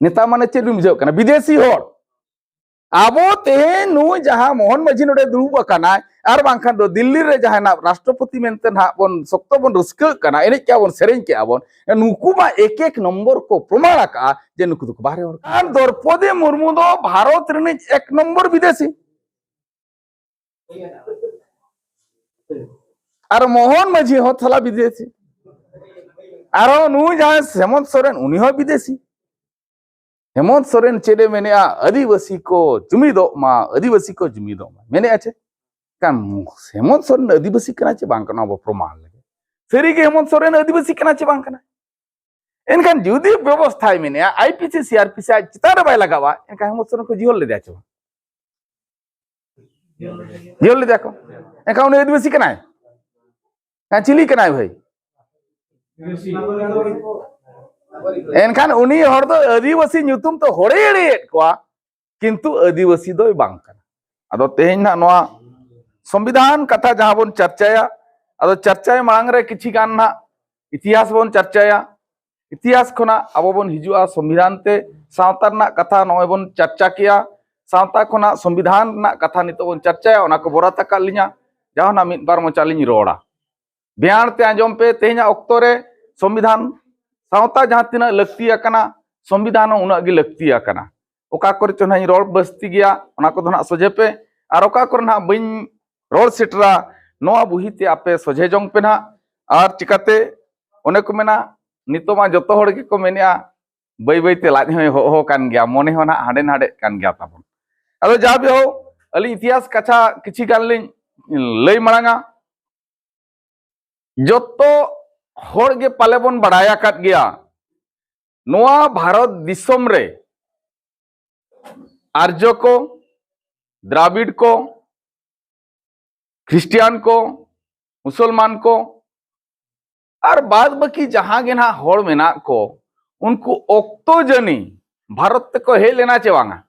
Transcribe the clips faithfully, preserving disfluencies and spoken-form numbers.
ᱱᱮᱛᱟ ᱢᱟᱱᱮ ᱪᱮᱫ ᱵᱤᱱ ᱵᱩᱡᱷᱟᱹᱣ ᱠᱟᱱᱟ? ᱵᱤᱫᱮᱥᱤ ᱦᱚᱲ᱾ ᱟᱵᱚ ᱛᱮᱦᱮᱧ ᱱᱩᱭ ᱡᱟᱦᱟᱸ ᱢᱳᱦᱚᱱ ᱢᱟᱹᱡᱷᱤ ᱱᱚᱰᱮ ᱫᱩᱲᱩᱵ ᱟᱠᱟᱱᱟᱭ, ᱟᱨ ᱵᱟᱝᱠᱷᱟᱱ ᱫᱚ ᱫᱤᱞᱞᱤ ᱨᱮ ᱡᱟᱦᱟᱸᱭ ᱱᱟᱜ ᱨᱟᱥᱴᱨᱚᱯᱚᱛᱤ ᱢᱮᱱᱛᱮ ᱱᱟᱦᱟᱜ ᱵᱚᱱ ᱥᱚᱠᱛᱚ ᱵᱚᱱ ᱨᱟᱹᱥᱠᱟᱹᱜ ᱠᱟᱱᱟ, ᱮᱱᱮᱡ ᱠᱮᱜᱼᱟ ᱵᱚᱱ, ᱥᱮᱨᱮᱧ ᱠᱮᱜᱼᱟ ᱵᱚᱱ, ᱱᱩᱠᱩ ᱢᱟ ᱮᱠ ᱮᱠ ᱱᱚᱢᱵᱚᱨ ᱠᱚ ᱯᱨᱚᱢᱟᱬ ᱟᱠᱟᱜᱼᱟ ᱡᱮ ᱱᱩᱠᱩ ᱫᱚᱠᱚ ᱵᱟᱦᱨᱮ ᱦᱚᱲ ᱠᱟᱱᱟ᱾ ᱟᱨ ᱫᱨᱚᱯᱚᱫᱤ ᱢᱩᱨᱢᱩ ᱫᱚ ᱵᱷᱟᱨᱚᱛ ᱨᱤᱱᱤᱡ ᱮᱠ ᱱᱚᱢᱵᱚᱨ ᱵᱤᱫᱮᱥᱤ᱾ ᱟᱨ ᱢᱳᱦᱚᱱ ᱢᱟᱹᱡᱷᱤ ᱦᱚᱸ ᱛᱷᱟᱞᱟ ᱵᱤᱫᱮᱥᱤ᱾ ᱟᱨᱦᱚᱸ ᱱᱩᱭ ᱡᱟᱦᱟᱸᱭ ᱦᱮᱢᱚᱱᱛ ᱥᱚᱨᱮᱱ, ᱩᱱᱤ ᱦᱚᱸ ᱵᱤᱫᱮᱥᱤ᱾ ᱦᱮᱢᱚᱱᱛ ᱥᱚᱨᱮᱱ ᱪᱮᱫ ᱮ ᱢᱮᱱᱮᱜᱼᱟ? "ᱟᱹᱫᱤᱵᱟᱹᱥᱤ ᱠᱚ ᱡᱩᱢᱤᱫᱚᱜ ᱢᱟ, ᱟᱹᱫᱤᱵᱟᱹᱥᱤ ᱠᱚ ᱡᱩᱢᱤᱫᱚᱜ ᱢᱟ", ᱢᱮᱱᱮᱜᱼᱟ ᱪᱮ? ᱠᱟᱱ ᱦᱮᱢᱚᱱᱛ ᱥᱚᱨᱮᱱ ᱟᱹᱫᱤᱵᱟᱹᱥᱤ ᱠᱟᱱᱟ ᱪᱮ ᱵᱟᱝ ᱠᱟᱱᱟ, ᱟᱵᱚ ᱯᱨᱚᱢᱟᱬ ᱞᱟᱹᱜᱤᱫ᱾ ᱥᱟᱹᱨᱤᱜᱮ ᱦᱮᱢᱚᱱᱛ ᱥᱚᱨᱮᱱ ᱟᱹᱫᱤᱵᱟᱹᱥᱤ ᱠᱟᱱᱟ ᱪᱮ ᱵᱟᱝ ᱠᱟᱱᱟ? ᱮᱱᱠᱷᱟᱱ ᱡᱩᱫᱤ ᱵᱮᱵᱚᱥᱛᱷᱟᱭ ᱢᱮᱱᱮᱜᱼᱟ, ᱟᱭ P C, C R P ᱥᱤ ᱟᱡ ᱪᱮᱛᱟᱱ ᱨᱮ ᱵᱟᱭ ᱞᱟᱜᱟᱣᱟ, ᱮᱱᱠᱷᱟᱱ ᱦᱮᱢᱚᱱᱛ ᱥᱚᱨᱮᱱ ᱠᱚ ᱡᱤᱦᱚᱞ ᱞᱮᱫᱮᱭᱟ ᱪᱮ ᱵᱟᱝ? ᱡᱤᱦᱚᱞ ᱞᱮᱫᱮᱭᱟ ᱠᱚ᱾ ᱮᱱᱠᱷᱟᱱ ᱩᱱᱤ ᱟᱹᱫᱤᱵᱟᱹᱥᱤ ᱠᱟᱱᱟᱭ? ᱦᱮᱸ, ᱪᱤᱞᱤ ᱠᱟᱱᱟᱭ ᱵᱷᱟᱹᱭ? ᱮᱱᱠᱷᱟᱱ ᱩᱱᱤ ᱦᱚᱲ ᱫᱚ ᱟᱹᱫᱤᱵᱟᱹᱥᱤ ᱧᱩᱛᱩᱢ ᱛᱮ ᱦᱚᱲᱮ ᱮᱲᱮᱭᱮᱫ ᱠᱚᱣᱟ, ᱠᱤᱱᱛᱩ ᱟᱹᱫᱤᱵᱟᱹᱥᱤ ᱫᱚᱭ ᱵᱟᱝ ᱠᱟᱱᱟ᱾ ᱟᱫᱚ ᱛᱮᱦᱮᱧ ᱱᱟᱜ ᱱᱚᱣᱟ ᱥᱚᱝᱵᱤᱫᱷᱟᱱ ᱠᱟᱛᱷᱟ ᱡᱟᱦᱟᱸ ᱵᱚᱱ ᱪᱟᱨᱪᱟᱭᱟ, ᱟᱫᱚ ᱪᱟᱨᱪᱟᱭ ᱢᱟᱲᱟᱝ ᱨᱮ ᱠᱤᱪᱷᱤ ᱜᱟᱱ ᱱᱟᱜ ᱤᱛᱤᱦᱟᱥ ᱵᱚᱱ ᱪᱟᱨᱪᱟᱭᱟ᱾ ᱤᱛᱤᱦᱟᱥ ᱠᱷᱚᱱᱟᱜ ᱟᱵᱚ ᱵᱚᱱ ᱦᱤᱡᱩᱜᱼᱟ ᱥᱚᱝᱵᱤᱫᱷᱟᱱ ᱛᱮ᱾ ᱥᱟᱶᱛᱟ ᱨᱮᱱᱟᱜ ᱠᱟᱛᱷᱟ ᱱᱚᱜᱼᱚᱭ ᱵᱚᱱ ᱪᱟᱨᱪᱟ ᱠᱮᱜᱼᱟ, ᱥᱟᱶᱛᱟ ᱠᱷᱚᱱᱟᱜ ᱥᱚᱝᱵᱤᱫᱷᱟᱱ ᱨᱮᱱᱟᱜ ᱠᱟᱛᱷᱟ ᱱᱤᱛᱚᱜ ᱵᱚᱱ ᱪᱟᱨᱪᱟᱭᱟ, ᱚᱱᱟ ᱠᱚ ᱵᱚᱨᱟᱛ ᱟᱠᱟᱫ ᱞᱤᱧᱟ᱾ ᱡᱟᱦᱟᱱᱟᱜ ᱢᱤᱫ ᱵᱟᱨ ᱢᱚᱪᱟ ᱞᱤᱧ ᱨᱚᱲᱟ᱾ ᱵᱮᱭᱟᱱ ᱛᱮ ᱟᱸᱡᱚᱢ ᱯᱮ, ᱛᱮᱦᱮᱧᱟᱜ ᱚᱠᱛᱚ ᱨᱮ ᱥᱚᱝᱵᱤᱫᱷᱟᱱ, ᱥᱟᱶᱛᱟ ᱡᱟᱦᱟᱸ ᱛᱤᱱᱟᱹᱜ ᱞᱟᱹᱠᱛᱤ ᱟᱠᱟᱱᱟ, ᱥᱚᱝᱵᱤᱫᱷᱟᱱ ᱦᱚᱸ ᱩᱱᱟᱹᱜ ᱜᱮ ᱞᱟᱹᱠᱛᱤ ᱟᱠᱟᱱᱟ᱾ ᱚᱠᱟ ᱠᱚᱨᱮ ᱪᱚ ᱱᱟᱦᱟᱜ ᱤᱧ ᱨᱚᱲ ᱵᱟᱹᱥᱛᱤ ᱜᱮᱭᱟ, ᱚᱱᱟ ᱠᱚᱫᱚ ᱱᱟᱦᱟᱜ ᱥᱚᱡᱷᱮ ᱯᱮ, ᱟᱨ ᱚᱠᱟ ᱠᱚᱨᱮ ᱱᱟᱦᱟᱜ ᱵᱟᱹᱧ ᱨᱚᱲ ᱥᱮᱴᱮᱨᱟ, ᱱᱚᱣᱟ ᱵᱩᱦᱤ ᱛᱮ ᱟᱯᱮ ᱥᱚᱡᱷᱮ ᱡᱚᱝ ᱯᱮ ᱱᱟᱦᱟᱜ᱾ ᱟᱨ ᱪᱤᱠᱟᱛᱮ, ᱚᱱᱮ ᱠᱚ ᱢᱮᱱᱟ, ᱱᱤᱛᱚᱜ ᱢᱟ ᱡᱚᱛᱚ ᱦᱚᱲ ᱜᱮᱠᱚ ᱢᱮᱱᱮᱜᱼᱟ, ᱵᱟᱹᱭ ᱵᱟᱹᱭ ᱛᱮ ᱞᱟᱡ ᱦᱚᱸᱭ ᱦᱚᱦᱚ ᱠᱟᱱ ᱜᱮᱭᱟ, ᱢᱚᱱᱮ ᱦᱚᱸ ᱱᱟᱦᱟᱜ ᱦᱟᱸᱰᱮ ᱱᱟᱰᱮᱜ ᱠᱟᱱ ᱜᱮᱭᱟ ᱛᱟᱵᱚᱱ᱾ ᱟᱫᱚ ᱡᱟ ᱵᱤ ᱦᱳᱠ, ᱟᱹᱞᱤᱧ ᱤᱛᱤᱦᱟᱥ ᱠᱟᱛᱷᱟ ᱠᱤᱪᱷᱤ ᱜᱟᱱ ᱞᱤᱧ ᱞᱟᱹᱭ ᱢᱟᱲᱟᱝᱟ᱾ ᱡᱚᱛᱚ ᱦᱚᱲ ᱜᱮ ᱯᱟᱞᱮ ᱵᱚᱱ ᱵᱟᱲᱟᱭ ᱟᱠᱟᱫ ᱜᱮᱭᱟ, ᱱᱚᱣᱟ ᱵᱷᱟᱨᱚᱛ ᱫᱤᱥᱚᱢ ᱨᱮ ᱟᱨᱡᱚ ᱠᱚ, ᱫᱨᱟᱵᱤᱲ ᱠᱚ, ᱠᱷᱨᱤᱥᱴᱤᱭᱟᱱ ᱠᱚ, ᱢᱩᱥᱚᱞᱢᱟᱱ ᱠᱚ, ᱟᱨ ᱵᱟᱫ ᱵᱟᱹᱠᱤ ᱡᱟᱦᱟᱸ ᱜᱮ ᱱᱟᱦᱟᱜ ᱦᱚᱲ ᱢᱮᱱᱟᱜ ᱠᱚ, ᱩᱱᱠᱩ ᱚᱠᱛᱚ ᱡᱟᱹᱱᱤ ᱵᱷᱟᱨᱚᱛ ᱛᱮᱠᱚ ᱦᱮᱡ ᱞᱮᱱᱟ ᱪᱮ ᱵᱟᱝᱟ?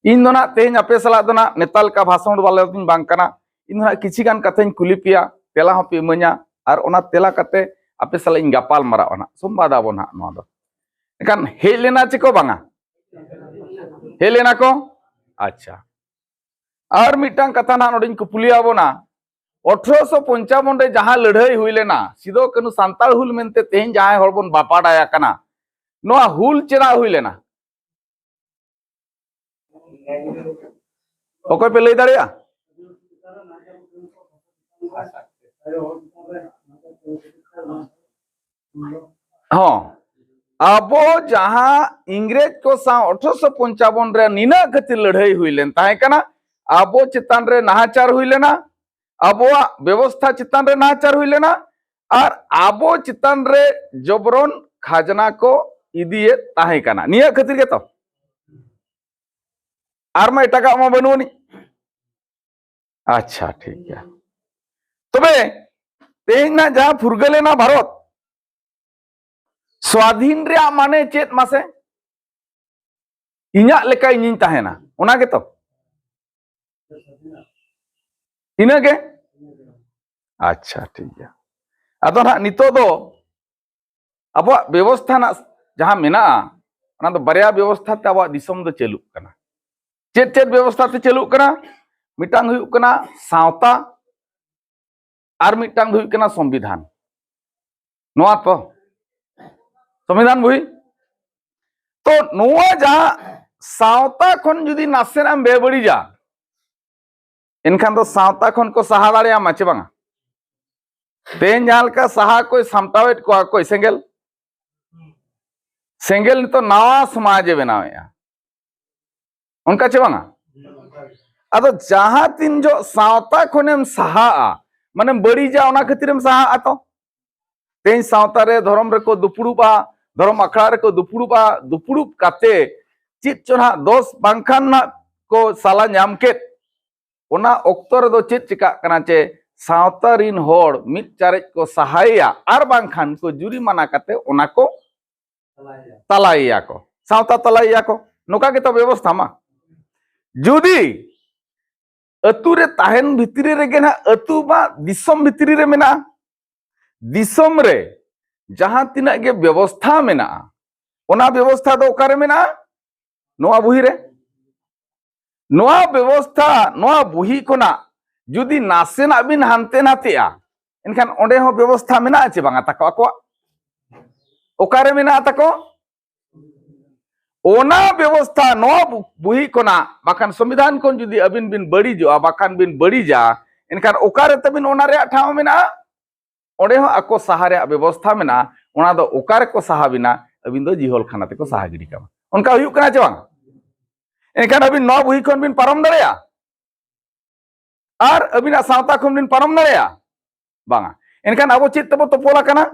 ᱤᱧ ᱫᱚ ᱱᱟᱜ ᱛᱮᱦᱮᱧ ᱟᱯᱮ ᱥᱟᱞᱟᱜ ᱫᱚ ᱱᱟᱜ ᱱᱮᱛᱟ ᱞᱮᱠᱟ ᱵᱷᱟᱥᱚᱱ ᱵᱟᱞᱟ ᱫᱚᱧ ᱵᱟᱝ ᱠᱟᱱᱟ᱾ ᱤᱧ ᱫᱚ ᱱᱟᱜ ᱠᱤᱪᱷᱤ ᱜᱟᱱ ᱠᱟᱛᱷᱟᱧ ᱠᱩᱞᱤ ᱯᱮᱭᱟ, ᱛᱮᱞᱟ ᱦᱚᱸᱯᱮ ᱤᱢᱟᱹᱧᱟ, ᱟᱨ ᱚᱱᱟ ᱛᱮᱞᱟ ᱠᱟᱛᱮ ᱟᱯᱮ ᱥᱟᱞᱟᱜ ᱤᱧ ᱜᱟᱯᱟᱞ ᱢᱟᱨᱟᱣᱟ ᱱᱟᱦᱟᱜ, ᱥᱚᱢᱵᱟᱫ ᱟᱵᱚᱱ ᱱᱟᱦᱟᱜ ᱱᱚᱣᱟ ᱫᱚ᱾ ᱮᱱᱠᱷᱟᱱ ᱦᱮᱡ ᱞᱮᱱᱟ ᱪᱮ ᱠᱚ ᱵᱟᱝᱟ? ᱦᱮᱡ ᱞᱮᱱᱟ ᱠᱚ? ᱟᱪᱪᱷᱟ, ᱟᱨ ᱢᱤᱫᱴᱟᱝ ᱠᱟᱛᱷᱟ ᱱᱟᱦᱟᱜ ᱱᱚᱰᱮᱧ ᱠᱩᱯᱞᱤ ᱟᱵᱚᱱᱟ᱾ ᱟᱴᱷᱨᱚᱥᱚ ᱯᱚᱧᱪᱟᱵᱚᱱ ᱨᱮ ᱡᱟᱦᱟᱸ ᱞᱟᱹᱲᱦᱟᱹᱭ ᱦᱩᱭ ᱞᱮᱱᱟ, ᱥᱤᱫᱚ ᱠᱟᱹᱱᱦᱩ ᱥᱟᱱᱛᱟᱲ ᱦᱩᱞ ᱢᱮᱱᱛᱮ ᱛᱮᱦᱮᱧ ᱡᱟᱦᱟᱸᱭ ᱦᱚᱲ ᱵᱚᱱ ᱵᱟᱯᱟᱰᱟᱭ ᱟᱠᱟᱱᱟ, ᱱᱚᱣᱟ ᱦᱩᱞ ᱪᱮᱫᱟᱜ ᱦᱩᱭ ᱞᱮᱱᱟ? ᱚᱠᱚᱭ ᱯᱮ ᱞᱟᱹᱭ ᱫᱟᱲᱮᱭᱟᱜᱼᱟ? ᱦᱚᱸ, ᱟᱵᱚ ᱡᱟᱦᱟᱸ ᱤᱝᱨᱮᱡᱽ ᱠᱚ ᱥᱟᱶ ᱟᱴᱷᱨᱚᱥᱚ ᱯᱚᱧᱪᱟᱵᱚᱱ ᱨᱮ ᱱᱤᱱᱟᱹᱜ ᱠᱷᱟᱹᱛᱤᱨ ᱞᱟᱹᱲᱦᱟᱹᱭ ᱦᱩᱭ ᱞᱮᱱ ᱛᱟᱦᱮᱸ ᱠᱟᱱᱟ, ᱟᱵᱚ ᱪᱮᱛᱟᱱ ᱨᱮ ᱱᱟᱦᱟᱪᱟᱨ ᱦᱩᱭ ᱞᱮᱱᱟ, ᱟᱵᱚᱣᱟᱜ ᱵᱮᱵᱚᱥᱛᱷᱟ ᱪᱮᱛᱟᱱ ᱨᱮ ᱱᱟᱦᱟᱪᱟᱨ ᱦᱩᱭ ᱞᱮᱱᱟ, ᱟᱨ ᱟᱵᱚ ᱪᱮᱛᱟᱱ ᱨᱮ ᱡᱚᱵᱨᱚᱱ ᱠᱷᱟᱡᱽᱱᱟ ᱠᱚ ᱤᱫᱤᱭᱮᱫ ᱛᱟᱦᱮᱸ ᱠᱟᱱᱟ᱾ ᱱᱤᱭᱟᱹ ᱠᱷᱟᱹᱛᱤᱨ ᱜᱮᱛᱚ, ᱟᱨ ᱢᱟ ᱮᱴᱟᱜᱟᱜ ᱢᱟ ᱵᱟᱹᱱᱩᱜ ᱟᱹᱱᱤᱡ᱾ ᱟᱪᱪᱷᱟ, ᱴᱷᱤᱠ ᱜᱮᱭᱟ᱾ ᱛᱚᱵᱮ ᱛᱮᱦᱮᱧ ᱱᱟᱜ ᱡᱟᱦᱟᱸ ᱯᱷᱩᱨᱜᱟᱹᱞᱮᱱᱟ ᱵᱷᱟᱨᱚᱛ, ᱥᱣᱟᱫᱷᱤᱱ ᱨᱮᱭᱟᱜ ᱢᱟᱱᱮ ᱪᱮᱫ ᱢᱟᱥᱮ? ᱤᱧᱟᱜ ᱞᱮᱠᱟ ᱤᱧᱤᱧ ᱛᱟᱦᱮᱱᱟ, ᱚᱱᱟ ᱜᱮᱛᱚ? ᱤᱱᱟᱹᱜᱮ? ᱟᱪᱪᱷᱟ, ᱴᱷᱤᱠ ᱜᱮᱭᱟ᱾ ᱟᱫᱚ ᱱᱟᱦᱟᱜ ᱱᱤᱛᱚᱜ ᱫᱚ ᱟᱵᱚᱣᱟᱜ ᱵᱮᱵᱚᱥᱛᱷᱟ ᱨᱮᱱᱟᱜ ᱡᱟᱦᱟᱸ ᱢᱮᱱᱟᱜᱼᱟ, ᱚᱱᱟ ᱫᱚ ᱵᱟᱨᱭᱟ ᱵᱮᱵᱚᱥᱛᱷᱟ ᱛᱮ ᱟᱵᱚᱣᱟᱜ ᱫᱤᱥᱚᱢ ᱫᱚ ᱪᱟᱹᱞᱩᱜ ᱠᱟᱱᱟ᱾ ᱪᱮᱫ ᱪᱮᱫ ᱵᱮᱵᱚᱥᱛᱷᱟ ᱛᱮ ᱪᱟᱹᱞᱩᱜ ᱠᱟᱱᱟ? ᱢᱤᱫᱴᱟᱝ ᱦᱩᱭᱩᱜ ᱠᱟᱱᱟ ᱥᱟᱶᱛᱟ, ᱟᱨ ᱢᱤᱫᱴᱟᱝ ᱫᱚ ᱦᱩᱭᱩᱜ ᱠᱟᱱᱟ ᱥᱚᱝᱵᱤᱫᱷᱟᱱ᱾ ᱱᱚᱣᱟ ᱛᱚ ᱥᱚᱝᱵᱤᱫᱷᱟᱱ ᱵᱳᱭ᱾ ᱛᱚ ᱱᱚᱣᱟ ᱡᱟᱦᱟᱸ ᱥᱟᱶᱛᱟ ᱠᱷᱚᱱ ᱡᱩᱫᱤ ᱱᱟᱥᱮᱱᱟᱜ ᱮᱢ ᱵᱮᱵᱟᱹᱲᱤᱡᱟ, ᱮᱱᱠᱷᱟᱱ ᱫᱚ ᱥᱟᱶᱛᱟ ᱠᱷᱚᱱ ᱠᱚ ᱥᱟᱦᱟ ᱫᱟᱲᱮᱭᱟᱢᱟ ᱪᱮ ᱵᱟᱝᱟ? ᱛᱮᱦᱮᱧ ᱡᱟᱦᱟᱸ ᱞᱮᱠᱟ ᱥᱟᱦᱟ ᱠᱚᱭ ᱥᱟᱢᱴᱟᱣᱮᱫ ᱠᱚᱣᱟ ᱠᱚᱭ ᱥᱮᱸᱜᱮᱞ, ᱥᱮᱸᱜᱮᱞ ᱱᱤᱛᱚᱜ ᱱᱟᱣᱟ ᱥᱚᱢᱟᱡᱽ ᱮ ᱵᱮᱱᱟᱣᱮᱫᱼᱟ, ᱚᱱᱠᱟ ᱪᱮ ᱵᱟᱝᱟ? ᱟᱫᱚ ᱡᱟᱦᱟᱸ ᱛᱤᱱ ᱡᱚᱜ ᱥᱟᱶᱛᱟ ᱠᱷᱚᱱᱮᱢ ᱥᱟᱦᱟᱜᱼᱟ, ᱢᱟᱱᱮᱢ ᱵᱟᱹᱲᱤᱡᱟ, ᱚᱱᱟ ᱠᱷᱟᱹᱛᱤᱨᱮᱢ ᱥᱟᱦᱟᱜᱼᱟ ᱛᱚ᱾ ᱛᱮᱦᱮᱧ ᱥᱟᱶᱛᱟ ᱨᱮ ᱫᱷᱚᱨᱚᱢ ᱨᱮᱠᱚ ᱫᱩᱯᱲᱩᱵᱼᱟ, ᱫᱷᱚᱨᱚᱢ ᱟᱠᱷᱲᱟ ᱨᱮᱠᱚ ᱫᱩᱯᱲᱩᱵᱼᱟ, ᱫᱩᱯᱲᱩᱵ ᱠᱟᱛᱮ ᱪᱮᱫ ᱪᱚ ᱱᱟᱦᱟᱜ ᱫᱚᱥ ᱵᱟᱝᱠᱷᱟᱱ ᱱᱟᱦᱟᱜ ᱠᱚ ᱥᱟᱞᱟ ᱧᱟᱢ ᱠᱮᱫ, ᱚᱱᱟ ᱚᱠᱛᱚ ᱨᱮᱫᱚ ᱪᱮᱫ ᱪᱤᱠᱟᱜ ᱠᱟᱱᱟ ᱪᱮ, ᱥᱟᱶᱛᱟ ᱨᱤᱱ ᱦᱚᱲ ᱢᱤᱫ ᱪᱟᱨᱮᱡ ᱠᱚ ᱥᱟᱦᱟᱭᱮᱭᱟ ᱟᱨ ᱵᱟᱝᱠᱷᱟᱱ ᱠᱚ ᱡᱩᱨᱤᱢᱟᱱᱟ ᱠᱟᱛᱮ ᱚᱱᱟ ᱠᱚ ᱛᱟᱞᱟᱭᱮᱭᱟ ᱠᱚ, ᱥᱟᱶᱛᱟ ᱛᱟᱞᱟᱭᱮᱭᱟ ᱠᱚ᱾ ᱱᱚᱝᱠᱟ ᱜᱮᱛᱚ ᱵᱮᱵᱚᱥᱛᱷᱟ ᱢᱟ᱾ ᱡᱩᱫᱤ ᱟᱹᱛᱩ ᱨᱮ ᱛᱟᱦᱮᱱ ᱵᱷᱤᱛᱨᱤ ᱨᱮᱜᱮ ᱱᱟᱦᱟᱜ, ᱟᱹᱛᱩ ᱢᱟ ᱫᱤᱥᱚᱢ ᱵᱷᱤᱛᱨᱤ ᱨᱮ ᱢᱮᱱᱟᱜᱼᱟ, ᱫᱤᱥᱚᱢ ᱨᱮ ᱡᱟᱦᱟᱸ ᱛᱤᱱᱟᱹᱜ ᱜᱮ ᱵᱮᱵᱚᱥᱛᱷᱟ ᱢᱮᱱᱟᱜᱼᱟ, ᱚᱱᱟ ᱵᱮᱵᱚᱥᱛᱷᱟ ᱫᱚ ᱚᱠᱟᱨᱮ ᱢᱮᱱᱟᱜᱼᱟ? ᱱᱚᱣᱟ ᱵᱩᱦᱤ ᱨᱮ᱾ ᱱᱚᱣᱟ ᱵᱮᱵᱚᱥᱛᱷᱟ, ᱱᱚᱣᱟ ᱵᱩᱦᱤ ᱠᱷᱚᱱᱟᱜ ᱡᱩᱫᱤ ᱱᱟᱥᱮᱱᱟᱜ ᱵᱤᱱ ᱦᱟᱱᱛᱮ ᱱᱟᱛᱮᱜᱼᱟ, ᱮᱱᱠᱷᱟᱱ ᱚᱸᱰᱮ ᱦᱚᱸ ᱵᱮᱵᱚᱥᱛᱷᱟ ᱢᱮᱱᱟᱜᱼᱟ ᱪᱮ ᱵᱟᱝᱟ ᱛᱟᱠᱚ ᱟᱠᱚᱣᱟᱜ? ᱚᱠᱟᱨᱮ ᱢᱮᱱᱟᱜᱼᱟ ᱛᱟᱠᱚ? ᱚᱱᱟ ᱵᱮᱵᱚᱥᱛᱷᱟ ᱱᱚᱣᱟ ᱵᱩ-, ᱵᱩᱦᱤ ᱠᱷᱚᱱᱟᱜ, ᱵᱟᱠᱷᱟᱱ ᱥᱚᱝᱵᱤᱫᱷᱟᱱ ᱠᱷᱚᱱ ᱡᱩᱫᱤ ᱟᱹᱵᱤᱱ ᱵᱤᱱ ᱵᱟᱹᱲᱤᱡᱚᱜᱼᱟ, ᱵᱟᱠᱷᱟᱱ ᱵᱤᱱ ᱵᱟᱹᱲᱤᱡᱟ, ᱮᱱᱠᱷᱟᱱ ᱚᱠᱟᱨᱮ ᱛᱟᱹᱵᱤᱱ ᱚᱱᱟ ᱨᱮᱭᱟᱜ ᱴᱷᱟᱶ ᱢᱮᱱᱟᱜᱼᱟ? ᱚᱸᱰᱮ ᱦᱚᱸ ᱟᱠᱚ ᱥᱟᱦᱟ ᱨᱮᱭᱟᱜ ᱵᱮᱵᱚᱥᱛᱷᱟ ᱢᱮᱱᱟᱜᱼᱟ᱾ ᱚᱱᱟ ᱫᱚ ᱚᱠᱟ ᱨᱮᱠᱚ ᱥᱟᱦᱟ ᱵᱤᱱᱟ? ᱟᱹᱵᱤᱱ ᱫᱚ ᱡᱤᱦᱚᱞ ᱠᱷᱟᱱᱟ ᱛᱮᱠᱚ ᱥᱟᱦᱟ ᱜᱤᱰᱤ ᱠᱟᱢᱟ᱾ ᱚᱱᱠᱟ ᱦᱩᱭᱩᱜ ᱠᱟᱱᱟ ᱪᱮ ᱵᱟᱝ? ᱮᱱᱠᱷᱟᱱ ᱟᱹᱵᱤᱱ ᱱᱚᱣᱟ ᱵᱩᱦᱤ ᱠᱷᱚᱱ ᱵᱤᱱ ᱯᱟᱨᱚᱢ ᱫᱟᱲᱮᱭᱟᱜᱼᱟ? ᱟᱨ ᱟᱹᱵᱤᱱᱟᱜ ᱥᱟᱶᱛᱟ ᱠᱷᱚᱱ ᱵᱤᱱ ᱯᱟᱨᱚᱢ ᱫᱟᱲᱮᱭᱟᱜᱼᱟ? ᱵᱟᱝᱟ᱾ ᱮᱱᱠᱷᱟᱱ ᱟᱵᱚ ᱪᱮᱫ ᱛᱮᱵᱚ ᱛᱚᱯᱚᱞ ᱟᱠᱟᱱᱟ?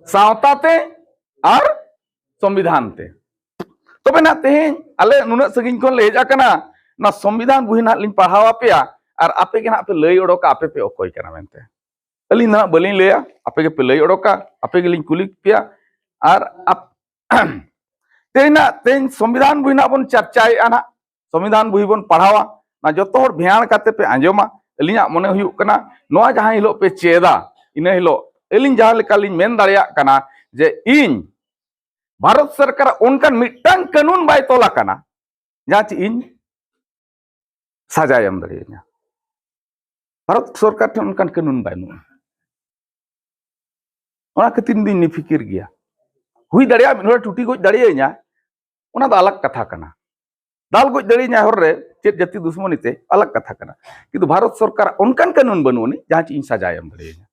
ᱥᱟᱶᱛᱟ ᱛᱮ ᱟᱨ ᱥᱚᱝᱵᱤᱫᱷᱟᱱ ᱛᱮ᱾ ᱛᱚᱵᱮ ᱱᱟᱜ ᱛᱮᱦᱮᱧ ᱟᱞᱮ ᱱᱩᱱᱟᱹᱜ ᱥᱟᱺᱜᱤᱧ ᱠᱷᱚᱱ ᱞᱮ ᱦᱮᱡ ᱟᱠᱟᱱᱟ, ᱱᱚᱣᱟ ᱥᱚᱝᱵᱤᱫᱷᱟᱱ ᱵᱩᱦᱤ ᱱᱟᱜ ᱞᱤᱧ ᱯᱟᱲᱦᱟᱣ ᱟᱯᱮᱭᱟ, ᱟᱨ ᱟᱯᱮ ᱜᱮ ᱱᱟᱜ ᱯᱮ ᱞᱟᱹᱭ ᱚᱰᱚᱠᱟ ᱟᱯᱮ ᱯᱮ ᱚᱠᱚᱭ ᱠᱟᱱᱟ ᱢᱮᱱᱛᱮ᱾ ᱟᱹᱞᱤᱧ ᱫᱚ ᱱᱟᱜ ᱵᱟᱹᱞᱤᱧ ᱞᱟᱹᱭᱟ, ᱟᱯᱮ ᱜᱮᱯᱮ ᱞᱟᱹᱭ ᱚᱰᱚᱠᱟ, ᱟᱯᱮ ᱜᱮᱞᱤᱧ ᱠᱩᱞᱤ ᱯᱮᱭᱟ᱾ ᱟᱨ ᱟᱯ-, ᱛᱮᱦᱮᱧ ᱱᱟᱜ, ᱛᱮᱦᱮᱧ ᱥᱚᱝᱵᱤᱫᱷᱟᱱ ᱵᱩᱦᱤ ᱱᱟᱜ ᱵᱚᱱ ᱪᱟᱨᱪᱟᱭᱮᱫᱼᱟ ᱱᱟᱜ, ᱥᱚᱝᱵᱤᱫᱷᱟᱱ ᱵᱩᱦᱤ ᱵᱚᱱ ᱯᱟᱲᱦᱟᱣᱟ᱾ ᱱᱟ ᱡᱚᱛᱚ ᱦᱚᱲ ᱵᱷᱮᱭᱟᱲ ᱠᱟᱛᱮ ᱯᱮ ᱟᱸᱡᱚᱢᱟ᱾ ᱟᱹᱞᱤᱧᱟᱜ ᱢᱚᱱᱮ ᱦᱩᱭᱩᱜ ᱠᱟᱱᱟ, ᱱᱚᱣᱟ ᱡᱟᱦᱟᱸ ᱦᱤᱞᱳᱜ ᱯᱮ ᱪᱮᱫᱟ, ᱤᱱᱟᱹ ᱦᱤᱞᱳᱜ ᱟᱹᱞᱤᱧ ᱡᱟᱦᱟᱸ ᱞᱮᱠᱟᱞᱤᱧ ᱢᱮᱱ ᱫᱟᱲᱮᱭᱟᱜ ᱠᱟᱱᱟ ᱡᱮ ᱤᱧ ᱵᱷᱟᱨᱚᱛ ᱥᱚᱨᱠᱟᱨᱟᱜ ᱚᱱᱠᱟᱱ ᱢᱤᱫᱴᱟᱝ ᱠᱟᱹᱱᱩᱱ ᱵᱟᱭ ᱛᱚᱞ ᱟᱠᱟᱱᱟ ᱡᱟᱦᱟᱸ ᱪᱮ ᱤᱧ ᱥᱟᱡᱟᱭ ᱮᱢ ᱫᱟᱲᱮᱭᱟᱹᱧᱟ᱾ ᱵᱷᱟᱨᱚᱛ ᱥᱚᱨᱠᱟᱨ ᱴᱷᱮᱱ ᱚᱱᱠᱟᱱ ᱠᱟᱹᱱᱩᱱ ᱵᱟᱹᱱᱩᱜᱼᱟ᱾ ᱚᱱᱟ ᱠᱷᱟᱹᱛᱤᱨ ᱤᱧ ᱫᱩᱧ ᱱᱤᱯᱷᱤᱠᱤᱨ ᱜᱮᱭᱟ᱾ ᱦᱩᱭ ᱫᱟᱲᱮᱭᱟᱜᱼᱟ ᱢᱤᱫ ᱦᱚᱲ ᱴᱩᱴᱤ ᱜᱚᱡ ᱫᱟᱲᱮᱭᱟᱹᱧᱟ, ᱚᱱᱟ ᱫᱚ ᱟᱞᱟᱜᱽ ᱠᱟᱛᱷᱟ ᱠᱟᱱᱟ᱾ ᱫᱟᱞ ᱜᱚᱡ ᱫᱟᱲᱮᱭᱟᱹᱧᱟ ᱦᱚᱨ ᱨᱮ, ᱪᱮᱫ ᱡᱟᱹᱛᱤ ᱫᱩᱥᱢᱚᱱᱤ ᱛᱮ, ᱟᱞᱟᱜᱽ ᱠᱟᱛᱷᱟ ᱠᱟᱱᱟ᱾ ᱠᱤᱱᱛᱩ ᱵᱷᱟᱨᱚᱛ ᱥᱚᱨᱠᱟᱨᱟᱜ ᱚᱱᱠᱟᱱ ᱠᱟᱹᱱᱩᱱ ᱵᱟᱹᱱᱩᱜ ᱟᱹᱱᱤᱡ ᱡᱟᱦᱟᱸ ᱪᱮ ᱤᱧ ᱥᱟᱡᱟᱭ ᱮᱢ ᱫᱟᱲᱮᱭᱟᱹᱧᱟ᱾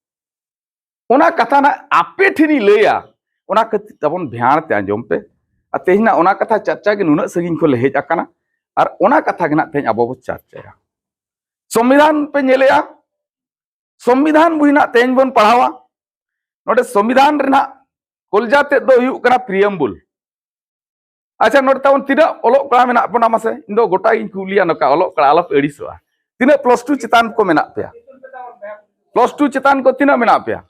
ᱚᱱᱟ ᱠᱟᱛᱷᱟ ᱱᱟᱜ ᱟᱯᱮ ᱴᱷᱮᱱᱤᱧ ᱞᱟᱹᱭᱟ, ᱚᱱᱟ ᱠᱷᱟᱹᱛᱤᱨ ᱛᱟᱵᱚᱱ ᱵᱷᱮᱭᱟᱲ ᱛᱮ ᱟᱸᱡᱚᱢ ᱯᱮ᱾ ᱟᱨ ᱛᱮᱦᱮᱧ ᱱᱟᱜ ᱚᱱᱟ ᱠᱟᱛᱷᱟ ᱪᱟᱨᱪᱟ ᱜᱮ ᱱᱩᱱᱟᱹᱜ ᱥᱟᱺᱜᱤᱧ ᱠᱷᱚᱱ ᱞᱮ ᱦᱮᱡ ᱟᱠᱟᱱᱟ, ᱟᱨ ᱚᱱᱟ ᱠᱟᱛᱷᱟ ᱜᱮ ᱱᱟᱜ ᱛᱮᱦᱮᱧ ᱟᱵᱚ ᱵᱚ ᱪᱟᱨᱪᱟᱭᱟ᱾ ᱥᱚᱝᱵᱤᱫᱷᱟᱱ ᱯᱮ ᱧᱮᱞᱮᱜᱼᱟ, ᱥᱚᱝᱵᱤᱫᱷᱟᱱ ᱵᱚᱦᱤ ᱱᱟᱜ ᱛᱮᱦᱮᱧ ᱵᱚᱱ ᱯᱟᱲᱦᱟᱣᱟ᱾ ᱱᱚᱰᱮ ᱥᱚᱝᱵᱤᱫᱷᱟᱱ ᱨᱮᱱᱟᱜ ᱠᱚᱞᱡᱟ ᱛᱮᱫ ᱫᱚ ᱦᱩᱭᱩᱜ ᱠᱟᱱᱟ preamble᱾ ᱟᱪᱪᱷᱟ, ᱱᱚᱰᱮ ᱛᱟᱵᱚᱱ ᱛᱤᱱᱟᱹᱜ ᱚᱞᱚᱜ ᱠᱚᱲᱟ ᱢᱮᱱᱟᱜ ᱵᱚᱱᱟ ᱢᱟᱥᱮ? ᱤᱧ ᱫᱚ ᱜᱚᱴᱟ ᱜᱤᱧ ᱠᱩᱞᱤᱭᱟ ᱱᱚᱝᱠᱟ, ᱚᱞᱚᱜ ᱠᱚᱲᱟ ᱟᱞᱚᱯᱮ ᱟᱹᱲᱤᱥᱚᱜᱼᱟ᱾ ᱛᱤᱱᱟᱹᱜ plus two ᱪᱮᱛᱟᱱ ᱠᱚ ᱢᱮᱱᱟᱜ ᱯᱮᱭᱟ? Plus two ᱪᱮᱛᱟᱱ ᱠᱚ ᱛᱤᱱᱟᱹᱜ ᱢᱮᱱᱟᱜ ᱯᱮᱭᱟ?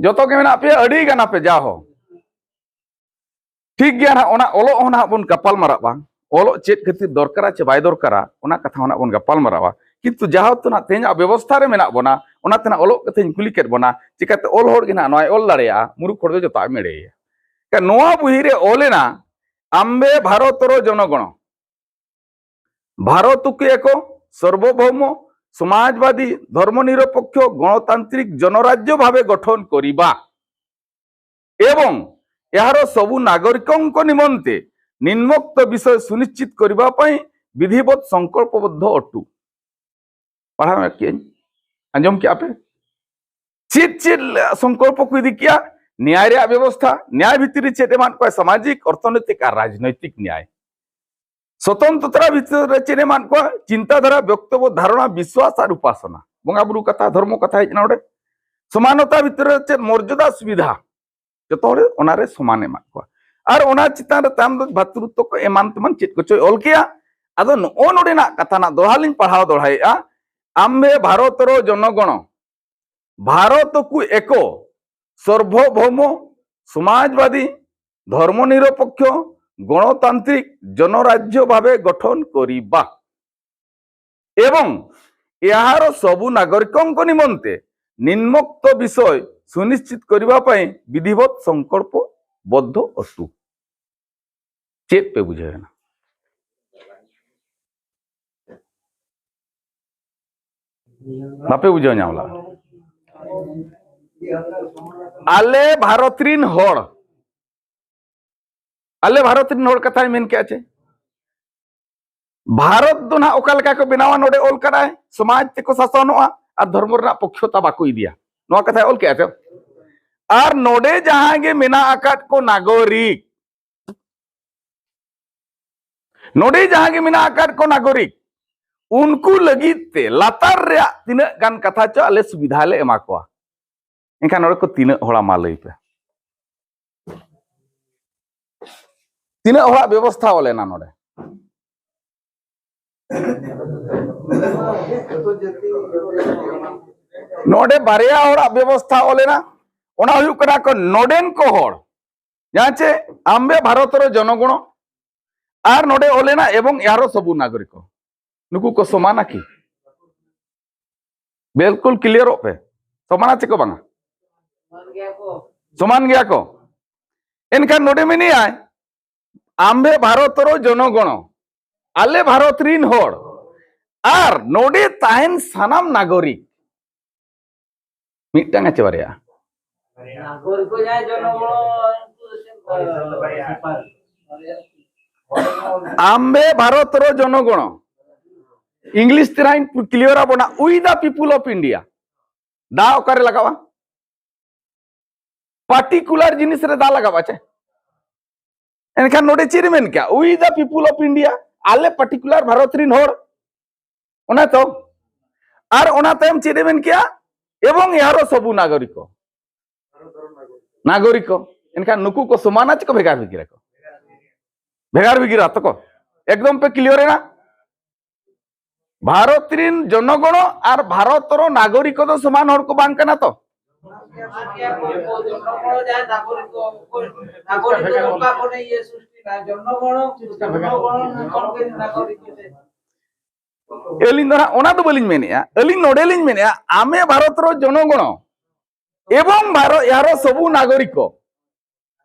ᱡᱚᱛᱚ ᱜᱮ ᱢᱮᱱᱟᱜ ᱯᱮᱭᱟ, ᱟᱹᱰᱤ ᱜᱟᱱ ᱟᱯᱮ ᱡᱟ ᱦᱚ᱾ ᱴᱷᱤᱠ ᱜᱮᱭᱟ ᱱᱟᱦᱟᱜ, ᱚᱱᱟ ᱚᱞᱚᱜ ᱦᱚᱸ ᱱᱟᱦᱟᱜ ᱵᱚᱱ ᱜᱟᱯᱟᱞ ᱢᱟᱨᱟᱜᱼᱟ᱾ ᱚᱞᱚᱜ ᱪᱮᱫ ᱠᱷᱟᱹᱛᱤᱨ ᱫᱚᱨᱠᱟᱨᱟ ᱪᱮ ᱵᱟᱭ ᱫᱚᱨᱠᱟᱨᱟ, ᱚᱱᱟ ᱠᱟᱛᱷᱟ ᱦᱚᱸ ᱱᱟᱦᱟᱜ ᱵᱚᱱ ᱜᱟᱯᱟᱞ ᱢᱟᱨᱟᱣᱟ᱾ ᱠᱤᱱᱛᱩ ᱡᱟᱦᱟᱸ ᱛᱮᱱᱟᱜ ᱛᱮᱦᱮᱧᱟᱜ ᱵᱮᱵᱚᱥᱛᱷᱟ ᱨᱮ ᱢᱮᱱᱟᱜ ᱵᱚᱱᱟ, ᱚᱱᱟ ᱛᱮᱱᱟᱜ ᱚᱞᱚᱜ ᱠᱟᱛᱷᱟᱧ ᱠᱩᱞᱤ ᱠᱮᱫ ᱵᱚᱱᱟ, ᱪᱤᱠᱟᱹᱛᱮ ᱚᱞ ᱦᱚᱲ ᱜᱮ ᱱᱟᱦᱟᱜ ᱱᱚᱣᱟᱭ ᱚᱞ ᱫᱟᱲᱮᱭᱟᱜᱼᱟ, ᱢᱩᱨᱩᱠᱷ ᱦᱚᱲ ᱫᱚ ᱡᱚᱛᱚᱣᱟᱜ ᱮᱢ ᱮᱲᱮᱭᱟ᱾ ᱱᱚᱣᱟ ᱵᱩᱦᱤ ᱨᱮ ᱚᱞ ᱮᱱᱟ, ᱟᱢᱵᱮ ᱵᱷᱟᱨᱚᱛᱚᱨ ᱡᱚᱱᱚᱜᱚᱬ, ᱵᱷᱟᱨᱚᱛ ᱩᱠᱩ ᱮᱠᱚ, ᱥᱚᱨᱵᱚᱵᱷᱚᱣᱢᱚ, ᱥᱚᱢᱟᱡᱽᱵᱟᱫᱤ, ᱫᱷᱚᱨᱢᱚ ᱱᱤᱨᱚᱯᱮᱠᱷᱚ, ᱜᱚᱬᱚᱛᱟᱱᱛᱨᱤᱠ, ᱡᱚᱱᱚᱨᱟᱡᱽᱡᱚ ᱵᱷᱟᱵᱮ ᱜᱚᱴᱷᱚᱱ ᱠᱚᱨᱤᱵᱟ ଏବଂ ଏହାର ସବୁ ନାଗରିକଙ୍କ ନିମନ୍ତେ ନିମ୍ନୋକ୍ତ ବିଷୟ ସୁନିଶ୍ଚିତ କରିବା ପାଇଁ ବିଧିବଦ୍ଧ ସଂକଳ୍ପବଦ୍ଧ ଅଟୁ। ᱯᱟᱲᱦᱟᱣ ᱠᱮᱜᱼᱟᱹᱧ, ᱟᱸᱡᱚᱢ ᱠᱮᱜᱼᱟ ᱯᱮ? ᱪᱮᱫ ᱪᱮᱫ ᱥᱚᱝᱠᱚᱞᱯᱚ ᱠᱚ ᱤᱫᱤ ᱠᱮᱜᱼᱟ? ᱱᱮᱭᱟᱭ ᱨᱮᱭᱟᱜ ᱵᱮᱵᱚᱥᱛᱷᱟ, ᱱᱮᱭᱟᱭ ᱵᱷᱤᱛᱤᱨ ᱨᱮ ᱪᱮᱫ ᱮᱢᱟᱱ ᱠᱚᱣᱟ? ᱥᱟᱢᱟᱡᱤᱠ, ᱚᱨᱛᱷᱚᱱᱳᱭᱛᱤᱠ ᱟᱨ ᱨᱟᱡᱽᱱᱳᱭᱛᱤᱠ ᱱᱮᱭᱟᱭ᱾ ᱥᱚᱛᱚᱱᱛᱨᱚᱛᱟ ᱵᱷᱤᱛᱤᱨ ᱨᱮ ᱪᱮᱫ ᱮᱢᱟᱱ ᱠᱚᱣᱟ? ᱪᱤᱱᱛᱟᱹ ᱫᱷᱟᱨᱟ, ᱵᱚᱠᱛᱚᱵᱚ, ᱫᱷᱟᱨᱚᱬᱟ, ᱵᱤᱥᱣᱟᱥ ᱟᱨ ᱩᱯᱟᱥᱚᱱᱟ᱾ ᱵᱚᱸᱜᱟ ᱵᱩᱨᱩ ᱠᱟᱛᱷᱟ, ᱫᱷᱚᱨᱢᱚ ᱠᱟᱛᱷᱟ ᱦᱮᱡ ᱮᱱᱟ ᱚᱸᱰᱮ᱾ ᱥᱚᱢᱟᱱᱚᱛᱟ ᱵᱷᱤᱛᱤᱨ ᱨᱮ ᱪᱮᱫ? ᱢᱚᱨᱡᱟᱫᱟ, ᱥᱩᱵᱤᱫᱷᱟ, ᱡᱚᱛᱚ ᱦᱚᱲ ᱚᱱᱟᱨᱮ ᱥᱚᱢᱟᱱ ᱮᱢᱟᱜ ᱠᱚᱣᱟ᱾ ᱟᱨ ᱚᱱᱟ ᱪᱮᱛᱟᱱ ᱨᱮ ᱛᱟᱭᱚᱢ ᱫᱚ ᱵᱷᱟᱛᱨᱩᱛᱛᱚ ᱠᱚ ᱮᱢᱟᱱ ᱛᱮᱢᱟᱱ ᱪᱮᱫ ᱠᱚᱪᱚᱭ ᱚᱞ ᱠᱮᱜᱼᱟ᱾ ᱟᱫᱚ ᱱᱚᱜᱼᱚ ᱱᱚᱰᱮᱱᱟᱜ ᱠᱟᱛᱷᱟ ᱱᱟᱜ ᱫᱚᱦᱲᱟ ᱞᱤᱧ ᱯᱟᱲᱦᱟᱣ ᱫᱚᱦᱲᱟᱭᱮᱜᱼᱟ, ᱟᱢᱵᱮ ᱵᱷᱟᱨᱚᱛᱚᱨ ᱡᱚᱱᱚᱜᱚᱬ, ᱵᱷᱟᱨᱚᱛ ᱩᱠᱩ ᱮᱠᱚ, ᱥᱚᱨᱵᱚᱵᱷᱚᱣᱢᱚ, ᱥᱚᱢᱟᱡᱽᱵᱟᱫᱤ, ᱫᱷᱚᱨᱢᱚ ᱱᱤᱨᱚᱯᱮᱠᱷᱚ, ᱜᱚᱬᱚᱛᱟᱱᱛᱨᱤᱠ, ᱡᱚᱱᱚᱨᱟᱡᱽᱡᱚ ᱵᱷᱟᱵᱮ ᱜᱚᱴᱷᱚᱱ ᱠᱚᱨᱤᱵᱟ ଏବଂ ଏହାର ସବୁ ନାଗରିକଙ୍କ ନିମନ୍ତେ ନିମ୍ନୋକ୍ତ ବିଷୟ ସୁନିଶ୍ଚିତ କରିବା ପାଇଁ ବିଧିବଦ୍ଧ ସଂକଳ୍ପବଦ୍ଧ ଅଟୁ। ᱪᱮᱫ ᱯᱮ ᱵᱩᱡᱷᱟᱹᱣ ᱮᱱᱟ? ᱵᱟᱯᱮ ᱵᱩᱡᱷᱟᱹᱣ ᱧᱟᱢ ᱞᱮᱫᱟ? ᱟᱞᱮ ᱵᱷᱟᱨᱚᱛ ᱨᱤᱱ ᱦᱚᱲ, ᱟᱞᱮ ᱵᱷᱟᱨᱚᱛ ᱨᱤᱱ ᱦᱚᱲ ᱠᱟᱛᱷᱟᱭ ᱢᱮᱱ ᱠᱮᱜᱼᱟ ᱪᱮ? ᱵᱷᱟᱨᱚᱛ ᱫᱚ ᱱᱟᱦᱟᱜ ᱚᱠᱟ ᱞᱮᱠᱟ ᱠᱚ ᱵᱮᱱᱟᱣᱟ? ᱱᱚᱰᱮ ᱚᱞ ᱠᱟᱫᱟᱭ, ᱥᱚᱢᱟᱡᱽ ᱛᱮᱠᱚ ᱥᱟᱥᱚᱱᱚᱜᱼᱟ ᱟᱨ ᱫᱷᱚᱨᱢᱚ ᱨᱮᱱᱟᱜ ᱯᱚᱠᱷᱚᱛᱟ ᱵᱟᱠᱚ ᱤᱫᱤᱭᱟ᱾ ᱱᱚᱣᱟ ᱠᱟᱛᱷᱟᱭ ᱚᱞ ᱠᱮᱜᱼᱟ ᱪᱮ? ᱟᱨ ᱱᱚᱰᱮ ᱡᱟᱦᱟᱸ ᱜᱮ ᱢᱮᱱᱟᱜ ᱟᱠᱟᱫ ᱠᱚ ᱱᱟᱜᱚᱨᱤᱠ, ᱱᱚᱰᱮ ᱡᱟᱦᱟᱸ ᱜᱮ ᱢᱮᱱᱟᱜ ᱟᱠᱟᱫ ᱠᱚ ᱱᱟᱜᱚᱨᱤᱠ, ᱩᱱᱠᱩ ᱞᱟᱹᱜᱤᱫ ᱛᱮ ᱞᱟᱛᱟᱨ ᱨᱮᱭᱟᱜ ᱛᱤᱱᱟᱹᱜ ᱜᱟᱱ ᱠᱟᱛᱷᱟ ᱪᱚ ᱟᱞᱮ ᱥᱩᱵᱤᱫᱷᱟ ᱞᱮ ᱮᱢᱟ ᱠᱚᱣᱟ᱾ ᱮᱱᱠᱷᱟᱱ ᱱᱚᱰᱮ ᱠᱚ ᱛᱤᱱᱟᱹᱜ ᱦᱚᱲᱟ ᱢᱟ ᱞᱟᱹᱭ ᱯᱮ? ᱛᱤᱱᱟᱹᱜ ᱦᱚᱲᱟᱜ ᱵᱮᱵᱚᱥᱛᱷᱟ ᱚᱞ ᱮᱱᱟ ᱱᱚᱰᱮ? ᱱᱚᱰᱮ ᱵᱟᱨᱭᱟ ᱦᱚᱲᱟᱜ ᱵᱮᱵᱚᱥᱛᱷᱟ ᱚᱞ ᱮᱱᱟ᱾ ᱚᱱᱟ ᱦᱩᱭᱩᱜ ᱠᱟᱱᱟ ᱠᱚ ᱱᱚᱰᱮᱱ ᱠᱚ ᱦᱚᱲ, ᱡᱟᱦᱟᱸ ᱪᱮ ᱟᱢᱵᱮ ᱵᱷᱟᱨᱚᱛᱚᱨ ᱡᱚᱱᱚᱜᱚᱬ, ᱟᱨ ᱱᱚᱰᱮ ᱚᱞ ᱮᱱᱟ ᱮᱵᱚᱝ ᱮᱦᱟᱨᱚ ᱥᱚᱵᱩ ᱱᱟᱜᱚᱨᱤᱠᱚ᱾ ᱱᱩᱠᱩ ᱠᱚ ᱥᱚᱢᱟᱱᱟ ᱠᱤ? ᱵᱤᱞᱠᱩᱞ ᱠᱞᱤᱭᱟᱨᱚᱜ ᱯᱮ᱾ ᱥᱚᱢᱟᱱᱟ ᱪᱮ ᱠᱚ ᱵᱟᱝᱟ? ᱥᱚᱢᱟᱱ ᱜᱮᱭᱟ ᱠᱚ᱾ ᱮᱱᱠᱷᱟᱱ ᱱᱚᱰᱮ ᱢᱮᱱᱮᱜᱼᱟᱭ, ᱟᱢᱵᱷᱮ ᱵᱷᱟᱨᱚᱛᱨᱚ ᱡᱚᱱᱚᱜᱚᱬᱚ, ᱟᱞᱮ ᱵᱷᱟᱨᱚᱛ ᱨᱤᱱ ᱦᱚᱲ ᱟᱨ ᱱᱚᱰᱮ ᱛᱟᱦᱮᱱ ᱥᱟᱱᱟᱢ ᱱᱟᱜᱚᱨᱤᱠ᱾ ᱢᱤᱫᱴᱟᱝ ᱟᱪᱮ ᱵᱟᱨᱭᱟ? ᱱᱟᱜᱚᱨᱤᱠ ᱠᱚ ᱡᱟᱦᱟᱸᱭ ᱡᱚᱱᱚᱜᱚᱬᱚ, ᱩᱱᱠᱩ ᱫᱚ ᱪᱮᱫ ᱞᱮᱠᱟ? ᱟᱢᱵᱷᱮ ᱵᱷᱟᱨᱚᱛᱨᱚ ᱡᱚᱱᱚᱜᱚᱬᱚ, ᱤᱝᱞᱤᱥ ᱛᱮ ᱱᱟᱦᱟᱜ ᱤᱧ ᱠᱞᱤᱭᱟᱨ ᱟᱵᱚᱱᱟ, we the people of India᱾ ᱫᱟ ᱚᱠᱟᱨᱮ ᱞᱟᱜᱟᱣᱟ? ᱯᱟᱨᱴᱤᱠᱩᱞᱟᱨ ᱡᱤᱱᱤᱥ ᱨᱮ ᱫᱟ ᱞᱟᱜᱟᱣᱟ ᱪᱮ? ᱮᱱᱠᱷᱟᱱ ᱱᱚᱰᱮ ᱪᱮᱫ ᱮ ᱢᱮᱱ ᱠᱮᱜᱼᱟ? We the people of India, ᱟᱞᱮ ᱯᱟᱨᱴᱤᱠᱩᱞᱟᱨ ᱵᱷᱟᱨᱚᱛ ᱨᱤᱱ ᱦᱚᱲ᱾ ᱚᱱᱟ ᱛᱚ᱾ ᱟᱨ ᱚᱱᱟ ᱛᱟᱭᱚᱢ ᱪᱮᱫ ᱮ ᱢᱮᱱ ᱠᱮᱜᱼᱟ? ᱮᱵᱚᱝ ᱮᱦᱟᱨᱚ ᱥᱚᱵᱩ ᱱᱟᱜᱚᱨᱤᱠᱚ᱾ ᱱᱟᱜᱚᱨᱤᱠᱚ᱾ ᱮᱱᱠᱷᱟᱱ ᱱᱩᱠᱩ ᱠᱚ ᱥᱚᱢᱟᱱᱟ ᱪᱮ ᱠᱚ ᱵᱷᱮᱜᱟᱨ ᱵᱷᱮᱜᱤᱨ ᱟᱠᱚ? ᱵᱷᱮᱜᱟᱨ ᱵᱷᱮᱜᱤᱨ ᱟᱛᱚ ᱠᱚ᱾ ᱮᱠᱫᱚᱢ ᱯᱮ ᱠᱞᱤᱭᱟᱨ ᱮᱱᱟ? ᱵᱷᱟᱨᱚᱛ ᱨᱤᱱ ᱡᱚᱱᱚᱜᱚᱬᱚ ᱟᱨ ᱵᱷᱟᱨᱚᱛ ᱨᱚ ᱱᱟᱜᱚᱨᱤᱠᱚ ᱫᱚ ᱥᱚᱢᱟᱱ ᱦᱚᱲ ᱠᱚ ᱵᱟᱝ ᱠᱟᱱᱟ ᱛᱚ? ᱡᱚᱱᱚᱜᱚᱬᱚ ᱡᱟᱦᱟᱸᱭ ᱱᱟᱜᱚᱨᱤᱠ ᱠᱚ, ᱱᱟᱜᱚᱨᱤᱠ ᱫᱚ ᱚᱠᱟ ᱠᱷᱚᱱᱮ ᱤᱭᱟᱹ ᱥᱨᱤᱥᱴᱤ ᱮᱱᱟ? ᱡᱚᱱᱚᱜᱚᱬᱚ, ᱡᱚᱱᱚᱜᱚᱬᱚ ᱠᱷᱚᱱ ᱜᱮ ᱱᱟᱜᱚᱨᱤᱠ ᱠᱚ ᱥᱮ? ᱟᱹᱞᱤᱧ ᱫᱚ ᱱᱟᱦᱟᱜ ᱚᱱᱟ ᱫᱚ ᱵᱟᱹᱞᱤᱧ ᱢᱮᱱᱮᱜᱼᱟ᱾ ᱟᱹᱞᱤᱧ ᱱᱚᱰᱮ ᱞᱤᱧ ᱢᱮᱱᱮᱜᱼᱟ, ᱟᱢᱮ ᱵᱷᱟᱨᱚᱛ ᱨᱚ ᱡᱚᱱᱚᱜᱚᱬᱚ ᱮᱵᱚᱝ ᱵᱷᱟᱨᱚᱛ ᱮᱦᱟᱨᱚ ᱥᱚᱵᱩ ᱱᱟᱜᱚᱨᱤᱠᱚ᱾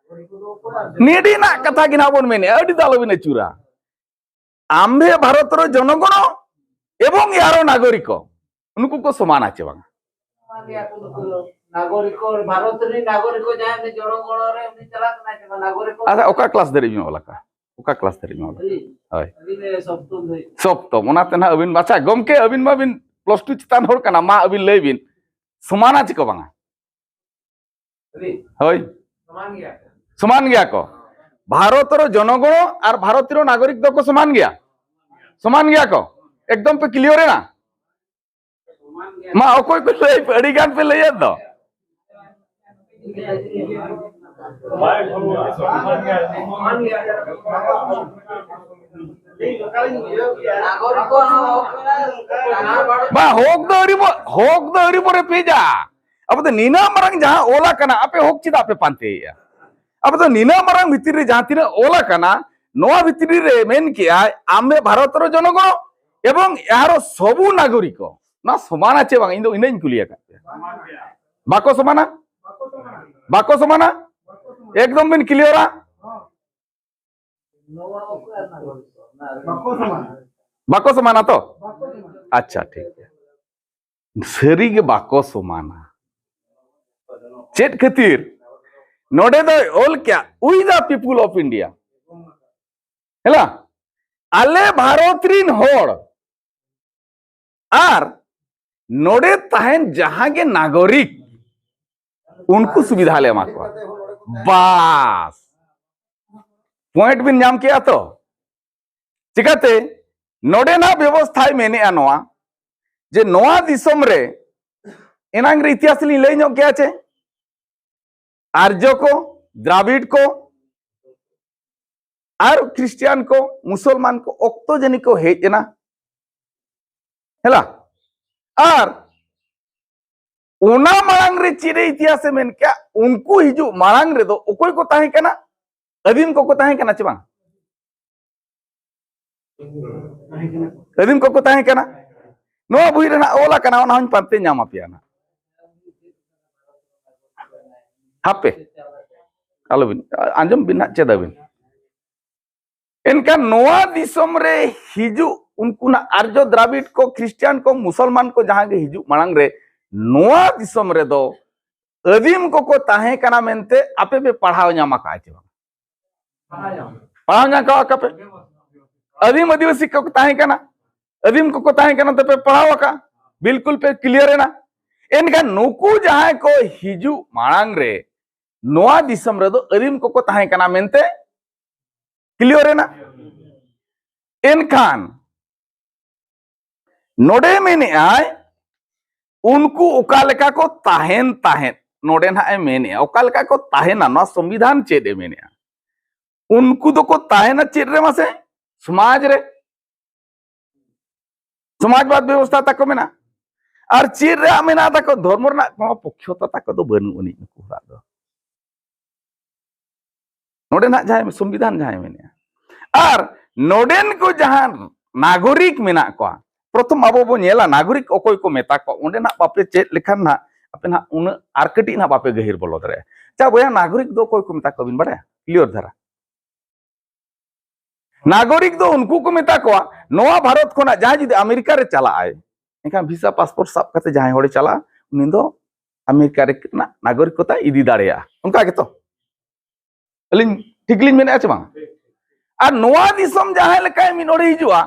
ᱱᱤᱰᱤᱱᱟᱜ ᱠᱟᱛᱷᱟ ᱜᱮ ᱱᱟᱦᱟᱜ ᱵᱚᱱ ᱢᱮᱱᱮᱜᱼᱟ, ᱟᱹᱰᱤ ᱫᱚ ᱟᱞᱚᱵᱤᱱ ᱟᱹᱪᱩᱨᱟ᱾ ᱟᱢᱵᱷᱮ ᱵᱷᱟᱨᱚᱛᱨᱚ ᱡᱚᱱᱚᱜᱚᱬᱚ ᱮᱵᱚᱝ ᱮᱦᱟᱨᱚ ᱱᱟᱜᱚᱨᱤᱠᱚ, ᱱᱩᱠᱩ ᱠᱚ ᱥᱚᱢᱟᱱᱟ ᱪᱮ ᱵᱟᱝᱟ? ᱥᱚᱢᱟᱱ ᱜᱮᱭᱟ ᱠᱚ ᱱᱩᱠᱩ ᱫᱚ᱾ ᱱᱟᱜᱚᱨᱤᱠᱚ, ᱵᱷᱟᱨᱚᱛ ᱨᱤᱱ ᱱᱟᱜᱚᱨᱤᱠᱚ ᱡᱟᱦᱟᱸᱭ ᱩᱱᱤ ᱡᱚᱱᱚᱜᱚᱬᱚ ᱨᱮ ᱩᱱᱤ ᱪᱟᱞᱟᱜ ᱠᱟᱱᱟᱭ ᱥᱮ ᱵᱟᱝ? ᱱᱟᱜᱚᱨᱤᱠᱚ ᱟᱪᱪᱷᱟ, ᱚᱠᱟ ᱠᱞᱟᱥ ᱫᱷᱟᱹᱨᱤᱡ ᱵᱤᱱ ᱚᱞ ᱟᱠᱟᱫ? ᱚᱠᱟ ᱠᱞᱟᱥ ᱫᱷᱟᱹᱨᱤᱡ ᱵᱤᱱ ᱚᱞ ᱟᱠᱟᱫ? ᱟᱹᱞᱤᱧ? ᱦᱳᱭ᱾ ᱟᱹᱞᱤᱧ ᱫᱚ ᱥᱚᱯᱛᱚᱢ ᱫᱷᱟᱹᱨᱤᱡ᱾ ᱥᱚᱯᱛᱚᱢ, ᱚᱱᱟᱛᱮ ᱱᱟᱦᱟᱜ ᱟᱹᱵᱤᱱ ᱵᱟᱪᱷᱟ, ᱜᱚᱢᱠᱮ, ᱟᱹᱵᱤᱱ ᱢᱟᱵᱤᱱ ᱯᱞᱟᱥ ᱴᱩ ᱪᱮᱛᱟᱱ ᱦᱚᱲ ᱠᱟᱱᱟ, ᱢᱟ ᱟᱹᱵᱤᱱ ᱞᱟᱹᱭ ᱵᱤᱱ, ᱥᱚᱢᱟᱱᱟ ᱪᱮ ᱠᱚ ᱵᱟᱝᱟ? ᱟᱹᱞᱤᱧ? ᱦᱳᱭ᱾ ᱥᱚᱢᱟᱱ ᱜᱮᱭᱟ᱾ ᱥᱚᱢᱟᱱ ᱜᱮᱭᱟ ᱠᱚ᱾ ᱵᱷᱟᱨᱚᱛ ᱨᱮ ᱡᱚᱱᱚᱜᱚᱬ ᱟᱨ ᱵᱷᱟᱨᱚᱛ ᱨᱮ ᱱᱟᱜᱚᱨᱤᱠ ᱫᱚᱠᱚ ᱥᱚᱢᱟᱱ ᱜᱮᱭᱟ? ᱥᱚᱢᱟᱱ ᱜᱮᱭᱟ ᱠᱚ᱾ ᱮᱠᱫᱚᱢ ᱯᱮ ᱠᱞᱤᱭᱟᱨ ᱮᱱᱟ? ᱢᱟ, ᱚᱠᱚᱭ ᱠᱚ ᱞᱟᱹᱭ, ᱟᱹᱰᱤ ᱜᱟᱱ ᱯᱮ ᱞᱟᱹᱭᱮᱫ ᱫᱚ᱾ ᱵᱟ, ᱦᱚᱠ ᱫᱚ ᱟᱹᱣᱨᱤ ᱵᱚ, ᱦᱚᱠ ᱫᱚ ᱟᱹᱣᱨᱤ ᱵᱚ ᱨᱮᱯᱮᱡᱟ᱾ ᱟᱵᱚ ᱫᱚ ᱱᱤᱱᱟᱹᱜ ᱢᱟᱨᱟᱝ ᱡᱟᱦᱟᱸ ᱚᱞ ᱟᱠᱟᱱᱟ, ᱟᱯᱮ ᱦᱚᱠ ᱪᱮᱫᱟᱜ ᱯᱮ ᱯᱟᱱᱛᱮᱭᱮᱫᱼᱟ? ᱟᱵᱚ ᱫᱚ ᱱᱤᱱᱟᱹᱜ ᱢᱟᱨᱟᱝ ᱵᱷᱤᱛᱤᱨ ᱨᱮ ᱡᱟᱦᱟᱸ ᱛᱤᱱᱟᱹᱜ ᱚᱞ ᱟᱠᱟᱱᱟ, ᱱᱚᱣᱟ ᱵᱷᱤᱛᱨᱤ ᱨᱮ ᱢᱮᱱ ᱠᱮᱜᱼᱟᱭ, ᱟᱢᱮ ᱵᱷᱟᱨᱚᱛ ᱨᱮ ᱡᱚᱱᱚᱜᱚᱬ ᱮᱵᱚᱝ ᱮᱦᱟᱨᱚ ᱥᱚᱵᱩ ᱱᱟᱜᱚᱨᱤᱠ᱾ ᱱᱚᱣᱟ ᱥᱚᱢᱟᱱᱟ ᱪᱮ ᱵᱟᱝ? ᱤᱧ ᱫᱚ ᱤᱱᱟᱹᱧ ᱠᱩᱞᱤ ᱟᱠᱟᱫ ᱯᱮᱭᱟ᱾ ᱵᱟᱠᱚ ᱥᱚᱢᱟᱱᱟ? ᱵᱟᱠᱚ ᱥᱚᱢᱟᱱᱟ? ᱮᱠᱫᱚᱢ ᱵᱤᱱ ᱠᱞᱤᱭᱟᱨᱟ? ᱵᱟᱠᱚ ᱥᱚᱢᱟᱱᱟ᱾ ᱵᱟᱠᱚ ᱥᱚᱢᱟᱱᱟ ᱛᱚ? ᱵᱟᱠᱚ ᱥᱚᱢᱟᱱᱟ᱾ ᱟᱪᱪᱷᱟ, ᱴᱷᱤᱠ ᱜᱮᱭᱟ᱾ ᱥᱟᱹᱨᱤ ᱜᱮ ᱵᱟᱠᱚ ᱥᱚᱢᱟᱱᱟ᱾ ᱪᱮᱫ ᱠᱷᱟᱹᱛᱤᱨ? ᱱᱚᱰᱮ ᱫᱚᱭ ᱚᱞ ᱠᱮᱜᱼᱟ, "We the people of India", ᱦᱮᱞᱟ, ᱟᱞᱮ ᱵᱷᱟᱨᱚᱛ ᱨᱤᱱ ᱦᱚᱲ ᱟᱨ ᱱᱚᱰᱮ ᱛᱟᱦᱮᱱ ᱡᱟᱦᱟᱸ ᱜᱮ ᱱᱟᱜᱚᱨᱤᱠ, ᱩᱱᱠᱩ ᱥᱩᱵᱤᱫᱷᱟ ᱞᱮ ᱮᱢᱟ ᱠᱚᱣᱟ᱾ ᱵᱟᱥ, ᱯᱚᱭᱮᱱᱴ ᱵᱤᱱ ᱧᱟᱢ ᱠᱮᱜᱼᱟ ᱛᱚ? ᱪᱤᱠᱟᱹᱛᱮ? ᱱᱚᱰᱮᱱᱟᱜ ᱵᱮᱵᱚᱥᱛᱷᱟᱭ ᱢᱮᱱᱮᱜᱼᱟ ᱱᱚᱣᱟ, ᱡᱮ ᱱᱚᱣᱟ ᱫᱤᱥᱚᱢ ᱨᱮ, ᱮᱱᱟᱝ ᱨᱮ ᱤᱛᱤᱦᱟᱥ ᱞᱤᱧ ᱞᱟᱹᱭ ᱧᱚᱜ ᱠᱮᱜᱼᱟ ᱪᱮ, ᱟᱨᱡᱚ ᱠᱚ, ᱫᱨᱟᱵᱤᱲ ᱠᱚ, ᱟᱨ ᱠᱷᱨᱤᱥᱴᱤᱭᱟᱱ ᱠᱚ, ᱢᱩᱥᱚᱞᱢᱟᱱ ᱠᱚ ᱚᱠᱛᱚ ᱡᱟᱹᱱᱤ ᱠᱚ ᱦᱮᱡ ᱮᱱᱟ, ᱦᱮᱞᱟ? ᱟᱨ ᱚᱱᱟ ᱢᱟᱲᱟᱝ ᱨᱮ ᱪᱮᱫ ᱮ ᱤᱛᱤᱦᱟᱥᱮ ᱢᱮᱱ ᱠᱮᱜᱼᱟ? ᱩᱱᱠᱩ ᱦᱤᱡᱩᱜ ᱢᱟᱲᱟᱝ ᱨᱮᱫᱚ ᱚᱠᱚᱭ ᱠᱚ ᱛᱟᱦᱮᱸ ᱠᱟᱱᱟ? ᱟᱹᱫᱤᱢ ᱠᱚᱠᱚ ᱛᱟᱦᱮᱸ ᱠᱟᱱᱟ ᱪᱮ ᱵᱟᱝ? ᱟᱹᱫᱤᱢ ᱠᱚᱠᱚ ᱛᱟᱦᱮᱸ ᱠᱟᱱᱟ᱾ ᱱᱚᱣᱟ ᱵᱳᱭ ᱨᱮ ᱱᱟᱜ ᱚᱞ ᱟᱠᱟᱱᱟ, ᱚᱱᱟ ᱦᱚᱸᱧ ᱯᱟᱱᱛᱮ ᱧᱟᱢ ᱟᱯᱮᱭᱟ ᱱᱟᱜ᱾ ᱦᱟᱯᱮ, ᱟᱞᱚᱵᱤᱱ, ᱟᱸᱡᱚᱢ ᱵᱤᱱ ᱱᱟᱜ, ᱪᱮᱫ ᱟᱹᱵᱤᱱ? ᱮᱱᱠᱷᱟᱱ ᱱᱚᱣᱟ ᱫᱤᱥᱚᱢ ᱨᱮ ᱦᱤᱡᱩᱜ ᱩᱱᱠᱩ ᱱᱟᱜ ᱟᱨᱡᱚ ᱫᱨᱟᱵᱤᱰ ᱠᱚ, ᱠᱷᱨᱤᱥᱴᱤᱭᱟᱱ ᱠᱚ, ᱢᱩᱥᱚᱞᱢᱟᱱ ᱠᱚ ᱡᱟᱦᱟᱸ ᱜᱮ ᱦᱤᱡᱩᱜ ᱢᱟᱲᱟᱝ ᱨᱮ ᱱᱚᱣᱟ ᱫᱤᱥᱚᱢ ᱨᱮᱫᱚ ᱟᱹᱫᱤᱢ ᱠᱚᱠᱚ ᱛᱟᱦᱮᱸ ᱠᱟᱱᱟ ᱢᱮᱱᱛᱮ ᱟᱯᱮ ᱯᱮ ᱯᱟᱲᱦᱟᱣ ᱧᱟᱢ ᱟᱠᱟᱫᱼᱟ ᱪᱮ ᱵᱟᱝ? ᱯᱟᱲᱦᱟᱣ ᱧᱟᱢ ᱠᱟᱜᱼᱟ ᱠᱟᱯᱮ? ᱟᱹᱫᱤᱢ ᱟᱹᱫᱤᱵᱟᱹᱥᱤ ᱠᱚᱠᱚ ᱛᱟᱦᱮᱸ ᱠᱟᱱᱟ, ᱟᱹᱫᱤᱢ ᱠᱚᱠᱚ ᱛᱟᱦᱮᱸ ᱠᱟᱱᱟ ᱛᱮᱯᱮ ᱯᱟᱲᱦᱟᱣ ᱟᱠᱟᱫᱼᱟ, ᱵᱤᱞᱠᱩᱞ ᱯᱮ ᱠᱞᱤᱭᱟᱨ ᱮᱱᱟ᱾ ᱮᱱᱠᱷᱟᱱ ᱱᱩᱠᱩ ᱡᱟᱦᱟᱸᱭ ᱠᱚ ᱦᱤᱡᱩᱜ ᱢᱟᱲᱟᱝ ᱨᱮ ᱱᱚᱣᱟ ᱫᱤᱥᱚᱢ ᱨᱮᱫᱚ ᱟᱹᱫᱤᱢ ᱠᱚᱠᱚ ᱛᱟᱦᱮᱸ ᱠᱟᱱᱟ ᱢᱮᱱᱛᱮ ᱠᱞᱤᱭᱟᱨ ᱮᱱᱟ᱾ ᱮᱱᱠᱷᱟᱱ ᱱᱚᱰᱮ ᱢᱮᱱᱮᱜᱼᱟᱭ, ᱩᱱᱠᱩ ᱚᱠᱟ ᱞᱮᱠᱟ ᱠᱚ ᱛᱟᱦᱮᱱ ᱛᱟᱦᱮᱸᱫ, ᱱᱚᱰᱮ ᱱᱟᱦᱟᱜ ᱮ ᱢᱮᱱᱮᱜᱼᱟ, ᱚᱠᱟ ᱞᱮᱠᱟ ᱠᱚ ᱛᱟᱦᱮᱱᱟ, ᱱᱚᱣᱟ ᱥᱚᱝᱵᱤᱫᱷᱟᱱ ᱪᱮᱫ ᱮ ᱢᱮᱱᱮᱜᱼᱟ? ᱩᱱᱠᱩ ᱫᱚᱠᱚ ᱛᱟᱦᱮᱱᱟ ᱪᱮᱫ ᱨᱮ ᱢᱟᱥᱮ? ᱥᱚᱢᱟᱡᱽ ᱨᱮ᱾ ᱥᱚᱢᱟᱡᱽᱵᱟᱫ ᱵᱮᱵᱚᱥᱛᱷᱟ ᱛᱟᱠᱚ ᱢᱮᱱᱟᱜᱼᱟ᱾ ᱟᱨ ᱪᱮᱫ ᱨᱮᱭᱟᱜ ᱢᱮᱱᱟᱜ ᱛᱟᱠᱚ? ᱫᱷᱚᱨᱢᱚ ᱨᱮᱱᱟᱜ ᱠᱳᱱᱳ ᱯᱚᱠᱠᱷᱚᱛᱟ ᱛᱟᱠᱚ ᱫᱚ ᱵᱟᱹᱱᱩᱜ ᱟᱹᱱᱤᱡ ᱱᱩᱠᱩ ᱦᱚᱲᱟᱜ ᱫᱚ᱾ ᱱᱚᱰᱮ ᱱᱟᱜ ᱡᱟᱦᱟᱸᱭ ᱥᱚᱝᱵᱤᱫᱷᱟᱱ ᱡᱟᱦᱟᱸᱭ ᱢᱮᱱᱮᱜᱼᱟ, ᱟᱨ ᱱᱚᱰᱮᱱ ᱠᱚ ᱡᱟᱦᱟᱸ ᱱᱟᱜᱚᱨᱤᱠ ᱢᱮᱱᱟᱜ ᱠᱚᱣᱟ, ᱯᱨᱚᱛᱷᱚᱢ ᱟᱵᱚ ᱵᱚ ᱧᱮᱞᱟ ᱱᱟᱜᱚᱨᱤᱠ ᱚᱠᱚᱭ ᱠᱚ ᱢᱮᱛᱟ ᱠᱚᱣᱟ, ᱚᱸᱰᱮ ᱱᱟᱜ ᱵᱟᱯᱮ ᱪᱮᱫ ᱞᱮᱠᱷᱟᱱ ᱱᱟᱜ ᱟᱯᱮ ᱱᱟᱜ ᱩᱱᱟᱹᱜ ᱟᱨ ᱠᱟᱹᱴᱤᱡ ᱱᱟᱜ ᱵᱟᱯᱮ ᱜᱟᱹᱦᱤᱨ ᱵᱚᱞᱚ ᱫᱟᱲᱮᱭᱟᱜᱼᱟ᱾ ᱪᱟ ᱵᱚᱭᱦᱟ, ᱱᱟᱜᱚᱨᱤᱠ ᱫᱚ ᱚᱠᱚᱭ ᱠᱚ ᱢᱮᱛᱟ ᱠᱚᱣᱟ ᱵᱤᱱ ᱵᱟᱲᱟᱭᱟ? ᱠᱞᱤᱭᱟᱨ ᱫᱷᱟᱨᱟ᱾ ᱱᱟᱜᱚᱨᱤᱠ ᱫᱚ ᱩᱱᱠᱩ ᱠᱚ ᱢᱮᱛᱟ ᱠᱚᱣᱟ, ᱱᱚᱣᱟ ᱵᱷᱟᱨᱚᱛ ᱠᱷᱚᱱᱟᱜ ᱡᱟᱦᱟᱸᱭ ᱡᱩᱫᱤ ᱟᱢᱮᱨᱤᱠᱟ ᱨᱮ ᱪᱟᱞᱟᱜ ᱟᱭ, ᱮᱱᱠᱷᱟᱱ ᱵᱷᱤᱥᱟ ᱯᱟᱥᱯᱳᱨᱴ ᱥᱟᱵ ᱠᱟᱛᱮ ᱡᱟᱦᱟᱸᱭ ᱦᱚᱲᱮ ᱪᱟᱞᱟᱜᱼᱟ, ᱩᱱᱤ ᱫᱚ ᱟᱢᱮᱨᱤᱠᱟ ᱨᱮᱱᱟᱜ ᱱᱟᱜᱚᱨᱤᱠᱚᱛᱟ ᱤᱫᱤ ᱫᱟᱲᱮᱭᱟᱜᱼᱟ᱾ ᱚᱱᱠᱟ ᱜᱮᱛᱚ? ᱟᱹᱞᱤᱧ ᱴᱷᱤᱠ ᱞᱤᱧ ᱢᱮᱱᱮᱫᱼᱟ ᱪᱮ ᱵᱟᱝ? ᱟᱨ ᱱᱚᱣᱟ ᱫᱤᱥᱚᱢ ᱡᱟᱦᱟᱸᱭ ᱞᱮᱠᱟᱭ ᱢᱤᱫ ᱦᱚᱲᱮ ᱦᱤᱡᱩᱜᱼᱟ,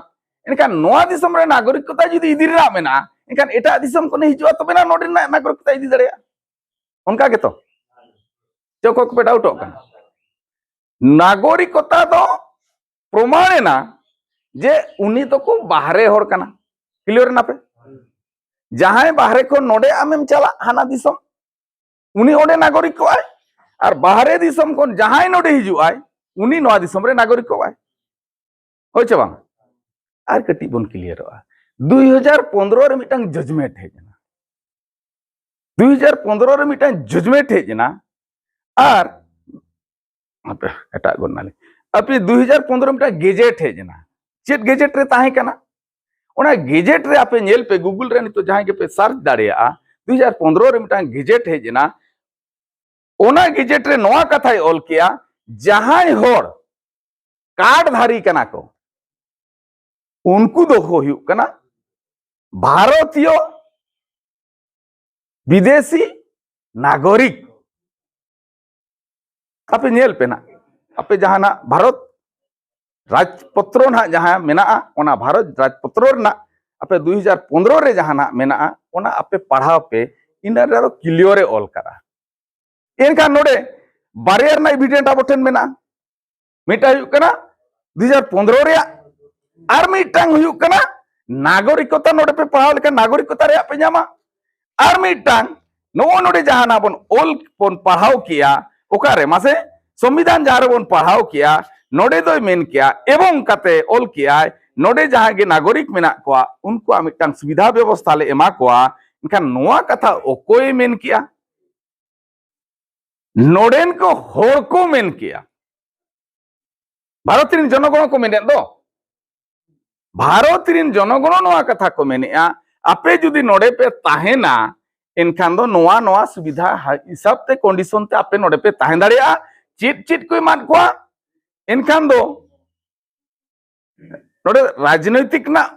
ᱮᱱᱠᱷᱟᱱ ᱱᱚᱣᱟ ᱫᱤᱥᱚᱢ ᱨᱮ ᱱᱟᱜᱚᱨᱤᱠᱚᱛᱟ ᱡᱩᱫᱤ ᱤᱫᱤ ᱨᱮᱱᱟᱜ ᱢᱮᱱᱟᱜᱼᱟ, ᱮᱱᱠᱷᱟᱱ ᱮᱴᱟᱜ ᱫᱤᱥᱚᱢ ᱠᱷᱚᱱᱮ ᱦᱤᱡᱩᱜᱼᱟ, ᱛᱚᱵᱮᱱᱟ ᱱᱚᱰᱮ ᱨᱮᱱᱟᱜ ᱱᱟᱜᱚᱨᱤᱠᱚᱛᱟ ᱤᱫᱤ ᱫᱟᱲᱮᱭᱟᱜᱼᱟ᱾ ᱚᱱᱠᱟ ᱜᱮᱛᱚ? ᱪᱮ ᱚᱠᱚᱭ ᱠᱚᱯᱮ ᱰᱟᱣᱩᱴᱚᱜ ᱠᱟᱱᱟ? ᱱᱟᱜᱚᱨᱤᱠᱚᱛᱟ ᱫᱚ ᱯᱨᱚᱢᱟᱬ ᱮᱱᱟ ᱡᱮ ᱩᱱᱤ ᱫᱚᱠᱚ ᱵᱟᱦᱨᱮ ᱦᱚᱲ ᱠᱟᱱᱟ᱾ ᱠᱞᱤᱭᱟᱨ ᱮᱱᱟ ᱯᱮ? ᱡᱟᱦᱟᱸᱭ ᱵᱟᱦᱨᱮ ᱠᱷᱚᱱ ᱱᱚᱰᱮ ᱟᱢᱮᱢ ᱪᱟᱞᱟᱜ ᱦᱟᱱᱟ ᱫᱤᱥᱚᱢ, ᱩᱱᱤ ᱚᱸᱰᱮ ᱱᱟᱜᱚᱨᱤᱠ ᱠᱚᱜᱼᱟᱭ, ᱟᱨ ᱵᱟᱦᱨᱮ ᱫᱤᱥᱚᱢ ᱠᱷᱚᱱ ᱡᱟᱦᱟᱸᱭ ᱱᱚᱰᱮ ᱦᱤᱡᱩᱜᱼᱟᱭ, ᱩᱱᱤ ᱱᱚᱣᱟ ᱫᱤᱥᱚᱢ ᱨᱮ ᱱᱟᱜᱚᱨᱤᱠ ᱠᱚᱜᱼᱟᱭ᱾ ᱦᱳᱭ ᱪᱮ ᱵᱟᱝ? ᱟᱨ ᱠᱟᱹᱴᱤᱡ ᱵᱚᱱ ᱠᱞᱤᱭᱟᱨᱚᱜᱼᱟ᱾ ᱫᱩᱭ ᱦᱟᱡᱟᱨ ᱯᱚᱱᱫᱽᱨᱚ ᱨᱮ ᱢᱤᱫᱴᱟᱝ ᱡᱟᱡᱽᱢᱮᱱᱴ ᱦᱮᱡ ᱮᱱᱟ᱾ ᱫᱩᱭ ᱦᱟᱡᱟᱨ ᱯᱚᱱᱫᱽᱨᱚ ᱨᱮ ᱢᱤᱫᱴᱟᱝ ᱡᱟᱡᱽᱢᱮᱱᱴ ᱦᱮᱡ ᱮᱱᱟ᱾ ᱟᱨ ᱦᱟᱯᱮ, ᱮᱴᱟᱜ ᱜᱚᱫ ᱱᱟᱞᱤᱧ᱾ ᱟᱯᱮ, ᱫᱩᱭ ᱦᱟᱡᱟᱨ ᱯᱚᱱᱫᱽᱨᱚ ᱢᱤᱫᱴᱟᱝ ᱜᱮᱡᱮᱴ ᱦᱮᱡ ᱮᱱᱟ᱾ ᱪᱮᱫ ᱜᱮᱡᱮᱴ ᱨᱮ ᱛᱟᱦᱮᱸ ᱠᱟᱱᱟ? ᱚᱱᱟ ᱜᱮᱡᱮᱴ ᱨᱮ ᱟᱯᱮ ᱧᱮᱞ ᱯᱮ, ᱜᱩᱜᱩᱞ ᱨᱮ ᱱᱤᱛᱚᱜ ᱡᱟᱦᱟᱸᱭ ᱜᱮᱯᱮ ᱥᱟᱨᱪ ᱫᱟᱲᱮᱭᱟᱜᱼᱟ, ᱫᱩᱭ ᱦᱟᱡᱟᱨ ᱯᱚᱱᱫᱽᱨᱚ ᱨᱮ ᱢᱤᱫᱴᱟᱝ ᱜᱮᱡᱮᱴ ᱦᱮᱡ ᱮᱱᱟ᱾ ᱚᱱᱟ ᱜᱮᱡᱮᱴ ᱨᱮ ᱱᱚᱣᱟ ᱠᱟᱛᱷᱟᱭ ᱚᱞ ᱠᱮᱜᱼᱟ, ᱡᱟᱦᱟᱸᱭ ᱦᱚᱲ ᱠᱟᱨᱰ ᱫᱷᱟᱨᱤ ᱠᱟᱱᱟ ᱠᱚ, ᱩᱱᱠᱩ ᱫᱚ ᱠᱚ ᱦᱩᱭᱩᱜ ᱠᱟᱱᱟ ᱵᱷᱟᱨᱚᱛᱤᱭᱚ ᱵᱤᱫᱮᱥᱤ ᱱᱟᱜᱚᱨᱤᱠ᱾ ᱟᱯᱮ ᱧᱮᱞ ᱯᱮ ᱱᱟᱜ, ᱟᱯᱮ ᱡᱟᱦᱟᱱᱟᱜ ᱵᱷᱟᱨᱚᱛ ᱨᱟᱡᱽᱯᱚᱛᱨᱚ ᱱᱟᱜ ᱡᱟᱦᱟᱸ ᱢᱮᱱᱟᱜᱼᱟ, ᱚᱱᱟ ᱵᱷᱟᱨᱚᱛ ᱨᱟᱡᱽᱯᱚᱛᱨᱚ ᱨᱮᱱᱟᱜ ᱟᱯᱮ ᱫᱩᱭ ᱦᱟᱡᱟᱨ ᱯᱚᱱᱫᱽᱨᱚ ᱨᱮ ᱡᱟᱦᱟᱱᱟᱜ ᱢᱮᱱᱟᱜᱼᱟ, ᱚᱱᱟ ᱟᱯᱮ ᱯᱟᱲᱦᱟᱣ ᱯᱮ᱾ ᱤᱱᱟᱹ ᱨᱮᱫᱚ ᱠᱞᱤᱭᱟᱨ ᱮ ᱚᱞ ᱠᱟᱜᱼᱟ᱾ ᱮᱱᱠᱷᱟᱱ ᱱᱚᱰᱮ ᱵᱟᱨᱭᱟ ᱨᱮᱱᱟᱜ ᱮᱵᱷᱤᱰᱮᱱᱴ ᱟᱵᱚ ᱴᱷᱮᱱ ᱢᱮᱱᱟᱜᱼᱟ᱾ ᱢᱤᱫᱴᱟᱝ ᱦᱩᱭᱩᱜ ᱠᱟᱱᱟ ᱫᱩ ᱦᱟᱡᱟᱨ ᱯᱚᱱᱫᱽᱨᱚ ᱨᱮᱭᱟᱜ, ᱟᱨ ᱢᱤᱫᱴᱟᱝ ᱦᱩᱭᱩᱜ ᱠᱟᱱᱟ ᱱᱟᱜᱚᱨᱤᱠᱚᱛᱟ᱾ ᱱᱚᱰᱮ ᱯᱮ ᱯᱟᱲᱦᱟᱣ ᱞᱮᱠᱷᱟᱱ ᱱᱟᱜᱚᱨᱤᱠᱚᱛᱟ ᱨᱮᱭᱟᱜ ᱯᱮ ᱧᱟᱢᱟ᱾ ᱟᱨ ᱢᱤᱫᱴᱟᱝ ᱱᱚᱜᱼᱚ ᱱᱚᱰᱮ ᱡᱟᱦᱟᱱᱟᱜ ᱵᱚᱱ ᱚᱞ ᱵᱚᱱ ᱯᱟᱲᱦᱟᱣ ᱠᱮᱜᱼᱟ, ᱚᱠᱟᱨᱮ ᱢᱟᱥᱮ ᱥᱚᱝᱵᱤᱫᱷᱟᱱ ᱡᱟᱦᱟᱸ ᱨᱮᱵᱚᱱ ᱯᱟᱲᱦᱟᱣ ᱠᱮᱜᱼᱟ, ᱱᱚᱰᱮ ᱫᱚᱭ ᱢᱮᱱ ᱠᱮᱜᱼᱟ, ᱮᱵᱚᱝ ᱠᱟᱛᱮ ᱚᱞ ᱠᱮᱜᱼᱟᱭ, ᱱᱚᱰᱮ ᱡᱟᱦᱟᱸ ᱜᱮ ᱱᱟᱜᱚᱨᱤᱠ ᱢᱮᱱᱟᱜ ᱠᱚᱣᱟ ᱩᱱᱠᱩᱣᱟᱜ ᱢᱤᱫᱴᱟᱝ ᱥᱩᱵᱤᱫᱷᱟ ᱵᱮᱵᱚᱥᱛᱷᱟ ᱞᱮ ᱮᱢᱟ ᱠᱚᱣᱟ᱾ ᱮᱱᱠᱷᱟᱱ ᱱᱚᱣᱟ ᱠᱟᱛᱷᱟ ᱚᱠᱚᱭᱮ ᱢᱮᱱ ᱠᱮᱜᱼᱟ? ᱱᱚᱰᱮᱱ ᱠᱚ ᱦᱚᱲ ᱠᱚ ᱢᱮᱱ ᱠᱮᱜᱼᱟ᱾ ᱵᱷᱟᱨᱚᱛ ᱨᱮᱱ ᱡᱚᱱᱚᱜᱚᱬ ᱠᱚ ᱢᱮᱱᱮᱫ ᱫᱚ, ᱵᱷᱟᱨᱚᱛ ᱨᱤᱱ ᱡᱚᱱᱚᱜᱚᱬ ᱱᱚᱣᱟ ᱠᱟᱛᱷᱟ ᱠᱚ ᱢᱮᱱᱮᱜᱼᱟ, ᱟᱯᱮ ᱡᱩᱫᱤ ᱱᱚᱰᱮ ᱯᱮ ᱛᱟᱦᱮᱱᱟ, ᱮᱱᱠᱷᱟᱱ ᱫᱚ ᱱᱚᱣᱟ, ᱱᱚᱣᱟ ᱥᱩᱵᱤᱫᱷᱟ ᱦᱟ-, ᱦᱤᱥᱟᱹᱵ ᱛᱮ, ᱠᱚᱱᱰᱤᱥᱚᱱ ᱛᱮ ᱟᱯᱮ ᱱᱚᱰᱮ ᱯᱮ ᱛᱟᱦᱮᱸ ᱫᱟᱲᱮᱭᱟᱜᱼᱟ᱾ ᱪᱮᱫ ᱪᱮᱫ ᱠᱚ ᱮᱢᱟᱫ ᱠᱚᱣᱟ? ᱮᱱᱠᱷᱟᱱ ᱫᱚ ᱱᱚᱰᱮ ᱨᱟᱡᱽᱱᱳᱭᱛᱤᱠ ᱨᱮᱱᱟᱜ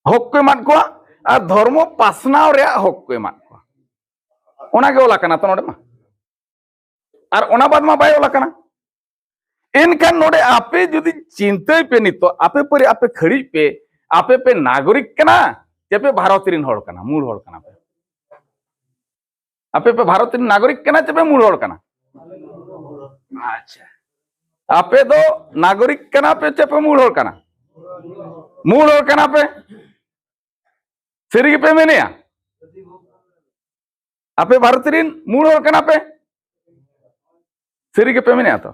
ᱦᱚᱠ ᱠᱚ ᱮᱢᱟᱫ ᱠᱚᱣᱟ ᱟᱨ ᱫᱷᱚᱨᱢᱚ ᱯᱟᱥᱱᱟᱣ ᱨᱮᱭᱟᱜ ᱦᱚᱠ ᱠᱚ ᱮᱢᱟᱫ ᱠᱚᱣᱟ᱾ ᱚᱱᱟᱜᱮ ᱚᱞ ᱟᱠᱟᱱᱟ ᱛᱚ ᱱᱚᱰᱮ ᱢᱟ, ᱟᱨ ᱚᱱᱟ ᱵᱟᱫ ᱢᱟ ᱵᱟᱭ ᱚᱞ ᱟᱠᱟᱱᱟ᱾ ᱮᱱᱠᱷᱟᱱ ᱱᱚᱰᱮ ᱟᱯᱮ ᱡᱩᱫᱤ ᱪᱤᱱᱛᱟᱹᱭ ᱯᱮ, ᱱᱤᱛᱚᱜ ᱟᱯᱮ ᱯᱟᱹᱨᱤ ᱟᱯᱮ ᱠᱷᱟᱹᱲᱤᱡ ᱯᱮ, ᱟᱯᱮ ᱯᱮ ᱱᱟᱜᱚᱨᱤᱠ ᱠᱟᱱᱟ ᱪᱮ ᱯᱮ ᱵᱷᱟᱨᱚᱛ ᱨᱤᱱ ᱦᱚᱲ ᱠᱟᱱᱟ, ᱢᱩᱞ ᱦᱚᱲ ᱠᱟᱱᱟ ᱯᱮ? ᱟᱯᱮ ᱯᱮ ᱵᱷᱟᱨᱚᱛ ᱨᱤᱱ ᱱᱟᱜᱚᱨᱤᱠ ᱠᱟᱱᱟ ᱪᱮ ᱯᱮ ᱢᱩᱞ ᱦᱚᱲ ᱠᱟᱱᱟ? ᱟᱪᱪᱷᱟ, ᱟᱯᱮ ᱫᱚ ᱱᱟᱜᱚᱨᱤᱠ ᱠᱟᱱᱟ ᱯᱮ ᱪᱮ ᱯᱮ ᱢᱩᱞ ᱦᱚᱲ ᱠᱟᱱᱟ? ᱢᱩᱞ ᱦᱚᱲ ᱠᱟᱱᱟ ᱯᱮ᱾ ᱥᱟᱹᱨᱤ ᱜᱮᱯᱮ ᱢᱮᱱᱮᱜᱼᱟ? ᱟᱯᱮ ᱵᱷᱟᱨᱚᱛ ᱨᱤᱱ ᱢᱩᱞ ᱦᱚᱲ ᱠᱟᱱᱟ ᱯᱮ? ᱥᱟᱹᱨᱤ ᱜᱮᱯᱮ ᱢᱮᱱᱮᱜᱼᱟ ᱛᱚ?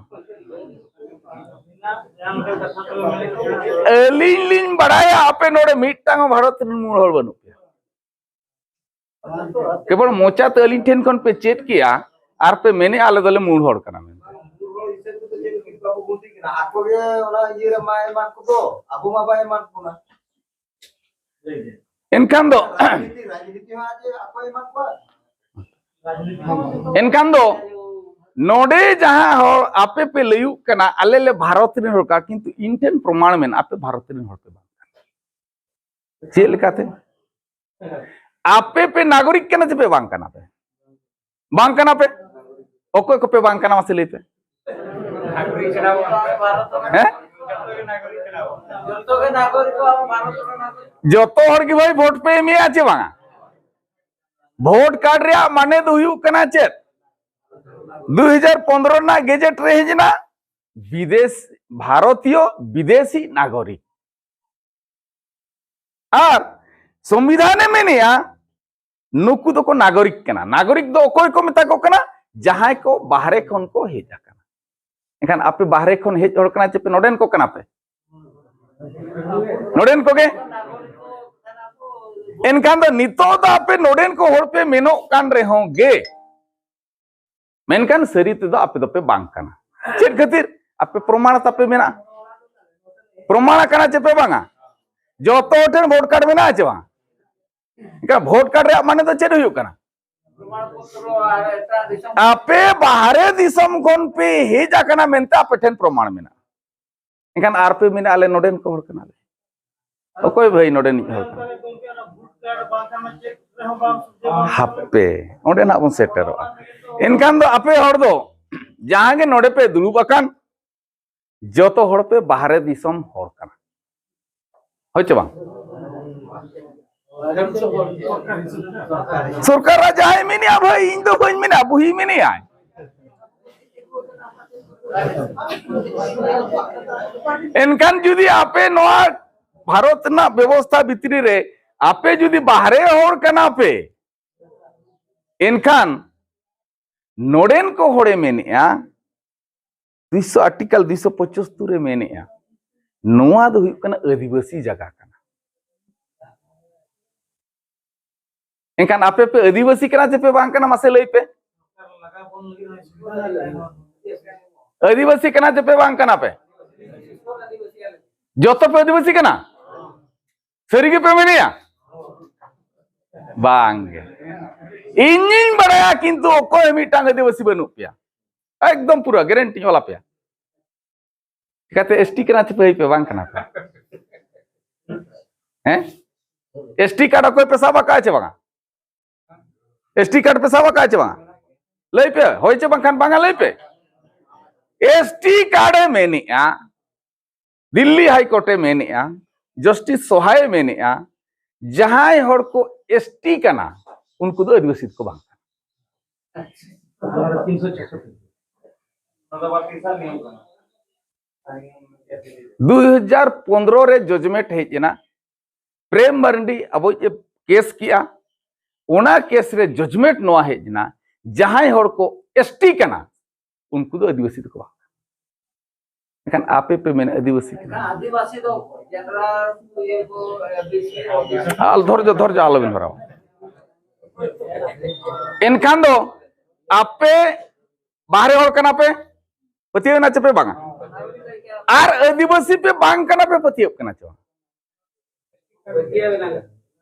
ᱟᱹᱞᱤᱧ ᱞᱤᱧ ᱵᱟᱲᱟᱭᱟ ᱟᱯᱮ ᱱᱚᱰᱮ ᱢᱤᱫᱴᱟᱝ ᱦᱚᱸ ᱵᱷᱟᱨᱚᱛ ᱨᱤᱱ ᱢᱩᱞ ᱦᱚᱲ ᱵᱟᱹᱱᱩᱜ ᱯᱮᱭᱟ᱾ ᱠᱮᱵᱚᱞ ᱢᱚᱪᱟᱛᱮ ᱟᱹᱞᱤᱧ ᱴᱷᱮᱱ ᱠᱷᱚᱱ ᱯᱮ ᱪᱮᱫ ᱠᱮᱜᱼᱟ ᱟᱨ ᱯᱮ ᱢᱮᱱᱮᱜᱼᱟ ᱟᱞᱮ ᱫᱚᱞᱮ ᱢᱩᱞ ᱦᱚᱲ ᱠᱟᱱᱟ ᱢᱮᱱᱛᱮ᱾ ᱟᱠᱚ ᱜᱮ ᱚᱱᱟ ᱤᱭᱟᱹ ᱨᱮ ᱢᱟ ᱮᱢᱟᱱ ᱠᱚᱫᱚ, ᱟᱵᱚ ᱢᱟ ᱵᱟᱭ ᱮᱢᱟᱱ ᱵᱚᱱᱟ᱾ ᱮᱱᱠᱷᱟᱱ ᱫᱚ ᱨᱟᱡᱽᱱᱤᱛᱤ, ᱨᱟᱡᱽᱱᱤᱛᱤ ᱦᱚᱸ ᱟᱡ ᱟᱠᱚ ᱮᱢᱟ ᱠᱚᱣᱟ᱾ ᱮᱱᱠᱷᱟᱱ ᱫᱚ ᱱᱚᱰᱮ ᱡᱟᱦᱟᱸ ᱦᱚᱲ ᱟᱯᱮ ᱯᱮ ᱞᱟᱹᱭᱩᱜ ᱠᱟᱱᱟ, ᱟᱞᱮ ᱞᱮ ᱵᱷᱟᱨᱚᱛ ᱨᱮᱱ ᱦᱚᱲ ᱠᱟᱱᱟ, ᱠᱤᱱᱛᱩ ᱤᱧ ᱴᱷᱮᱱ ᱯᱨᱚᱢᱟᱬ ᱢᱮᱱᱟᱜᱼᱟ, ᱟᱯᱮ ᱵᱷᱟᱨᱚᱛ ᱨᱮᱱ ᱦᱚᱲ ᱯᱮ ᱵᱟᱝ ᱠᱟᱱᱟ᱾ ᱪᱮᱫ ᱞᱮᱠᱟᱛᱮ? ᱟᱯᱮ ᱯᱮ ᱱᱟᱜᱚᱨᱤᱠ ᱠᱟᱱᱟ ᱪᱮ ᱯᱮ ᱵᱟᱝ ᱠᱟᱱᱟ ᱯᱮ? ᱵᱟᱝ ᱠᱟᱱᱟ ᱯᱮ? ᱚᱠᱚᱭ ᱠᱚᱯᱮ ᱵᱟᱝ ᱠᱟᱱᱟ ᱢᱟᱥᱮ ᱞᱟᱹᱭ ᱯᱮ? ᱦᱮᱸ? ᱡᱚᱛᱚ ᱦᱚᱲ ᱜᱮ ᱵᱷᱟᱭ ᱵᱷᱳᱴ ᱯᱮ ᱮᱢᱮᱜᱼᱟ ᱪᱮ ᱵᱟᱝᱟ? ᱵᱷᱳᱴ ᱠᱟᱨᱰ ᱨᱮᱭᱟᱜ ᱢᱟᱱᱮ ᱫᱚ ᱦᱩᱭᱩᱜ ᱠᱟᱱᱟ ᱪᱮᱫ? ᱫᱩ ᱦᱟᱡᱟᱨ ᱯᱚᱱᱨᱚ ᱨᱮᱱᱟᱜ ᱜᱮᱡᱮᱴ ᱨᱮ ᱦᱮᱡ ᱮᱱᱟ, ᱵᱤᱫᱮᱥ, ᱵᱷᱟᱨᱚᱛᱤᱭᱚ ᱵᱤᱫᱮᱥᱤ ᱱᱟᱜᱚᱨᱤᱠ᱾ ᱟᱨ ᱥᱚᱝᱵᱤᱫᱷᱟᱱᱮ ᱢᱮᱱᱮᱜᱼᱟ, ᱱᱩᱠᱩ ᱫᱚᱠᱚ ᱱᱟᱜᱚᱨᱤᱠ ᱠᱟᱱᱟ᱾ ᱱᱟᱜᱚᱨᱤᱠ ᱫᱚ ᱚᱠᱚᱭ ᱠᱚ ᱢᱮᱛᱟ ᱠᱚ ᱠᱟᱱᱟ? ᱡᱟᱦᱟᱸᱭ ᱠᱚ ᱵᱟᱦᱨᱮ ᱠᱷᱚᱱ ᱠᱚ ᱦᱮᱡ ᱟᱠᱟᱱᱟ᱾ ᱮᱱᱠᱷᱟᱱ ᱟᱯᱮ ᱵᱟᱦᱨᱮ ᱠᱷᱚᱱ ᱦᱮᱡ ᱦᱚᱲ ᱠᱟᱱᱟ ᱪᱮ ᱯᱮ ᱱᱚᱰᱮᱱ ᱠᱚ ᱠᱟᱱᱟ ᱯᱮ? ᱱᱚᱰᱮᱱ ᱠᱚᱜᱮ᱾ ᱮᱱᱠᱷᱟᱱ ᱫᱚ ᱱᱤᱛᱚᱜ ᱫᱚ ᱟᱯᱮ ᱱᱚᱰᱮᱱ ᱠᱚ ᱦᱚᱲ ᱯᱮ ᱢᱮᱱᱚᱜ ᱠᱟᱱ ᱨᱮᱦᱚᱸ ᱜᱮ, ᱢᱮᱱᱠᱷᱟᱱ ᱥᱟᱹᱨᱤ ᱛᱮᱫᱚ ᱟᱯᱮ ᱫᱚᱯᱮ ᱵᱟᱝ ᱠᱟᱱᱟ᱾ ᱪᱮᱫ ᱠᱷᱟᱹᱛᱤᱨ? ᱟᱯᱮ ᱯᱨᱚᱢᱟᱬ ᱛᱟᱯᱮ ᱢᱮᱱᱟᱜᱼᱟ᱾ ᱯᱨᱚᱢᱟᱬ ᱟᱠᱟᱱᱟ ᱪᱮ ᱯᱮ ᱵᱟᱝᱟ? ᱡᱚᱛᱚ ᱴᱷᱮᱱ ᱵᱷᱳᱴ ᱠᱟᱨᱰ ᱢᱮᱱᱟᱜᱼᱟ ᱪᱮ ᱵᱟᱝ? ᱮᱱᱠᱷᱟᱱ ᱵᱷᱳᱴ ᱠᱟᱨᱰ ᱨᱮᱭᱟᱜ ᱢᱟᱱᱮ ᱫᱚ ᱪᱮᱫ ᱦᱩᱭᱩᱜ ᱠᱟᱱᱟ? ᱟᱯᱮ ᱵᱟᱦᱨᱮ ᱫᱤᱥᱚᱢ ᱠᱷᱚᱱ ᱯᱮ ᱦᱮᱡ ᱟᱠᱟᱱᱟ ᱢᱮᱱᱛᱮ ᱟᱯᱮ ᱴᱷᱮᱱ ᱯᱨᱚᱢᱟᱬ ᱢᱮᱱᱟᱜᱼᱟ᱾ ᱮᱱᱠᱷᱟᱱ ᱟᱨ ᱯᱮ ᱢᱮᱱᱟ, "ᱟᱞᱮ ᱱᱚᱰᱮᱱ ᱠᱚ ᱦᱚᱲ ᱠᱟᱱᱟᱞᱮ᱾" ᱚᱠᱚᱭ ᱵᱷᱟᱹᱭ ᱱᱚᱰᱮᱱᱤᱡ ᱦᱚᱲ ᱠᱟᱱᱟ? ᱦᱟᱯᱮ, ᱚᱸᱰᱮ ᱱᱟᱜ ᱵᱚᱱ ᱥᱮᱴᱮᱨᱚᱜᱼᱟ᱾ ᱮᱱᱠᱷᱟᱱ ᱫᱚ ᱟᱯᱮ ᱦᱚᱲ ᱫᱚ ᱡᱟᱦᱟᱸ ᱜᱮ ᱱᱚᱰᱮ ᱯᱮ ᱫᱩᱲᱩᱵ ᱟᱠᱟᱱ, ᱡᱚᱛᱚ ᱦᱚᱲ ᱯᱮ ᱵᱟᱦᱨᱮ ᱫᱤᱥᱚᱢ ᱦᱚᱲ ᱠᱟᱱᱟ᱾ ᱦᱳᱭ ᱪᱮ ᱵᱟᱝ? ᱥᱚᱨᱠᱟᱨᱟᱜ ᱡᱟᱦᱟᱸᱭ ᱢᱮᱱᱮᱜᱼᱟ, ᱵᱷᱟᱹᱭ, ᱤᱧ ᱫᱚ ᱵᱟᱹᱧ ᱢᱮᱱᱟ, ᱵᱩᱦᱤ ᱢᱮᱱᱮᱜᱼᱟᱭ᱾ ᱮᱱᱠᱷᱟᱱ ᱡᱩᱫᱤ ᱟᱯᱮ ᱱᱚᱣᱟ ᱵᱷᱟᱨᱚᱛ ᱨᱮᱱᱟᱜ ᱵᱮᱵᱚᱥᱛᱷᱟ ᱵᱷᱤᱛᱨᱤ ᱨᱮ ᱟᱯᱮ ᱡᱩᱫᱤ ᱵᱟᱦᱨᱮ ᱦᱚᱲ ᱠᱟᱱᱟ ᱯᱮ, ᱮᱱᱠᱷᱟᱱ ᱱᱚᱰᱮᱱ ᱠᱚ ᱦᱚᱲᱮ ᱢᱮᱱᱮᱜᱼᱟ, ᱫᱩᱭᱥᱚ, ᱟᱨᱴᱤᱠᱟᱞ ᱫᱩᱭᱥᱚ ᱯᱚᱸᱪᱟᱛᱛᱳᱨ ᱮ ᱢᱮᱱᱮᱜᱼᱟ, ᱱᱚᱣᱟ ᱫᱚ ᱦᱩᱭᱩᱜ ᱠᱟᱱᱟ ᱟᱹᱫᱤᱵᱟᱹᱥᱤ ᱡᱟᱭᱜᱟ ᱠᱟᱱᱟ᱾ ᱮᱱᱠᱷᱟᱱ ᱟᱯᱮ ᱯᱮ ᱟᱹᱫᱤᱵᱟᱹᱥᱤ ᱠᱟᱱᱟ ᱪᱮ ᱯᱮ ᱵᱟᱝ ᱠᱟᱱᱟ? ᱢᱟᱥᱮ ᱞᱟᱹᱭ ᱯᱮ᱾ ᱟᱹᱫᱤᱵᱟᱹᱥᱤ ᱠᱟᱱᱟ ᱪᱮ ᱯᱮ ᱵᱟᱝ ᱠᱟᱱᱟ ᱯᱮ? ᱡᱚᱛᱚ ᱯᱮ ᱟᱹᱫᱤᱵᱟᱹᱥᱤ ᱠᱟᱱᱟ? ᱥᱟᱹᱨᱤ ᱜᱮᱯᱮ ᱢᱮᱱᱮᱜᱼᱟ? ᱵᱟᱝ ᱜᱮ᱾ ᱤᱧᱤᱧ ᱵᱟᱲᱟᱭᱟ, ᱠᱤᱱᱛᱩ ᱚᱠᱚᱭ ᱢᱤᱫᱴᱟᱝ ᱟᱹᱫᱤᱵᱟᱹᱥᱤ ᱵᱟᱹᱱᱩᱜ ᱯᱮᱭᱟ᱾ ᱮᱠᱫᱚᱢ ᱯᱩᱨᱟᱹ ᱜᱮᱨᱮᱱᱴᱤᱧ ᱚᱞ ᱟᱯᱮᱭᱟ᱾ ᱪᱤᱠᱟᱹᱛᱮ ᱮᱥᱴᱤ ᱠᱟᱱᱟ ᱪᱮ ᱯᱮ, ᱯᱮ ᱵᱟᱝ ᱠᱟᱱᱟ ᱯᱮ? ᱦᱮᱸ? ᱮᱥᱴᱤ ᱠᱟᱨᱰ ᱚᱠᱚᱭ ᱯᱮ ᱥᱟᱵ ᱟᱠᱟᱫᱼᱟ ᱪᱮ ᱵᱟᱝᱟ? ᱮᱥᱴᱤ ᱠᱟᱨᱰ ᱯᱮ ᱥᱟᱵ ᱟᱠᱟᱫᱼᱟ ᱪᱮ ᱵᱟᱝᱟ? ᱞᱟᱹᱭ ᱯᱮ, ᱦᱳᱭ ᱪᱮ ᱵᱟᱝᱠᱷᱟᱱ ᱵᱟᱝᱟ, ᱞᱟᱹᱭ ᱯᱮ᱾ ᱮᱥᱴᱤ ᱠᱟᱨᱰ ᱮ ᱢᱮᱱᱮᱜᱼᱟ, ᱫᱤᱞᱞᱤ ᱦᱟᱭ ᱠᱳᱨᱴ ᱮ ᱢᱮᱱᱮᱜᱼᱟ, ᱡᱟᱥᱴᱤᱥ ᱥᱚᱦᱟᱭ ᱮ ᱢᱮᱱᱮᱜᱼᱟ, ᱡᱟᱦᱟᱸᱭ ᱦᱚᱲ ᱠᱚ ᱮᱥᱴᱤ ᱠᱟᱱᱟ, ᱩᱱᱠᱩ ᱫᱚ ᱟᱹᱫᱤᱵᱟᱹᱥᱤ ᱫᱚᱠᱚ ᱵᱟᱝ ᱠᱟᱱᱟ᱾ ᱫᱩ ᱦᱟᱡᱟᱨ ᱯᱚᱱᱨᱚ ᱨᱮ ᱡᱚᱡᱽᱢᱮᱱᱴ ᱦᱮᱡ ᱮᱱᱟ, ᱯᱨᱮᱢ ᱢᱟᱨᱰᱤ ᱟᱵᱚᱭᱤᱡ ᱮ ᱠᱮᱥ ᱠᱮᱜᱼᱟ, ᱚᱱᱟ ᱠᱮᱥ ᱨᱮ ᱡᱚᱡᱽᱢᱮᱱᱴ ᱱᱚᱣᱟ ᱦᱮᱡ ᱮᱱᱟ, ᱡᱟᱦᱟᱸᱭ ᱦᱚᱲ ᱠᱚ ᱮᱥᱴᱤ ᱠᱟᱱᱟ, ᱩᱱᱠᱩ ᱫᱚ ᱟᱹᱫᱤᱵᱟᱹᱥᱤ ᱫᱚᱠᱚ ᱵᱟᱝ ᱠᱟᱱᱟ᱾ ᱮᱱᱠᱷᱟᱱ ᱟᱯᱮ ᱯᱮ ᱢᱮᱱᱟ ᱟᱹᱫᱤᱵᱟᱹᱥᱤ ᱠᱟᱱᱟ᱾ ᱟᱹᱫᱤᱵᱟᱹᱥᱤ ᱫᱚ ᱡᱮᱱᱟᱨᱟᱞ, ᱤᱭᱟᱹ ᱠᱚ, ᱵᱤ ᱥᱤ, ᱟᱞ ᱫᱷᱳᱨᱡᱚ, ᱫᱷᱳᱨᱡᱚ ᱟᱞᱚᱵᱤᱱ ᱦᱟᱨᱟᱣᱟ᱾ ᱮᱱᱠᱷᱟᱱ ᱫᱚ ᱟᱯᱮ ᱵᱟᱦᱨᱮ ᱦᱚᱲ ᱠᱟᱱᱟ ᱯᱮ, ᱯᱟᱹᱛᱭᱟᱹᱣ ᱮᱱᱟ ᱪᱮ ᱯᱮ ᱵᱟᱝᱟ? ᱟᱨ ᱟᱹᱫᱤᱵᱟᱹᱥᱤ ᱯᱮ ᱵᱟᱝ ᱠᱟᱱᱟ ᱯᱮ, ᱯᱟᱹᱛᱭᱟᱹᱜ ᱠᱟᱱᱟ ᱪᱮ ᱵᱟᱝ?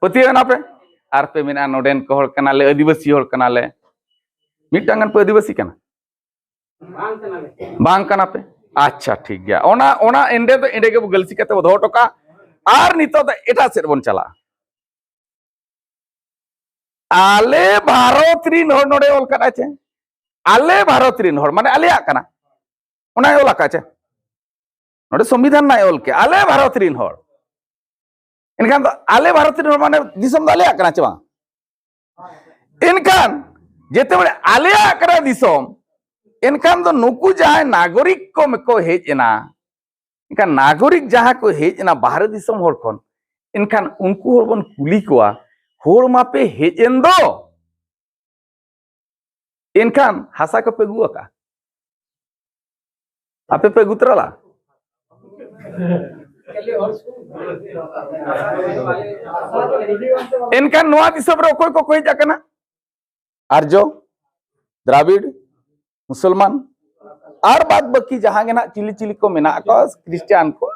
ᱯᱟᱹᱛᱭᱟᱹᱣ ᱮᱱᱟ ᱯᱮ? ᱟᱨ ᱯᱮ ᱢᱮᱱᱟ ᱱᱚᱰᱮᱱ ᱠᱚ ᱦᱚᱲ ᱠᱟᱱᱟᱞᱮ, ᱟᱹᱫᱤᱵᱟᱹᱥᱤ ᱦᱚᱲ ᱠᱟᱱᱟᱞᱮ᱾ ᱢᱤᱫᱴᱟᱝ ᱜᱟᱱ ᱯᱮ ᱟᱹᱫᱤᱵᱟᱹᱥᱤ ᱠᱟᱱᱟ? ᱵᱟᱝ ᱠᱟᱱᱟ ᱯᱮ? ᱟᱪᱪᱷᱟ, ᱴᱷᱤᱠ ᱜᱮᱭᱟ᱾ ᱚᱱᱟ, ᱚᱱᱟ ᱮᱸᱰᱮ ᱫᱚ ᱮᱸᱰᱮ ᱜᱮᱵᱚ ᱜᱟᱹᱞᱥᱤ ᱠᱟᱛᱮ ᱵᱚ ᱫᱚᱦᱚ ᱦᱚᱴᱚ ᱠᱟᱜᱼᱟ᱾ ᱟᱨ ᱱᱤᱛᱚᱜ ᱫᱚ ᱮᱴᱟᱜ ᱥᱮᱫ ᱵᱚᱱ ᱪᱟᱞᱟᱜᱼᱟ᱾ ᱟᱞᱮ ᱵᱷᱟᱨᱚᱛ ᱨᱤᱱ ᱦᱚᱲ ᱱᱚᱰᱮ ᱚᱞ ᱠᱟᱫᱟᱭ ᱪᱮ? ᱟᱞᱮ ᱵᱷᱟᱨᱚᱛ ᱨᱤᱱ ᱦᱚᱲ, ᱢᱟᱱᱮ ᱟᱞᱮᱭᱟᱜ ᱠᱟᱱᱟ᱾ ᱚᱱᱟᱭ ᱚᱞ ᱟᱠᱟᱫ ᱪᱮ? ᱱᱚᱰᱮ ᱥᱚᱝᱵᱤᱫᱷᱟᱱ ᱱᱟᱭ ᱚᱞ ᱠᱮ, ᱟᱞᱮ ᱵᱷᱟᱨᱚᱛ ᱨᱤᱱ ᱦᱚᱲ᱾ ᱮᱱᱠᱷᱟᱱ ᱫᱚ ᱟᱞᱮ ᱵᱷᱟᱨᱚᱛ ᱨᱤᱱ ᱦᱚᱲ ᱢᱟᱱᱮ ᱫᱤᱥᱚᱢ ᱫᱚ ᱟᱞᱮᱭᱟᱜ ᱠᱟᱱᱟ ᱪᱮ ᱵᱟᱝ? ᱮᱱᱠᱷᱟᱱ ᱡᱮᱛᱮ ᱵᱮᱲᱮ ᱟᱞᱮᱭᱟᱜ ᱠᱟᱱᱟ ᱫᱤᱥᱚᱢ, ᱮᱱᱠᱷᱟᱱ ᱫᱚ ᱱᱩᱠᱩ ᱡᱟᱦᱟᱸᱭ ᱱᱟᱜᱚᱨᱤᱠ ᱠᱚ ᱠᱚ ᱦᱮᱡ ᱮᱱᱟ, ᱮᱱᱠᱷᱟᱱ ᱱᱟᱜᱚᱨᱤᱠ ᱡᱟᱦᱟᱸ ᱠᱚ ᱦᱮᱡ ᱮᱱᱟ ᱵᱟᱦᱨᱮ ᱫᱤᱥᱚᱢ ᱦᱚᱲ ᱠᱷᱚᱱ, ᱮᱱᱠᱷᱟᱱ ᱩᱱᱠᱩ ᱦᱚᱲ ᱵᱚᱱ ᱠᱩᱞᱤ ᱠᱚᱣᱟ, "ᱦᱚᱲ ᱢᱟᱯᱮ ᱦᱮᱡ ᱮᱱ ᱫᱚ, ᱮᱱᱠᱷᱟᱱ ᱦᱟᱥᱟ ᱠᱚᱯᱮ ᱟᱹᱜᱩ ᱟᱠᱟᱫᱼᱟ? ᱟᱯᱮ ᱯᱮ ᱟᱹᱜᱩ ᱛᱚᱨᱟ ᱞᱟᱜᱼᱟ?" ᱮᱱᱠᱷᱟᱱ ᱱᱚᱣᱟ ᱫᱤᱥᱚᱢ ᱨᱮ ᱚᱠᱚᱭ ᱠᱚᱠᱚ ᱦᱮᱡ ᱟᱠᱟᱱᱟ? ᱟᱨᱡᱚ, ᱫᱨᱟᱵᱤᱲ, ᱢᱩᱥᱚᱞᱢᱟᱱ, ᱟᱨ ᱵᱟᱫ ᱵᱟᱹᱠᱤ ᱡᱟᱦᱟᱸ ᱜᱮ ᱱᱟᱦᱟᱜ ᱪᱤᱞᱤ ᱪᱤᱞᱤ ᱠᱚ ᱢᱮᱱᱟᱜ ᱠᱚᱣᱟ, ᱠᱷᱨᱤᱥᱴᱟᱱ ᱠᱚ,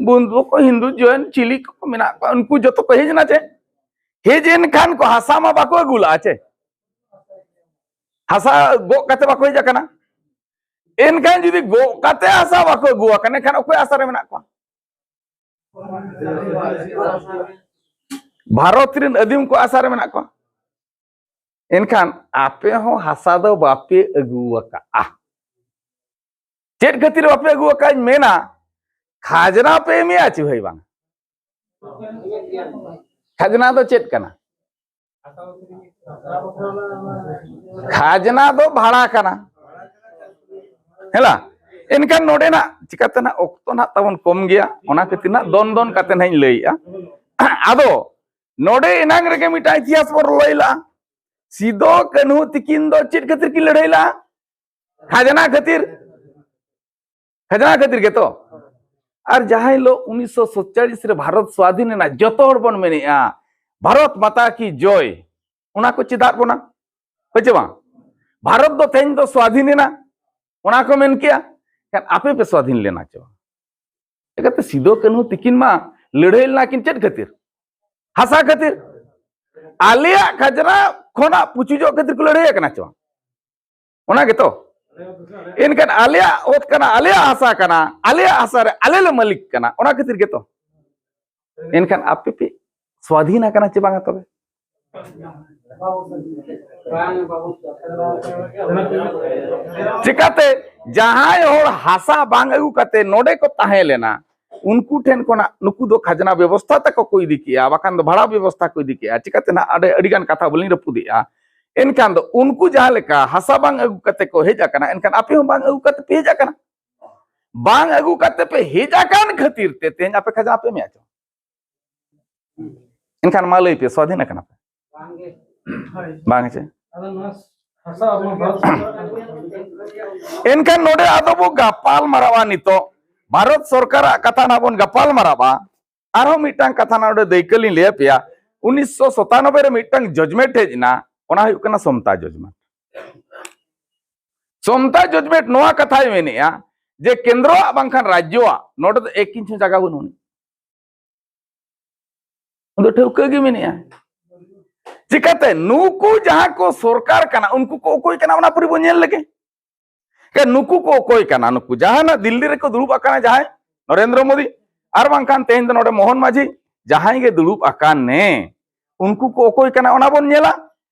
ᱵᱩᱫᱷ ᱠᱚ, ᱦᱤᱱᱫᱩ, ᱡᱚᱭᱱ, ᱪᱤᱞᱤ ᱠᱚ ᱢᱮᱱᱟᱜ ᱠᱚᱣᱟ, ᱩᱱᱠᱩ ᱡᱚᱛᱚ ᱠᱚ ᱦᱮᱡ ᱮᱱᱟ ᱪᱮ? ᱦᱮᱡ ᱮᱱ ᱠᱷᱟᱱ ᱠᱚ ᱦᱟᱥᱟ ᱢᱟ ᱵᱟᱠᱚ ᱟᱹᱜᱩ ᱞᱟᱜᱼᱟ ᱪᱮ? ᱦᱟᱥᱟ ᱜᱚᱜ ᱠᱟᱛᱮ ᱵᱟᱠᱚ ᱦᱮᱡ ᱟᱠᱟᱱᱟ? ᱮᱱᱠᱷᱟᱱ ᱡᱩᱫᱤ ᱜᱚᱜ ᱠᱟᱛᱮ ᱦᱟᱥᱟ ᱵᱟᱠᱚ ᱟᱹᱜᱩ ᱟᱠᱟᱱᱟ, ᱮᱱᱠᱷᱟᱱ ᱚᱠᱚᱭ ᱟᱥᱟ ᱨᱮ ᱢᱮᱱᱟᱜ ᱠᱚᱣᱟ? ᱵᱷᱟᱨᱚᱛ ᱨᱮᱱ ᱟᱹᱫᱤᱢ ᱠᱚ ᱟᱥᱟ ᱨᱮ ᱢᱮᱱᱟᱜ ᱠᱚᱣᱟ᱾ ᱮᱱᱠᱷᱟᱱ ᱟᱯᱮ ᱦᱚᱸ ᱦᱟᱥᱟ ᱫᱚ ᱵᱟᱯᱮ ᱟᱹᱜᱩ ᱟᱠᱟᱫᱼᱟ᱾ ᱪᱮᱫ ᱠᱷᱟᱹᱛᱤᱨ ᱵᱟᱯᱮ ᱟᱹᱜᱩ ᱟᱠᱟᱫᱼᱟᱧ ᱢᱮᱱᱟ, ᱠᱷᱟᱡᱽᱱᱟ ᱯᱮ ᱮᱢᱮᱜᱼᱟ ᱪᱮ ᱵᱷᱟᱹᱭ ᱵᱟᱝ? ᱠᱷᱟᱡᱽᱱᱟ ᱫᱚ ᱪᱮᱫ ᱠᱟᱱᱟ? ᱠᱷᱟᱡᱽᱱᱟ ᱫᱚ ᱵᱷᱟᱲᱟ ᱠᱟᱱᱟ᱾ ᱦᱮᱞᱟ, ᱮᱱᱠᱷᱟᱱ ᱱᱚᱰᱮ ᱱᱟᱜ ᱪᱤᱠᱟᱛᱮ ᱱᱟᱜ ᱚᱠᱛᱚ ᱱᱟᱜ ᱛᱟᱵᱚᱱ ᱠᱚᱢ ᱜᱮᱭᱟ, ᱚᱱᱟ ᱠᱷᱟᱹᱛᱤᱨ ᱱᱟᱜ ᱫᱚᱱ ᱫᱚᱱ ᱠᱟᱛᱮ ᱱᱟᱜ ᱤᱧ ᱞᱟᱹᱭᱮᱜᱼᱟ᱾ ᱟᱫᱚ ᱱᱚᱰᱮ ᱮᱱᱟᱝ ᱨᱮᱜᱮ ᱢᱤᱫᱴᱟᱝ ᱤᱛᱤᱦᱟᱥ ᱵᱚᱱ ᱞᱟᱹᱭ ᱞᱟᱜᱼᱟ᱾ ᱥᱤᱫᱚ ᱠᱟᱹᱱᱦᱩ ᱛᱤᱠᱤᱱ ᱫᱚ ᱪᱮᱫ ᱠᱷᱟᱹᱛᱤᱨ ᱠᱤᱱ ᱞᱟᱹᱲᱦᱟᱹᱭ ᱞᱟᱜᱼᱟ? ᱠᱷᱟᱡᱽᱱᱟ ᱠᱷᱟᱹᱛᱤᱨ᱾ ᱠᱷᱟᱡᱽᱱᱟ ᱠᱷᱟᱹᱛᱤᱨ ᱜᱮᱛᱚ᱾ ᱟᱨ ᱡᱟᱦᱟᱸ ᱦᱤᱞᱳᱜ ᱩᱱᱤᱥᱥᱚ ᱥᱟᱛᱪᱟᱞᱤᱥ ᱨᱮ ᱵᱷᱟᱨᱚᱛ ᱥᱣᱟᱫᱷᱤᱱ ᱮᱱᱟ, ᱡᱚᱛᱚ ᱦᱚᱲ ᱵᱚᱱ ᱢᱮᱱᱮᱜᱼᱟ, "ᱵᱷᱟᱨᱚᱛ ᱢᱟᱛᱟ ᱠᱤ ᱡᱚᱭ", ᱚᱱᱟ ᱠᱚ ᱪᱮᱫᱟᱜ ᱵᱚᱱᱟ? ᱦᱳᱭ ᱪᱮ ᱵᱟᱝ? ᱵᱷᱟᱨᱚᱛ ᱫᱚ ᱛᱮᱦᱮᱧ ᱫᱚ ᱥᱣᱟᱫᱷᱤᱱ ᱮᱱᱟ, ᱚᱱᱟ ᱠᱚ ᱢᱮᱱ ᱠᱮᱜᱼᱟ᱾ ᱠᱷᱟᱱ ᱟᱯᱮ ᱯᱮ ᱥᱣᱟᱫᱷᱤᱱ ᱞᱮᱱᱟ ᱪᱮ ᱵᱟᱝ? ᱪᱤᱠᱟᱹᱛᱮ ᱥᱤᱫᱩ ᱠᱟᱹᱱᱦᱩ ᱛᱤᱠᱤᱱ ᱢᱟ ᱞᱟᱹᱲᱦᱟᱹᱭ ᱞᱮᱱᱟ ᱠᱤᱱ ᱪᱮᱫ ᱠᱷᱟᱹᱛᱤᱨ? ᱦᱟᱥᱟ ᱠᱷᱟᱹᱛᱤᱨ᱾ ᱟᱞᱮᱭᱟᱜ ᱠᱷᱟᱡᱽᱱᱟ ᱠᱷᱚᱱᱟᱜ ᱯᱩᱪᱩᱡᱚᱜ ᱠᱷᱟᱹᱛᱤᱨ ᱠᱚ ᱞᱟᱹᱲᱦᱟᱹᱭ ᱠᱟᱱᱟ ᱪᱮ ᱵᱟᱝ? ᱚᱱᱟ ᱜᱮᱛᱚ᱾ ᱮᱱᱠᱷᱟᱱ ᱟᱞᱮᱭᱟᱜ ᱚᱛ ᱠᱟᱱᱟ, ᱟᱞᱮᱭᱟᱜ ᱦᱟᱥᱟ ᱠᱟᱱᱟ, ᱟᱞᱮᱭᱟᱜ ᱦᱟᱥᱟ ᱨᱮ ᱟᱞᱮ ᱞᱮ ᱢᱟᱹᱞᱤᱠ ᱠᱟᱱᱟ, ᱚᱱᱟ ᱠᱷᱟᱹᱛᱤᱨ ᱜᱮᱛᱚ᱾ ᱮᱱᱠᱷᱟᱱ ᱟᱯᱮ ᱯᱮ ᱥᱣᱟᱫᱷᱤᱱ ᱟᱠᱟᱱᱟ ᱪᱮ ᱵᱟᱝᱟ ᱛᱚᱵᱮ? ᱪᱤᱠᱟᱛᱮ ᱡᱟᱦᱟᱸᱭ ᱦᱚᱲ ᱦᱟᱥᱟ ᱵᱟᱝ ᱟᱹᱜᱩ ᱠᱟᱛᱮ ᱱᱚᱰᱮ ᱠᱚ ᱛᱟᱦᱮᱸ ᱞᱮᱱᱟ, ᱩᱱᱠᱩ ᱴᱷᱮᱱ ᱠᱷᱚᱱᱟᱜ ᱱᱩᱠᱩ ᱫᱚ ᱠᱷᱟᱡᱽᱱᱟ ᱵᱮᱵᱚᱥᱛᱷᱟ ᱛᱟᱠᱚ ᱠᱚ ᱤᱫᱤ ᱠᱮᱜᱼᱟ, ᱵᱟᱠᱷᱟᱱ ᱫᱚ ᱵᱷᱟᱲᱟ ᱵᱮᱵᱚᱥᱛᱷᱟ ᱠᱚ ᱤᱫᱤ ᱠᱮᱜᱼᱟ᱾ ᱪᱤᱠᱟᱛᱮ ᱱᱟᱜ ᱟᱹᱰᱤ, ᱟᱹᱰᱤ ᱜᱟᱱ ᱠᱟᱛᱷᱟ ᱵᱟᱹᱞᱤᱧ ᱨᱟᱹᱯᱩᱫᱮᱜᱼᱟ᱾ ᱮᱱᱠᱷᱟᱱ ᱫᱚ ᱩᱱᱠᱩ ᱡᱟᱦᱟᱸ ᱞᱮᱠᱟ ᱦᱟᱥᱟ ᱵᱟᱝ ᱟᱹᱜᱩ ᱠᱟᱛᱮ ᱠᱚ ᱦᱮᱡ ᱟᱠᱟᱱᱟ, ᱮᱱᱠᱷᱟᱱ ᱟᱯᱮ ᱦᱚᱸ ᱵᱟᱝ ᱟᱹᱜᱩ ᱠᱟᱛᱮ ᱯᱮ ᱦᱮᱡ ᱟᱠᱟᱱᱟ᱾ ᱵᱟᱝ ᱟᱹᱜᱩ ᱠᱟᱛᱮ ᱯᱮ ᱦᱮᱡ ᱟᱠᱟᱱ ᱠᱷᱟᱹᱛᱤᱨ ᱛᱮ ᱛᱮᱦᱮᱧ ᱟᱯᱮ ᱠᱷᱟᱡᱽᱱᱟ ᱯᱮ ᱮᱢᱮᱜᱼᱟ ᱪᱚ? ᱮᱱᱠᱷᱟᱱ ᱢᱟ ᱞᱟᱹᱭ ᱯᱮ, ᱥᱣᱟᱫᱷᱤᱱ ᱟᱠᱟᱱᱟ ᱯᱮ? ᱵᱟᱝ ᱪᱮ? ᱟᱫᱚ ᱱᱚᱣᱟ ᱦᱟᱥᱟ ᱟᱵᱚ ᱵᱷᱟᱨᱚᱛ ᱥᱚᱨᱠᱟᱨ ᱮᱱᱠᱷᱟᱱ ᱱᱚᱰᱮ ᱟᱫᱚ ᱵᱚ ᱜᱟᱯᱟᱞ ᱢᱟᱨᱟᱣᱟ ᱱᱤᱛᱚᱜ᱾ ᱵᱷᱟᱨᱚᱛ ᱥᱚᱨᱠᱟᱨᱟᱜ ᱠᱟᱛᱷᱟ ᱱᱟᱜ ᱵᱚᱱ ᱜᱟᱯᱟᱞ ᱢᱟᱨᱟᱣᱟ᱾ ᱟᱨᱦᱚᱸ ᱢᱤᱫᱴᱟᱝ ᱠᱟᱛᱷᱟ ᱱᱚᱰᱮ ᱫᱟᱹᱭᱠᱟᱹ ᱞᱤᱧ ᱞᱟᱹᱭ ᱟᱯᱮᱭᱟ᱾ ᱩᱱᱤᱥᱥᱚ ᱥᱟᱛᱟᱱᱚᱵᱵᱳᱭ ᱨᱮ ᱢᱤᱫᱴᱟᱝ judgment ᱦᱮᱡ ᱮᱱᱟ, ᱚᱱᱟ ᱦᱩᱭᱩᱜ ᱠᱟᱱᱟ ᱥᱚᱢᱛᱟ judgment᱾ ᱥᱚᱢᱛᱟ judgment ᱱᱚᱣᱟ ᱠᱟᱛᱷᱟᱭ ᱢᱮᱱᱮᱜᱼᱟ ᱡᱮ ᱠᱮᱱᱫᱨᱚᱣᱟᱜ ᱵᱟᱝᱠᱷᱟᱱ ᱨᱟᱡᱽᱡᱚᱣᱟᱜ ᱱᱚᱰᱮ ᱫᱚ ᱮᱠ ᱤᱧᱪᱤ ᱦᱚᱸ ᱡᱟᱭᱜᱟ ᱵᱟᱹᱱᱩᱜ ᱟᱹᱱᱤᱡ᱾ ᱩᱱᱤ ᱫᱚ ᱴᱷᱟᱹᱣᱠᱟᱹ ᱜᱮ ᱢᱮᱱᱮᱜᱼᱟ᱾ ᱪᱤᱠᱟᱛᱮ ᱱᱩᱠᱩ ᱡᱟᱦᱟᱸ ᱠᱚ ᱥᱚᱨᱠᱟᱨ ᱠᱟᱱᱟ, ᱩᱱᱠᱩ ᱠᱚ ᱚᱠᱚᱭ ᱠᱟᱱᱟ, ᱚᱱᱟ ᱯᱩᱨᱟᱹ ᱵᱚᱱ ᱧᱮᱞ ᱞᱮᱜᱮ᱾ ᱠᱮ ᱱᱩᱠᱩ ᱠᱚ ᱚᱠᱚᱭ ᱠᱟᱱᱟ? ᱱᱩᱠᱩ ᱡᱟᱦᱟᱱᱟᱜ ᱫᱤᱞᱞᱤ ᱨᱮᱠᱚ ᱫᱩᱲᱩᱵ ᱟᱠᱟᱱᱟ, ᱡᱟᱦᱟᱸᱭ ᱱᱚᱨᱮᱱᱫᱨᱚ ᱢᱳᱫᱤ, ᱟᱨ ᱵᱟᱝᱠᱷᱟᱱ ᱛᱮᱦᱮᱧ ᱫᱚ ᱱᱚᱰᱮ ᱢᱳᱦᱚᱱ ᱢᱟᱹᱡᱷᱤ, ᱡᱟᱦᱟᱸᱭ ᱜᱮ ᱫᱩᱲᱩᱵ ᱟᱠᱟᱱ ᱱᱮ, ᱩᱱᱠᱩ ᱠᱚ ᱚᱠᱚᱭ ᱠᱟᱱᱟ, ᱚᱱᱟ ᱵᱚᱱ ᱧᱮᱞᱟ᱾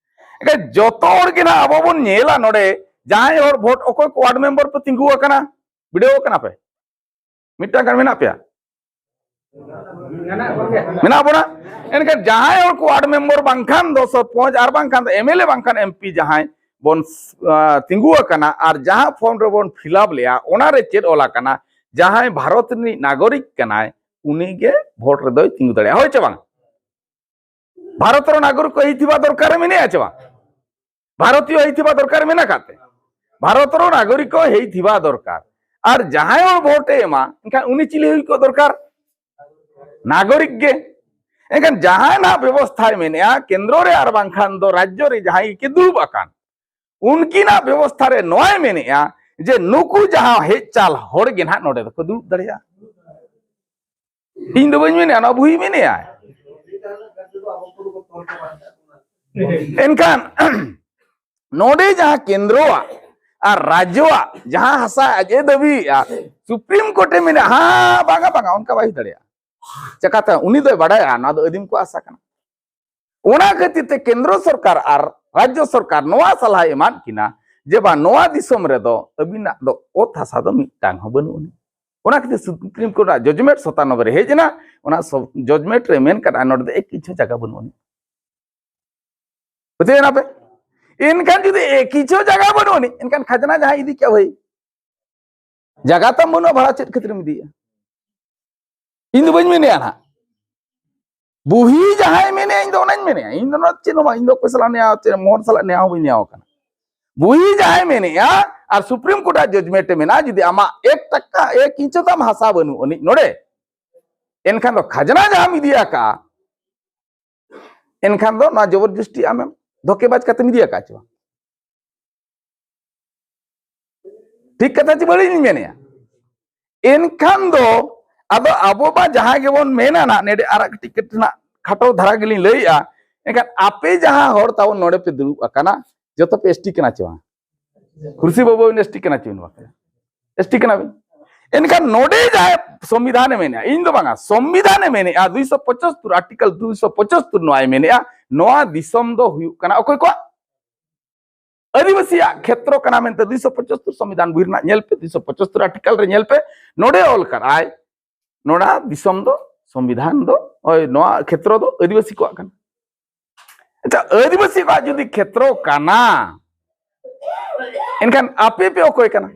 ᱮᱱᱠᱷᱟᱱ ᱡᱚᱛᱚ ᱦᱚᱲ ᱜᱮ ᱱᱟᱜ ᱟᱵᱚ ᱵᱚᱱ ᱧᱮᱞᱟ, ᱱᱚᱰᱮ ᱡᱟᱦᱟᱸᱭ ᱦᱚᱲ ᱵᱷᱳᱴ, ᱚᱠᱚᱭ ᱠᱚ ᱣᱟᱨᱰ ᱢᱮᱢᱵᱟᱨ ᱯᱮ ᱛᱤᱸᱜᱩ ᱟᱠᱟᱱᱟ, ᱵᱤᱰᱟᱹᱣ ᱟᱠᱟᱱᱟ ᱯᱮ? ᱢᱤᱫᱴᱟᱝ ᱜᱟᱱ ᱢᱮᱱᱟᱜ ᱯᱮᱭᱟ? ᱢᱮᱱᱟᱜ ᱵᱚᱱᱟ᱾ ᱮᱱᱠᱷᱟᱱ ᱡᱟᱦᱟᱸᱭ ᱦᱚᱲ ᱠᱚ ᱣᱟᱨᱰ ᱢᱮᱢᱵᱟᱨ ᱵᱟᱝᱠᱷᱟᱱ ᱫᱚ ᱥᱚᱨᱯᱚᱧᱪ ᱟᱨ ᱵᱟᱝᱠᱷᱟᱱ ᱫᱚ ᱮᱢ ᱮᱞ ᱮ ᱵᱟᱝᱠᱷᱟᱱ ᱮᱢ ᱯᱤ ᱡᱟᱦᱟᱸᱭ ᱵᱚᱱ, ᱟ, ᱛᱤᱸᱜᱩ ᱟᱠᱟᱱᱟ ᱟᱨ ᱡᱟᱦᱟᱸ ᱯᱷᱚᱨᱢ ᱨᱮᱵᱚᱱ ᱯᱷᱤᱞᱟᱯ ᱞᱮᱜᱼᱟ, ᱚᱱᱟᱨᱮ ᱪᱮᱫ ᱚᱞ ᱟᱠᱟᱱᱟ? ᱡᱟᱦᱟᱸᱭ ᱵᱷᱟᱨᱚᱛ ᱨᱤᱱᱤᱡ ᱱᱟᱜᱚᱨᱤᱠ ᱠᱟᱱᱟᱭ, ᱩᱱᱤᱜᱮ ᱵᱷᱳᱴ ᱨᱮᱫᱚᱭ ᱛᱤᱸᱜᱩ ᱫᱟᱲᱮᱭᱟᱜᱼᱟ, ᱦᱳᱭ ᱪᱮ ᱵᱟᱝ? ᱵᱷᱟᱨᱚᱛ ᱨᱮ ᱱᱟᱜᱚᱨᱤᱠ ᱠᱚ ᱦᱮᱡ ᱛᱷᱤᱵᱟ ᱫᱚᱨᱠᱟᱨ ᱢᱮᱱᱟᱜᱼᱟ ᱪᱮ ᱵᱟᱝ? ᱵᱷᱟᱨᱚᱛᱤᱭᱚ ᱦᱮᱡ ᱛᱷᱤᱵᱟ ᱫᱚᱨᱠᱟᱨ ᱢᱮᱱᱟᱜ ᱟᱠᱟᱫ ᱛᱮ, ᱵᱷᱟᱨᱚᱛ ᱨᱮ ᱱᱟᱜᱚᱨᱤᱠ ᱠᱚ ᱦᱮᱡ ᱛᱷᱤᱵᱟ ᱫᱚᱨᱠᱟᱨ᱾ ᱟᱨ ᱡᱟᱦᱟᱸᱭ ᱦᱚᱲ ᱵᱷᱳᱴ ᱮ ᱮᱢᱟ, ᱮᱱᱠᱷᱟᱱ ᱩᱱᱤ ᱪᱤᱞᱤ ᱦᱩᱭ ᱠᱚᱜ ᱫᱚᱨᱠᱟᱨ? ᱱᱟᱜᱚᱨᱤᱠ ᱜᱮ᱾ ᱮᱱᱠᱷᱟᱱ ᱡᱟᱦᱟᱸᱭ ᱱᱟᱜ ᱵᱮᱵᱚᱥᱛᱷᱟᱭ ᱢᱮᱱᱮᱜᱼᱟ, ᱠᱮᱱᱫᱨᱚ ᱨᱮ ᱟᱨ ᱵᱟᱝᱠᱷᱟᱱ ᱫᱚ ᱨᱟᱡᱽᱡᱚ ᱨᱮ ᱡᱟᱦᱟᱸᱭ ᱜᱮ ᱫᱩᱲᱩᱵ ᱟᱠᱟᱱ, ᱩᱱᱠᱤᱱᱟᱜ ᱵᱮᱵᱚᱥᱛᱷᱟ ᱨᱮ ᱱᱚᱣᱟᱭ ᱢᱮᱱᱮᱜᱼᱟ ᱡᱮ ᱱᱩᱠᱩ ᱡᱟᱦᱟᱸ ᱦᱮᱡ ᱪᱟᱞ ᱦᱚᱲ ᱜᱮ ᱱᱟᱦᱟᱜ ᱱᱚᱰᱮ ᱫᱚᱠᱚ ᱫᱩᱲᱩᱵ ᱫᱟᱲᱮᱭᱟᱜᱼᱟ᱾ ᱤᱧ ᱫᱚ ᱵᱟᱹᱧ ᱢᱮᱱᱮᱫᱼᱟ, ᱱᱚᱣᱟ ᱵᱩᱦᱤ ᱢᱮᱱᱮᱫᱼᱟᱭ᱾ ᱮᱱᱠᱷᱟᱱ ᱱᱚᱰᱮ ᱡᱟᱦᱟᱸ ᱠᱮᱱᱫᱨᱚᱣᱟᱜ ᱟᱨ ᱨᱟᱡᱽᱡᱚᱣᱟᱜ ᱡᱟᱦᱟᱸ ᱦᱟᱥᱟ ᱟᱡ ᱮ ᱫᱟᱹᱵᱤᱭᱮᱫᱼᱟ, ᱥᱩᱯᱨᱤᱢ ᱠᱳᱨᱴ ᱮ ᱢᱮᱱᱟ, ᱦᱮᱸ, ᱵᱟᱝᱟ, ᱵᱟᱝᱟ, ᱚᱱᱠᱟ ᱵᱟᱭ ᱦᱩᱭ ᱫᱟᱲᱮᱭᱟᱜᱼᱟ᱾ ᱪᱮᱠᱟᱛᱮ? ᱩᱱᱤ ᱫᱚᱭ ᱵᱟᱰᱟᱭᱟ ᱱᱚᱣᱟ ᱫᱚ ᱟᱹᱫᱤᱢ ᱠᱚ ᱦᱟᱥᱟ ᱠᱟᱱᱟ᱾ ᱚᱱᱟ ᱠᱷᱟᱹᱛᱤᱨ ᱛᱮ ᱠᱮᱱᱫᱨᱚ ᱥᱚᱨᱠᱟᱨ ᱟᱨ ᱨᱟᱡᱽᱡᱚ ᱥᱚᱨᱠᱟᱨ ᱱᱚᱣᱟ ᱥᱟᱞᱦᱟᱭ ᱮᱢᱟᱫ ᱠᱤᱱᱟ ᱡᱮ, ᱵᱟᱝ, ᱱᱚᱣᱟ ᱫᱤᱥᱚᱢ ᱨᱮᱫᱚ ᱟᱹᱵᱤᱱᱟᱜ ᱫᱚ ᱚᱛ ᱦᱟᱥᱟ ᱫᱚ ᱢᱤᱫᱴᱟᱝ ᱦᱚᱸ ᱵᱟᱹᱱᱩᱜ ᱟᱹᱱᱤᱡ᱾ ᱚᱱᱟ ᱠᱷᱟᱹᱛᱤᱨ ᱥᱩᱯᱨᱤᱢ ᱠᱳᱨᱴ ᱟᱜ ᱡᱚᱡᱽᱢᱮᱱᱴ ᱥᱚᱛᱟᱱᱚᱵ ᱨᱮ ᱦᱮᱡ ᱮᱱᱟ᱾ ᱚᱱᱟ ᱡᱚᱡᱽᱢᱮᱱᱴ ᱨᱮ ᱢᱮᱱ ᱠᱟᱫᱟ, ᱱᱚᱰᱮ ᱫᱚ ᱮᱠ ᱤᱪᱷᱟᱹ ᱡᱟᱭᱜᱟ ᱵᱟᱹᱱᱩᱜ ᱟᱹᱱᱤᱡ᱾ ᱵᱩᱡᱷᱟᱹᱣ ᱮᱱᱟ ᱯᱮ? ᱮᱱᱠᱷᱟᱱ ᱡᱩᱫᱤ ᱮᱠ ᱤᱪᱷᱟᱹ ᱡᱟᱭᱜᱟ ᱵᱟᱹᱱᱩᱜ ᱟᱹᱱᱤᱡ, ᱮᱱᱠᱷᱟᱱ ᱠᱷᱟᱡᱽᱱᱟ ᱡᱟᱦᱟᱸᱭ ᱤᱫᱤ ᱠᱮᱜᱼᱟ, ᱵᱷᱟᱹᱭ, ᱡᱟᱭᱜᱟ ᱛᱟᱢ ᱵᱟᱹᱱᱩᱜᱼᱟ, ᱵᱷᱟᱲᱟ ᱪᱮᱫ ᱠᱷᱟᱹᱛᱤᱨᱮᱢ ᱤᱫᱤᱭᱟ? ᱤᱧ ᱫᱚ ᱵᱟᱹᱧ ᱢᱮᱱᱮᱜᱼᱟ ᱱᱟᱦᱟᱜ᱾ ᱵᱩᱦᱤ ᱡᱟᱦᱟᱸᱭ ᱢᱮᱱᱮᱜᱼᱟ, ᱤᱧ ᱫᱚ ᱚᱱᱟᱧ ᱢᱮᱱᱮᱜᱼᱟ᱾ ᱤᱧ ᱫᱚ ᱱᱚᱣᱟ ᱪᱮᱫ ᱦᱚᱸ ᱵᱟᱝ, ᱤᱧ ᱫᱚ ᱚᱠᱚᱭ ᱥᱟᱞᱟᱜ ᱱᱮᱭᱟᱣ, ᱪᱮᱫ ᱢᱚᱦᱚᱨ ᱥᱟᱞᱟᱜ ᱱᱮᱭᱟᱣ ᱦᱚᱸ ᱵᱟᱹᱧ ᱱᱮᱭᱟᱣ ᱠᱟᱱᱟ᱾ ᱵᱩᱦᱤ ᱡᱟᱦᱟᱸᱭ ᱢᱮᱱᱮᱜᱼᱟ ᱟᱨ ᱥᱩᱯᱨᱤᱢ ᱠᱳᱨᱴ ᱟᱜ ᱡᱟᱡᱽᱢᱮᱱᱴ ᱮ ᱢᱮᱱᱟ, ᱡᱩᱫᱤ ᱟᱢᱟᱜ ᱮᱠ ᱴᱟᱠᱟ, ᱮᱠ ᱤᱧᱪᱚ ᱛᱟᱢ ᱦᱟᱥᱟ ᱵᱟᱹᱱᱩᱜ ᱟᱹᱱᱤᱡ ᱱᱚᱰᱮ, ᱮᱱᱠᱷᱟᱱ ᱫᱚ ᱠᱷᱟᱡᱽᱱᱟ ᱡᱟᱦᱟᱸᱢ ᱤᱫᱤ ᱟᱠᱟᱜᱼᱟ, ᱮᱱᱠᱷᱟᱱ ᱫᱚ ᱱᱚᱣᱟ ᱡᱚᱵᱚᱨ ᱡᱚᱥᱴᱤ ᱟᱢᱮᱢ ᱫᱷᱳᱠᱮᱵᱟᱡᱽ ᱠᱟᱛᱮᱢ ᱤᱫᱤ ᱟᱠᱟᱫ ᱪᱮ ᱵᱟᱝ? ᱴᱷᱤᱠ ᱠᱟᱛᱷᱟ ᱪᱮ ᱵᱟᱹᱲᱤᱡ ᱞᱤᱧ ᱢᱮᱱᱮᱜᱼᱟ? ᱮᱱᱠᱷᱟᱱ ᱫᱚ ᱟᱫᱚ ᱟᱵᱚ ᱢᱟ ᱡᱟᱦᱟᱸ ᱜᱮᱵᱚᱱ ᱢᱮᱱᱟ ᱱᱟᱜ, ᱱᱮᱰᱮ ᱟᱨ ᱠᱟᱹᱴᱤᱡ ᱠᱟᱹᱴᱤᱡ ᱱᱟᱜ ᱠᱷᱟᱴᱚ ᱫᱷᱟᱨᱟ ᱜᱮᱞᱤᱧ ᱞᱟᱹᱭᱮᱜᱼᱟ᱾ ᱮᱱᱠᱷᱟᱱ ᱟᱯᱮ ᱡᱟᱦᱟᱸ ᱦᱚᱲ ᱛᱟᱵᱚᱱ ᱱᱚᱰᱮ ᱯᱮ ᱫᱩᱲᱩᱵ ᱟᱠᱟᱱᱟ, ᱡᱚᱛᱚ ᱯᱮ ᱮᱥᱴᱤ ᱠᱟᱱᱟ ᱪᱮ ᱵᱟᱝ? ᱠᱩᱨᱥᱤ ᱵᱟᱹᱵᱩ ᱵᱤᱱ ᱮᱥᱴᱤ ᱠᱟᱱᱟ ᱪᱮ ᱵᱟᱝ? ᱮᱥᱴᱤ ᱠᱟᱱᱟ ᱵᱤᱱ᱾ ᱮᱱᱠᱷᱟᱱ ᱱᱚᱰᱮ ᱡᱟᱦᱟᱸᱭ ᱥᱚᱝᱵᱤᱫᱷᱟᱱᱮ ᱢᱮᱱᱮᱜᱼᱟ, ᱤᱧ ᱫᱚ ᱵᱟᱝᱟ, ᱥᱚᱝᱵᱤᱫᱷᱟᱱᱮ ᱢᱮᱱᱮᱜᱼᱟ, ᱫᱩᱭᱥᱚ ᱯᱚᱸᱪᱟᱛᱛᱳᱨ, ᱟᱨᱴᱤᱠᱮᱞ ᱫᱩᱭᱥᱚ ᱯᱚᱸᱪᱟᱛᱛᱳᱨ ᱱᱚᱣᱟᱭ ᱢᱮᱱᱮᱜᱼᱟ, ᱱᱚᱣᱟ ᱫᱤᱥᱚᱢ ᱫᱚ ᱦᱩᱭᱩᱜ ᱠᱟᱱᱟ ᱚᱠᱚᱭ ᱠᱚᱣᱟᱜ? ᱟᱹᱫᱤᱵᱟᱹᱥᱤᱭᱟᱜ ᱠᱷᱮᱛᱨᱚ ᱠᱟᱱᱟ ᱢᱮᱱᱛᱮ ᱫᱩᱭᱥᱚ ᱯᱚᱸᱪᱟᱛᱛᱳᱨ ᱥᱚᱝᱵᱤᱫᱷᱟᱱ ᱵᱚᱦᱤ ᱨᱮᱱᱟᱜ ᱧᱮᱞ ᱯᱮ, ᱫᱩᱭᱥᱚ ᱯᱚᱸᱪᱟᱛᱛᱳᱨ ᱟᱨᱴᱤᱠᱮᱞ ᱨᱮ ᱧᱮᱞ ᱯᱮ, ᱱᱚᱰᱮ ᱚᱞ ᱠᱟᱫᱟᱭ, ᱱᱚᱰᱮ ᱫᱤᱥᱚᱢ ᱫᱚ, ᱥᱚᱝᱵᱤᱫᱷᱟᱱ ᱫᱚ, ᱳᱭ, ᱱᱚᱣᱟ ᱠᱷᱮᱛᱨᱚ ᱫᱚ ᱟᱹᱫᱤᱵᱟᱹᱥᱤ ᱠᱚᱣᱟᱜ ᱠᱟᱱᱟ᱾ ᱟᱪᱪᱷᱟ, ᱟᱹᱫᱤᱵᱟᱹᱥᱤ ᱠᱚᱣᱟᱜ ᱡᱩᱫᱤ ᱠᱷᱮᱛᱨᱚ ᱠᱟᱱᱟ, ᱮᱱᱠᱷᱟᱱ ᱟᱯᱮ ᱯᱮ ᱚᱠᱚᱭ ᱠᱟᱱᱟ?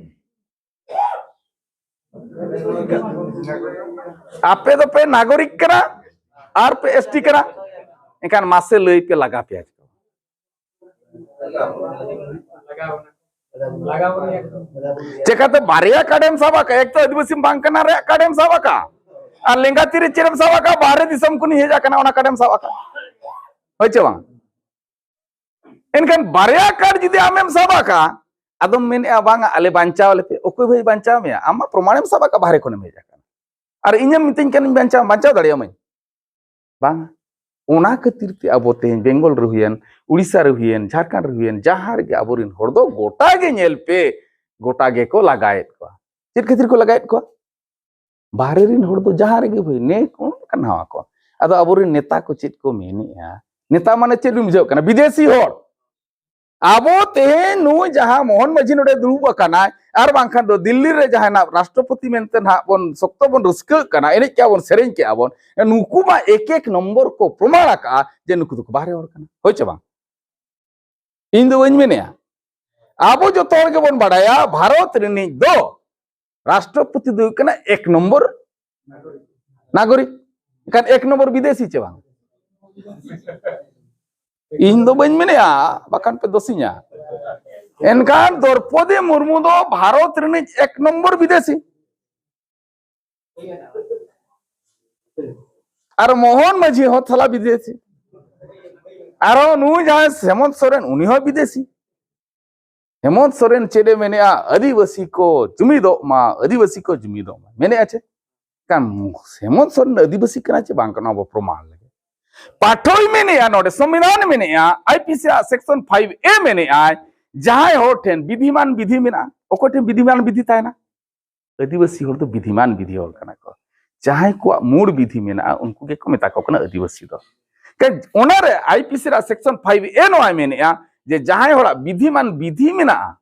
ᱟᱯᱮ ᱫᱚᱯᱮ ᱱᱟᱜᱚᱨᱤᱠ ᱠᱟᱱᱟ ᱟᱨ ᱯᱮ ᱮᱥᱴᱤ ᱠᱟᱱᱟ, ᱮᱱᱠᱷᱟᱱ ᱢᱟᱥᱮ ᱞᱟᱹᱭ ᱯᱮ, ᱞᱟᱜᱟ ᱯᱮᱭᱟ ᱪᱮ? ᱪᱮᱠᱟᱛᱮ ᱵᱟᱨᱭᱟ ᱠᱟᱨᱰᱮᱢ ᱥᱟᱵ ᱟᱠᱟᱫ? ᱮᱠ ᱛᱚ ᱟᱹᱫᱤᱵᱟᱹᱥᱤ ᱵᱟᱝ ᱠᱟᱱᱟ ᱨᱮᱭᱟᱜ ᱠᱟᱨᱰᱮᱢ ᱥᱟᱵ ᱟᱠᱟᱫ, ᱟᱨ ᱞᱮᱸᱜᱟ ᱛᱤ ᱨᱮ ᱪᱮᱫ ᱮᱢ ᱥᱟᱵ ᱟᱠᱟᱫ? ᱵᱟᱦᱨᱮ ᱫᱤᱥᱚᱢ ᱠᱷᱚᱱᱤᱧ ᱦᱮᱡ ᱟᱠᱟᱱᱟ, ᱚᱱᱟ ᱠᱟᱨᱰᱮᱢ ᱥᱟᱵ ᱟᱠᱟᱫ, ᱦᱳᱭ ᱪᱮ ᱵᱟᱝ? ᱮᱱᱠᱷᱟᱱ ᱵᱟᱨᱭᱟ ᱠᱟᱨᱰ ᱡᱩᱫᱤ ᱟᱢᱮᱢ ᱥᱟᱵ ᱟᱠᱟᱫ, ᱟᱫᱚᱢ ᱢᱮᱱᱮᱜᱼᱟ, "ᱵᱟᱝᱟ, ᱟᱞᱮ ᱵᱟᱧᱪᱟᱣ ᱞᱮᱯᱮ᱾" ᱚᱠᱚᱭ ᱵᱷᱟᱹᱭ ᱵᱟᱧᱪᱟᱣ ᱢᱮᱭᱟ? ᱟᱢ ᱢᱟ ᱯᱨᱚᱢᱟᱬᱮᱢ ᱥᱟᱵ ᱟᱠᱟᱫ, ᱵᱟᱦᱨᱮ ᱠᱷᱚᱱᱮᱢ ᱦᱮᱡ ᱟᱠᱟᱱᱟ᱾ ᱟᱨ ᱤᱧᱮᱢ ᱢᱤᱛᱟᱹᱧ ᱠᱟᱱᱟᱧ ᱵᱟᱧᱪᱟᱣ, ᱵᱟᱧᱪᱟᱣ ᱫᱟᱲᱮᱭᱟᱢᱟᱹᱧ? ᱵᱟᱝ᱾ ᱚᱱᱟ ᱠᱷᱟᱹᱛᱤᱨ ᱛᱮ ᱟᱵᱚ ᱛᱮᱦᱮᱧ ᱵᱮᱝᱜᱚᱞ ᱨᱮ ᱦᱩᱭᱮᱱ, ᱩᱲᱤᱥᱥᱟ ᱨᱮ ᱦᱩᱭᱮᱱ, ᱡᱷᱟᱲᱠᱷᱚᱸᱰ ᱨᱮ ᱦᱩᱭᱮᱱ, ᱡᱟᱦᱟᱸ ᱨᱮᱜᱮ ᱟᱵᱚᱨᱮᱱ ᱦᱚᱲ ᱫᱚ ᱜᱚᱴᱟ ᱜᱮ, ᱧᱮᱞ ᱯᱮ, ᱜᱚᱴᱟ ᱜᱮᱠᱚ ᱞᱟᱜᱟᱭᱮᱫ ᱠᱚᱣᱟ᱾ ᱪᱮᱫ ᱠᱷᱟᱹᱛᱤᱨ ᱠᱚ ᱞᱟᱜᱟᱭᱮᱫ ᱠᱚᱣᱟ? ᱵᱟᱦᱨᱮ ᱨᱮᱱ ᱦᱚᱲ ᱫᱚ ᱡᱟᱦᱟᱸ ᱨᱮᱜᱮ ᱦᱩᱭ, ᱱᱮ ᱠᱚ ᱠᱟᱱᱟᱣᱟ ᱠᱚ᱾ ᱟᱫᱚ ᱟᱵᱚᱨᱮᱱ ᱱᱮᱛᱟ ᱠᱚ ᱪᱮᱫ ᱠᱚ ᱢᱮᱱᱮᱜᱼᱟ? ᱱᱮᱛᱟ ᱢᱟᱱᱮ ᱪᱮᱫ ᱵᱤᱱ ᱵᱩᱡᱷᱟᱹᱣ ᱠᱟᱱᱟ? ᱵᱤᱫᱮᱥᱤ ᱦᱚᱲ᱾ ᱟᱵᱚ ᱛᱮᱦᱮᱧ ᱱᱩᱭ ᱡᱟᱦᱟᱸ ᱢᱳᱦᱚᱱ ᱢᱟᱹᱡᱷᱤ ᱱᱚᱰᱮ ᱫᱩᱲᱩᱵ ᱟᱠᱟᱱᱟᱭ, ᱟᱨ ᱵᱟᱝᱠᱷᱟᱱ ᱫᱚ ᱫᱤᱞᱞᱤ ᱨᱮ ᱡᱟᱦᱟᱸᱭ ᱱᱟᱜ ᱨᱟᱥᱴᱨᱚᱯᱚᱛᱤ ᱢᱮᱱᱛᱮ ᱱᱟᱦᱟᱜ ᱵᱚᱱ ᱥᱚᱠᱛᱚ ᱵᱚᱱ ᱨᱟᱹᱥᱠᱟᱹᱜ ᱠᱟᱱᱟ, ᱮᱱᱮᱡ ᱠᱮᱜᱼᱟ ᱵᱚᱱ, ᱥᱮᱨᱮᱧ ᱠᱮᱜᱼᱟ ᱵᱚᱱ, ᱱᱩᱠᱩ ᱢᱟ ᱮᱠ ᱮᱠ ᱱᱚᱢᱵᱚᱨ ᱠᱚ ᱯᱨᱚᱢᱟᱬ ᱟᱠᱟᱜᱼᱟ ᱡᱮ ᱱᱩᱠᱩ ᱫᱚᱠᱚ ᱵᱟᱦᱨᱮ ᱦᱚᱲ ᱠᱟᱱᱟ᱾ ᱦᱳᱭ ᱪᱮ ᱵᱟᱝ? ᱤᱧ ᱫᱚ ᱵᱟᱹᱧ ᱢᱮᱱᱮᱜᱼᱟ᱾ ᱟᱵᱚ ᱡᱚᱛᱚ ᱦᱚᱲ ᱜᱮᱵᱚᱱ ᱵᱟᱲᱟᱭᱟ, ᱵᱷᱟᱨᱚᱛ ᱨᱤᱱᱤᱡ ᱫᱚ ᱨᱟᱥᱴᱨᱚᱯᱚᱛᱤ ᱫᱚ ᱦᱩᱭᱩᱜ ᱠᱟᱱᱟ ᱮᱠ ᱱᱚᱢᱵᱚᱨ ᱱᱟᱜᱚᱨᱤᱠ᱾ ᱮᱱᱠᱷᱟᱱ ᱮᱠ ᱱᱚᱢᱵᱚᱨ ᱵᱤᱫᱮᱥᱤ ᱪᱮ ᱵᱟᱝ? ᱤᱧ ᱫᱚ ᱵᱟᱹᱧ ᱢᱮᱱᱮᱜᱼᱟ, ᱵᱟᱠᱷᱟᱱ ᱯᱮ ᱫᱳᱥᱤᱧᱟ᱾ ᱮᱱᱠᱷᱟᱱ ᱫᱨᱚᱯᱚᱫᱤ ᱢᱩᱨᱢᱩ ᱫᱚ ᱵᱷᱟᱨᱚᱛ ᱨᱤᱱᱤᱡ ᱮᱠ ᱱᱚᱢᱵᱚᱨ ᱵᱤᱫᱮᱥᱤ᱾ ᱟᱨ ᱢᱳᱦᱚᱱ ᱢᱟᱹᱡᱷᱤ ᱦᱚᱸ ᱛᱷᱟᱞᱟ ᱵᱤᱫᱮᱥᱤ᱾ ᱟᱨᱦᱚᱸ ᱱᱩᱭ ᱡᱟᱦᱟᱸᱭ ᱦᱮᱢᱚᱱᱛ ᱥᱚᱨᱮᱱ, ᱩᱱᱤ ᱦᱚᱸ ᱵᱤᱫᱮᱥᱤ᱾ ᱦᱮᱢᱚᱱᱛ ᱥᱚᱨᱮᱱ ᱪᱮᱫ ᱮ ᱢᱮᱱᱮᱜᱼᱟ? "ᱟᱹᱫᱤᱵᱟᱹᱥᱤ ᱠᱚ ᱡᱩᱢᱤᱫᱚᱜ ᱢᱟ, ᱟᱹᱫᱤᱵᱟᱹᱥᱤ ᱠᱚ ᱡᱩᱢᱤᱫᱚᱜ ᱢᱟ", ᱢᱮᱱᱮᱜᱼᱟ ᱪᱮ? ᱠᱟᱱ ᱦᱮᱢᱚᱱᱛ ᱥᱚᱨᱮᱱ ᱫᱚ ᱟᱹᱫᱤᱵᱟᱹᱥᱤ ᱠᱟᱱᱟ ᱪᱮ ᱵᱟᱝ ᱠᱟᱱᱟ, ᱟᱵᱚ ᱯᱨᱚᱢᱟᱬ ᱞᱟᱹᱜᱤᱫ᱾ ᱯᱟᱴᱷᱚᱭ ᱢᱮᱱᱮᱜᱼᱟ, ᱱᱚᱰᱮ ᱥᱚᱝᱵᱤᱫᱷᱟᱱ ᱢᱮᱱᱮᱜᱼᱟ, ᱟᱭ ᱯᱤ ᱥᱤ ᱟᱜ ᱥᱮᱠᱥᱚᱱ ᱯᱷᱟᱭᱤᱵᱷ ᱮ ᱢᱮᱱᱮᱜᱼᱟᱭ, ᱡᱟᱦᱟᱸᱭ ᱦᱚᱲ ᱴᱷᱮᱱ ᱵᱤᱫᱷᱤᱢᱟᱱ ᱵᱤᱫᱷᱤ ᱢᱮᱱᱟᱜᱼᱟ᱾ ᱚᱠᱚᱭ ᱴᱷᱮᱱ ᱵᱤᱫᱷᱤᱢᱟᱱ ᱵᱤᱫᱷᱤ ᱛᱟᱦᱮᱱᱟ? ᱟᱹᱫᱤᱵᱟᱹᱥᱤ ᱦᱚᱲ ᱫᱚ ᱵᱤᱫᱷᱤᱢᱟᱱ ᱵᱤᱫᱷᱤ ᱦᱚᱲ ᱠᱟᱱᱟ ᱠᱚ᱾ ᱡᱟᱦᱟᱸᱭ ᱠᱚᱣᱟᱜ ᱢᱩᱲ ᱵᱤᱫᱷᱤ ᱢᱮᱱᱟᱜᱼᱟ, ᱩᱱᱠᱩ ᱜᱮᱠᱚ ᱢᱮᱛᱟ ᱠᱚ ᱠᱟᱱᱟ ᱟᱹᱫᱤᱵᱟᱹᱥᱤ ᱫᱚ᱾ ᱠᱟᱡ ᱚᱱᱟᱨᱮ ᱟᱭ ᱯᱤ ᱥᱤ ᱨᱮᱭᱟᱜ ᱥᱮᱠᱥᱚᱱ ᱯᱷᱟᱭᱤᱵᱷ ᱮ ᱱᱚᱣᱟᱭ ᱢᱮᱱᱮᱜᱼᱟ ᱡᱮ ᱡᱟᱦᱟᱸᱭ ᱦᱚᱲᱟᱜ ᱵᱤᱫᱷᱤᱢᱟᱱ ᱵᱤᱫᱷᱤ ᱢᱮᱱᱟᱜᱼᱟ,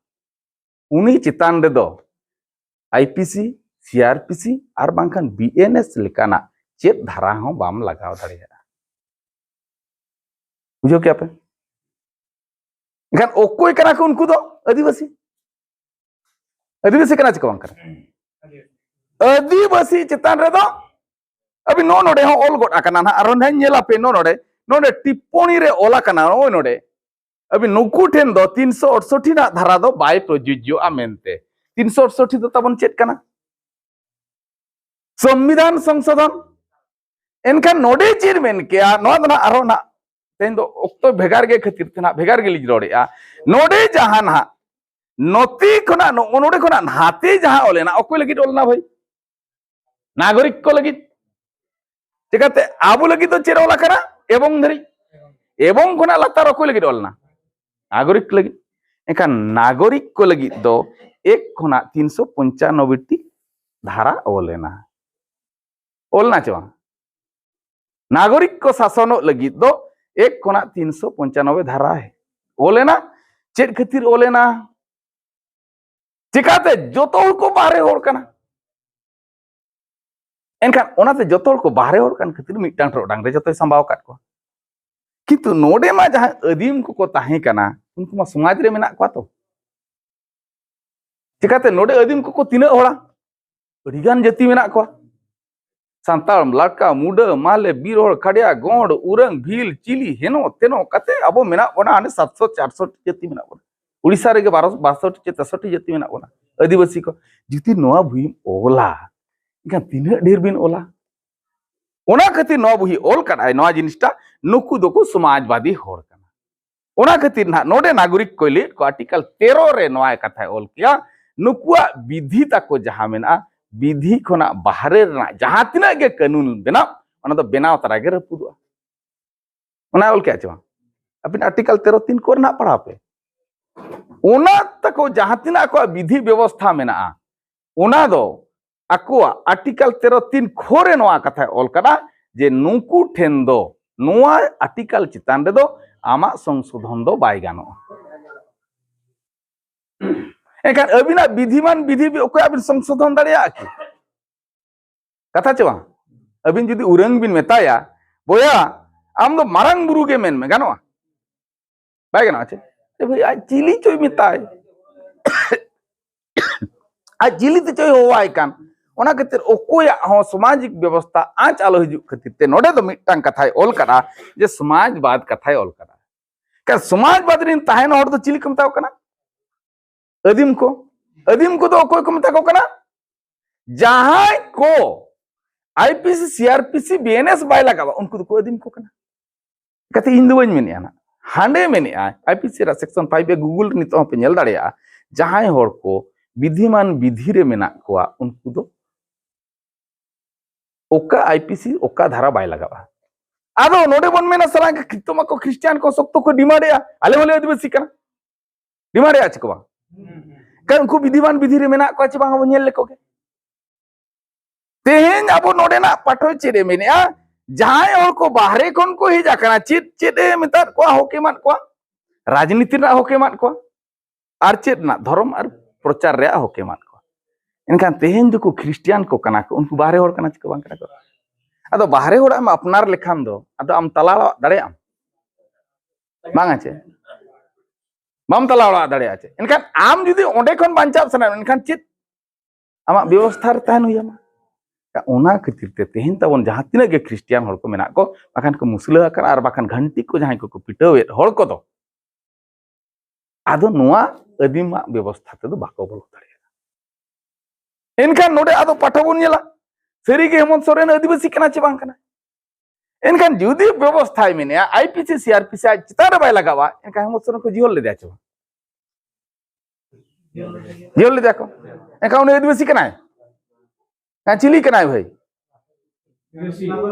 ᱩᱱᱤ ᱪᱮᱛᱟᱱ ᱨᱮᱫᱚ ᱟᱭ P C, C R P ᱥᱤ ᱟᱨ ᱵᱟᱝᱠᱷᱟᱱ ᱵᱤ ᱮᱱ ᱮᱥ ᱞᱮᱠᱟᱱᱟᱜ ᱪᱮᱫ ᱫᱷᱟᱨᱟ ᱦᱚᱸ ᱵᱟᱢ ᱞᱟᱜᱟᱣ ᱫᱟᱲᱮᱭᱟᱜᱼᱟ᱾ ᱵᱩᱡᱷᱟᱹᱣ ᱠᱮᱜᱼᱟ ᱯᱮ? ᱮᱱᱠᱷᱟᱱ ᱚᱠᱚᱭ ᱠᱟᱱᱟ ᱠᱚ ᱩᱱᱠᱩ ᱫᱚ? ᱟᱹᱫᱤᱵᱟᱹᱥᱤ᱾ ᱟᱹᱫᱤᱵᱟᱹᱥᱤ ᱠᱟᱱᱟ ᱪᱮ ᱠᱚ ᱵᱟᱝ ᱠᱟᱱᱟ? ᱟᱹᱫᱤᱵᱟᱹᱥᱤ ᱪᱮᱛᱟᱱ ᱨᱮᱫᱚ ᱟᱹᱵᱤᱱ ᱱᱚᱜᱼᱚ ᱱᱚᱰᱮ ᱦᱚᱸ ᱚᱞ ᱜᱚᱫ ᱟᱠᱟᱱᱟ ᱱᱟᱦᱟᱜ, ᱟᱨᱦᱚᱸ ᱱᱟᱦᱟᱜ ᱧᱮᱞ ᱟᱯᱮ ᱱᱚᱜᱼᱚ ᱱᱚᱰᱮ, ᱱᱚᱰᱮ ᱴᱤᱯᱯᱚᱬᱤ ᱨᱮ ᱚᱞ ᱟᱠᱟᱱᱟ ᱱᱚᱜᱼᱚᱭ ᱱᱚᱰᱮ, ᱟᱹᱵᱤᱱ ᱱᱩᱠᱩ ᱴᱷᱮᱱ ᱫᱚ ᱛᱤᱱᱥᱚ ᱟᱴᱥᱚᱴᱴᱤ ᱨᱮᱱᱟᱜ ᱫᱷᱟᱨᱟ ᱫᱚ ᱵᱟᱭ ᱯᱨᱚᱡᱳᱡᱡᱚᱜᱼᱟ ᱢᱮᱱᱛᱮ᱾ ᱛᱤᱱᱥᱚ ᱟᱴᱥᱚᱴᱴᱤ ᱫᱚ ᱛᱟᱵᱚᱱ ᱪᱮᱫ ᱠᱟᱱᱟ? ᱥᱚᱝᱵᱤᱫᱷᱟᱱ ᱥᱚᱝᱥᱳᱫᱷᱚᱱ᱾ ᱮᱱᱠᱷᱟᱱ ᱱᱚᱰᱮ ᱪᱮᱫ ᱢᱮᱱ ᱠᱮᱭᱟ, ᱱᱚᱣᱟ ᱫᱚ ᱱᱟᱦᱟᱜ ᱟᱨᱦᱚᱸ ᱱᱟᱦᱟᱜ ᱛᱮᱦᱮᱧ ᱫᱚ ᱚᱠᱛᱚ ᱵᱷᱮᱜᱟᱨ ᱜᱮ ᱠᱷᱟᱹᱛᱤᱨ ᱛᱮ ᱱᱟᱦᱟᱜ ᱵᱷᱮᱜᱟᱨ ᱜᱮᱞᱤᱧ ᱨᱚᱲᱮᱜᱼᱟ᱾ ᱱᱚᱰᱮ ᱡᱟᱦᱟᱸ ᱱᱟᱦᱟᱜ ᱱᱚᱛᱮ ᱠᱷᱚᱱᱟᱜ ᱱᱚᱜᱼᱚ ᱱᱚᱰᱮ ᱠᱷᱚᱱᱟᱜ ᱱᱟᱛᱮ ᱡᱟᱦᱟᱸ ᱚᱞ ᱮᱱᱟ, ᱚᱠᱚᱭ ᱞᱟᱹᱜᱤᱫ ᱚᱞ ᱮᱱᱟ ᱵᱷᱟᱹᱭ? ᱱᱟᱜᱚᱨᱤᱠ ᱠᱚ ᱞᱟᱹᱜᱤᱫ᱾ ᱪᱤᱠᱟᱹᱛᱮ ᱟᱵᱚ ᱞᱟᱹᱜᱤᱫ ᱫᱚ ᱪᱮᱫ ᱚᱞ ᱟᱠᱟᱱᱟ? ᱮᱵᱚᱝ ᱫᱷᱟᱹᱨᱤᱡ᱾ ᱮᱵᱚᱝ ᱠᱷᱚᱱᱟᱜ ᱞᱟᱛᱟᱨ ᱚᱠᱚᱭ ᱞᱟᱹᱜᱤᱫ ᱚᱞ ᱮᱱᱟ? ᱱᱟᱜᱚᱨᱤᱠ ᱞᱟᱹᱜᱤᱫ᱾ ᱮᱱᱠᱷᱟᱱ ᱱᱟᱜᱚᱨᱤᱠ ᱠᱚ ᱞᱟᱹᱜᱤᱫ ᱫᱚ ᱮᱠ ᱠᱷᱚᱱᱟᱜ ᱛᱤᱱᱥᱚ ᱯᱚᱧᱪᱟᱱᱱᱚᱵᱵᱳᱭ ᱴᱤ ᱫᱷᱟᱨᱟ ᱚᱞ ᱮᱱᱟ᱾ ᱚᱞ ᱮᱱᱟ ᱪᱮ ᱵᱟᱝ? ᱱᱟᱜᱚᱨᱤᱠ ᱠᱚ ᱥᱟᱥᱚᱱᱚᱜ ᱞᱟᱹᱜᱤᱫ ᱫᱚ ᱮᱠ ᱠᱷᱚᱱᱟᱜ ᱛᱤᱱᱥᱚ ᱯᱚᱧᱪᱟᱱᱱᱚᱵᱵᱳᱭ ᱫᱷᱟᱨᱟ ᱚᱞ ᱮᱱᱟ᱾ ᱪᱮᱫ ᱠᱷᱟᱹᱛᱤᱨ ᱚᱞ ᱮᱱᱟ? ᱪᱤᱠᱟᱹᱛᱮ ᱡᱚᱛᱚ ᱦᱚᱲ ᱠᱚ ᱵᱟᱦᱨᱮ ᱦᱚᱲ ᱠᱟᱱᱟ᱾ ᱮᱱᱠᱷᱟᱱ ᱚᱱᱟᱛᱮ ᱡᱚᱛᱚ ᱦᱚᱲ ᱠᱚ ᱵᱟᱦᱨᱮ ᱦᱚᱲ ᱠᱟᱱ ᱠᱷᱟᱹᱛᱤᱨ ᱢᱤᱫᱴᱟᱝ ᱴᱚᱨᱚᱰᱟᱝ ᱨᱮ ᱡᱚᱛᱚᱭ ᱥᱟᱢᱵᱟᱣ ᱟᱠᱟᱫ ᱠᱚᱣᱟ᱾ ᱠᱤᱱᱛᱩ ᱱᱚᱰᱮ ᱢᱟ ᱡᱟᱦᱟᱸ ᱟᱹᱫᱤᱢ ᱠᱚᱠᱚ ᱛᱟᱦᱮᱸ ᱠᱟᱱᱟ, ᱩᱱᱠᱩ ᱢᱟ ᱥᱚᱢᱟᱡᱽ ᱨᱮ ᱢᱮᱱᱟᱜ ᱠᱚᱣᱟ ᱛᱚ᱾ ᱪᱤᱠᱟᱹᱛᱮ ᱱᱚᱰᱮ ᱟᱹᱫᱤᱢ ᱠᱚᱠᱚ ᱛᱤᱱᱟᱹᱜ ᱦᱚᱲᱟ? ᱟᱹᱰᱤᱜᱟᱱ ᱡᱟᱹᱛᱤ ᱢᱮᱱᱟᱜ ᱠᱚᱣᱟ᱾ ᱥᱟᱱᱛᱟᱲ, ᱞᱟᱲᱠᱟ, ᱢᱩᱰᱟᱹ, ᱢᱟᱞᱮ, ᱵᱤᱨ ᱦᱚᱲ, ᱠᱷᱟᱰᱭᱟ, ᱜᱚᱸᱰ, ᱩᱨᱟᱹᱝ, ᱵᱷᱤᱞ, ᱪᱤᱞᱤ, ᱦᱮᱱᱚ ᱛᱮᱱᱚ ᱠᱟᱛᱮ ᱟᱵᱚ ᱢᱮᱱᱟᱜ ᱵᱚᱱᱟ ᱦᱟᱱᱮ ᱥᱟᱛᱥᱚ ᱪᱟᱨᱥᱚ ᱴᱤ ᱡᱟᱹᱛᱤ ᱢᱮᱱᱟᱜ ᱵᱚᱱᱟ᱾ ᱩᱲᱤᱥᱥᱟ ᱨᱮᱜᱮ ᱵᱟᱨᱚ, ᱵᱟᱨᱥᱚ ᱴᱤ ᱪᱮ ᱛᱮᱨᱚᱥᱚ ᱴᱤ ᱡᱟᱹᱛᱤ ᱢᱮᱱᱟᱜ ᱵᱚᱱᱟ, ᱟᱹᱫᱤᱵᱟᱹᱥᱤ ᱠᱚ᱾ ᱡᱩᱫᱤ ᱱᱚᱣᱟ ᱵᱳᱭᱮᱢ ᱚᱞᱟ, ᱮᱱᱠᱷᱟᱱ ᱛᱤᱱᱟᱹᱜ ᱰᱷᱮᱨ ᱵᱤᱱ ᱚᱞᱟ? ᱚᱱᱟ ᱠᱷᱟᱹᱛᱤᱨ ᱱᱚᱣᱟ ᱵᱩᱦᱤ ᱚᱞ ᱠᱟᱫᱟᱭ ᱱᱚᱣᱟ ᱡᱤᱱᱤᱥᱴᱟ, ᱱᱩᱠᱩ ᱫᱚᱠᱚ ᱥᱚᱢᱟᱡᱽᱵᱟᱫᱤ ᱦᱚᱲ ᱠᱟᱱᱟ᱾ ᱚᱱᱟ ᱠᱷᱟᱹᱛᱤᱨ ᱱᱟᱦᱟᱜ ᱱᱚᱰᱮ ᱱᱟᱜᱚᱨᱤᱠ ᱠᱚᱭ ᱞᱟᱹᱭᱮᱫ ᱠᱚᱣᱟ, ᱟᱨᱴᱤᱠᱟᱞ ᱛᱮᱨᱚ ᱨᱮ ᱱᱚᱣᱟ ᱠᱟᱛᱷᱟᱭ ᱚᱞ ᱠᱮᱭᱟ, ᱱᱩᱠᱩᱣᱟᱜ ᱵᱤᱫᱷᱤ ᱛᱟᱠᱚ ᱡᱟᱦᱟᱸ ᱢᱮᱱᱟᱜᱼᱟ, ᱵᱤᱫᱷᱤ ᱠᱷᱚᱱᱟᱜ ᱵᱟᱦᱨᱮ ᱨᱮᱱᱟᱜ ᱡᱟᱦᱟᱸ ᱛᱤᱱᱟᱹᱜ ᱜᱮ ᱠᱟᱹᱱᱩᱱ ᱵᱮᱱᱟᱣ, ᱚᱱᱟ ᱫᱚ ᱵᱮᱱᱟᱣ ᱛᱟᱨᱟ ᱜᱮ ᱨᱟᱹᱯᱩᱫᱚᱜᱼᱟ᱾ ᱚᱱᱟ ᱚᱞ ᱠᱮᱜᱼᱟ ᱪᱮ ᱵᱟᱝ? ᱟᱹᱵᱤᱱ ᱟᱨᱴᱤᱠᱟᱞ ᱛᱮᱨᱚ ᱛᱤᱱ ᱠᱚᱨᱮ ᱱᱟᱦᱟᱜ ᱯᱟᱲᱦᱟᱣ ᱯᱮ᱾ ᱚᱱᱟ ᱛᱟᱠᱚ ᱡᱟᱦᱟᱸ ᱛᱤᱱᱟᱹᱜ ᱟᱠᱚᱣᱟᱜ ᱵᱤᱫᱷᱤ ᱵᱮᱵᱚᱥᱛᱷᱟ ᱢᱮᱱᱟᱜᱼᱟ, ᱚᱱᱟ ᱫᱚ ᱟᱠᱚᱣᱟᱜ ᱟᱨᱴᱤᱠᱟᱞ ᱛᱮᱨᱚ ᱛᱤᱱ ᱠᱷᱚ ᱨᱮ ᱱᱚᱣᱟ ᱠᱟᱛᱷᱟᱭ ᱚᱞ ᱠᱟᱫᱟ ᱡᱮ ᱱᱩᱠᱩ ᱴᱷᱮᱱ ᱫᱚ ᱱᱚᱣᱟ ᱟᱨᱴᱤᱠᱟᱞ ᱪᱮᱛᱟᱱ ᱨᱮᱫᱚ ᱟᱢᱟᱜ ᱥᱚᱝᱥᱳᱫᱷᱚᱱ ᱫᱚ ᱵᱟᱭ ᱜᱟᱱᱚᱜᱼᱟ᱾ ᱮᱱᱠᱷᱟᱱ ᱟᱹᱵᱤᱱᱟᱜ ᱵᱤᱫᱷᱤᱢᱟᱱ ᱵᱤᱫᱷᱤ ᱚᱠᱚᱭᱟᱜ ᱵᱤᱱ ᱥᱚᱝᱥᱳᱫᱷᱚᱱ ᱫᱟᱲᱮᱭᱟᱜᱼᱟ ᱠᱤ? ᱠᱟᱛᱷᱟ ᱪᱮ ᱵᱟᱝ? ᱟᱹᱵᱤᱱ ᱡᱩᱫᱤ ᱩᱨᱟᱹᱝ ᱵᱤᱱ ᱢᱮᱛᱟᱭᱟ, "ᱵᱚᱭᱟ, ᱟᱢ ᱫᱚ ᱢᱟᱨᱟᱝ ᱵᱩᱨᱩ ᱜᱮ ᱢᱮᱱ ᱢᱮ", ᱜᱟᱱᱚᱜᱼᱟ? ᱵᱟᱭ ᱜᱟᱱᱚᱜᱼᱟ ᱪᱮ? ᱮ ᱵᱷᱟᱹᱭ, ᱟᱡ ᱪᱤᱞᱤ ᱪᱚᱭ ᱢᱮᱛᱟᱭ, ᱟᱡ ᱪᱤᱞᱤ ᱛᱮ ᱪᱚᱭ ᱦᱚᱦᱚᱣᱟᱭ ᱠᱟᱱ᱾ ᱚᱱᱟ ᱠᱷᱟᱹᱛᱤᱨ ᱚᱠᱚᱭᱟᱜ ᱦᱚᱸ ᱥᱟᱢᱟᱡᱤᱠ ᱵᱮᱵᱚᱥᱛᱷᱟ ᱟᱸᱪ ᱟᱞᱚ ᱦᱤᱡᱩᱜ ᱠᱷᱟᱹᱛᱤᱨ ᱛᱮ ᱱᱚᱰᱮ ᱫᱚ ᱢᱤᱫᱴᱟᱝ ᱠᱟᱛᱷᱟᱭ ᱚᱞ ᱠᱟᱫᱟ, ᱡᱮ ᱥᱚᱢᱟᱡᱽᱵᱟᱫ ᱠᱟᱛᱷᱟᱭ ᱚᱞ ᱠᱟᱫᱟ᱾ ᱠᱟᱨᱚᱱ ᱥᱚᱢᱟᱡᱽᱵᱟᱫ ᱨᱮᱱ ᱛᱟᱦᱮᱱ ᱦᱚᱲ ᱫᱚ ᱪᱤᱞᱤ ᱠᱚ ᱢᱮᱛᱟ ᱠᱚ ᱠᱟᱱᱟ? ᱟᱹᱫᱤᱢ ᱠᱚ᱾ ᱟᱹᱫᱤᱢ ᱠᱚᱫᱚ ᱚᱠᱚᱭ ᱠᱚ ᱢᱮᱛᱟ ᱠᱚ ᱠᱟᱱᱟ? ᱡᱟᱦᱟᱸᱭ ᱠᱚ I P C, C R P C, B N S ᱵᱟᱭ ᱞᱟᱜᱟᱣᱟ, ᱩᱱᱠᱩ ᱫᱚᱠᱚ ᱟᱹᱫᱤᱢ ᱠᱚ ᱠᱟᱱᱟ᱾ ᱠᱟᱛᱮ ᱤᱧ ᱫᱚ ᱵᱟᱹᱧ ᱢᱮᱱᱮᱜᱼᱟ ᱱᱟᱜ, ᱦᱟᱸᱰᱮ ᱢᱮᱱᱮᱜᱼᱟᱭ, ᱟᱭ ᱯᱤ ᱥᱤ ᱨᱮᱭᱟᱜ ᱥᱮᱠᱥᱚᱱ ᱯᱷᱟᱭᱤᱵᱷ ᱮ ᱜᱩᱜᱩᱞ ᱨᱮ ᱱᱤᱛᱚᱜ ᱦᱚᱸᱯᱮ ᱧᱮᱞ ᱫᱟᱲᱮᱭᱟᱜᱼᱟ, ᱡᱟᱦᱟᱸᱭ ᱦᱚᱲ ᱠᱚ ᱵᱤᱫᱷᱤᱢᱟᱱ ᱵᱤᱫᱷᱤ ᱨᱮ ᱢᱮᱱᱟᱜ ᱠᱚᱣᱟ, ᱩᱱᱠᱩ ᱫᱚ ᱚᱠᱟ ᱟᱭ ᱯᱤ ᱥᱤ ᱚᱠᱟ ᱫᱷᱟᱨᱟ ᱵᱟᱭ ᱞᱟᱜᱟᱜᱼᱟ᱾ ᱟᱫᱚ ᱱᱚᱰᱮ ᱵᱚᱱ ᱢᱮᱱᱟ, ᱥᱟᱞᱟ ᱱᱤᱛᱚᱜ ᱢᱟᱠᱚ ᱠᱷᱨᱤᱥᱴᱤᱭᱟᱱ ᱠᱚ ᱥᱚᱠᱛᱚ ᱠᱚ ᱰᱤᱢᱟᱱᱰᱮᱜᱼᱟ, ᱟᱞᱮ ᱦᱚᱸᱞᱮ ᱟᱹᱫᱤᱵᱟᱹᱥᱤ ᱠᱟᱱᱟ, ᱰᱤᱢᱟᱱᱰᱮᱜᱼᱟ ᱪᱮ ᱠᱚ ᱵᱟᱝ? ᱠᱟᱨᱚᱱ ᱩᱱᱠᱩ ᱵᱤᱫᱷᱤᱢᱟᱱ ᱵᱤᱫᱷᱤ ᱨᱮ ᱢᱮᱱᱟᱜ ᱠᱚᱣᱟ ᱪᱮ ᱵᱟᱝ, ᱟᱵᱚ ᱧᱮᱞ ᱞᱮᱠᱚ ᱜᱮ᱾ ᱛᱮᱦᱮᱧ ᱟᱵᱚ ᱱᱚᱰᱮᱱᱟᱜ ᱯᱟᱴᱷᱚᱭ ᱪᱮᱫ ᱮ ᱢᱮᱱᱮᱜᱼᱟ? ᱡᱟᱦᱟᱸᱭ ᱦᱚᱲ ᱠᱚ ᱵᱟᱦᱨᱮ ᱠᱷᱚᱱ ᱠᱚ ᱦᱮᱡ ᱟᱠᱟᱱᱟ, ᱪᱮᱫ, ᱪᱮᱫ ᱮ ᱢᱮᱛᱟᱫ ᱠᱚᱣᱟ, ᱦᱚᱠ ᱮᱢᱟᱫ ᱠᱚᱣᱟ, ᱨᱟᱡᱽᱱᱤᱛᱤ ᱨᱮᱱᱟᱜ ᱦᱚᱠ ᱮᱢᱟᱫ ᱠᱚᱣᱟ, ᱟᱨ ᱪᱮᱫ ᱨᱮᱱᱟᱜ, ᱫᱷᱚᱨᱚᱢ ᱟᱨ ᱯᱨᱚᱪᱟᱨ ᱨᱮᱭᱟᱜ ᱦᱚᱠ ᱮᱢᱟᱫ ᱠᱚᱣᱟ᱾ ᱮᱱᱠᱷᱟᱱ ᱛᱮᱦᱮᱧ ᱫᱚᱠᱚ ᱠᱷᱨᱤᱥᱴᱤᱭᱟᱱ ᱠᱚ ᱠᱟᱱᱟ ᱠᱚ, ᱩᱱᱠᱩ ᱵᱟᱦᱨᱮ ᱦᱚᱲ ᱠᱟᱱᱟ ᱪᱮ ᱠᱚ ᱵᱟᱝ ᱠᱟᱱᱟ ᱠᱚ? ᱟᱫᱚ ᱵᱟᱦᱨᱮ ᱦᱚᱲᱟᱜ ᱮᱢ ᱟᱯᱱᱟᱨ ᱞᱮᱠᱷᱟᱱ ᱫᱚ ᱟᱫᱚ ᱟᱢ ᱛᱟᱞᱟ ᱚᱲᱟᱜ ᱫᱟᱲᱮᱭᱟᱜ ᱟᱢ? ᱵᱟᱝᱟ ᱪᱮ? ᱵᱟᱢ ᱛᱟᱞᱟ ᱚᱲᱟᱜ ᱫᱟᱲᱮᱭᱟᱜᱼᱟ ᱪᱮ? ᱮᱱᱠᱷᱟᱱ ᱟᱢ ᱡᱩᱫᱤ ᱚᱸᱰᱮ ᱠᱷᱚᱱ ᱵᱟᱧᱪᱟᱣ ᱥᱟᱱᱟᱭᱮᱫ ᱢᱮᱱᱠᱷᱟᱱ ᱪᱮᱫ ᱟᱢᱟᱜ ᱵᱮᱵᱚᱥᱛᱷᱟ ᱨᱮ ᱛᱟᱦᱮᱱ ᱦᱩᱭ ᱟᱢᱟ᱾ ᱚᱱᱟ ᱠᱷᱟᱹᱛᱤᱨ ᱛᱮ ᱛᱮᱦᱮᱧ ᱛᱟᱵᱚᱱ ᱡᱟᱦᱟᱸ ᱛᱤᱱᱟᱹᱜ ᱜᱮ ᱠᱷᱨᱤᱥᱴᱤᱭᱟᱱ ᱦᱚᱲ ᱠᱚ ᱢᱮᱱᱟᱜ ᱠᱚ, ᱵᱟᱠᱷᱟᱱ ᱠᱚ ᱢᱩᱥᱞᱟᱹ ᱟᱠᱟᱱ ᱟᱨ ᱵᱟᱠᱷᱟᱱ ᱜᱷᱟᱱᱴᱤ ᱠᱚ ᱡᱟᱦᱟᱸᱭ ᱠᱚᱠᱚ ᱯᱤᱴᱟᱹᱣᱮᱫ ᱦᱚᱲ ᱠᱚᱫᱚ, ᱟᱫᱚ ᱱᱚᱣᱟ ᱟᱹᱫᱤᱢᱟᱜ ᱵᱮᱵᱚᱥᱛᱷᱟ ᱛᱮᱫᱚ ᱵᱟᱠᱚ ᱵᱚᱞᱚ ᱫᱟᱲᱮᱭᱟᱜᱼᱟ᱾ ᱮᱱᱠᱷᱟᱱ ᱱᱚᱰᱮ ᱟᱫᱚ ᱯᱟᱴᱷᱟ ᱵᱚᱱ ᱧᱮᱞᱟ, ᱥᱟᱹᱨᱤᱜᱮ ᱦᱮᱢᱚᱱᱛ ᱥᱚᱨᱮᱱ ᱟᱹᱫᱤᱵᱟᱹᱥᱤ ᱠᱟᱱᱟ ᱪᱮ ᱵᱟᱝ ᱠᱟᱱᱟ? ᱮᱱᱠᱷᱟᱱ ᱡᱩᱫᱤ ᱵᱮᱵᱚᱥᱛᱷᱟᱭ ᱢᱮᱱᱮᱜᱼᱟ, ᱟᱭ P C, C R P ᱥᱤ ᱟᱡ ᱪᱮᱛᱟᱱ ᱨᱮ ᱵᱟᱭ ᱞᱟᱜᱟᱣᱟ, ᱮᱱᱠᱷᱟᱱ ᱦᱮᱢᱚᱱᱛ ᱥᱚᱨᱮᱱ ᱠᱚ ᱡᱤᱦᱚᱞ ᱞᱮᱫᱮᱭᱟ ᱪᱮ ᱵᱟᱝ? ᱡᱤᱦᱚᱞ ᱞᱮᱫᱮᱭᱟ ᱠᱚ᱾ ᱮᱱᱠᱷᱟᱱ ᱩᱱᱤ ᱟᱹᱫᱤᱵᱟᱹᱥᱤ ᱠᱟᱱᱟᱭ? ᱦᱮᱸ, ᱪᱤᱞᱤ ᱠᱟᱱᱟᱭ ᱵᱷᱟᱹᱭ?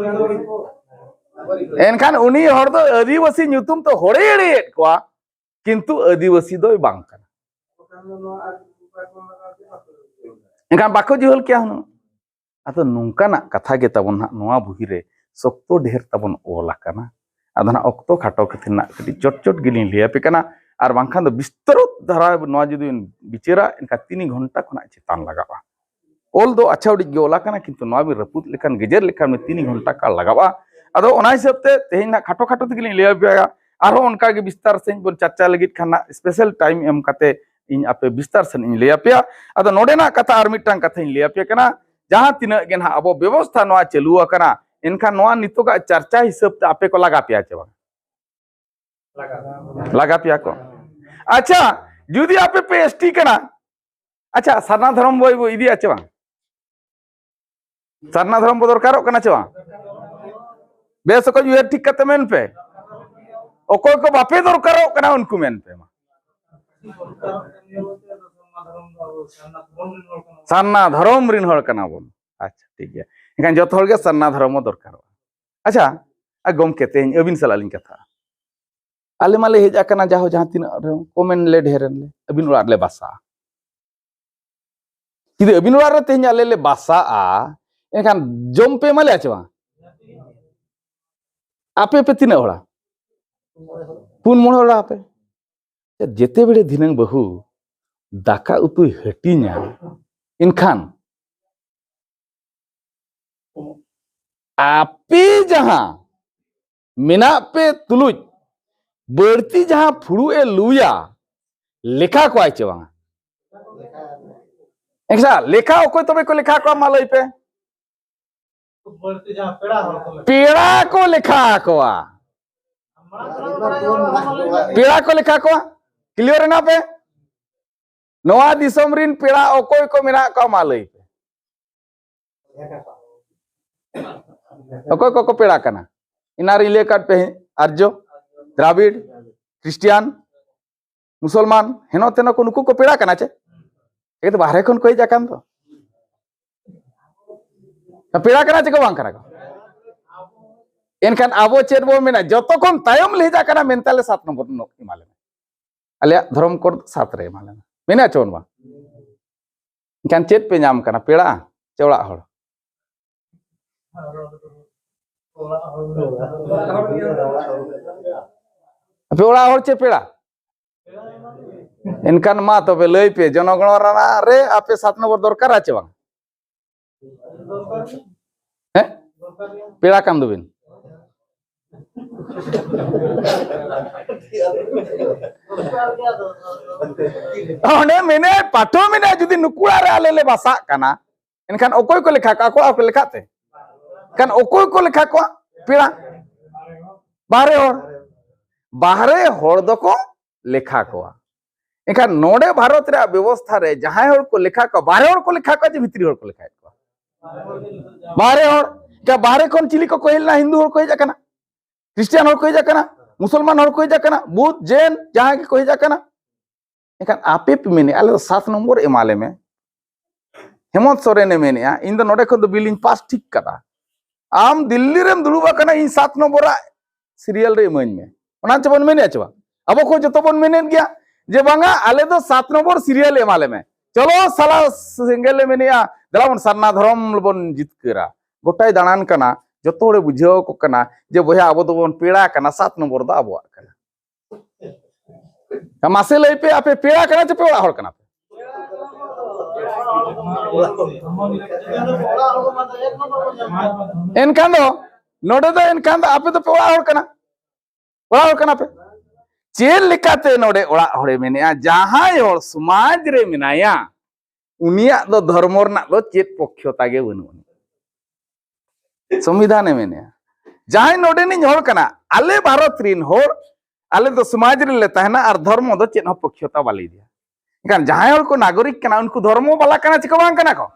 ᱮᱱᱠᱷᱟᱱ ᱩᱱᱤ ᱦᱚᱲ ᱫᱚ ᱟᱹᱫᱤᱵᱟᱹᱥᱤ ᱧᱩᱛᱩᱢ ᱛᱮ ᱦᱚᱲᱮ ᱮᱲᱮᱭᱮᱫ ᱠᱚᱣᱟ, ᱠᱤᱱᱛᱩ ᱟᱹᱫᱤᱵᱟᱹᱥᱤ ᱫᱚᱭ ᱵᱟᱝ ᱠᱟᱱᱟ᱾ ᱮᱱᱠᱷᱟᱱ ᱵᱟᱠᱚ ᱡᱤᱦᱚᱞ ᱠᱮᱭᱟ ᱦᱩᱱᱟᱹᱝ᱾ ᱟᱫᱚ ᱱᱚᱝᱠᱟᱱᱟᱜ ᱠᱟᱛᱷᱟ ᱜᱮ ᱛᱟᱵᱚᱱ ᱦᱟᱸᱜ ᱱᱚᱣᱟ ᱵᱩᱦᱤ ᱨᱮ ᱥᱚᱠᱛᱚ ᱰᱷᱮᱨ ᱛᱟᱵᱚᱱ ᱚᱞ ᱟᱠᱟᱱᱟ᱾ ᱟᱫᱚ ᱱᱟᱜ ᱚᱠᱛᱚ ᱠᱷᱟᱴᱚ ᱠᱷᱟᱹᱛᱤᱨ ᱱᱟᱜ ᱠᱟᱹᱴᱤᱡ ᱪᱚᱴ ᱪᱚᱴ ᱜᱮᱞᱤᱧ ᱞᱟᱹᱭ ᱟᱯᱮ ᱠᱟᱱᱟ, ᱟᱨ ᱵᱟᱝᱠᱷᱟᱱ ᱫᱚ ᱵᱤᱥᱛᱟᱨᱚᱛ ᱫᱷᱟᱨᱟ ᱱᱚᱣᱟ ᱡᱩᱫᱤ ᱵᱤᱱ ᱵᱤᱪᱟᱹᱨᱟ, ᱮᱱᱠᱷᱟᱱ ᱛᱤᱱ ᱜᱷᱚᱱᱴᱟ ᱠᱷᱚᱱᱟᱜ ᱪᱮᱛᱟᱱ ᱞᱟᱜᱟᱜᱼᱟ᱾ ᱚᱞ ᱫᱚ ᱟᱪᱪᱷᱟ ᱩᱰᱤᱡ ᱜᱮ ᱚᱞ ᱟᱠᱟᱱᱟ, ᱠᱤᱱᱛᱩ ᱱᱚᱣᱟ ᱵᱤᱱ ᱨᱟᱹᱯᱩᱫ ᱞᱮᱠᱷᱟᱱ, ᱜᱮᱡᱮᱨ ᱞᱮᱠᱷᱟᱱ ᱵᱤᱱ ᱛᱤᱱ ᱜᱷᱚᱱᱴᱟ ᱠᱟᱞ ᱞᱟᱜᱟᱜᱼᱟ᱾ ᱟᱫᱚ ᱚᱱᱟ ᱦᱤᱥᱟᱹᱵ ᱛᱮ ᱛᱮᱦᱮᱧ ᱱᱟᱜ ᱠᱷᱟᱴᱚ ᱠᱷᱟᱴᱚ ᱛᱮᱜᱮᱞᱤᱧ ᱞᱟᱹᱭ ᱟᱯᱮᱭᱟ᱾ ᱟᱨᱦᱚᱸ ᱚᱱᱠᱟ ᱜᱮ ᱵᱤᱥᱛᱟᱨ ᱥᱮᱫ ᱵᱚᱱ ᱪᱟᱨᱪᱟ ᱞᱟᱹᱜᱤᱫ ᱠᱷᱟᱱ ᱱᱟᱜ special time ᱮᱢ ᱠᱟᱛᱮ ᱤᱧ ᱟᱯᱮ ᱵᱤᱥᱛᱟᱨ ᱥᱮᱫ ᱤᱧ ᱞᱟᱹᱭ ᱟᱯᱮᱭᱟ᱾ ᱟᱫᱚ ᱱᱚᱰᱮᱱᱟᱜ ᱠᱟᱛᱷᱟ ᱟᱨ ᱢᱤᱫᱴᱟᱝ ᱠᱟᱛᱷᱟᱧ ᱞᱟᱹᱭ ᱟᱯᱮ ᱠᱟᱱᱟ, ᱡᱟᱦᱟᱸ ᱛᱤᱱᱟᱹᱜ ᱜᱮ ᱱᱟᱦᱟᱜ ᱟᱵᱚ ᱵᱮᱵᱚᱥᱛᱷᱟ ᱱᱚᱣᱟ ᱪᱟᱹᱞᱩ ᱟᱠᱟᱱᱟ, ᱮᱱᱠᱷᱟᱱ ᱱᱚᱣᱟ ᱱᱤᱛᱚᱜᱟᱜ ᱪᱟᱨᱪᱟ ᱦᱤᱥᱟᱹᱵ ᱛᱮ ᱟᱯᱮ ᱠᱚ ᱞᱟᱜᱟ ᱯᱮᱭᱟ ᱪᱮ ᱵᱟᱝ? ᱞᱟᱜᱟ ᱯᱮᱭᱟ ᱠᱚ᱾ ᱟᱪᱪᱷᱟ, ᱡᱩᱫᱤ ᱟᱯᱮ ᱯᱮ ᱮᱥ ᱴᱤ ᱠᱟᱱᱟ, ᱟᱪᱪᱷᱟ, ᱥᱟᱨᱱᱟ ᱫᱷᱚᱨᱚᱢ ᱵᱚᱭ ᱵᱚ ᱤᱫᱤᱭᱟ ᱪᱮ ᱵᱟᱝ? ᱥᱟᱨᱱᱟ ᱫᱷᱚᱨᱚᱢ ᱵᱚ ᱫᱚᱨᱠᱟᱨᱚᱜ ᱠᱟᱱᱟ ᱪᱮ ᱵᱟᱝ? ᱵᱮᱥ ᱚᱠᱚᱡ ᱩᱭᱦᱟᱹᱨ ᱴᱷᱤᱠ ᱠᱟᱛᱮ ᱢᱮᱱ ᱯᱮ᱾ ᱚᱠᱚᱭ ᱠᱚ ᱵᱟᱯᱮ ᱫᱚᱨᱠᱟᱨᱚᱜ ᱠᱟᱱᱟ ᱩᱱᱠᱩ ᱢᱮᱱ ᱯᱮ ᱢᱟ᱾ ᱥᱟᱨᱱᱟ ᱫᱷᱚᱨᱚᱢ ᱨᱮᱱ ᱦᱚᱲ ᱠᱟᱱᱟ ᱵᱚᱱ᱾ ᱟᱪᱪᱷᱟ, ᱴᱷᱤᱠ ᱜᱮᱭᱟ᱾ ᱮᱱᱠᱷᱟᱱ ᱡᱚᱛᱚ ᱦᱚᱲ ᱜᱮ ᱥᱟᱨᱱᱟ ᱫᱷᱚᱨᱚᱢ ᱫᱚᱨᱠᱟᱨᱚᱜᱼᱟ᱾ ᱟᱪᱪᱷᱟ, ᱟᱨ ᱜᱚᱢᱠᱮ, ᱛᱮᱦᱮᱧ ᱟᱹᱵᱤᱱ ᱥᱟᱞᱟᱜ ᱞᱤᱧ ᱠᱟᱛᱷᱟᱜᱼᱟ᱾ ᱟᱞᱮ ᱢᱟᱞᱮ ᱦᱮᱡ ᱟᱠᱟᱱᱟ, ᱡᱟᱦᱳ ᱡᱟᱦᱟᱸ ᱛᱤᱱᱟᱹᱜ ᱨᱮᱦᱚᱸ ᱠᱚᱢᱮᱱ ᱞᱮ ᱰᱷᱮᱨᱮᱱ ᱞᱮ, ᱟᱹᱵᱤᱱ ᱚᱲᱟᱜ ᱨᱮᱞᱮ ᱵᱟᱥᱟᱜᱼᱟ᱾ ᱡᱩᱫᱤ ᱟᱹᱵᱤᱱ ᱚᱲᱟᱜ ᱨᱮ ᱛᱮᱦᱮᱧ ᱟᱞᱮ ᱞᱮ ᱵᱟᱥᱟᱜᱼᱟ, ᱮᱱᱠᱷᱟᱱ ᱡᱚᱢ ᱯᱮ ᱮᱢᱟ ᱞᱮᱭᱟ ᱪᱮ ᱵᱟᱝ? ᱟᱯᱮ ᱯᱮ ᱛᱤᱱᱟᱹᱜ ᱦᱚᱲᱟ? ᱯᱩᱱ ᱢᱚᱬᱮ ᱦᱚᱲ ᱟᱯᱮ᱾ ᱡᱮᱛᱮ ᱵᱮᱲᱮ ᱫᱷᱤᱱᱟᱹᱝ ᱵᱟᱹᱦᱩ ᱫᱟᱠᱟ ᱩᱛᱩᱭ ᱦᱟᱹᱴᱤᱧᱟ, ᱮᱱᱠᱷᱟᱱ ᱟᱯᱮ ᱡᱟᱦᱟᱸ ᱢᱮᱱᱟᱜ ᱯᱮ ᱛᱩᱞᱩᱡ ᱵᱟᱹᱲᱛᱤ ᱡᱟᱦᱟᱸ ᱯᱷᱩᱲᱩᱜ ᱮ ᱞᱩᱭᱟ, ᱞᱮᱠᱷᱟ ᱠᱚᱣᱟᱭ ᱪᱮ ᱵᱟᱝᱟ? ᱟᱪᱪᱷᱟ, ᱞᱮᱠᱷᱟ ᱚᱠᱚᱭ ᱛᱚᱵᱮ ᱠᱚ ᱞᱮᱠᱷᱟ ᱠᱚᱣᱟ, ᱢᱟ ᱞᱟᱹᱭ ᱯᱮ᱾ ᱵᱟᱹᱲᱛᱤ ᱡᱟᱦᱟᱸ ᱯᱮᱲᱟ ᱦᱚᱲ ᱠᱚ ᱞᱮᱠᱷᱟ᱾ ᱯᱮᱲᱟ ᱠᱚ ᱞᱮᱠᱷᱟ ᱠᱚᱣᱟ᱾ ᱯᱮᱲᱟ ᱠᱚ ᱞᱮᱠᱷᱟ ᱠᱚᱣᱟ᱾ ᱠᱞᱤᱭᱟᱨ ᱮᱱᱟ ᱯᱮ? ᱱᱚᱣᱟ ᱫᱤᱥᱚᱢ ᱨᱤᱱ ᱯᱮᱲᱟ ᱚᱠᱚᱭ ᱠᱚ ᱢᱮᱱᱟᱜ ᱠᱚᱣᱟ, ᱢᱟ ᱞᱟᱹᱭ ᱯᱮ᱾ ᱚᱠᱚᱭ ᱠᱚᱠᱚ ᱯᱮᱲᱟ ᱠᱟᱱᱟ? ᱮᱱᱟᱨ ᱤᱞᱟᱹᱠᱟᱴ ᱯᱮ, ᱟᱨᱡᱚ, ᱫᱨᱟᱵᱤᱲ, ᱠᱷᱨᱤᱥᱴᱤᱭᱟᱱ, ᱢᱩᱥᱚᱞᱢᱟᱱ, ᱦᱮᱱᱚ ᱛᱮᱱᱚ ᱠᱚ, ᱱᱩᱠᱩ ᱠᱚ ᱯᱮᱲᱟ ᱠᱟᱱᱟ ᱪᱮ? ᱮᱠ ᱛᱚ ᱵᱟᱦᱨᱮ ᱠᱷᱚᱱ ᱠᱚ ᱦᱮᱡ ᱟᱠᱟᱱ ᱫᱚ᱾ ᱯᱮᱲᱟ ᱠᱟᱱᱟ ᱪᱮ ᱠᱚ ᱵᱟᱝ ᱠᱟᱱᱟ ᱠᱚ? ᱮᱱᱠᱷᱟᱱ ᱟᱵᱚ ᱪᱮᱫ ᱵᱚᱱ ᱢᱮᱱᱟ? ᱡᱚᱛᱚ ᱠᱷᱚᱱ ᱛᱟᱭᱚᱢ ᱞᱮ ᱦᱮᱡ ᱟᱠᱟᱱᱟ ᱢᱮᱱᱛᱮ ᱟᱞᱮ ᱥᱟᱛ ᱱᱚᱢᱵᱚᱨ ᱮᱢᱟ ᱞᱮ ᱢᱮ᱾ ᱟᱞᱮᱭᱟᱜ ᱫᱷᱚᱨᱚᱢ ᱠᱳᱰ ᱥᱟᱛ ᱨᱮ ᱮᱢᱟ ᱞᱮ ᱢᱮ᱾ ᱢᱮᱱᱟ ᱪᱮ ᱵᱟᱝ? ᱮᱱᱠᱷᱟᱱ ᱪᱮᱫ ᱯᱮ ᱧᱟᱢ ᱠᱟᱱᱟ, ᱯᱮᱲᱟ ᱪᱮ ᱚᱲᱟᱜ ᱦᱚᱲ? ᱟᱯᱮ ᱚᱲᱟᱜ ᱦᱚᱲ ᱪᱮ ᱯᱮᱲᱟ? ᱮᱱᱠᱷᱟᱱ ᱢᱟ ᱛᱚᱵᱮ ᱞᱟᱹᱭ ᱯᱮ, ᱡᱚᱱᱚᱜᱚᱬᱚᱱᱟ ᱨᱮ ᱟᱯᱮ ᱥᱟᱛ ᱱᱚᱢᱵᱚᱨ ᱫᱚᱨᱠᱟᱨᱟ ᱪᱮ ᱵᱟᱝ? ᱦᱮᱸ? ᱯᱮᱲᱟ ᱠᱟᱱ ᱫᱚᱵᱤᱱ᱾ ᱚᱸᱰᱮ ᱢᱮᱱᱮ ᱯᱟᱹᱴᱷᱩᱣᱟᱹ ᱢᱮᱱᱟᱭ, ᱡᱩᱫᱤ ᱱᱩᱠᱩ ᱚᱲᱟᱜ ᱨᱮ ᱟᱞᱮ ᱞᱮ ᱵᱟᱥᱟᱜ ᱠᱟᱱᱟ, ᱮᱱᱠᱷᱟᱱ ᱚᱠᱚᱭ ᱠᱚ ᱞᱮᱠᱷᱟ ᱠᱚᱣᱟ? ᱟᱠᱚ ᱚᱲᱟᱜ ᱠᱚ ᱞᱮᱠᱷᱟᱜ ᱛᱮ? ᱮᱱᱠᱷᱟᱱ ᱚᱠᱚᱭ ᱠᱚ ᱞᱮᱠᱷᱟ ᱠᱚᱣᱟ? ᱯᱮᱲᱟ, ᱵᱟᱦᱨᱮ ᱦᱚᱲ᱾ ᱵᱟᱦᱨᱮ ᱦᱚᱲ ᱫᱚᱠᱚ ᱞᱮᱠᱷᱟ ᱠᱚᱣᱟ᱾ ᱮᱱᱠᱷᱟᱱ ᱱᱚᱰᱮ ᱵᱷᱟᱨᱚᱛ ᱨᱮᱭᱟᱜ ᱵᱮᱵᱚᱥᱛᱷᱟ ᱨᱮ ᱡᱟᱦᱟᱸᱭ ᱦᱚᱲ ᱠᱚ ᱞᱮᱠᱷᱟ ᱠᱚᱣᱟ, ᱵᱟᱦᱨᱮ ᱦᱚᱲ ᱠᱚ ᱞᱮᱠᱷᱟ ᱠᱚᱣᱟ ᱪᱮ ᱵᱷᱤᱛᱨᱤ ᱦᱚᱲ ᱠᱚ ᱞᱮᱠᱷᱟᱭᱮᱫ ᱠᱚᱣᱟ? ᱵᱟᱦᱨᱮ ᱦᱚᱲ᱾ ᱮᱱᱠᱷᱟᱱ ᱵᱟᱦᱨᱮ ᱠᱷᱚᱱ ᱪᱤᱞᱤ ᱠᱚᱠᱚ ᱦᱮᱡ ᱞᱮᱱᱟ? ᱦᱤᱱᱫᱩ ᱦᱚᱲ ᱠᱚ ᱦᱮᱡ ᱟᱠᱟᱱᱟ, ᱠᱷᱨᱤᱥᱴᱤᱭᱟᱱ ᱦᱚᱲ ᱠᱚ ᱦᱮᱡ ᱟᱠᱟᱱᱟ, ᱢᱩᱥᱚᱞᱢᱟᱱ ᱦᱚᱲ ᱠᱚ ᱦᱮᱡ ᱟᱠᱟᱱᱟ, ᱵᱩᱫᱷ, ᱡᱮᱱ, ᱡᱟᱦᱟᱸᱭ ᱜᱮᱠᱚ ᱦᱮᱡ ᱟᱠᱟᱱᱟ᱾ ᱮᱱᱠᱷᱟᱱ ᱟᱯᱮ ᱯᱮ ᱢᱮᱱᱮᱫ, "ᱟᱞᱮ ᱫᱚ ᱥᱟᱛ ᱱᱚᱢᱵᱚᱨ ᱮᱢᱟ ᱞᱮ ᱢᱮ, ᱦᱮᱢᱚᱱᱛ ᱥᱚᱨᱮᱱᱮ ᱢᱮᱱᱮᱫᱼᱟ, "ᱤᱧ ᱫᱚ ᱱᱚᱰᱮ ᱠᱷᱚᱱ ᱫᱚ ᱵᱤᱞ ᱤᱧ ᱯᱟᱥ ᱴᱷᱤᱠ ᱠᱟᱫᱟ, ᱟᱢ ᱫᱤᱞᱞᱤ ᱨᱮᱢ ᱫᱩᱲᱩᱵ ᱟᱠᱟᱱᱟ, ᱤᱧ ᱥᱟᱛ ᱱᱚᱢᱵᱚᱨᱟᱜ ᱥᱤᱨᱤᱭᱟᱞ ᱨᱮ ᱤᱢᱟᱹᱧ ᱢᱮ", ᱚᱱᱟ ᱪᱮ ᱵᱚᱱ ᱢᱮᱱᱮᱫᱼᱟ ᱪᱮ ᱵᱟᱝ? ᱟᱵᱚ ᱠᱚ ᱡᱚᱛᱚ ᱵᱚᱱ ᱢᱮᱱᱮᱫ ᱜᱮᱭᱟ ᱡᱮ, "ᱵᱟᱝᱟ, ᱟᱞᱮ ᱫᱚ ᱥᱟᱛ ᱱᱚᱢᱵᱚᱨ ᱥᱤᱨᱤᱭᱟᱞ ᱮᱢᱟ ᱞᱮ ᱢᱮ, ᱪᱚᱞᱚ ᱥᱟᱞᱟ ᱥᱮᱸᱜᱮᱞ ᱞᱮ ᱢᱮᱱᱮᱫᱼᱟ, ᱫᱮᱞᱟ ᱵᱚᱱ ᱥᱟᱨᱱᱟ ᱫᱷᱚᱨᱚᱢ ᱵᱚᱱ ᱡᱤᱛᱠᱟᱹᱨᱟ᱾" ᱜᱚᱴᱟᱭ ᱫᱟᱬᱟᱱ ᱠᱟᱱᱟ, ᱡᱚᱛᱚ ᱦᱚᱲᱮ ᱵᱩᱡᱷᱟᱹᱣ ᱟᱠᱚ ᱠᱟᱱᱟ ᱡᱮ, "ᱵᱚᱭᱦᱟ, ᱟᱵᱚ ᱫᱚᱵᱚᱱ ᱯᱮᱲᱟ ᱠᱟᱱᱟ, ᱥᱟᱛ ᱱᱚᱢᱵᱚᱨ ᱫᱚ ᱟᱵᱚᱣᱟᱜ ᱠᱟᱱᱟ᱾" ᱢᱟᱥᱮ ᱞᱟᱹᱭ ᱯᱮ, ᱟᱯᱮ ᱯᱮᱲᱟ ᱠᱟᱱᱟ ᱪᱮ ᱯᱮ ᱚᱲᱟᱜ ᱦᱚᱲ ᱠᱟᱱᱟ ᱯᱮ? ᱮᱱᱠᱷᱟᱱ ᱫᱚ ᱱᱚᱰᱮ ᱫᱚ, ᱮᱱᱠᱷᱟᱱ ᱫᱚ ᱟᱯᱮ ᱫᱚᱯᱮ ᱚᱲᱟᱜ ᱦᱚᱲ ᱠᱟᱱᱟ, ᱚᱲᱟᱜ ᱦᱚᱲ ᱠᱟᱱᱟ ᱯᱮ᱾ ᱪᱮᱫ ᱞᱮᱠᱟᱛᱮ ᱱᱚᱰᱮ ᱚᱲᱟᱜ ᱦᱚᱲᱮ ᱢᱮᱱᱮᱜᱼᱟ? ᱡᱟᱦᱟᱸᱭ ᱦᱚᱲ ᱥᱚᱢᱟᱡᱽ ᱨᱮ ᱢᱮᱱᱟᱭᱟ, ᱩᱱᱤᱭᱟᱜ ᱫᱚ ᱫᱷᱚᱨᱢᱚ ᱨᱮᱱᱟᱜ ᱫᱚ ᱪᱮᱫ ᱯᱚᱠᱠᱷᱚᱛᱟ ᱜᱮ ᱵᱟᱹᱱᱩᱜ ᱟᱹᱱᱤᱡ᱾ ᱥᱚᱝᱵᱤᱫᱷᱟᱱᱮ ᱢᱮᱱᱮᱜᱼᱟ, ᱡᱟᱦᱟᱸᱭ ᱱᱚᱰᱮᱱᱤᱡ ᱦᱚᱲ ᱠᱟᱱᱟ, ᱟᱞᱮ ᱵᱷᱟᱨᱚᱛ ᱨᱤᱱ ᱦᱚᱲ, ᱟᱞᱮ ᱫᱚ ᱥᱚᱢᱟᱡᱽ ᱨᱮᱞᱮ ᱛᱟᱦᱮᱱᱟ ᱟᱨ ᱫᱷᱚᱨᱢᱚ ᱫᱚ ᱪᱮᱫ ᱦᱚᱸ ᱯᱚᱠᱠᱷᱚᱛᱟ ᱵᱟᱞᱮ ᱤᱫᱤᱭᱟ᱾ ᱮᱱᱠᱷᱟᱱ ᱡᱟᱦᱟᱸᱭ ᱦᱚᱲ ᱠᱚ ᱱᱟᱜᱚᱨᱤᱠ ᱠᱟᱱᱟ, ᱩᱱᱠᱩ ᱫᱷᱚᱨᱢᱚ ᱵᱟᱞᱟ ᱠᱟᱱᱟ ᱪᱮ ᱠᱚ ᱵᱟᱝ ᱠᱟᱱᱟ ᱠᱚ?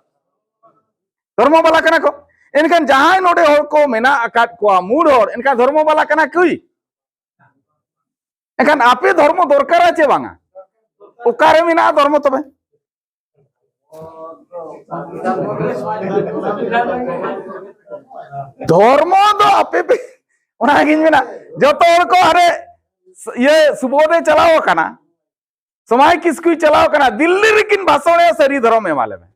ᱫᱷᱚᱨᱢᱚ ᱵᱟᱞᱟ ᱠᱟᱱᱟ ᱠᱚ᱾ ᱮᱱᱠᱷᱟᱱ ᱡᱟᱦᱟᱸᱭ ᱱᱚᱰᱮ ᱦᱚᱲ ᱠᱚ ᱢᱮᱱᱟᱜ ᱟᱠᱟᱫ ᱠᱚᱣᱟ, ᱢᱩᱲ ᱦᱚᱲ, ᱮᱱᱠᱷᱟᱱ ᱫᱷᱚᱨᱢᱚ ᱵᱟᱞᱟ ᱠᱟᱱᱟ ᱠᱚ᱾ ᱮᱱᱠᱷᱟᱱ ᱟᱯᱮ ᱫᱷᱚᱨᱢᱚ ᱫᱚᱨᱠᱟᱨᱟ ᱪᱮ ᱵᱟᱝᱟ? ᱚᱠᱟᱨᱮ ᱢᱮᱱᱟᱜᱼᱟ ᱫᱷᱚᱨᱢᱚ ᱛᱚᱵᱮ? ᱫᱷᱚᱨᱢᱚ ᱫᱚ ᱟᱯᱮ ᱯᱮ, ᱚᱱᱟᱜᱤᱧ ᱢᱮᱱᱟ, ᱡᱚᱛᱚ ᱦᱚᱲ ᱠᱚ ᱦᱟᱱᱮ ᱤᱭᱟᱹ ᱥᱩᱵᱳᱫᱷᱮ ᱪᱟᱞᱟᱣ ᱟᱠᱟᱱᱟ, ᱥᱚᱢᱟᱭ ᱠᱤᱥᱠᱩᱭ ᱪᱟᱞᱟᱣ ᱟᱠᱟᱱᱟ, ᱫᱤᱞᱞᱤ ᱨᱮᱠᱤᱱ ᱵᱷᱟᱥᱚᱬᱮᱜᱼᱟ, "ᱥᱟᱹᱨᱤ ᱫᱷᱚᱨᱚᱢ ᱮᱢᱟ ᱞᱮ ᱢᱮ᱾"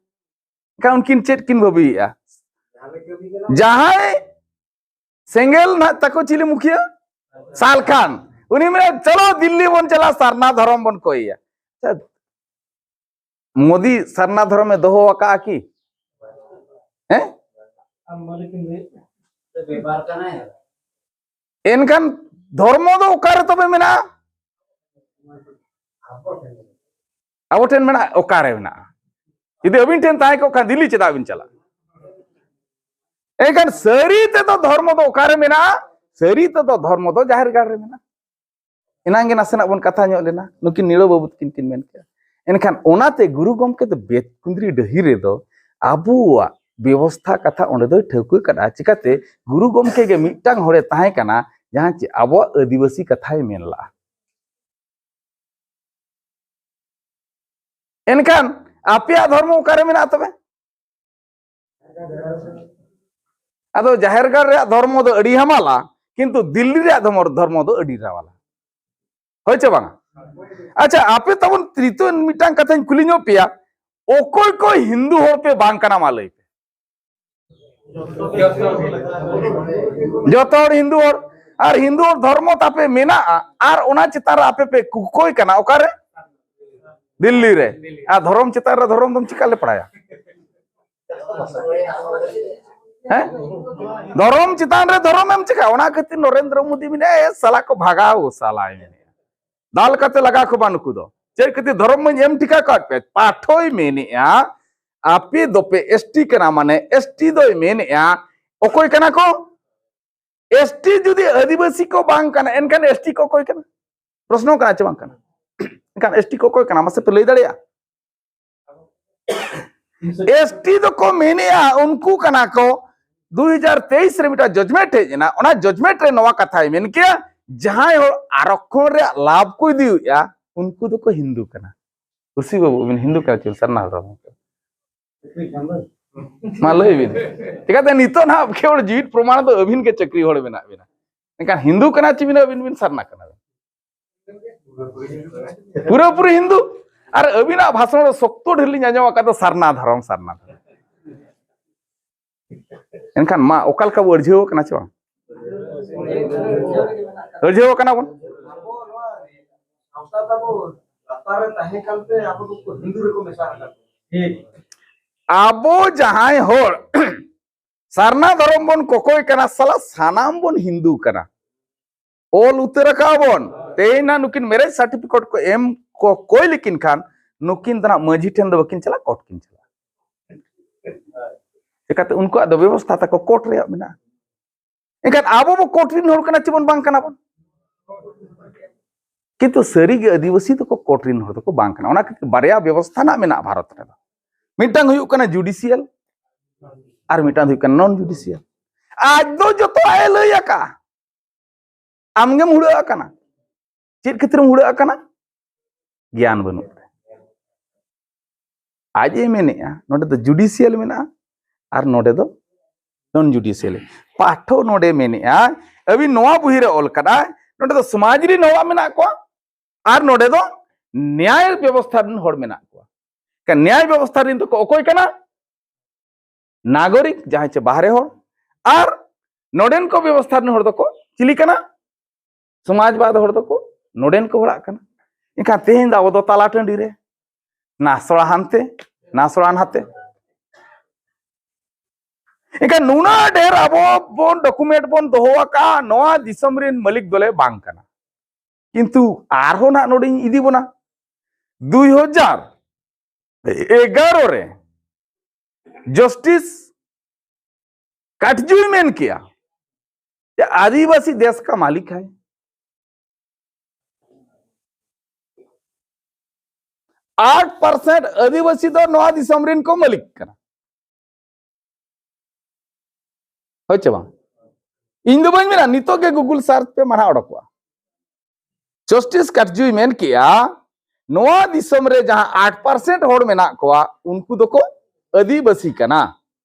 ᱮᱱᱠᱷᱟᱱ ᱩᱱᱠᱤᱱ ᱪᱮᱫ ᱠᱤᱱ ᱵᱷᱟᱹᱵᱤᱭᱮᱫᱼᱟ? ᱡᱟᱦᱟᱸᱭ ᱥᱮᱸᱜᱮᱞ ᱱᱟᱦᱟᱜ ᱛᱟᱠᱚ ᱪᱤᱞᱤ ᱢᱩᱠᱷᱤᱭᱟᱹ? ᱥᱟᱞᱠᱷᱟᱱ᱾ ᱩᱱᱤ ᱢᱮᱱᱟ, "ᱪᱚᱞᱚ ᱫᱤᱞᱞᱤ ᱵᱚᱱ ᱪᱟᱞᱟᱜᱼᱟ, ᱥᱟᱨᱱᱟ ᱫᱷᱚᱨᱚᱢ ᱵᱚᱱ ᱠᱚᱭᱮᱭᱟ᱾" ᱟᱪᱪᱷᱟ, ᱢᱳᱫᱤ ᱥᱟᱨᱱᱟ ᱫᱷᱚᱨᱚᱢᱮ ᱫᱚᱦᱚ ᱟᱠᱟᱫᱼᱟ ᱠᱤ? ᱦᱮᱸ? ᱮᱱᱠᱷᱟᱱ ᱫᱷᱚᱨᱢᱚ ᱫᱚ ᱚᱠᱟᱨᱮ ᱛᱚᱵᱮ ᱢᱮᱱᱟᱜᱼᱟ? ᱟᱵᱚ ᱴᱷᱮᱱ ᱢᱮᱱᱟᱜᱼᱟ? ᱚᱠᱟᱨᱮ ᱢᱮᱱᱟᱜᱼᱟ? ᱡᱩᱫᱤ ᱟᱹᱵᱤᱱ ᱴᱷᱮᱱ ᱛᱟᱦᱮᱸ ᱠᱚᱜ ᱠᱷᱟᱱ, ᱫᱤᱞᱞᱤ ᱪᱮᱫᱟᱜ ᱵᱤᱱ ᱪᱟᱞᱟᱜᱼᱟ? ᱮᱱᱠᱷᱟᱱ ᱥᱟᱹᱨᱤ ᱛᱮᱫᱚ ᱫᱷᱚᱨᱢᱚ ᱫᱚ ᱚᱠᱟᱨᱮ ᱢᱮᱱᱟᱜᱼᱟ? ᱥᱟᱹᱨᱤ ᱛᱮᱫᱚ ᱫᱷᱚᱨᱢᱚ ᱫᱚ ᱡᱟᱦᱮᱨ ᱜᱟᱲ ᱨᱮ ᱢᱮᱱᱟᱜᱼᱟ᱾ ᱮᱱᱟᱝ ᱜᱮ ᱱᱟᱥᱮᱱᱟᱜ ᱵᱚᱱ ᱠᱟᱛᱷᱟ ᱧᱚᱜ ᱞᱮᱱᱟ, ᱱᱩᱠᱤᱱ ᱱᱤᱲᱟᱹ ᱵᱟᱹᱵᱩ ᱛᱟᱹᱠᱤᱱ ᱠᱤᱱ ᱢᱮᱱ ᱠᱮᱜᱼᱟ᱾ ᱮᱱᱠᱷᱟᱱ ᱚᱱᱟᱛᱮ ᱜᱩᱨᱩ ᱜᱚᱢᱠᱮ ᱫᱚ ᱵᱮᱛᱠᱩᱸᱫᱽᱨᱤ ᱰᱟᱹᱦᱤ ᱨᱮᱫᱚ ᱟᱵᱚᱣᱟᱜ ᱵᱮᱵᱚᱥᱛᱷᱟ ᱠᱟᱛᱷᱟ ᱚᱸᱰᱮ ᱫᱚᱭ ᱴᱷᱟᱹᱣᱠᱟᱹ ᱠᱟᱫᱼᱟ᱾ ᱪᱤᱠᱟᱹᱛᱮ? ᱜᱩᱨᱩ ᱜᱚᱢᱠᱮ ᱜᱮ ᱢᱤᱫᱴᱟᱝ ᱦᱚᱲᱮ ᱛᱟᱦᱮᱸ ᱠᱟᱱᱟ, ᱡᱟᱦᱟᱸ ᱪᱮ ᱟᱵᱚᱣᱟᱜ ᱟᱹᱫᱤᱵᱟᱹᱥᱤ ᱠᱟᱛᱷᱟᱭ ᱢᱮᱱ ᱞᱟᱜᱼᱟ᱾ ᱮᱱᱠᱷᱟᱱ ᱟᱯᱮᱭᱟᱜ ᱫᱷᱚᱨᱢᱚ ᱚᱠᱟᱨᱮ ᱢᱮᱱᱟᱜᱼᱟ ᱛᱚᱵᱮ? ᱟᱫᱚ ᱡᱟᱦᱮᱨ ᱜᱟᱲ ᱨᱮᱭᱟᱜ ᱫᱷᱚᱨᱢᱚ ᱫᱚ ᱟᱹᱰᱤ ᱦᱟᱢᱟᱞᱟ, ᱠᱤᱱᱛᱩ ᱫᱤᱞᱞᱤ ᱨᱮᱭᱟᱜ ᱫᱷᱚᱨᱢᱚ, ᱫᱷᱚᱨᱢᱚ ᱫᱚ ᱟᱹᱰᱤ ᱨᱟᱣᱟᱞᱟ᱾ ᱦᱳᱭ ᱪᱮ ᱵᱟᱝᱟ? ᱟᱪᱪᱷᱟ, ᱟᱯᱮ ᱛᱟᱵᱚᱱ ᱛᱨᱤᱛᱚ ᱢᱤᱫᱴᱟᱝ ᱠᱟᱛᱷᱟᱧ ᱠᱩᱞᱤ ᱧᱚᱜ ᱯᱮᱭᱟ, ᱚᱠᱚᱭ ᱠᱚ ᱦᱤᱱᱫᱩ ᱦᱚᱲ ᱯᱮ ᱵᱟᱝ ᱠᱟᱱᱟ, ᱢᱟ ᱞᱟᱹᱭ ᱯᱮ᱾ ᱡᱚᱛᱚ ᱦᱚᱲ ᱦᱤᱱᱫᱩ ᱦᱚᱲ᱾ ᱟᱨ ᱦᱤᱱᱫᱩ ᱦᱚᱲ ᱫᱷᱚᱨᱢᱚ ᱛᱟᱯᱮ ᱢᱮᱱᱟᱜᱼᱟ, ᱟᱨ ᱚᱱᱟ ᱪᱮᱛᱟᱱ ᱨᱮ ᱟᱯᱮ ᱯᱮ ᱠᱚᱠᱚᱭ ᱠᱟᱱᱟ᱾ ᱚᱠᱟᱨᱮ? ᱫᱤᱞᱞᱤ ᱨᱮ᱾ ᱟᱨ ᱫᱷᱚᱨᱚᱢ ᱪᱮᱛᱟᱱ ᱨᱮ ᱫᱷᱚᱨᱚᱢ ᱫᱚᱢ ᱪᱤᱠᱟ ᱞᱮ ᱯᱟᱲᱟᱭᱟ? ᱦᱮᱸ? ᱫᱷᱚᱨᱚᱢ ᱪᱮᱛᱟᱱ ᱨᱮ ᱫᱷᱚᱨᱚᱢ ᱮᱢ ᱪᱤᱠᱟ? ᱚᱱᱟ ᱠᱷᱟᱹᱛᱤᱨ ᱱᱚᱨᱮᱱᱫᱨᱚ ᱢᱳᱫᱤ ᱢᱮᱱᱟᱭᱟ, "ᱮ ᱥᱟᱞᱟ ᱠᱚ ᱵᱷᱟᱜᱟᱣ, ᱥᱟᱞᱟᱭ ᱢᱮᱱᱮᱫᱼᱟ, ᱫᱟᱞ ᱠᱟᱛᱮ ᱞᱟᱜᱟ ᱠᱚ ᱵᱟᱹᱱᱩᱜ ᱠᱚ ᱫᱚ᱾" ᱪᱮᱫ ᱠᱷᱟᱹᱛᱤᱨ? ᱫᱷᱚᱨᱚᱢ ᱢᱟᱧ ᱮᱢ ᱴᱷᱤᱠᱟ ᱠᱟᱫ ᱯᱮ᱾ ᱯᱟᱴᱷᱚᱭ ᱢᱮᱱᱮᱫᱼᱟ, ᱟᱯᱮ ᱫᱚᱯᱮ ᱮᱥᱴᱤ ᱠᱟᱱᱟ, ᱢᱟᱱᱮ ᱮᱥᱴᱤ ᱫᱚᱭ ᱢᱮᱱᱮᱫᱼᱟ, ᱚᱠᱚᱭ ᱠᱟᱱᱟ ᱠᱚ? ᱮᱥᱴᱤ ᱡᱩᱫᱤ ᱟᱹᱫᱤᱵᱟᱹᱥᱤ ᱠᱚ ᱵᱟᱝ ᱠᱟᱱᱟ, ᱮᱱᱠᱷᱟᱱ ᱮᱥᱴᱤ ᱠᱚ ᱚᱠᱚᱭ ᱠᱟᱱᱟ? ᱯᱨᱚᱥᱱᱚ ᱠᱟᱱᱟ ᱪᱮ ᱵᱟᱝ ᱠᱟᱱᱟ? ᱮᱱᱠᱷᱟᱱ ᱮᱥᱴᱤ ᱠᱚ ᱚᱠᱚᱭ ᱠᱟᱱᱟ, ᱢᱟᱥᱮ ᱯᱮ ᱞᱟᱹᱭ ᱫᱟᱲᱮᱭᱟᱜᱼᱟ? ᱮᱥᱴᱤ ᱫᱚᱠᱚ ᱢᱮᱱᱮᱜᱼᱟ, ᱩᱱᱠᱩ ᱠᱟᱱᱟ ᱠᱚ᱾ ᱫᱩ ᱦᱟᱡᱟᱨ ᱛᱮᱭᱤᱥ ᱨᱮ ᱢᱤᱫᱴᱟᱝ ᱡᱚᱡᱽᱢᱮᱱᱴ ᱦᱮᱡ ᱮᱱᱟ, ᱚᱱᱟ ᱡᱚᱡᱽᱢᱮᱱᱴ ᱨᱮ ᱱᱚᱣᱟ ᱠᱟᱛᱷᱟᱭ ᱢᱮᱱ ᱠᱮᱭᱟ, ᱡᱟᱦᱟᱸᱭ ᱦᱚᱲ ᱟᱨᱚᱠᱠᱷᱚᱱ ᱨᱮᱭᱟᱜ ᱞᱟᱵᱷ ᱠᱚ ᱤᱫᱤᱭᱮᱫᱼᱟ, ᱩᱱᱠᱩ ᱫᱚᱠᱚ ᱦᱤᱱᱫᱩ ᱠᱟᱱᱟ᱾ ᱠᱩᱥᱤ ᱵᱟᱹᱵᱩ, ᱟᱹᱵᱤᱱ ᱦᱤᱱᱫᱩ ᱠᱟᱱᱟ ᱪᱮ ᱥᱟᱨᱱᱟ ᱫᱷᱚᱨᱚᱢ? ᱢᱟ ᱞᱟᱹᱭ ᱵᱤᱱ᱾ ᱪᱤᱠᱟᱹᱛᱮ ᱱᱤᱛᱚᱜ ᱱᱟᱦᱟᱜ ᱠᱮᱣᱚᱞ ᱡᱤᱣᱤᱫ ᱯᱨᱚᱢᱟᱬ ᱫᱚ ᱟᱹᱵᱤᱱ ᱜᱮ ᱪᱟᱹᱠᱨᱤ ᱦᱚᱲ ᱢᱮᱱᱟᱜ ᱵᱤᱱᱟ, ᱮᱱᱠᱷᱟᱱ ᱦᱤᱱᱫᱩ ᱠᱟᱱᱟ ᱪᱮ ᱵᱤᱱ, ᱟᱹᱵᱤᱱ ᱵᱤᱱ ᱥᱟᱨᱱᱟ ᱠᱟᱱᱟ ᱵᱤᱱ? ᱯᱩᱨᱟᱹᱯᱩᱨᱤ ᱦᱤᱱᱫᱩ᱾ ᱟᱨ ᱟᱹᱵᱤᱱᱟᱜ ᱵᱷᱟᱥᱚᱱ ᱨᱮ ᱥᱚᱠᱛᱚ ᱰᱷᱮᱨ ᱞᱤᱧ ᱟᱸᱡᱚᱢ ᱟᱠᱟᱫᱟ, ᱥᱟᱨᱱᱟ ᱫᱷᱚᱨᱚᱢ, ᱥᱟᱨᱱᱟ ᱫᱷᱚᱨᱚᱢ᱾ ᱮᱱᱠᱷᱟᱱ ᱢᱟ, ᱚᱠᱟ ᱞᱮᱠᱟ ᱵᱚ ᱟᱹᱲᱡᱷᱟᱹᱣ ᱠᱟᱱᱟ ᱪᱮ ᱵᱟᱝ? ᱟᱹᱲᱡᱷᱟᱹᱣ ᱠᱟᱱᱟ ᱵᱚᱱ᱾ ᱟᱵᱚ ᱱᱚᱣᱟ ᱥᱟᱶᱛᱟ ᱛᱟᱵᱚ ᱞᱟᱛᱟᱨ ᱨᱮ ᱛᱟᱦᱮᱸ ᱠᱟᱱᱛᱮ ᱟᱵᱚ ᱫᱚᱠᱚ ᱦᱤᱱᱫᱩ ᱨᱮᱠᱚ ᱢᱮᱥᱟ ᱟᱠᱟᱫ ᱵᱚᱱᱟ᱾ ᱴᱷᱤᱠ᱾ ᱟᱵᱚ ᱡᱟᱦᱟᱸᱭ ᱦᱚᱲ ᱥᱟᱨᱱᱟ ᱫᱷᱚᱨᱚᱢ ᱵᱚᱱ ᱠᱚᱠᱚᱭ ᱠᱟᱱᱟ, ᱥᱟᱞᱟ ᱥᱟᱱᱟᱢ ᱵᱚᱱ ᱦᱤᱱᱫᱩ ᱠᱟᱱᱟ᱾ ᱚᱞ ᱩᱛᱟᱹᱨ ᱟᱠᱟᱫ ᱵᱚᱱ᱾ ᱛᱮᱦᱮᱧ ᱱᱟᱜ ᱱᱩᱠᱤᱱ ᱢᱮᱨᱮᱡᱽ ᱥᱟᱨᱴᱤᱯᱷᱤᱠᱮᱴ ᱠᱚ ᱮᱢ ᱠᱚ ᱠᱚᱭ ᱞᱮᱠᱤᱱ ᱠᱷᱟᱱ, ᱱᱩᱠᱤᱱ ᱫᱚ ᱱᱟᱜ ᱢᱟᱹᱡᱷᱤ ᱴᱷᱮᱱ ᱫᱚ ᱵᱟᱹᱠᱤᱱ ᱪᱟᱞᱟᱜ, ᱠᱳᱨᱴ ᱠᱤᱱ ᱪᱟᱞᱟᱜᱼᱟ᱾ ᱪᱤᱠᱟᱹᱛᱮ? ᱩᱱᱠᱩᱣᱟᱜ ᱫᱚ ᱵᱮᱵᱚᱥᱛᱷᱟ ᱛᱟᱠᱚ ᱠᱳᱨᱴ ᱨᱮᱭᱟᱜ ᱢᱮᱱᱟᱜᱼᱟ᱾ ᱮᱱᱠᱷᱟᱱ ᱟᱵᱚ ᱵᱚ ᱠᱳᱨᱴ ᱨᱮᱱ ᱦᱚᱲ ᱠᱟᱱᱟ ᱪᱮᱵᱚᱱ ᱵᱟᱝ ᱠᱟᱱᱟ ᱵᱚᱱ? ᱠᱤᱱᱛᱩ ᱥᱟᱹᱨᱤᱜᱮ ᱟᱹᱫᱤᱵᱟᱹᱥᱤ ᱫᱚᱠᱚ ᱠᱳᱨᱴ ᱨᱮᱱ ᱦᱚᱲ ᱫᱚᱠᱚ ᱵᱟᱝ ᱠᱟᱱᱟ᱾ ᱚᱱᱟ ᱠᱷᱟᱹᱛᱤᱨ ᱵᱟᱨᱭᱟ ᱵᱮᱵᱚᱥᱛᱷᱟ ᱱᱟᱜ ᱢᱮᱱᱟᱜᱼᱟ ᱵᱷᱟᱨᱚᱛ ᱨᱮᱫᱚ᱾ ᱢᱤᱫᱴᱟᱝ ᱦᱩᱭᱩᱜ ᱠᱟᱱᱟ ᱡᱩᱰᱤᱥᱤᱭᱟᱞ, ᱟᱨ ᱢᱤᱫᱴᱟᱝ ᱦᱩᱭᱩᱜ ᱠᱟᱱᱟ ᱱᱚᱱ ᱡᱩᱰᱤᱥᱤᱭᱟᱞ᱾ ᱟᱡ ᱫᱚ ᱡᱚᱛᱚᱣᱟᱜ ᱮ ᱞᱟᱹᱭ ᱟᱠᱟᱫᱼᱟ, ᱟᱢᱜᱮᱢ ᱦᱩᱲᱟᱹᱜ ᱟᱠᱟᱱᱟ᱾ ᱪᱮᱫ ᱠᱷᱟᱹᱛᱤᱨᱮᱢ ᱦᱩᱲᱟᱹᱜ ᱟᱠᱟᱱᱟ? ᱜᱮᱭᱟᱱ ᱵᱟᱹᱱᱩᱜ ᱛᱮ᱾ ᱟᱡ ᱮ ᱢᱮᱱᱮᱜᱼᱟ, ᱱᱚᱰᱮ ᱫᱚ ᱡᱩᱰᱤᱥᱤᱭᱟᱞ ᱢᱮᱱᱟᱜᱼᱟ, ᱟᱨ ᱱᱚᱰᱮ ᱫᱚ ᱱᱚᱱ ᱡᱩᱰᱤᱥᱤᱭᱟᱞᱤ᱾ ᱯᱟᱴᱷᱚ ᱱᱚᱰᱮ ᱢᱮᱱᱮᱜᱼᱟ, ᱟᱹᱵᱤᱱ ᱱᱚᱣᱟ ᱵᱚᱦᱤ ᱨᱮ ᱚᱞ ᱠᱟᱫᱟᱭ, ᱱᱚᱰᱮ ᱫᱚ ᱥᱚᱢᱟᱡᱽ ᱨᱤᱱ ᱦᱚᱲᱟᱜ ᱢᱮᱱᱟᱜ ᱠᱚᱣᱟ ᱟᱨ ᱱᱚᱰᱮ ᱫᱚ ᱱᱮᱭᱟᱭ ᱵᱮᱵᱚᱥᱛᱷᱟ ᱨᱤᱱ ᱦᱚᱲ ᱢᱮᱱᱟᱜ ᱠᱚᱣᱟ᱾ ᱮᱱᱠᱷᱟᱱ ᱱᱮᱭᱟᱭ ᱵᱮᱵᱚᱥᱛᱷᱟ ᱨᱤᱱ ᱫᱚᱠᱚ ᱚᱠᱚᱭ ᱠᱟᱱᱟ? ᱱᱟᱜᱚᱨᱤᱠ, ᱡᱟᱦᱟᱸᱭ ᱪᱮ ᱵᱟᱦᱨᱮ ᱦᱚᱲ᱾ ᱟᱨ ᱱᱚᱰᱮᱱ ᱠᱚ ᱵᱮᱵᱚᱥᱛᱷᱟ ᱨᱤᱱ ᱦᱚᱲ ᱫᱚᱠᱚ ᱪᱤᱞᱤ ᱠᱟᱱᱟ? ᱥᱚᱢᱟᱡᱽᱵᱟᱫ ᱦᱚᱲ ᱫᱚᱠᱚ ᱱᱚᱰᱮᱱ ᱠᱚ ᱦᱚᱲᱟᱜ ᱠᱟᱱᱟ᱾ ᱮᱱᱠᱷᱟᱱ ᱛᱮᱦᱮᱧ ᱫᱚ ᱟᱵᱚ ᱫᱚ ᱛᱟᱞᱟ ᱴᱟᱺᱰᱤ ᱨᱮ, ᱱᱟᱥᱚᱲᱟ ᱦᱟᱱᱛᱮ, ᱱᱟᱥᱚᱲᱟ ᱱᱟᱛᱮ᱾ ᱮᱱᱠᱷᱟᱱ ᱱᱩᱱᱟᱹᱜ ᱰᱷᱮᱨ ᱟᱵᱚ ᱵᱚᱱ ᱰᱚᱠᱩᱢᱮᱱᱴ ᱵᱚᱱ ᱫᱚᱦᱚ ᱟᱠᱟᱫᱼᱟ, ᱱᱚᱣᱟ ᱫᱤᱥᱚᱢ ᱨᱤᱱ ᱢᱟᱹᱞᱤᱠ ᱫᱚᱞᱮ ᱵᱟᱝ ᱠᱟᱱᱟ᱾ ᱠᱤᱱᱛᱩ ᱟᱨᱦᱚᱸ ᱱᱟᱜ ᱱᱚᱰᱮᱧ ᱤᱫᱤ ᱵᱚᱱᱟ᱾ ᱫᱩᱭ ᱦᱟᱡᱟᱨ ᱮᱜᱟᱨᱚ ᱨᱮ ᱡᱟᱥᱴᱤᱥ ᱠᱟᱴᱡᱩᱭ ᱢᱮᱱ ᱠᱮᱜᱼᱟ ᱡᱮ ᱟᱹᱫᱤᱵᱟᱹᱥᱤ ᱫᱮᱥ ᱠᱟ ᱢᱟᱞᱤᱠ ᱦᱟᱭ᱾ ᱟᱴ ᱯᱟᱨᱥᱮᱱᱴ ᱟᱹᱫᱤᱵᱟᱹᱥᱤ ᱫᱚ ᱱᱚᱣᱟ ᱫᱤᱥᱚᱢ ᱨᱤᱱ ᱠᱚ ᱢᱟᱹᱞᱤᱠ ᱠᱟᱱᱟ᱾ ᱦᱳᱭ ᱪᱮ ᱵᱟᱝ? ᱤᱧ ᱫᱚ ᱵᱟᱹᱧ ᱢᱮᱱᱟ, ᱱᱤᱛᱚᱜ ᱜᱮ ᱜᱩᱜᱩᱞ ᱥᱟᱨᱪ ᱯᱮ, ᱢᱟᱱᱟ ᱚᱰᱚᱠᱚᱜᱼᱟ᱾ ᱡᱟᱥᱴᱤᱥ ᱠᱟᱴᱡᱩᱭ ᱢᱮᱱ ᱠᱮᱜᱼᱟ, ᱱᱚᱣᱟ ᱫᱤᱥᱚᱢ ᱨᱮ ᱡᱟᱦᱟᱸ ᱟᱴ ᱯᱟᱨᱥᱮᱱᱴ ᱦᱚᱲ ᱢᱮᱱᱟᱜ ᱠᱚᱣᱟ, ᱩᱱᱠᱩ ᱫᱚᱠᱚ ᱟᱹᱫᱤᱵᱟᱹᱥᱤ ᱠᱟᱱᱟ᱾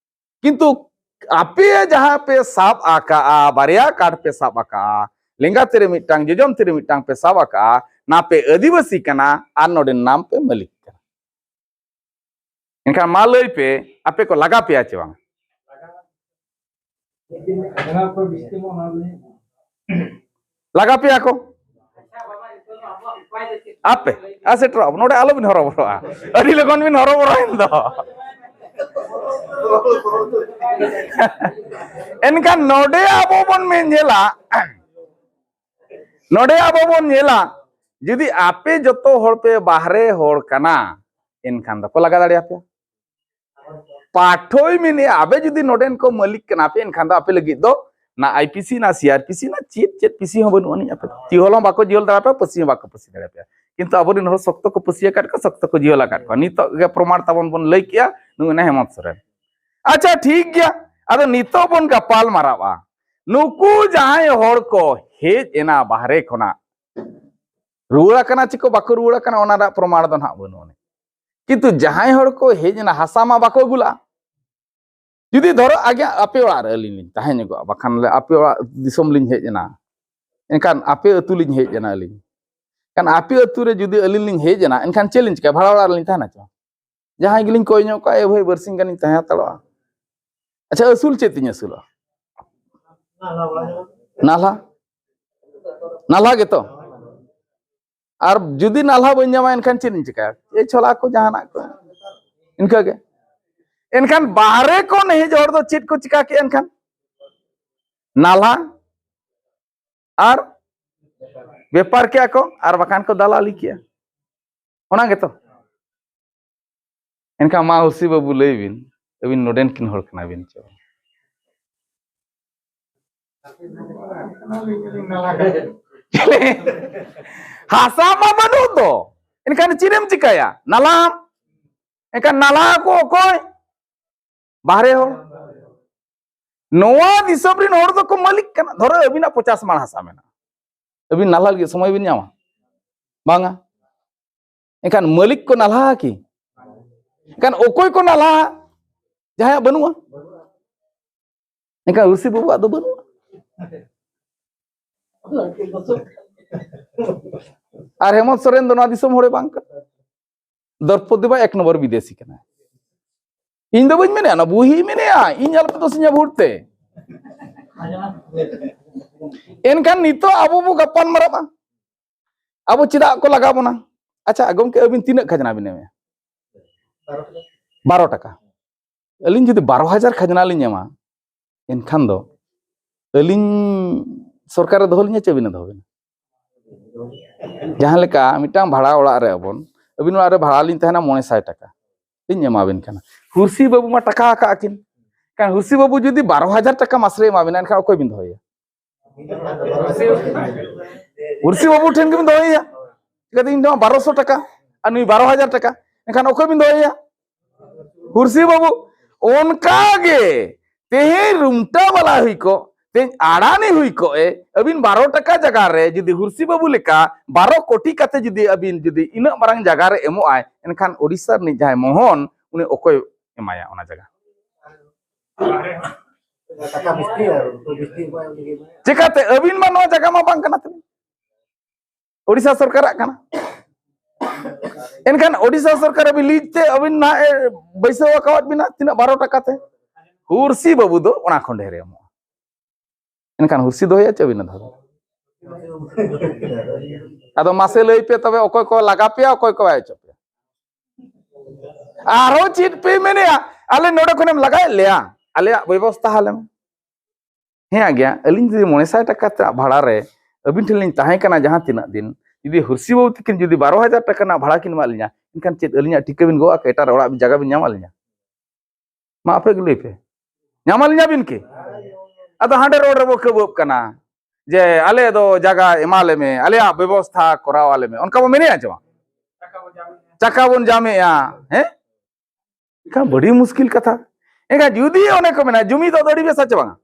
ᱠᱤᱱᱛᱩ ᱟᱯᱮ ᱡᱟᱦᱟᱸ ᱯᱮ ᱥᱟᱵ ᱟᱠᱟᱜᱼᱟ, ᱵᱟᱨᱭᱟ ᱠᱟᱨᱰ ᱯᱮ ᱥᱟᱵ ᱟᱠᱟᱜᱼᱟ, ᱞᱮᱸᱜᱟ ᱛᱤ ᱨᱮ ᱢᱤᱫᱴᱟᱝ, ᱡᱚᱡᱚᱢ ᱛᱤ ᱨᱮ ᱢᱤᱫᱴᱟᱝ ᱯᱮ ᱥᱟᱵ ᱟᱠᱟᱜᱼᱟ, ᱱᱟ ᱯᱮ ᱟᱹᱫᱤᱵᱟᱹᱥᱤ ᱠᱟᱱᱟ ᱟᱨ ᱱᱚᱰᱮ ᱱᱟᱢ ᱯᱮ ᱢᱟᱹᱞᱤᱠ ᱠᱟᱱᱟ᱾ ᱮᱱᱠᱷᱟᱱ ᱢᱟ ᱞᱟᱹᱭ ᱯᱮ, ᱟᱯᱮ ᱠᱚ ᱞᱟᱜᱟ ᱯᱮᱭᱟ ᱪᱮ ᱵᱟᱝ? ᱞᱟᱜᱟ ᱯᱮᱭᱟ ᱠᱚ᱾ ᱟᱯᱮ ᱟᱨ ᱥᱮᱴᱮᱨᱚᱜ ᱟᱵᱚ᱾ ᱱᱚᱰᱮ ᱟᱞᱚ ᱵᱤᱱ ᱦᱚᱨᱚᱵᱚᱨᱚᱜᱼᱟ, ᱟᱹᱰᱤ ᱞᱚᱜᱚᱱ ᱵᱤᱱ ᱦᱚᱨᱚᱵᱚᱨᱚᱭᱮᱱ ᱫᱚ᱾ ᱮᱱᱠᱷᱟᱱ ᱱᱚᱰᱮ ᱟᱵᱚ ᱵᱚᱱ ᱢᱮᱱ ᱧᱮᱞᱟ, ᱱᱚᱰᱮ ᱟᱵᱚ ᱵᱚᱱ ᱧᱮᱞᱟ, ᱡᱩᱫᱤ ᱟᱯᱮ ᱡᱚᱛᱚ ᱦᱚᱲ ᱯᱮ ᱵᱟᱦᱨᱮ ᱦᱚᱲ ᱠᱟᱱᱟ, ᱮᱱᱠᱷᱟᱱ ᱫᱚᱠᱚ ᱞᱟᱜᱟ ᱫᱟᱲᱮᱭᱟᱯᱮᱭᱟ᱾ ᱯᱟᱴᱷᱚᱭ ᱢᱮᱱᱮᱜᱼᱟ, ᱟᱯᱮ ᱡᱩᱫᱤ ᱱᱚᱰᱮᱱ ᱠᱚ ᱢᱟᱹᱞᱤᱠ ᱠᱟᱱᱟ ᱯᱮ, ᱮᱱᱠᱷᱟᱱ ᱫᱚ ᱟᱯᱮ ᱞᱟᱹᱜᱤᱫ ᱫᱚ ᱱᱟ ᱟᱭ ᱯᱤ ᱥᱤ, ᱱᱟ ᱥᱤ ᱟᱨ ᱯᱤ ᱥᱤ, ᱱᱟ ᱪᱮᱫ ᱪᱮᱫ ᱯᱤ ᱥᱤ ᱦᱚᱸ ᱵᱟᱹᱱᱩᱜ ᱟᱹᱱᱤᱡ᱾ ᱟᱯᱮ ᱫᱚ ᱪᱤᱦᱚᱞ ᱦᱚᱸ ᱵᱟᱠᱚ ᱪᱤᱦᱚᱞ ᱫᱟᱲᱮᱭᱟᱯᱮᱭᱟ, ᱯᱟᱹᱥᱤ ᱦᱚᱸ ᱵᱟᱠᱚ ᱯᱟᱹᱥᱤ ᱫᱟᱲᱮᱭᱟᱯᱮᱭᱟ᱾ ᱠᱤᱱᱛᱩ ᱟᱵᱚᱨᱮᱱ ᱦᱚᱲ ᱥᱚᱠᱛᱚ ᱠᱚ ᱯᱟᱹᱥᱤ ᱟᱠᱟᱫ ᱠᱚᱣᱟ, ᱥᱚᱠᱛᱚ ᱠᱚ ᱡᱤᱦᱚᱞ ᱟᱠᱟᱫ ᱠᱚᱣᱟ᱾ ᱱᱤᱛᱚᱜ ᱜᱮ ᱯᱨᱚᱢᱟᱬ ᱛᱟᱵᱚᱱ ᱵᱚᱱ ᱞᱟᱹᱭ ᱠᱮᱜᱼᱟ, ᱱᱩᱭ ᱢᱮᱱᱟᱭ ᱦᱮᱢᱚᱱᱛ ᱥᱚᱨᱮᱱ᱾ ᱟᱪᱪᱷᱟ, ᱴᱷᱤᱠ ᱜᱮᱭᱟ, ᱟᱫᱚ ᱱᱤᱛᱚᱜ ᱵᱚᱱ ᱜᱟᱯᱟᱞ ᱢᱟᱨᱟᱣᱟ, ᱱᱩᱠᱩ ᱡᱟᱦᱟᱸᱭ ᱦᱚᱲ ᱠᱚ ᱦᱮᱡ ᱮᱱᱟ ᱵᱟᱦᱨᱮ ᱠᱷᱚᱱᱟᱜ, ᱨᱩᱣᱟᱹᱲ ᱟᱠᱟᱱᱟ ᱪᱮ ᱠᱚ ᱵᱟᱠᱚ ᱨᱩᱣᱟᱹᱲ ᱟᱠᱟᱱᱟ, ᱚᱱᱟ ᱨᱮᱱᱟᱜ ᱯᱨᱚᱢᱟᱬ ᱫᱚ ᱱᱟᱦᱟᱜ ᱵᱟᱹᱱᱩᱜ ᱟᱹᱱᱤᱡ᱾ ᱠᱤᱱᱛᱩ ᱡᱟᱦᱟᱸᱭ ᱦᱚᱲ ᱠᱚ ᱦᱮᱡ ᱮᱱᱟ, ᱦᱟᱥᱟ ᱢᱟ ᱵᱟᱠᱚ ᱟᱹᱜᱩ ᱞᱟᱜᱼᱟ, ᱡᱩᱫᱤ ᱫᱷᱚᱨᱚ ᱟᱜᱮ ᱟᱯᱮ ᱚᱲᱟᱜ ᱨᱮ ᱟᱹᱞᱤᱧ ᱞᱤᱧ ᱛᱟᱦᱮᱸ ᱧᱚᱜᱚᱜᱼᱟ, ᱵᱟᱠᱷᱟᱱ ᱞᱮ ᱟᱯᱮ ᱚᱲᱟᱜ ᱫᱤᱥᱚᱢ ᱞᱤᱧ ᱦᱮᱡ ᱮᱱᱟ, ᱮᱱᱠᱷᱟᱱ ᱟᱯᱮ ᱟᱹᱛᱩ ᱞᱤᱧ ᱦᱮᱡ ᱮᱱᱟ ᱟᱹᱞᱤᱧ, ᱮᱱᱠᱷᱟᱱ ᱟᱯᱮ ᱟᱹᱛᱩ ᱨᱮ ᱡᱩᱫᱤ ᱟᱹᱞᱤᱧ ᱞᱤᱧ ᱦᱮᱡ ᱮᱱᱟ, ᱮᱱᱠᱷᱟᱱ ᱪᱮᱫ ᱞᱤᱧ ᱪᱤᱠᱟᱹᱭᱟ? ᱵᱷᱟᱲᱟ ᱚᱲᱟᱜ ᱨᱮᱞᱤᱧ ᱛᱟᱦᱮᱱᱟ ᱪᱚ? ᱡᱟᱦᱟᱸᱭ ᱜᱮᱞᱤᱧ ᱠᱚᱭ ᱧᱚᱜ ᱠᱚᱣᱟ, "ᱮ ᱵᱷᱟᱹᱭ, ᱵᱟᱨᱥᱤᱧ ᱜᱟᱱᱤᱧ ᱛᱟᱦᱮᱸ ᱦᱟᱛᱟᱲᱚᱜᱼᱟ᱾" ᱟᱪᱪᱷᱟ, ᱟᱹᱥᱩᱞ ᱪᱮᱫ ᱛᱤᱧ ᱟᱹᱥᱩᱞᱚᱜᱼᱟ? ᱱᱟᱞᱦᱟ᱾ ᱱᱟᱞᱦᱟ ᱜᱮᱛᱚ? ᱟᱨ ᱡᱩᱫᱤ ᱱᱟᱞᱦᱟ ᱵᱟᱹᱧ ᱧᱟᱢᱟ, ᱮᱱᱠᱷᱟᱱ ᱪᱮᱫ ᱤᱧ ᱪᱤᱠᱟᱹᱭᱟ? ᱮᱭ ᱪᱷᱚᱞᱟ ᱠᱚ, ᱡᱟᱦᱟᱱᱟᱜ ᱠᱚ, ᱤᱱᱠᱟᱹ ᱜᱮ᱾ ᱮᱱᱠᱷᱟᱱ ᱵᱟᱦᱨᱮ ᱠᱷᱚᱱ ᱦᱮᱡ ᱦᱚᱲ ᱫᱚ ᱪᱮᱫ ᱠᱚ ᱪᱤᱠᱟ ᱠᱮᱜᱼᱟ ᱮᱱᱠᱷᱟᱱ? ᱱᱟᱞᱦᱟ ᱟᱨ ᱵᱮᱯᱟᱨ ᱠᱮᱜᱼᱟ ᱠᱚ, ᱟᱨ ᱵᱟᱠᱷᱟᱱ ᱠᱚ ᱫᱟᱞᱟᱞᱤ ᱠᱮᱜᱼᱟ᱾ ᱚᱱᱟ ᱜᱮᱛᱚ᱾ ᱮᱱᱠᱷᱟᱱ ᱢᱟ ᱦᱩᱨᱥᱤ ᱵᱟᱹᱵᱩ ᱞᱟᱹᱭ ᱵᱤᱱ, ᱟᱹᱵᱤᱱ ᱱᱚᱰᱮᱱ ᱠᱤᱱ ᱦᱚᱲ ᱠᱟᱱᱟ ᱵᱤᱱ ᱪᱚ? ᱦᱟᱥᱟ ᱢᱟ ᱵᱟᱹᱱᱩᱜ ᱫᱚ, ᱮᱱᱠᱷᱟᱱ ᱪᱮᱫ ᱮᱢ ᱪᱤᱠᱟᱹᱭᱟ? ᱱᱟᱞᱦᱟ᱾ ᱮᱱᱠᱷᱟᱱ ᱱᱟᱞᱦᱟ ᱠᱚ ᱚᱠᱚᱭ? ᱵᱟᱦᱨᱮ ᱦᱚᱲ᱾ ᱱᱚᱣᱟ ᱫᱤᱥᱚᱢ ᱨᱮᱱ ᱦᱚᱲ ᱫᱚᱠᱚ ᱢᱟᱹᱞᱤᱠ ᱠᱟᱱᱟ᱾ ᱫᱷᱚᱨᱚ ᱟᱹᱵᱤᱱᱟᱜ ᱯᱚᱪᱟᱥ ᱢᱟᱲ ᱦᱟᱥᱟ ᱢᱮᱱᱟᱜᱼᱟ, ᱟᱹᱵᱤᱱ ᱱᱟᱞᱦᱟ ᱞᱟᱹᱜᱤᱫ ᱥᱚᱢᱚᱭ ᱵᱤᱱ ᱧᱟᱢᱟ? ᱵᱟᱝᱟ᱾ ᱮᱱᱠᱷᱟᱱ ᱢᱟᱹᱞᱤᱠ ᱠᱚ ᱱᱟᱞᱦᱟ ᱠᱤ? ᱮᱱᱠᱷᱟᱱ ᱚᱠᱚᱭ ᱠᱚ ᱱᱟᱞᱦᱟ? ᱡᱟᱦᱟᱸᱭᱟᱜ ᱵᱟᱹᱱᱩᱜᱼᱟ᱾ ᱮᱱᱠᱷᱟᱱ ᱦᱩᱨᱥᱤ ᱵᱟᱹᱵᱩᱣᱟᱜ ᱫᱚ ᱵᱟᱹᱱᱩᱜᱼᱟ᱾ ᱟᱨ ᱦᱮᱢᱚᱱᱛ ᱥᱚᱨᱮᱱ ᱫᱚ ᱱᱚᱣᱟ ᱫᱤᱥᱚᱢ ᱦᱚᱲᱮ ᱵᱟᱝ ᱠᱟᱱᱟ᱾ ᱫᱨᱚᱯᱚᱫᱤ ᱢᱟ ᱮᱠ ᱱᱚᱢᱵᱚᱨ ᱵᱤᱫᱮᱥᱤ ᱠᱟᱱᱟᱭ᱾ ᱤᱧ ᱫᱚ ᱵᱟᱹᱧ ᱢᱮᱱᱮᱜᱼᱟ, ᱚᱱᱟ ᱵᱩᱦᱤ ᱢᱮᱱᱮᱜᱼᱟ, ᱤᱧ ᱟᱞᱚᱯᱮ ᱫᱳᱥᱤᱧᱟ ᱵᱷᱩᱞ ᱛᱮ᱾ ᱮᱱᱠᱷᱟᱱ ᱱᱤᱛᱚᱜ ᱟᱵᱚ ᱵᱚ ᱜᱟᱯᱟᱞ ᱢᱟᱨᱟᱜᱼᱟ, ᱟᱵᱚ ᱪᱮᱫᱟᱜ ᱠᱚ ᱞᱟᱜᱟ ᱵᱚᱱᱟ? ᱟᱪᱪᱷᱟ ᱜᱚᱢᱠᱮ, ᱟᱹᱵᱤᱱ ᱛᱤᱱᱟᱹᱜ ᱠᱷᱟᱡᱽᱱᱟ ᱵᱤᱱ ᱮᱢᱮᱜᱼᱟ? ᱵᱟᱨᱚ ᱴᱟᱠᱟ᱾ ᱟᱹᱞᱤᱧ ᱡᱩᱫᱤ ᱵᱟᱨᱚ ᱦᱟᱡᱟᱨ ᱠᱷᱟᱡᱽᱱᱟ ᱞᱤᱧ ᱮᱢᱟ, ᱮᱱᱠᱷᱟᱱ ᱫᱚ ᱟᱹᱞᱤᱧ ᱥᱚᱨᱠᱟᱨᱮ ᱫᱚᱦᱚ ᱞᱤᱧᱟ ᱪᱮ ᱟᱹᱵᱤᱱᱮ ᱫᱚᱦᱚ ᱵᱤᱱᱟ? ᱡᱟᱦᱟᱸ ᱞᱮᱠᱟ ᱢᱤᱫᱴᱟᱝ ᱵᱷᱟᱲᱟ ᱚᱲᱟᱜ ᱨᱮ ᱟᱵᱚᱱ, ᱟᱹᱵᱤᱱ ᱚᱲᱟᱜ ᱨᱮ ᱵᱷᱟᱲᱟ ᱞᱤᱧ ᱛᱟᱦᱮᱱᱟ ᱢᱚᱬᱮ ᱥᱟᱭ ᱴᱟᱠᱟ ᱞᱤᱧ ᱮᱢᱟᱵᱤᱱ ᱠᱟᱱᱟ᱾ ᱦᱩᱨᱥᱤ ᱵᱟᱹᱵᱩ ᱢᱟ ᱴᱟᱠᱟ ᱟᱠᱟᱫ ᱠᱤᱱ, ᱠᱷᱟᱱ ᱦᱩᱨᱥᱤ ᱵᱟᱹᱵᱩ ᱡᱩᱫᱤ ᱵᱟᱨᱚ ᱦᱟᱡᱟᱨ ᱴᱟᱠᱟ ᱢᱟᱥ ᱨᱮ ᱮᱢᱟᱵᱤᱱᱟ, ᱮᱱᱠᱷᱟᱱ ᱚᱠᱚᱭ ᱵᱤᱱ ᱫᱚᱦᱚᱭᱮᱭᱟ? ᱦᱩᱨᱥᱤ ᱵᱟᱹᱵᱩ ᱴᱷᱮᱱ ᱜᱮᱵᱤᱱ ᱫᱚᱦᱚᱭᱮᱭᱟ᱾ ᱪᱤᱠᱟᱹᱛᱮ ᱤᱧ ᱫᱚ ᱵᱟᱨᱚᱥᱚ ᱴᱟᱠᱟ ᱟᱨ ᱱᱩᱭ ᱵᱟᱨᱚ ᱦᱟᱡᱟᱨ ᱴᱟᱠᱟ, ᱮᱱᱠᱷᱟᱱ ᱚᱠᱚᱭ ᱵᱤᱱ ᱫᱚᱦᱚᱭᱮᱭᱟ? ᱦᱩᱨᱥᱤ ᱵᱟᱹᱵᱩ᱾ ᱚᱱᱠᱟ ᱜᱮ ᱛᱮᱦᱮᱧ ᱨᱩᱢᱴᱟ ᱵᱟᱞᱟ ᱦᱩᱭ ᱠᱚᱜ, ᱛᱮᱦᱮᱧ ᱟᱲᱟᱱᱤ ᱦᱩᱭ ᱠᱚᱜ ᱮ, ᱟᱹᱵᱤᱱ ᱵᱟᱨᱚ ᱴᱟᱠᱟ ᱡᱟᱭᱜᱟ ᱨᱮ ᱡᱩᱫᱤ ᱦᱩᱨᱥᱤ ᱵᱟᱹᱵᱩ ᱞᱮᱠᱟ ᱵᱟᱨᱚ ᱠᱳᱴᱤ ᱠᱟᱛᱮ ᱡᱩᱫᱤ ᱟᱹᱵᱤᱱ ᱡᱩᱫᱤ ᱤᱱᱟᱹᱜ ᱢᱟᱨᱟᱝ ᱡᱟᱭᱜᱟ ᱨᱮ ᱮᱢᱚᱜ ᱟᱭ, ᱮᱱᱠᱷᱟᱱ ᱳᱰᱤᱥᱟ ᱨᱤᱱᱤᱡ ᱡᱟᱦᱟᱸᱭ ᱢᱳᱦᱚᱱ, ᱩᱱᱤ ᱚᱠᱚᱭ ᱮᱢᱟᱭᱟ ᱚᱱᱟ ᱡᱟᱭᱜᱟ? ᱴᱟᱠᱟ ᱵᱤᱥᱛᱤ ᱟᱨ ᱩᱱᱠᱩ ᱵᱤᱥᱛᱤ ᱠᱚ ᱮᱢ ᱞᱟᱹᱜᱤᱫ᱾ ᱪᱮᱠᱟᱛᱮ? ᱟᱹᱵᱤᱱ ᱢᱟ ᱱᱚᱣᱟ ᱡᱟᱭᱜᱟ ᱢᱟ ᱵᱟᱝ ᱠᱟᱱᱟ ᱛᱟᱹᱵᱤᱱ, ᱳᱰᱤᱥᱟ ᱥᱚᱨᱠᱟᱨᱟᱜ ᱠᱟᱱᱟ᱾ ᱮᱱᱠᱷᱟᱱ ᱳᱰᱤᱥᱟ ᱥᱚᱨᱠᱟᱨ ᱟᱹᱵᱤᱱ ᱞᱤᱡ ᱛᱮ ᱟᱹᱵᱤᱱ ᱱᱟᱦᱟᱜ ᱮ ᱵᱟᱹᱭᱥᱟᱹᱣ ᱟᱠᱟᱣᱟᱫ ᱵᱤᱱᱟ ᱛᱤᱱᱟᱹᱜ, ᱵᱟᱨᱚ ᱴᱟᱠᱟ ᱛᱮ᱾ ᱦᱩᱨᱥᱤ ᱵᱟᱹᱵᱩ ᱫᱚ ᱚᱱᱟ ᱠᱷᱚᱱ ᱰᱷᱮᱨᱮ ᱮᱢᱚᱜᱼᱟ᱾ ᱮᱱᱠᱷᱟᱱ ᱦᱩᱨᱥᱤ ᱫᱚᱦᱚᱭᱟ ᱪᱮ ᱟᱹᱵᱤᱱ ᱫᱚ? ᱟᱫᱚ ᱢᱟᱥᱮ ᱞᱟᱹᱭ ᱯᱮ ᱛᱚᱵᱮ, ᱚᱠᱚᱭ ᱠᱚ ᱞᱟᱜᱟ ᱯᱮᱭᱟ, ᱚᱠᱚᱭ ᱠᱚ ᱵᱟᱭ ᱦᱚᱪᱚ ᱯᱮᱭᱟ? ᱟᱨᱦᱚᱸ ᱪᱮᱫ ᱯᱮ ᱢᱮᱱᱮᱜᱼᱟ? ᱟᱞᱮ ᱱᱚᱰᱮ ᱠᱷᱚᱱᱮᱢ ᱞᱟᱜᱟᱭᱮᱫ ᱞᱮᱭᱟ, ᱟᱞᱮᱭᱟᱜ ᱵᱮᱵᱚᱥᱛᱷᱟ ᱟᱞᱮ ᱢᱮ᱾ ᱦᱮᱸ ᱜᱮᱭᱟ, ᱟᱹᱞᱤᱧ ᱡᱩᱫᱤ ᱢᱚᱬᱮ ᱥᱟᱭ ᱴᱟᱠᱟ ᱛᱮ ᱵᱷᱟᱲᱟ ᱨᱮ ᱟᱹᱵᱤᱱ ᱴᱷᱮᱱ ᱞᱤᱧ ᱛᱟᱦᱮᱸ ᱠᱟᱱᱟ ᱡᱟᱦᱟᱸ ᱛᱤᱱᱟᱹᱜ ᱫᱤᱱ, ᱡᱩᱫᱤ ᱦᱩᱨᱥᱤ ᱵᱟᱹᱵᱩ ᱛᱤᱠᱤᱱ ᱡᱩᱫᱤ ᱵᱟᱨᱚ ᱦᱟᱡᱟᱨ ᱴᱟᱠᱟ ᱨᱮᱱᱟᱜ ᱵᱷᱟᱲᱟ ᱠᱤᱱ ᱮᱢᱟᱜ ᱞᱤᱧᱟ, ᱮᱱᱠᱷᱟᱱ ᱪᱮᱫ ᱟᱹᱞᱤᱧᱟᱜ ᱴᱷᱤᱠᱟᱹ ᱵᱤᱱ ᱜᱚᱜ ᱟᱠᱟᱫ, ᱮᱴᱟᱜ ᱨᱮ ᱚᱲᱟᱜ ᱡᱟᱭᱜᱟ ᱵᱤᱱ ᱧᱟᱢ ᱟᱹᱞᱤᱧᱟ? ᱢᱟ ᱟᱯᱮ ᱜᱮ ᱞᱟᱹᱭ ᱯᱮ, ᱧᱟᱢ ᱟᱹᱞᱤᱧᱟ ᱵᱤᱱ ᱠᱤ? ᱟᱫᱚ ᱦᱟᱸᱰᱮ ᱨᱚᱲ ᱨᱮᱵᱚ ᱠᱟᱹᱵᱟᱹᱜ ᱠᱟᱱᱟ ᱡᱮ ᱟᱞᱮ ᱫᱚ ᱡᱟᱭᱜᱟ ᱮᱢᱟ ᱞᱮ ᱢᱮ, ᱟᱞᱮᱭᱟᱜ ᱵᱮᱵᱚᱥᱛᱷᱟ ᱠᱚᱨᱟᱣ ᱟᱞᱮ ᱢᱮ, ᱚᱱᱠᱟ ᱵᱚ ᱢᱮᱱᱮᱜᱼᱟ ᱪᱮ ᱵᱟᱝ? ᱪᱟᱠᱟ ᱵᱚᱱ ᱡᱟᱢᱮᱜᱼᱟ, ᱦᱮᱸ? ᱮᱱᱠᱷᱟᱱ ᱵᱟᱹᱲᱤ ᱢᱩᱥᱠᱤᱞ ᱠᱟᱛᱷᱟ᱾ ᱮᱱᱠᱷᱟᱱ ᱡᱩᱫᱤ ᱚᱱᱮ ᱠᱚ ᱢᱮᱱᱟ ᱡᱩᱢᱤᱫ ᱫᱚ ᱟᱹᱰᱤ ᱵᱮᱥᱟ ᱪᱮ ᱵᱟᱝᱟ?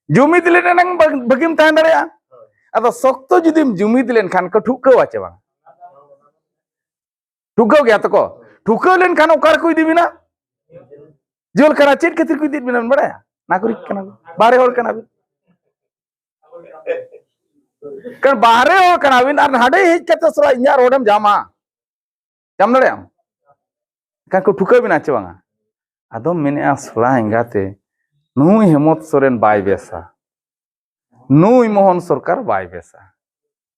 ᱡᱩᱢᱤᱫ ᱞᱮᱱ ᱮᱱᱟᱝ ᱵᱷᱟᱹᱜᱤᱢ ᱛᱟᱦᱮᱸ ᱫᱟᱲᱮᱭᱟᱜᱼᱟ᱾ ᱟᱫᱚ ᱥᱚᱠᱛᱚ ᱡᱩᱫᱤᱢ ᱡᱩᱢᱤᱫ ᱞᱮᱱᱠᱷᱟᱱ ᱠᱚ ᱴᱷᱩᱠᱟᱹᱣᱟ ᱪᱮ ᱵᱟᱝ? ᱴᱷᱩᱠᱟᱹᱣ ᱜᱮᱭᱟ ᱛᱚᱠᱚ᱾ ᱴᱷᱩᱠᱟᱹᱣ ᱞᱮᱱᱠᱷᱟᱱ ᱚᱠᱟ ᱨᱮᱠᱚ ᱤᱫᱤ ᱵᱤᱱᱟ? ᱡᱮᱞ ᱠᱟᱱᱟ᱾ ᱪᱮᱫ ᱠᱷᱟᱹᱛᱤᱨ ᱠᱚ ᱤᱫᱤᱭᱮᱫ ᱵᱤᱱᱟ ᱵᱟᱲᱟᱭᱟ? ᱱᱟᱜᱚᱨᱤᱠ ᱠᱟᱱᱟ ᱵᱤᱱ, ᱵᱟᱦᱨᱮ ᱦᱚᱲ ᱠᱟᱱᱟ ᱵᱤᱱ᱾ ᱠᱟᱨᱚᱱ ᱵᱟᱦᱨᱮ ᱦᱚᱲ ᱠᱟᱱᱟ ᱵᱤᱱ ᱟᱨ ᱦᱟᱸᱰᱮ ᱦᱮᱡ ᱠᱟᱛᱮ ᱥᱟᱞᱟ ᱤᱧᱟᱹᱜ ᱨᱳᱰ ᱮᱢ ᱡᱟᱢᱟ, ᱡᱟᱢ ᱫᱟᱲᱮᱭᱟᱜ ᱟᱢ? ᱮᱱᱠᱷᱟᱱ ᱠᱚ ᱴᱷᱩᱠᱟᱹᱣ ᱵᱤᱱᱟ ᱪᱮ ᱵᱟᱝᱟ? ᱟᱫᱚᱢ ᱢᱮᱱᱮᱜᱼᱟ, ᱥᱚᱲᱟ ᱮᱸᱜᱟᱛᱮ, ᱱᱩᱭ ᱦᱮᱢᱚᱱᱛ ᱥᱚᱨᱮᱱ ᱵᱟᱭ ᱵᱮᱥᱟ, ᱱᱩᱭ ᱢᱳᱦᱚᱱ ᱥᱚᱨᱠᱟᱨ ᱵᱟᱭ ᱵᱮᱥᱟ᱾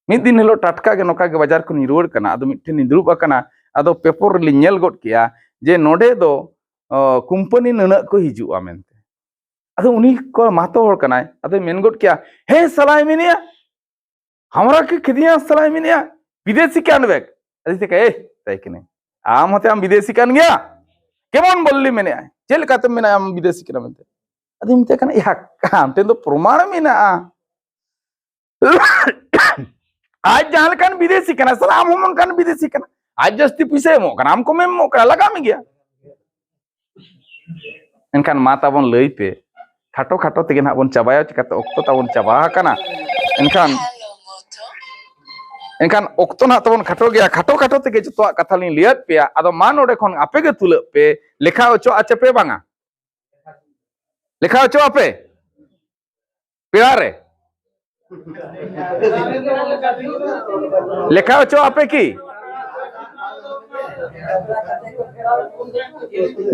ᱢᱤᱫ ᱫᱤᱱ ᱦᱤᱞᱳᱜ ᱴᱟᱴᱠᱟ ᱜᱮ ᱱᱚᱝᱠᱟ ᱜᱮ ᱵᱟᱡᱟᱨ ᱠᱷᱚᱱᱤᱧ ᱨᱩᱣᱟᱹᱲ ᱠᱟᱱᱟ᱾ ᱟᱫᱚ ᱢᱤᱫ ᱴᱷᱮᱱ ᱤᱧ ᱫᱩᱲᱩᱵ ᱟᱠᱟᱱᱟ, ᱟᱫᱚ ᱯᱮᱯᱚᱨ ᱨᱮᱞᱤᱧ ᱧᱮᱞ ᱜᱚᱫ ᱠᱮᱜᱼᱟ ᱡᱮ ᱱᱚᱰᱮ ᱫᱚ, ᱚ, ᱠᱳᱢᱯᱟᱱᱤ ᱱᱩᱱᱟᱹᱜ ᱠᱚ ᱦᱤᱡᱩᱜᱼᱟ ᱢᱮᱱᱛᱮ᱾ ᱟᱫᱚ ᱩᱱᱤ ᱠᱚ ᱢᱟᱛᱚ ᱦᱚᱲ ᱠᱟᱱᱟᱭ, ᱟᱫᱚᱭ ᱢᱮᱱ ᱜᱚᱫ ᱠᱮᱜᱼᱟ, "ᱦᱮᱸ ᱥᱟᱞᱟᱭ ᱢᱮᱱᱮᱜᱼᱟ, ᱦᱟᱢᱨᱟ ᱠᱤ ᱠᱷᱤᱫᱤᱭᱟ ᱥᱟᱞᱟᱭ ᱢᱮᱱᱮᱜᱼᱟ, ᱵᱤᱫᱮᱥᱤ ᱠᱟᱱ ᱵᱮᱜ?" ᱟᱫᱚᱧ ᱢᱮᱛᱟᱭ ᱠᱟᱱᱟ, "ᱮᱭ ᱛᱟᱭ ᱠᱟᱹᱱᱟᱹᱧ, ᱟᱢ ᱦᱚᱸᱛᱮ ᱟᱢ ᱵᱤᱫᱮᱥᱤ ᱠᱟᱱ ᱜᱮᱭᱟ? ᱠᱮᱢᱚᱱ ᱵᱚᱞᱞᱤ ᱢᱮᱱᱮᱜᱼᱟ, ᱪᱮᱫ ᱞᱮᱠᱟᱛᱮᱢ ᱢᱮᱱᱟ ᱟᱢ ᱵᱤᱫᱮᱥᱤ ᱠᱟᱱᱟ ᱢᱮᱱᱛᱮ?" ᱟᱫᱚᱧ ᱢᱮᱛᱟᱭ ᱠᱟᱱᱟ, "ᱭᱟ, ᱟᱢ ᱴᱷᱮᱱ ᱫᱚ ᱯᱨᱚᱢᱟᱬ ᱢᱮᱱᱟᱜᱼᱟ?" ᱟᱡ ᱡᱟᱦᱟᱸ ᱞᱮᱠᱟᱱ ᱵᱤᱫᱮᱥᱤ ᱠᱟᱱᱟ, ᱥᱟᱞᱟ ᱟᱢ ᱦᱚᱸ ᱚᱱᱠᱟᱱ ᱵᱤᱫᱮᱥᱤ ᱠᱟᱱᱟ᱾ ᱟᱡ ᱡᱟᱹᱥᱛᱤ ᱯᱩᱭᱥᱟᱹ ᱮᱢᱚᱜ ᱠᱟᱱᱟ, ᱟᱢ ᱠᱚᱢ ᱮᱢᱚᱜ ᱠᱟᱱᱟ, ᱞᱟᱜᱟᱣ ᱢᱮ ᱜᱮᱭᱟ᱾ ᱮᱱᱠᱷᱟᱱ ᱢᱟ ᱛᱟᱵᱚᱱ ᱞᱟᱹᱭ ᱯᱮ, ᱠᱷᱟᱴᱚ ᱠᱷᱟᱴᱚ ᱛᱮᱜᱮ ᱱᱟᱦᱟᱜ ᱵᱚᱱ ᱪᱟᱵᱟᱭᱟ, ᱪᱤᱠᱟᱹᱛᱮ ᱚᱠᱛᱚ ᱛᱟᱵᱚᱱ ᱪᱟᱵᱟ ᱟᱠᱟᱱᱟ᱾ ᱮᱱᱠᱷᱟᱱ, ᱮᱱᱠᱷᱟᱱ ᱚᱠᱛᱚ ᱱᱟᱦᱟᱜ ᱛᱟᱵᱚᱱ ᱠᱷᱟᱴᱚ ᱜᱮᱭᱟ, ᱠᱷᱟᱴᱚ ᱠᱷᱟᱴᱚ ᱛᱮᱜᱮ ᱡᱚᱛᱚᱣᱟᱜ ᱠᱟᱛᱷᱟ ᱞᱤᱧ ᱞᱟᱹᱭᱟᱫ ᱯᱮᱭᱟ᱾ ᱟᱫᱚ ᱢᱟ ᱱᱚᱰᱮ ᱠᱷᱚᱱ ᱟᱯᱮ ᱜᱮ ᱛᱩᱞᱟᱹᱜ ᱯᱮ, ᱞᱮᱠᱷᱟ ᱚᱪᱚᱜ ᱟᱪᱮ ᱯᱮ ᱵᱟᱝᱟ? ᱞᱮᱠᱷᱟ ᱦᱚᱪᱚ ᱟᱯᱮ ᱯᱮᱲᱟ ᱨᱮ? ᱞᱮᱠᱷᱟ ᱦᱚᱪᱚ ᱟᱯᱮ ᱠᱤ?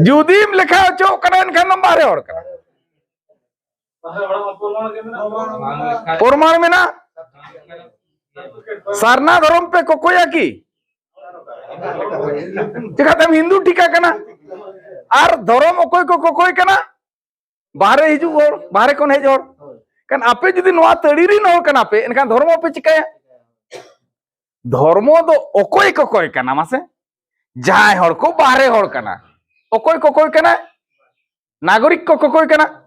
ᱡᱩᱫᱤᱢ ᱞᱮᱠᱷᱟ ᱦᱚᱪᱚᱜ ᱠᱟᱱᱟ, ᱮᱱᱠᱷᱟᱱ ᱫᱚᱢ ᱵᱟᱦᱨᱮ ᱦᱚᱲ ᱠᱟᱱᱟ᱾ ᱯᱨᱚᱢᱟᱱ ᱢᱮᱱᱟᱜᱼᱟ? ᱥᱟᱨᱱᱟ ᱫᱷᱚᱨᱚᱢ ᱯᱮ ᱠᱚᱠᱚᱭᱟ ᱠᱤ? ᱪᱤᱠᱟᱛᱮᱢ ᱦᱤᱱᱫᱩ ᱴᱷᱤᱠᱟ ᱠᱟᱱᱟ? ᱟᱨ ᱫᱷᱚᱨᱚᱢ ᱚᱠᱚᱭ ᱠᱚ ᱠᱚᱠᱚᱭ ᱠᱟᱱᱟ? ᱵᱟᱦᱨᱮ ᱦᱤᱡᱩᱜ ᱦᱚᱲ, ᱵᱟᱦᱨᱮ ᱠᱷᱚᱱ ᱦᱮᱡ ᱦᱚᱲ᱾ ᱠᱟᱱ ᱟᱯᱮ ᱡᱩᱫᱤ ᱱᱚᱣᱟ ᱛᱟᱹᱲᱤ ᱨᱤᱱ ᱦᱚᱲ ᱠᱟᱱᱟ ᱯᱮ, ᱮᱱᱠᱷᱟᱱ ᱫᱷᱚᱨᱢᱚ ᱯᱮ ᱪᱤᱠᱟᱹᱭᱟ? ᱫᱷᱚᱨᱢᱚ ᱫᱚ ᱚᱠᱚᱭ ᱠᱚᱠᱚᱭ ᱠᱟᱱᱟ ᱢᱟᱥᱮ? ᱡᱟᱦᱟᱸᱭ ᱦᱚᱲ ᱠᱚ ᱵᱟᱦᱨᱮ ᱦᱚᱲ ᱠᱟᱱᱟ᱾ ᱚᱠᱚᱭ ᱠᱚᱠᱚᱭ ᱠᱟᱱᱟ? ᱱᱟᱜᱚᱨᱤᱠ ᱠᱚ ᱠᱚᱠᱚᱭ ᱠᱟᱱᱟ᱾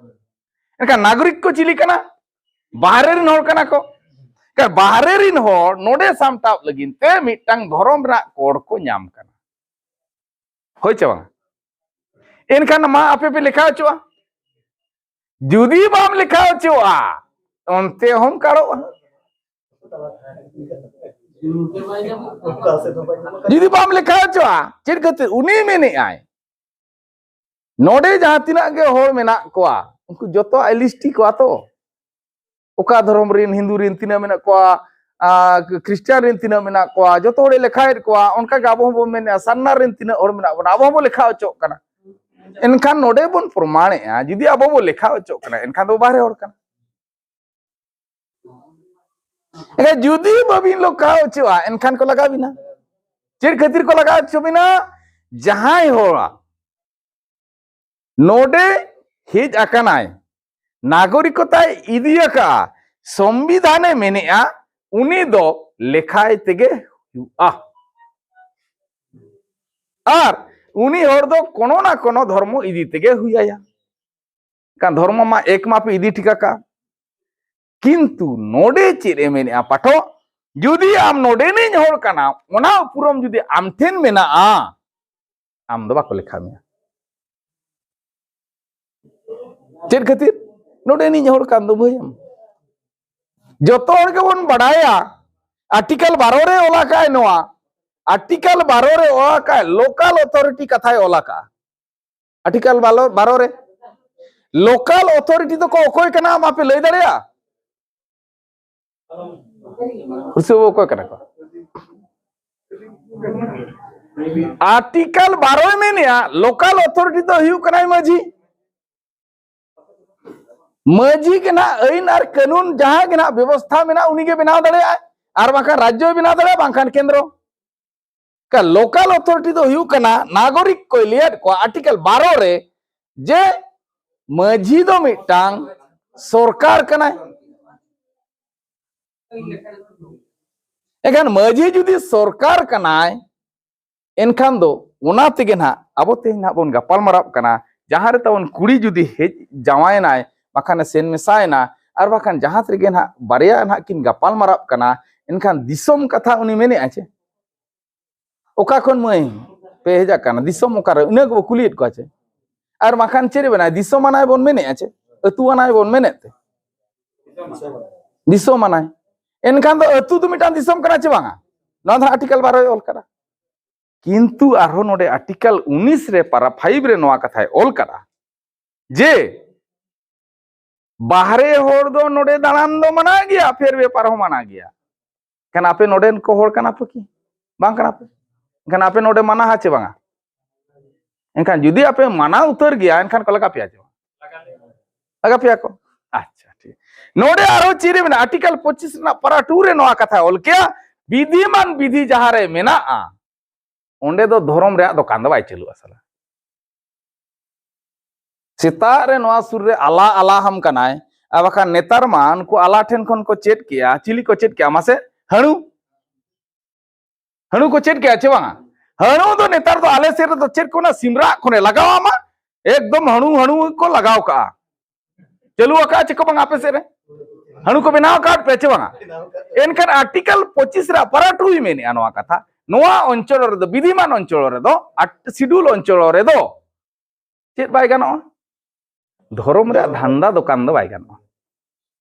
ᱮᱱᱠᱷᱟᱱ ᱱᱟᱜᱚᱨᱤᱠ ᱠᱚ ᱪᱤᱞᱤ ᱠᱟᱱᱟ? ᱵᱟᱦᱨᱮ ᱨᱤᱱ ᱦᱚᱲ ᱠᱟᱱᱟ ᱠᱚ᱾ ᱮᱱᱠᱷᱟᱱ ᱵᱟᱦᱨᱮ ᱨᱤᱱ ᱦᱚᱲ ᱱᱚᱰᱮ ᱥᱟᱢᱴᱟᱣ ᱞᱟᱹᱜᱤᱫ ᱛᱮ ᱢᱤᱫᱴᱟᱝ ᱫᱷᱚᱨᱚᱢ ᱨᱮᱱᱟᱜ ᱠᱳᱰ ᱠᱚ ᱧᱟᱢ ᱠᱟᱱᱟ᱾ ᱦᱳᱭ ᱪᱮ ᱵᱟᱝ? ᱮᱱᱠᱷᱟᱱ ᱢᱟ ᱟᱯᱮ ᱯᱮ ᱞᱮᱠᱷᱟ ᱦᱚᱪᱚᱜᱼᱟ᱾ ᱡᱩᱫᱤ ᱵᱟᱢ ᱞᱮᱠᱷᱟ ᱦᱚᱪᱚᱜᱼᱟ, ᱚᱱᱛᱮ ᱦᱚᱸᱢ ᱠᱟᱲᱚᱜᱼᱟ᱾ ᱡᱩᱫᱤ ᱵᱟᱢ ᱞᱮᱠᱷᱟ ᱦᱚᱪᱚᱜᱼᱟ, ᱪᱮᱫ ᱠᱷᱟᱹᱛᱤᱨ? ᱩᱱᱤ ᱢᱮᱱᱮᱫ ᱟᱭ, ᱱᱚᱰᱮ ᱡᱟᱦᱟᱸ ᱛᱤᱱᱟᱹᱜ ᱜᱮ ᱦᱚᱲ ᱢᱮᱱᱟᱜ ᱠᱚᱣᱟ, ᱩᱱᱠᱩ ᱡᱚᱛᱚ ᱟᱭ ᱞᱤᱥᱴᱤ ᱠᱚᱣᱟ ᱛᱚ᱾ ᱚᱠᱟ ᱫᱷᱚᱨᱚᱢ ᱨᱮᱱ, ᱦᱤᱱᱫᱩ ᱨᱮᱱ ᱛᱤᱱᱟᱹᱜ ᱢᱮᱱᱟᱜ ᱠᱚᱣᱟ, ᱟᱨ ᱠᱷᱨᱤᱥᱴᱟᱱ ᱨᱮᱱ ᱛᱤᱱᱟᱹᱜ ᱢᱮᱱᱟᱜ ᱠᱚᱣᱟ, ᱡᱚᱛᱚ ᱦᱚᱲᱮ ᱞᱮᱠᱷᱟᱭᱮᱫ ᱠᱚᱣᱟ᱾ ᱚᱱᱠᱟ ᱜᱮ ᱟᱵᱚ ᱦᱚᱸᱵᱚᱱ ᱢᱮᱱᱮᱫᱼᱟ, ᱥᱟᱨᱱᱟ ᱨᱮᱱ ᱛᱤᱱᱟᱹᱜ ᱦᱚᱲ ᱢᱮᱱᱟᱜ ᱵᱚᱱᱟ, ᱟᱵᱚ ᱦᱚᱸᱵᱚᱱ ᱞᱮᱠᱷᱟ ᱦᱚᱪᱚᱜ ᱠᱟᱱᱟ᱾ ᱮᱱᱠᱷᱟᱱ ᱱᱚᱰᱮ ᱵᱚᱱ ᱯᱨᱚᱢᱟᱬᱮᱜᱼᱟ, ᱡᱩᱫᱤ ᱟᱵᱚ ᱵᱚᱱ ᱞᱮᱠᱷᱟ ᱦᱚᱪᱚᱜ ᱠᱟᱱᱟ, ᱮᱱᱠᱷᱟᱱ ᱫᱚ ᱵᱟᱦᱨᱮ ᱦᱚᱲ ᱠᱟᱱᱟ᱾ ᱮᱱᱠᱷᱟᱱ ᱡᱩᱫᱤ ᱵᱟᱹᱵᱤᱱ ᱞᱮᱠᱷᱟ ᱦᱚᱪᱚᱜᱼᱟ, ᱮᱱᱠᱷᱟᱱ ᱠᱚ ᱞᱟᱜᱟᱣ ᱵᱤᱱᱟ᱾ ᱪᱮᱫ ᱠᱷᱟᱹᱛᱤᱨ ᱠᱚ ᱞᱟᱜᱟᱣ ᱦᱚᱪᱚ ᱵᱤᱱᱟ? ᱡᱟᱦᱟᱸᱭ ᱦᱚᱲᱟᱜ ᱱᱚᱰᱮ ᱦᱮᱡ ᱟᱠᱟᱱᱟᱭ, ᱱᱟᱜᱚᱨᱤᱠᱚᱛᱟᱭ ᱤᱫᱤ ᱟᱠᱟᱫᱼᱟ, ᱥᱚᱝᱵᱤᱫᱷᱟᱱᱮ ᱢᱮᱱᱮᱫᱼᱟ, ᱩᱱᱤ ᱫᱚ ᱞᱮᱠᱷᱟᱭ ᱛᱮᱜᱮ ᱦᱩᱭᱩᱜᱼᱟ᱾ ᱟᱨ ᱩᱱᱤ ᱦᱚᱲ ᱫᱚ ᱠᱳᱱᱳ ᱱᱟ ᱠᱳᱱᱳ ᱫᱷᱚᱨᱢᱚ ᱤᱫᱤ ᱛᱮᱜᱮ ᱦᱩᱭ ᱟᱭᱟ᱾ ᱠᱟᱱ ᱫᱷᱚᱨᱢᱚ ᱢᱟ ᱮᱠ ᱢᱟᱯᱮ ᱤᱫᱤ ᱴᱷᱤᱠ ᱟᱠᱟᱫ᱾ ᱠᱤᱱᱛᱩ ᱱᱚᱰᱮ ᱪᱮᱫ ᱮ ᱢᱮᱱᱮᱫᱼᱟ ᱯᱟᱴᱷᱚᱠ? ᱡᱩᱫᱤ ᱟᱢ ᱱᱚᱰᱮᱱᱤᱡ ᱦᱚᱲ ᱠᱟᱱᱟᱢ, ᱚᱱᱟ ᱩᱯᱨᱩᱢ ᱡᱩᱫᱤ ᱟᱢ ᱴᱷᱮᱱ ᱢᱮᱱᱟᱜᱼᱟ, ᱟᱢ ᱫᱚ ᱵᱟᱠᱚ ᱞᱮᱠᱷᱟ ᱢᱮᱭᱟ᱾ ᱪᱮᱫ ᱠᱷᱟᱹᱛᱤᱨ? ᱱᱚᱰᱮᱱᱤᱡ ᱦᱚᱲ ᱠᱟᱱ ᱫᱚ ᱵᱷᱟᱹᱭ ᱟᱢ᱾ ᱡᱚᱛᱚ ᱦᱚᱲ ᱜᱮᱵᱚᱱ ᱵᱟᱰᱟᱭᱟ, ᱟᱨᱴᱤᱠᱮᱞ ᱵᱟᱨᱚ ᱨᱮ ᱚᱞ ᱟᱠᱟᱫ ᱱᱚᱣᱟ, ᱟᱨᱴᱤᱠᱮᱞ ᱵᱟᱨᱚ ᱨᱮ ᱚᱞ ᱟᱠᱟᱫ ᱞᱳᱠᱟᱞ ᱚᱛᱷᱚᱨᱤᱴᱤ ᱠᱟᱛᱷᱟᱭ ᱚᱞ ᱟᱠᱟᱫᱼᱟ᱾ ᱟᱨᱴᱤᱠᱮᱞ ᱵᱟᱨᱚ, ᱵᱟᱨᱚ ᱨᱮ ᱞᱳᱠᱟᱞ ᱚᱛᱷᱚᱨᱤᱴᱤ ᱫᱚᱠᱚ ᱚᱠᱚᱭ ᱠᱟᱱᱟ, ᱢᱟᱯᱮ ᱞᱟᱹᱭ ᱫᱟᱲᱮᱭᱟᱜᱼᱟ? ᱦᱩᱨᱥᱤ ᱵᱟᱹᱵᱩ, ᱚᱠᱚᱭ ᱠᱟᱱᱟ ᱠᱚ? ᱟᱨᱴᱤᱠᱟᱞ ᱵᱟᱨᱚᱭ ᱢᱮᱱᱮᱜᱼᱟ, ᱞᱳᱠᱟᱞ ᱚᱛᱷᱚᱨᱤᱴᱤ ᱫᱚ ᱦᱩᱭᱩᱜ ᱠᱟᱱᱟᱭ ᱢᱟᱹᱡᱷᱤ᱾ ᱢᱟᱹᱡᱷᱤ ᱜᱮ ᱱᱟᱜ ᱟᱹᱭᱤᱱ ᱟᱨ ᱠᱟᱹᱱᱩᱱ ᱡᱟᱦᱟᱸ ᱜᱮ ᱱᱟᱜ ᱵᱮᱵᱚᱥᱛᱷᱟ ᱢᱮᱱᱟᱜᱼᱟ, ᱩᱱᱤ ᱜᱮ ᱵᱮᱱᱟᱣ ᱫᱟᱲᱮᱭᱟᱜᱼᱟᱭ, ᱟᱨ ᱵᱟᱝᱠᱷᱟᱱ ᱨᱟᱡᱽᱡᱚᱭ ᱵᱮᱱᱟᱣ ᱫᱟᱲᱮᱭᱟᱜᱼᱟ, ᱵᱟᱝᱠᱷᱟᱱ ᱠᱮᱱᱫᱨᱚ᱾ ᱞᱳᱠᱟᱞ ᱚᱛᱷᱚᱨᱤᱴᱤ ᱫᱚ ᱦᱩᱭᱩᱜ ᱠᱟᱱᱟ, ᱱᱟᱜᱚᱨᱤᱠ ᱠᱚᱭ ᱞᱟᱹᱭᱟᱫ ᱠᱚᱣᱟ ᱟᱨᱴᱤᱠᱟᱞ ᱵᱟᱨᱚ ᱨᱮ, ᱡᱮ ᱢᱟᱹᱡᱷᱤ ᱫᱚ ᱢᱤᱫᱴᱟᱝ ᱥᱚᱨᱠᱟᱨ ᱠᱟᱱᱟᱭ᱾ ᱮᱱᱠᱷᱟᱱ ᱢᱟᱹᱡᱷᱤ ᱡᱩᱫᱤ ᱥᱚᱨᱠᱟᱨ ᱠᱟᱱᱟᱭ, ᱮᱱᱠᱷᱟᱱ ᱫᱚ ᱚᱱᱟ ᱛᱮᱜᱮ ᱱᱟᱦᱟᱜ ᱟᱵᱚ ᱛᱮᱦᱮᱧ ᱱᱟᱦᱟᱜ ᱵᱚᱱ ᱜᱟᱯᱟᱞ ᱢᱟᱨᱟᱜ ᱠᱟᱱᱟ, ᱡᱟᱦᱟᱸ ᱨᱮ ᱛᱟᱵᱚᱱ ᱠᱩᱲᱤ ᱡᱩᱫᱤ ᱦᱮᱡ ᱡᱟᱶᱟᱭᱮᱱᱟᱭ, ᱵᱟᱠᱷᱟᱱ ᱮ ᱥᱮᱱ ᱢᱮᱥᱟᱭᱮᱱᱟ, ᱟᱨ ᱵᱟᱠᱷᱟᱱ ᱡᱟᱦᱟᱸ ᱨᱮᱜᱮ ᱱᱟᱦᱟᱜ ᱵᱟᱨᱭᱟ ᱱᱟᱦᱟᱜ ᱠᱤᱱ ᱜᱟᱯᱟᱞ ᱢᱟᱨᱟᱜ ᱠᱟᱱᱟ, ᱮᱱᱠᱷᱟᱱ ᱫᱤᱥᱚᱢ ᱠᱟᱛᱷᱟ ᱩᱱᱤ ᱢᱮᱱᱮᱫᱼᱟ ᱪᱮ? ᱚᱠᱟ ᱠᱷᱚᱱ ᱢᱟᱹᱭ ᱯᱮ ᱦᱮᱡ ᱟᱠᱟᱱᱟ? ᱫᱤᱥᱚᱢ ᱚᱠᱟᱨᱮ? ᱤᱱᱟᱹ ᱜᱮᱵᱚ ᱠᱩᱞᱤᱭᱮᱫ ᱠᱚᱣᱟ ᱪᱮ? ᱟᱨ ᱵᱟᱠᱷᱟᱱ ᱪᱮᱫ ᱮ ᱢᱮᱱᱟ? ᱫᱤᱥᱚᱢ ᱟᱱᱟᱭ ᱵᱚᱱ ᱢᱮᱱᱮᱫᱼᱟ ᱪᱮ? ᱟᱹᱛᱩ ᱟᱱᱟᱭ ᱵᱚᱱ ᱢᱮᱱᱮᱫ ᱛᱮ? ᱫᱤᱥᱚᱢ ᱟᱱᱟᱭ᱾ ᱮᱱᱠᱷᱟᱱ ᱫᱚ ᱟᱹᱛᱩ ᱫᱚ ᱢᱤᱫᱴᱟᱝ ᱫᱤᱥᱚᱢ ᱠᱟᱱᱟ ᱪᱮ ᱵᱟᱝᱟ? ᱱᱚᱣᱟ ᱫᱚ ᱟᱨᱴᱤᱠᱟᱞ ᱵᱟᱨᱚᱭ ᱚᱞ ᱠᱟᱱᱟ᱾ ᱠᱤᱱᱛᱩ ᱟᱨᱦᱚᱸ ᱱᱚᱰᱮ ᱟᱨᱴᱤᱠᱟᱞ ᱩᱱᱤᱥ ᱨᱮ ᱯᱟᱨᱟ ᱯᱷᱟᱭᱤᱵ ᱨᱮ ᱱᱚᱣᱟ ᱠᱟᱛᱷᱟᱭ ᱚᱞ ᱠᱟᱫᱟ ᱡᱮ ᱵᱟᱦᱨᱮ ᱦᱚᱲ ᱫᱚ ᱱᱚᱰᱮ ᱫᱟᱬᱟᱱ ᱫᱚ ᱢᱟᱱᱟ ᱜᱮᱭᱟ, ᱯᱷᱮᱨ ᱵᱮᱯᱟᱨ ᱦᱚᱸ ᱢᱟᱱᱟ ᱜᱮᱭᱟ᱾ ᱮᱱᱠᱷᱟᱱ ᱟᱯᱮ ᱱᱚᱰᱮᱱ ᱠᱚ ᱦᱚᱲ ᱠᱟᱱᱟ ᱯᱮ ᱠᱤ? ᱵᱟᱝ ᱠᱟᱱᱟ ᱯᱮ? ᱮᱱᱠᱷᱟᱱ ᱟᱯᱮ ᱱᱚᱰᱮ ᱢᱟᱱᱟ ᱦᱟ ᱪᱮ ᱵᱟᱝᱟ? ᱮᱱᱠᱷᱟᱱ ᱡᱩᱫᱤ ᱟᱯᱮ ᱢᱟᱱᱟ ᱩᱛᱟᱹᱨ ᱜᱮᱭᱟ, ᱮᱱᱠᱷᱟᱱ ᱠᱚ ᱞᱟᱜᱟ ᱯᱮᱭᱟ ᱪᱮ ᱵᱟᱝ? ᱞᱟᱜᱟ ᱯᱮᱭᱟ ᱠᱚ᱾ ᱟᱪᱪᱷᱟ, ᱴᱷᱤᱠ᱾ ᱱᱚᱰᱮ ᱟᱨᱦᱚᱸ ᱪᱮᱫ ᱨᱮ ᱢᱮᱱᱟᱜᱼᱟ? ᱟᱨᱴᱤᱠᱟᱞ ᱯᱚᱸᱪᱤᱥ ᱨᱮᱱᱟᱜ ᱯᱟᱨᱟ ᱴᱩ ᱨᱮ ᱱᱚᱣᱟ ᱠᱟᱛᱷᱟ ᱚᱞ ᱠᱮᱭᱟ, ᱵᱤᱫᱷᱤᱢᱟᱱ ᱵᱤᱫᱷᱤ ᱡᱟᱦᱟᱸ ᱨᱮ ᱢᱮᱱᱟᱜᱼᱟ, ᱚᱸᱰᱮ ᱫᱚ ᱫᱷᱚᱨᱚᱢ ᱨᱮᱭᱟᱜ ᱫᱚᱠᱟᱱ ᱫᱚ ᱵᱟᱭ ᱪᱟᱹᱞᱩᱜᱼᱟ ᱥᱟᱞᱟ᱾ ᱥᱮᱛᱟᱜ ᱨᱮ ᱱᱚᱣᱟ ᱥᱩᱨ ᱨᱮ ᱟᱞᱟ ᱟᱞᱟ ᱦᱟᱢ ᱠᱟᱱᱟᱭ, ᱟᱨ ᱵᱟᱠᱷᱟᱱ ᱱᱮᱛᱟᱨ ᱢᱟ ᱩᱱᱠᱩ ᱟᱞᱟ ᱴᱷᱮᱱ ᱠᱷᱚᱱ ᱠᱚ ᱪᱮᱫ ᱠᱮᱜᱼᱟ᱾ ᱪᱤᱞᱤ ᱠᱚ ᱪᱮᱫ ᱠᱮᱜᱼᱟ ᱢᱟᱥᱮ? ᱦᱟᱹᱬᱩ᱾ ᱦᱟᱹᱬᱩ ᱠᱚ ᱪᱮᱫ ᱠᱮᱜᱼᱟ ᱪᱮ ᱵᱟᱝᱟ? ᱦᱟᱹᱬᱩ ᱫᱚ ᱱᱮᱛᱟᱨ ᱫᱚ ᱟᱞᱮ ᱥᱮᱫ ᱨᱮᱫᱚ ᱪᱮᱫ ᱠᱚ ᱢᱮᱱᱟ, ᱥᱤᱢᱨᱟᱜ ᱠᱷᱚᱱᱮ ᱞᱟᱜᱟᱣᱟᱢᱟ, ᱮᱠᱫᱚᱢ ᱦᱟᱹᱬᱩ ᱦᱟᱹᱬᱩ ᱠᱚ ᱞᱟᱜᱟᱣ ᱠᱟᱜᱼᱟ᱾ ᱪᱟᱹᱞᱩ ᱟᱠᱟᱫᱼᱟ ᱪᱮ ᱠᱚ ᱵᱟᱝᱟ ᱟᱯᱮ ᱥᱮᱫ ᱨᱮ? ᱦᱟᱹᱬᱩ ᱠᱚ ᱵᱮᱱᱟᱣ ᱟᱠᱟᱫ ᱯᱮ ᱪᱮ ᱵᱟᱝᱟ? ᱮᱱᱠᱷᱟᱱ ᱟᱨᱴᱤᱠᱟᱞ ᱯᱚᱸᱪᱤᱥ ᱨᱮ ᱯᱟᱨᱟ ᱴᱩᱭ ᱢᱮᱱᱮᱜᱼᱟ ᱱᱚᱣᱟ ᱠᱟᱛᱷᱟ, ᱱᱚᱣᱟ ᱚᱧᱪᱚᱞ ᱨᱮᱫᱚ, ᱵᱤᱫᱷᱤᱢᱟᱱ ᱚᱧᱪᱚᱞ ᱨᱮᱫᱚ, ᱟᱴ ᱥᱤᱰᱩᱞ ᱚᱧᱪᱚᱞ ᱨᱮᱫᱚ ᱪᱮᱫ ᱵᱟᱭ ᱜᱟᱱᱚᱜᱼᱟ? ᱫᱷᱚᱨᱚᱢ ᱨᱮᱭᱟᱜ ᱫᱷᱟᱱᱫᱟ ᱫᱚᱠᱟᱱ ᱫᱚ ᱵᱟᱭ ᱜᱟᱱᱚᱜᱼᱟ᱾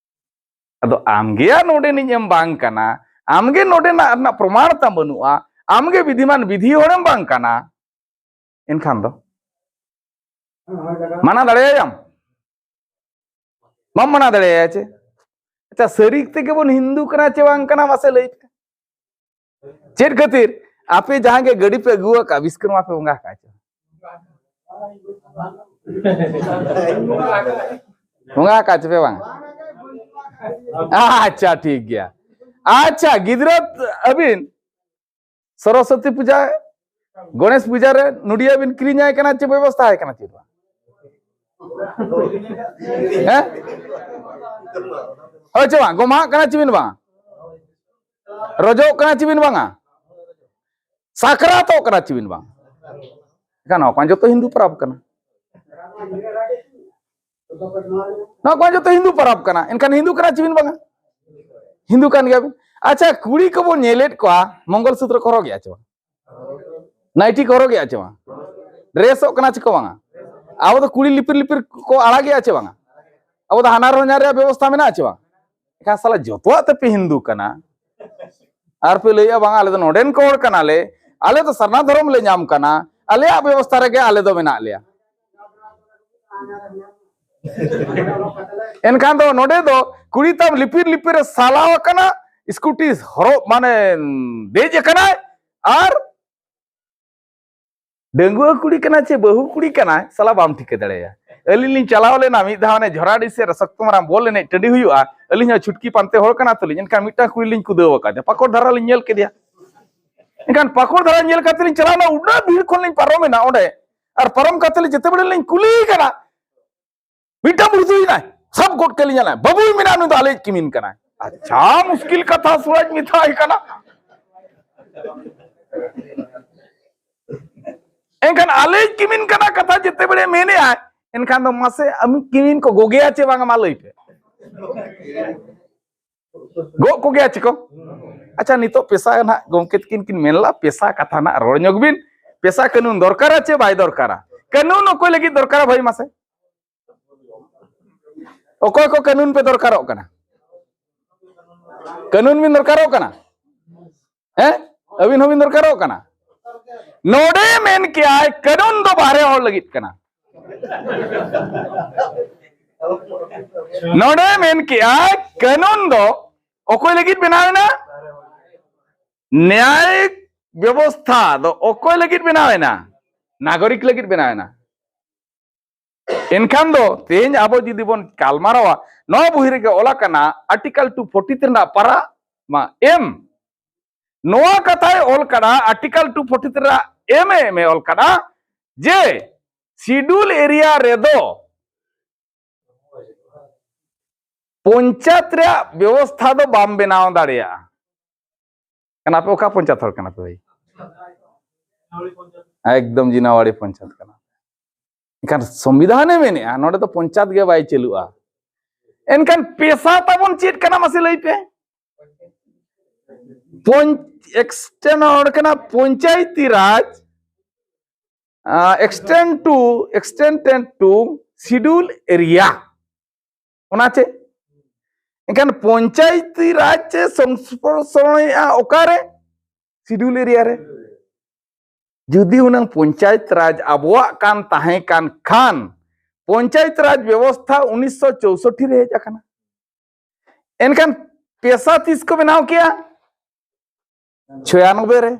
ᱟᱫᱚ ᱟᱢᱜᱮᱭᱟ ᱱᱚᱰᱮᱱᱤᱡ ᱮᱢ ᱵᱟᱝ ᱠᱟᱱᱟ, ᱟᱢᱜᱮ ᱱᱚᱰᱮᱱᱟᱜ ᱨᱮᱱᱟᱜ ᱯᱨᱚᱢᱟᱬ ᱛᱟᱢ ᱵᱟᱹᱱᱩᱜᱼᱟ, ᱟᱢᱜᱮ ᱵᱤᱫᱷᱤᱢᱟᱱ ᱵᱤᱫᱷᱤ ᱦᱚᱲᱮᱢ ᱵᱟᱝ ᱠᱟᱱᱟ, ᱮᱱᱠᱷᱟᱱ ᱫᱚ ᱢᱟᱱᱟ ᱫᱟᱲᱮᱭᱟᱭᱟᱢ? ᱵᱟᱢ ᱢᱟᱱᱟᱣ ᱫᱟᱲᱮᱭᱟᱭᱟ ᱪᱮ? ᱟᱪᱪᱷᱟ, ᱥᱟᱹᱨᱤ ᱛᱮᱜᱮ ᱵᱚᱱ ᱦᱤᱱᱫᱩ ᱠᱟᱱᱟ ᱪᱮ ᱵᱟᱝ ᱠᱟᱱᱟ, ᱢᱟᱥᱮ ᱞᱟᱹᱭ ᱯᱮ᱾ ᱪᱮᱫ ᱠᱷᱟᱹᱛᱤᱨ? ᱟᱯᱮ ᱡᱟᱦᱟᱸᱭ ᱜᱮ ᱜᱟᱹᱰᱤ ᱯᱮ ᱟᱹᱜᱩ ᱟᱠᱟᱫ, ᱵᱤᱥᱠᱚᱨᱢᱟ ᱯᱮ ᱵᱚᱸᱜᱟ ᱟᱠᱟᱫ ᱪᱮ? ᱵᱚᱸᱜᱟ ᱟᱠᱟᱫ ᱪᱮ ᱯᱮ ᱵᱟᱝ? ᱟᱪᱪᱷᱟ, ᱴᱷᱤᱠ ᱜᱮᱭᱟ᱾ ᱟᱪᱪᱷᱟ, ᱜᱤᱫᱽᱨᱟᱹ ᱟᱹᱵᱤᱱ ᱥᱚᱨᱚᱥᱚᱛᱤ ᱯᱩᱡᱟ, ᱜᱚᱬᱮᱥ ᱯᱩᱡᱟ ᱨᱮ ᱱᱩᱰᱤᱭᱟᱹ ᱵᱤᱱ ᱠᱤᱨᱤᱧ ᱟᱭ ᱠᱟᱱᱟ ᱪᱮ ᱵᱮᱵᱚᱥᱛᱷᱟ ᱟᱭ ᱠᱟᱱᱟ ᱪᱮ ᱵᱟᱝ? ᱦᱮᱸ? ᱦᱳᱭ ᱪᱮ ᱵᱟᱝ? ᱜᱚᱢᱦᱟᱜ ᱠᱟᱱᱟ ᱪᱮ ᱵᱤᱱ ᱵᱟᱝ? ᱨᱚᱡᱚᱜ ᱠᱟᱱᱟ ᱪᱮ ᱵᱤᱱ ᱵᱟᱝᱟ? ᱥᱟᱠᱨᱟᱛᱚᱜ ᱠᱟᱱᱟ ᱪᱮ ᱵᱤᱱ ᱵᱟᱝ? ᱮᱱᱠᱷᱟᱱ ᱱᱚᱣᱟ ᱠᱚ ᱡᱚᱛᱚ ᱦᱤᱱᱫᱩ ᱯᱚᱨᱚᱵᱽ ᱠᱟᱱᱟ᱾ ᱱᱚᱣᱟ ᱠᱚ ᱡᱚᱛᱚ ᱦᱤᱱᱫᱩ ᱯᱚᱨᱚᱵᱽ ᱠᱟᱱᱟ᱾ ᱮᱱᱠᱷᱟᱱ ᱦᱤᱱᱫᱩ ᱠᱟᱱᱟ ᱪᱮ ᱵᱤᱱ ᱵᱟᱝᱟ? ᱦᱤᱱᱫᱩ ᱠᱟᱱ ᱜᱮᱭᱟ ᱵᱤᱱ᱾ ᱟᱪᱪᱷᱟ, ᱠᱩᱲᱤ ᱠᱚᱵᱚᱱ ᱧᱮᱞᱮᱫ ᱠᱚᱣᱟ, ᱢᱚᱝᱜᱚᱞ ᱥᱩᱛᱨᱚ ᱠᱚ ᱦᱚᱨᱚᱜᱮᱜᱼᱟ ᱪᱮ ᱵᱟᱝ? ᱱᱟᱭᱴᱤ ᱠᱚ ᱦᱚᱨᱚᱜᱮᱜᱼᱟ ᱪᱮ ᱵᱟᱝ? ᱰᱨᱮᱥᱚᱜ ᱠᱟᱱᱟ ᱪᱮ ᱠᱚ ᱵᱟᱝᱟ? ᱟᱵᱚ ᱫᱚ ᱠᱩᱲᱤ ᱞᱤᱯᱤᱨ ᱞᱤᱯᱤᱨ ᱠᱚ ᱟᱲᱟᱜᱮᱜᱼᱟ ᱪᱮ ᱵᱟᱝᱟ? ᱟᱵᱚ ᱫᱚ ᱦᱟᱱᱟᱨ ᱦᱚᱧᱟᱨ ᱨᱮᱭᱟᱜ ᱵᱮᱵᱚᱥᱛᱷᱟ ᱢᱮᱱᱟᱜᱼᱟ ᱪᱮ ᱵᱟᱝ? ᱮᱱᱠᱷᱟᱱ ᱥᱟᱞᱟ ᱡᱚᱛᱚᱣᱟᱜ ᱛᱮᱯᱮ ᱦᱤᱱᱫᱩ ᱠᱟᱱᱟ᱾ ᱟᱨ ᱯᱮ ᱞᱟᱹᱭᱮᱜᱼᱟ, "ᱵᱟᱝᱟ, ᱟᱞᱮ ᱫᱚ ᱱᱚᱰᱮᱱ ᱠᱚ ᱦᱚᱲ ᱠᱟᱱᱟᱞᱮ, ᱟᱞᱮ ᱫᱚ ᱥᱟᱨᱱᱟ ᱫᱷᱚᱨᱚᱢ ᱞᱮ ᱧᱟᱢ ᱠᱟᱱᱟ, ᱟᱞᱮᱭᱟᱜ ᱵᱮᱵᱚᱥᱛᱷᱟ ᱨᱮᱜᱮ ᱟᱞᱮ ᱫᱚ ᱢᱮᱱᱟᱜ ᱞᱮᱭᱟ᱾" ᱮᱱᱠᱷᱟᱱ ᱫᱚ ᱱᱚᱰᱮ ᱫᱚ ᱠᱩᱲᱤ ᱛᱟᱢ ᱞᱤᱯᱤᱨ ᱞᱤᱯᱤᱨ ᱮ ᱥᱟᱞᱟᱣ ᱟᱠᱟᱱᱟ, ᱥᱠᱩᱴᱤ ᱦᱚᱨᱚᱜ ᱢᱟᱱᱮ ᱫᱮᱡ ᱟᱠᱟᱱᱟᱭ, ᱟᱨ ᱰᱟᱺᱜᱩᱣᱟᱹ ᱠᱩᱲᱤ ᱠᱟᱱᱟᱭ ᱪᱮ ᱵᱟᱹᱦᱩ ᱠᱩᱲᱤ ᱠᱟᱱᱟᱭ, ᱥᱟᱞᱟ ᱵᱟᱢ ᱴᱷᱤᱠᱟᱹ ᱫᱟᱲᱮᱭᱟᱭᱟ᱾ ᱟᱹᱞᱤᱧ ᱞᱤᱧ ᱪᱟᱞᱟᱣ ᱞᱮᱱᱟ ᱢᱤᱫ ᱫᱷᱟᱣ, ᱚᱱᱮ ᱡᱷᱚᱨᱟᱰᱤ ᱥᱮᱫ ᱨᱮ ᱥᱚᱠᱛᱚ ᱢᱟᱨᱟᱝ ᱵᱚᱞ ᱮᱱᱮᱡ ᱴᱟᱺᱰᱤ ᱦᱩᱭᱩᱜᱼᱟ, ᱟᱹᱞᱤᱧ ᱦᱚᱸ ᱪᱷᱩᱴᱠᱤ ᱯᱟᱱᱛᱮ ᱦᱚᱲ ᱠᱟᱱᱟ ᱛᱚᱞᱤᱧ, ᱮᱱᱠᱷᱟᱱ ᱢᱤᱫᱴᱟᱝ ᱠᱩᱲᱤ ᱞᱤᱧ ᱠᱩᱫᱟᱹᱣ ᱟᱠᱟᱫᱮᱭᱟ, ᱯᱟᱠᱚᱲ ᱫᱷᱟᱨᱟ ᱞᱤᱧ ᱧᱮᱞ ᱠᱮᱫᱮᱭᱟ᱾ ᱮᱱᱠᱷᱟᱱ ᱯᱟᱠᱚᱲ ᱫᱷᱟᱨᱟ ᱧᱮᱞ ᱠᱟᱛᱮ ᱞᱤᱧ ᱪᱟᱞᱟᱣᱱᱟ, ᱩᱱᱟᱹᱜ ᱵᱷᱤᱲ ᱠᱷᱚᱱ ᱞᱤᱧ ᱯᱟᱨᱚᱢᱮᱱᱟ ᱚᱸᱰᱮ, ᱟᱨ ᱯᱟᱨᱚᱢ ᱠᱟᱛᱮ ᱞᱤᱧ ᱡᱮᱛᱮ ᱵᱮᱲᱟ ᱞᱤᱧ ᱠᱩᱞᱤᱭᱮ ᱠᱟᱱᱟ, ᱢᱤᱫᱴᱟᱝ ᱵᱩᱲᱦᱤ ᱫᱚ ᱦᱮᱱᱟᱭ, ᱥᱟᱵ ᱜᱚᱫ ᱠᱮᱫ ᱞᱤᱧᱟᱭ, "ᱵᱟᱹᱵᱩᱭ ᱢᱮᱱᱟ, ᱱᱩᱭ ᱫᱚ ᱟᱞᱮᱭᱤᱡ ᱠᱤᱢᱤᱱ ᱠᱟᱱᱟᱭ᱾" ᱟᱪᱪᱷᱟ, ᱢᱩᱥᱠᱤᱞ ᱠᱟᱛᱷᱟ ᱥᱩᱨᱟᱡᱽ ᱢᱮᱛᱟᱭ ᱠᱟᱱᱟ᱾ ᱮᱱᱠᱷᱟᱱ ᱟᱞᱮᱭᱤᱡ ᱠᱤᱢᱤᱱ ᱠᱟᱱᱟ ᱠᱟᱛᱷᱟ ᱡᱮᱛᱮ ᱵᱮᱲᱮ ᱢᱮᱱᱮᱜᱼᱟᱭ, ᱮᱱᱠᱷᱟᱱ ᱫᱚ ᱢᱟᱥᱮ ᱟᱢᱤᱡ ᱠᱤᱢᱤᱱ ᱠᱚ ᱜᱚᱜᱮᱭᱟ ᱪᱮ ᱵᱟᱝᱟ, ᱢᱟ ᱞᱟᱹᱭ ᱯᱮ᱾ ᱜᱚᱜ ᱠᱚᱜᱮᱭᱟ ᱪᱮ ᱠᱚ? ᱟᱪᱪᱷᱟ, ᱱᱤᱛᱚᱜ ᱯᱮᱥᱟ ᱱᱟᱦᱟᱜ ᱜᱚᱢᱠᱮ ᱛᱟᱹᱠᱤᱱ ᱠᱤᱱ ᱢᱮᱱ ᱞᱟ, ᱯᱮᱥᱟ ᱠᱟᱛᱷᱟ ᱱᱟᱦᱟᱜ ᱨᱚᱲ ᱧᱚᱜ ᱵᱤᱱ᱾ ᱯᱮᱥᱟ ᱠᱟᱹᱱᱩᱱ ᱫᱚᱨᱠᱟᱨᱟ ᱪᱮ ᱵᱟᱭ ᱫᱚᱨᱠᱟᱨᱟ? ᱠᱟᱹᱱᱩᱱ ᱚᱠᱚᱭ ᱞᱟᱹᱜᱤᱫ ᱫᱚᱨᱠᱟᱨᱟ ᱵᱷᱟᱹᱭ ᱢᱟᱥᱮ? ᱚᱠᱚᱭ ᱠᱚ ᱠᱟᱹᱱᱩᱱ ᱯᱮ ᱫᱚᱨᱠᱟᱨᱚᱜ ᱠᱟᱱᱟ? ᱠᱟᱹᱱᱩᱱ ᱵᱤᱱ ᱫᱚᱨᱠᱟᱨᱚᱜ ᱠᱟᱱᱟ? ᱦᱮᱸ? ᱟᱹᱵᱤᱱ ᱦᱚᱸᱵᱤᱱ ᱫᱚᱨᱠᱟᱨᱚᱜ ᱠᱟᱱᱟ? ᱱᱚᱰᱮ ᱢᱮᱱ ᱠᱮᱜᱼᱟᱭ, ᱠᱟᱹᱱᱩᱱ ᱫᱚ ᱵᱟᱦᱨᱮ ᱦᱚᱲ ᱞᱟᱹᱜᱤᱫ ᱠᱟᱱᱟ᱾ ᱱᱚᱰᱮ ᱢᱮᱱ ᱠᱮᱜᱼᱟᱭ, ᱠᱟᱹᱱᱩᱱ ᱫᱚ ᱚᱠᱚᱭ ᱞᱟᱹᱜᱤᱫ ᱵᱮᱱᱟᱣ ᱮᱱᱟ? ᱱᱭᱟᱭᱤᱠ ᱵᱮᱵᱚᱥᱛᱷᱟ ᱫᱚ ᱚᱠᱚᱭ ᱞᱟᱹᱜᱤᱫ ᱵᱮᱱᱟᱣ ᱮᱱᱟ? ᱱᱟᱜᱚᱨᱤᱠ ᱞᱟᱹᱜᱤᱫ ᱵᱮᱱᱟᱣ ᱮᱱᱟ᱾ ᱮᱱᱠᱷᱟᱱ ᱫᱚ ᱛᱮᱦᱮᱧ ᱟᱵᱚ ᱡᱩᱫᱤ ᱵᱚᱱ ᱜᱟᱞᱢᱟᱨᱟᱣᱟ, ᱱᱚᱣᱟ ᱵᱚᱦᱤ ᱨᱮᱜᱮ ᱚᱞ ᱟᱠᱟᱱᱟ, ᱟᱨᱴᱤᱠᱟᱞ ᱴᱩ ᱯᱷᱳᱨᱴᱤ ᱛᱷᱨᱤ ᱨᱮᱱᱟᱜ ᱯᱟᱨᱟ ᱢᱟ ᱮᱢ, ᱱᱚᱣᱟ ᱠᱟᱛᱷᱟᱭ ᱚᱞ ᱠᱟᱫᱟ, ᱟᱨᱴᱤᱠᱟᱞ ᱴᱩ ᱯᱷᱳᱨᱴᱤ ᱛᱷᱨᱤ ᱨᱮᱱᱟᱜ ᱮᱢ ᱮ ᱮᱢ ᱮ ᱚᱞ ᱠᱟᱫᱟ ᱡᱮ ᱥᱤᱰᱩᱞ ᱮᱨᱤᱭᱟ ᱨᱮᱫᱚ ᱯᱚᱧᱪᱟᱭᱮᱛ ᱨᱮᱭᱟᱜ ᱵᱮᱵᱚᱥᱛᱷᱟ ᱫᱚ ᱵᱟᱢ ᱵᱮᱱᱟᱣ ᱫᱟᱲᱮᱭᱟᱜᱼᱟ᱾ ᱠᱟᱱᱟ ᱯᱮ, ᱚᱠᱟ ᱯᱚᱧᱪᱟᱭᱮᱛ ᱦᱚᱲ ᱠᱟᱱᱟ ᱯᱮ ᱵᱷᱟᱹᱭ? ᱮᱠᱫᱚᱢ ᱡᱤᱱᱟᱣᱟᱲᱤ ᱯᱚᱧᱪᱟᱭᱮᱛ ᱠᱟᱱᱟ᱾ ᱮᱱᱠᱷᱟᱱ ᱥᱚᱝᱵᱤᱫᱷᱟᱱᱮ ᱢᱮᱱᱮᱜᱼᱟ ᱱᱚᱰᱮ ᱫᱚ ᱯᱚᱧᱪᱟᱭᱮᱛ ᱜᱮ ᱵᱟᱭ ᱪᱟᱹᱞᱩᱜᱼᱟ᱾ ᱮᱱᱠᱷᱟᱱ ᱯᱮᱥᱟ ᱛᱟᱵᱚᱱ ᱪᱮᱫ ᱠᱟᱱᱟ ᱢᱟᱥᱮ ᱞᱟᱹᱭ ᱯᱮ? ᱯᱚᱧ-, extend ᱚᱸᱰᱮ ᱠᱟᱱᱟ ᱯᱚᱧᱪᱟᱭᱮᱛᱤ ᱨᱟᱡᱽ, extend to, extended to schedule area᱾ ᱚᱱᱟ ᱪᱮ? ᱮᱱᱠᱷᱟᱱ ᱯᱚᱧᱪᱟᱭᱮᱛᱤ ᱨᱟᱡᱽ ᱪᱮ ᱥᱚᱝᱥᱯᱚᱨᱥᱚᱱᱚᱭᱮᱜᱼᱟ ᱚᱠᱟᱨᱮ? ᱥᱤᱰᱩᱞ ᱮᱨᱤᱭᱟ ᱨᱮ᱾ ᱡᱩᱫᱤ ᱦᱩᱱᱟᱹᱝ ᱯᱚᱧᱪᱟᱭᱮᱛ ᱨᱟᱡᱽ ᱟᱵᱚᱣᱟᱜ ᱠᱟᱱ ᱛᱟᱦᱮᱸ ᱠᱟᱱ ᱠᱷᱟᱱ, ᱯᱚᱧᱪᱟᱭᱮᱛ ᱨᱟᱡᱽ ᱵᱮᱵᱚᱥᱛᱷᱟ ᱩᱱᱤᱥᱥᱚ ᱪᱳᱥᱚᱴᱴᱤ ᱨᱮ ᱦᱮᱡ ᱟᱠᱟᱱᱟ᱾ ᱮᱱᱠᱷᱟᱱ ᱯᱮᱥᱟ ᱛᱤᱥ ᱠᱚ ᱵᱮᱱᱟᱣ ᱠᱮᱜᱼᱟ? ᱪᱷᱚᱭᱟᱱᱚᱵᱵᱳᱭ ᱨᱮ᱾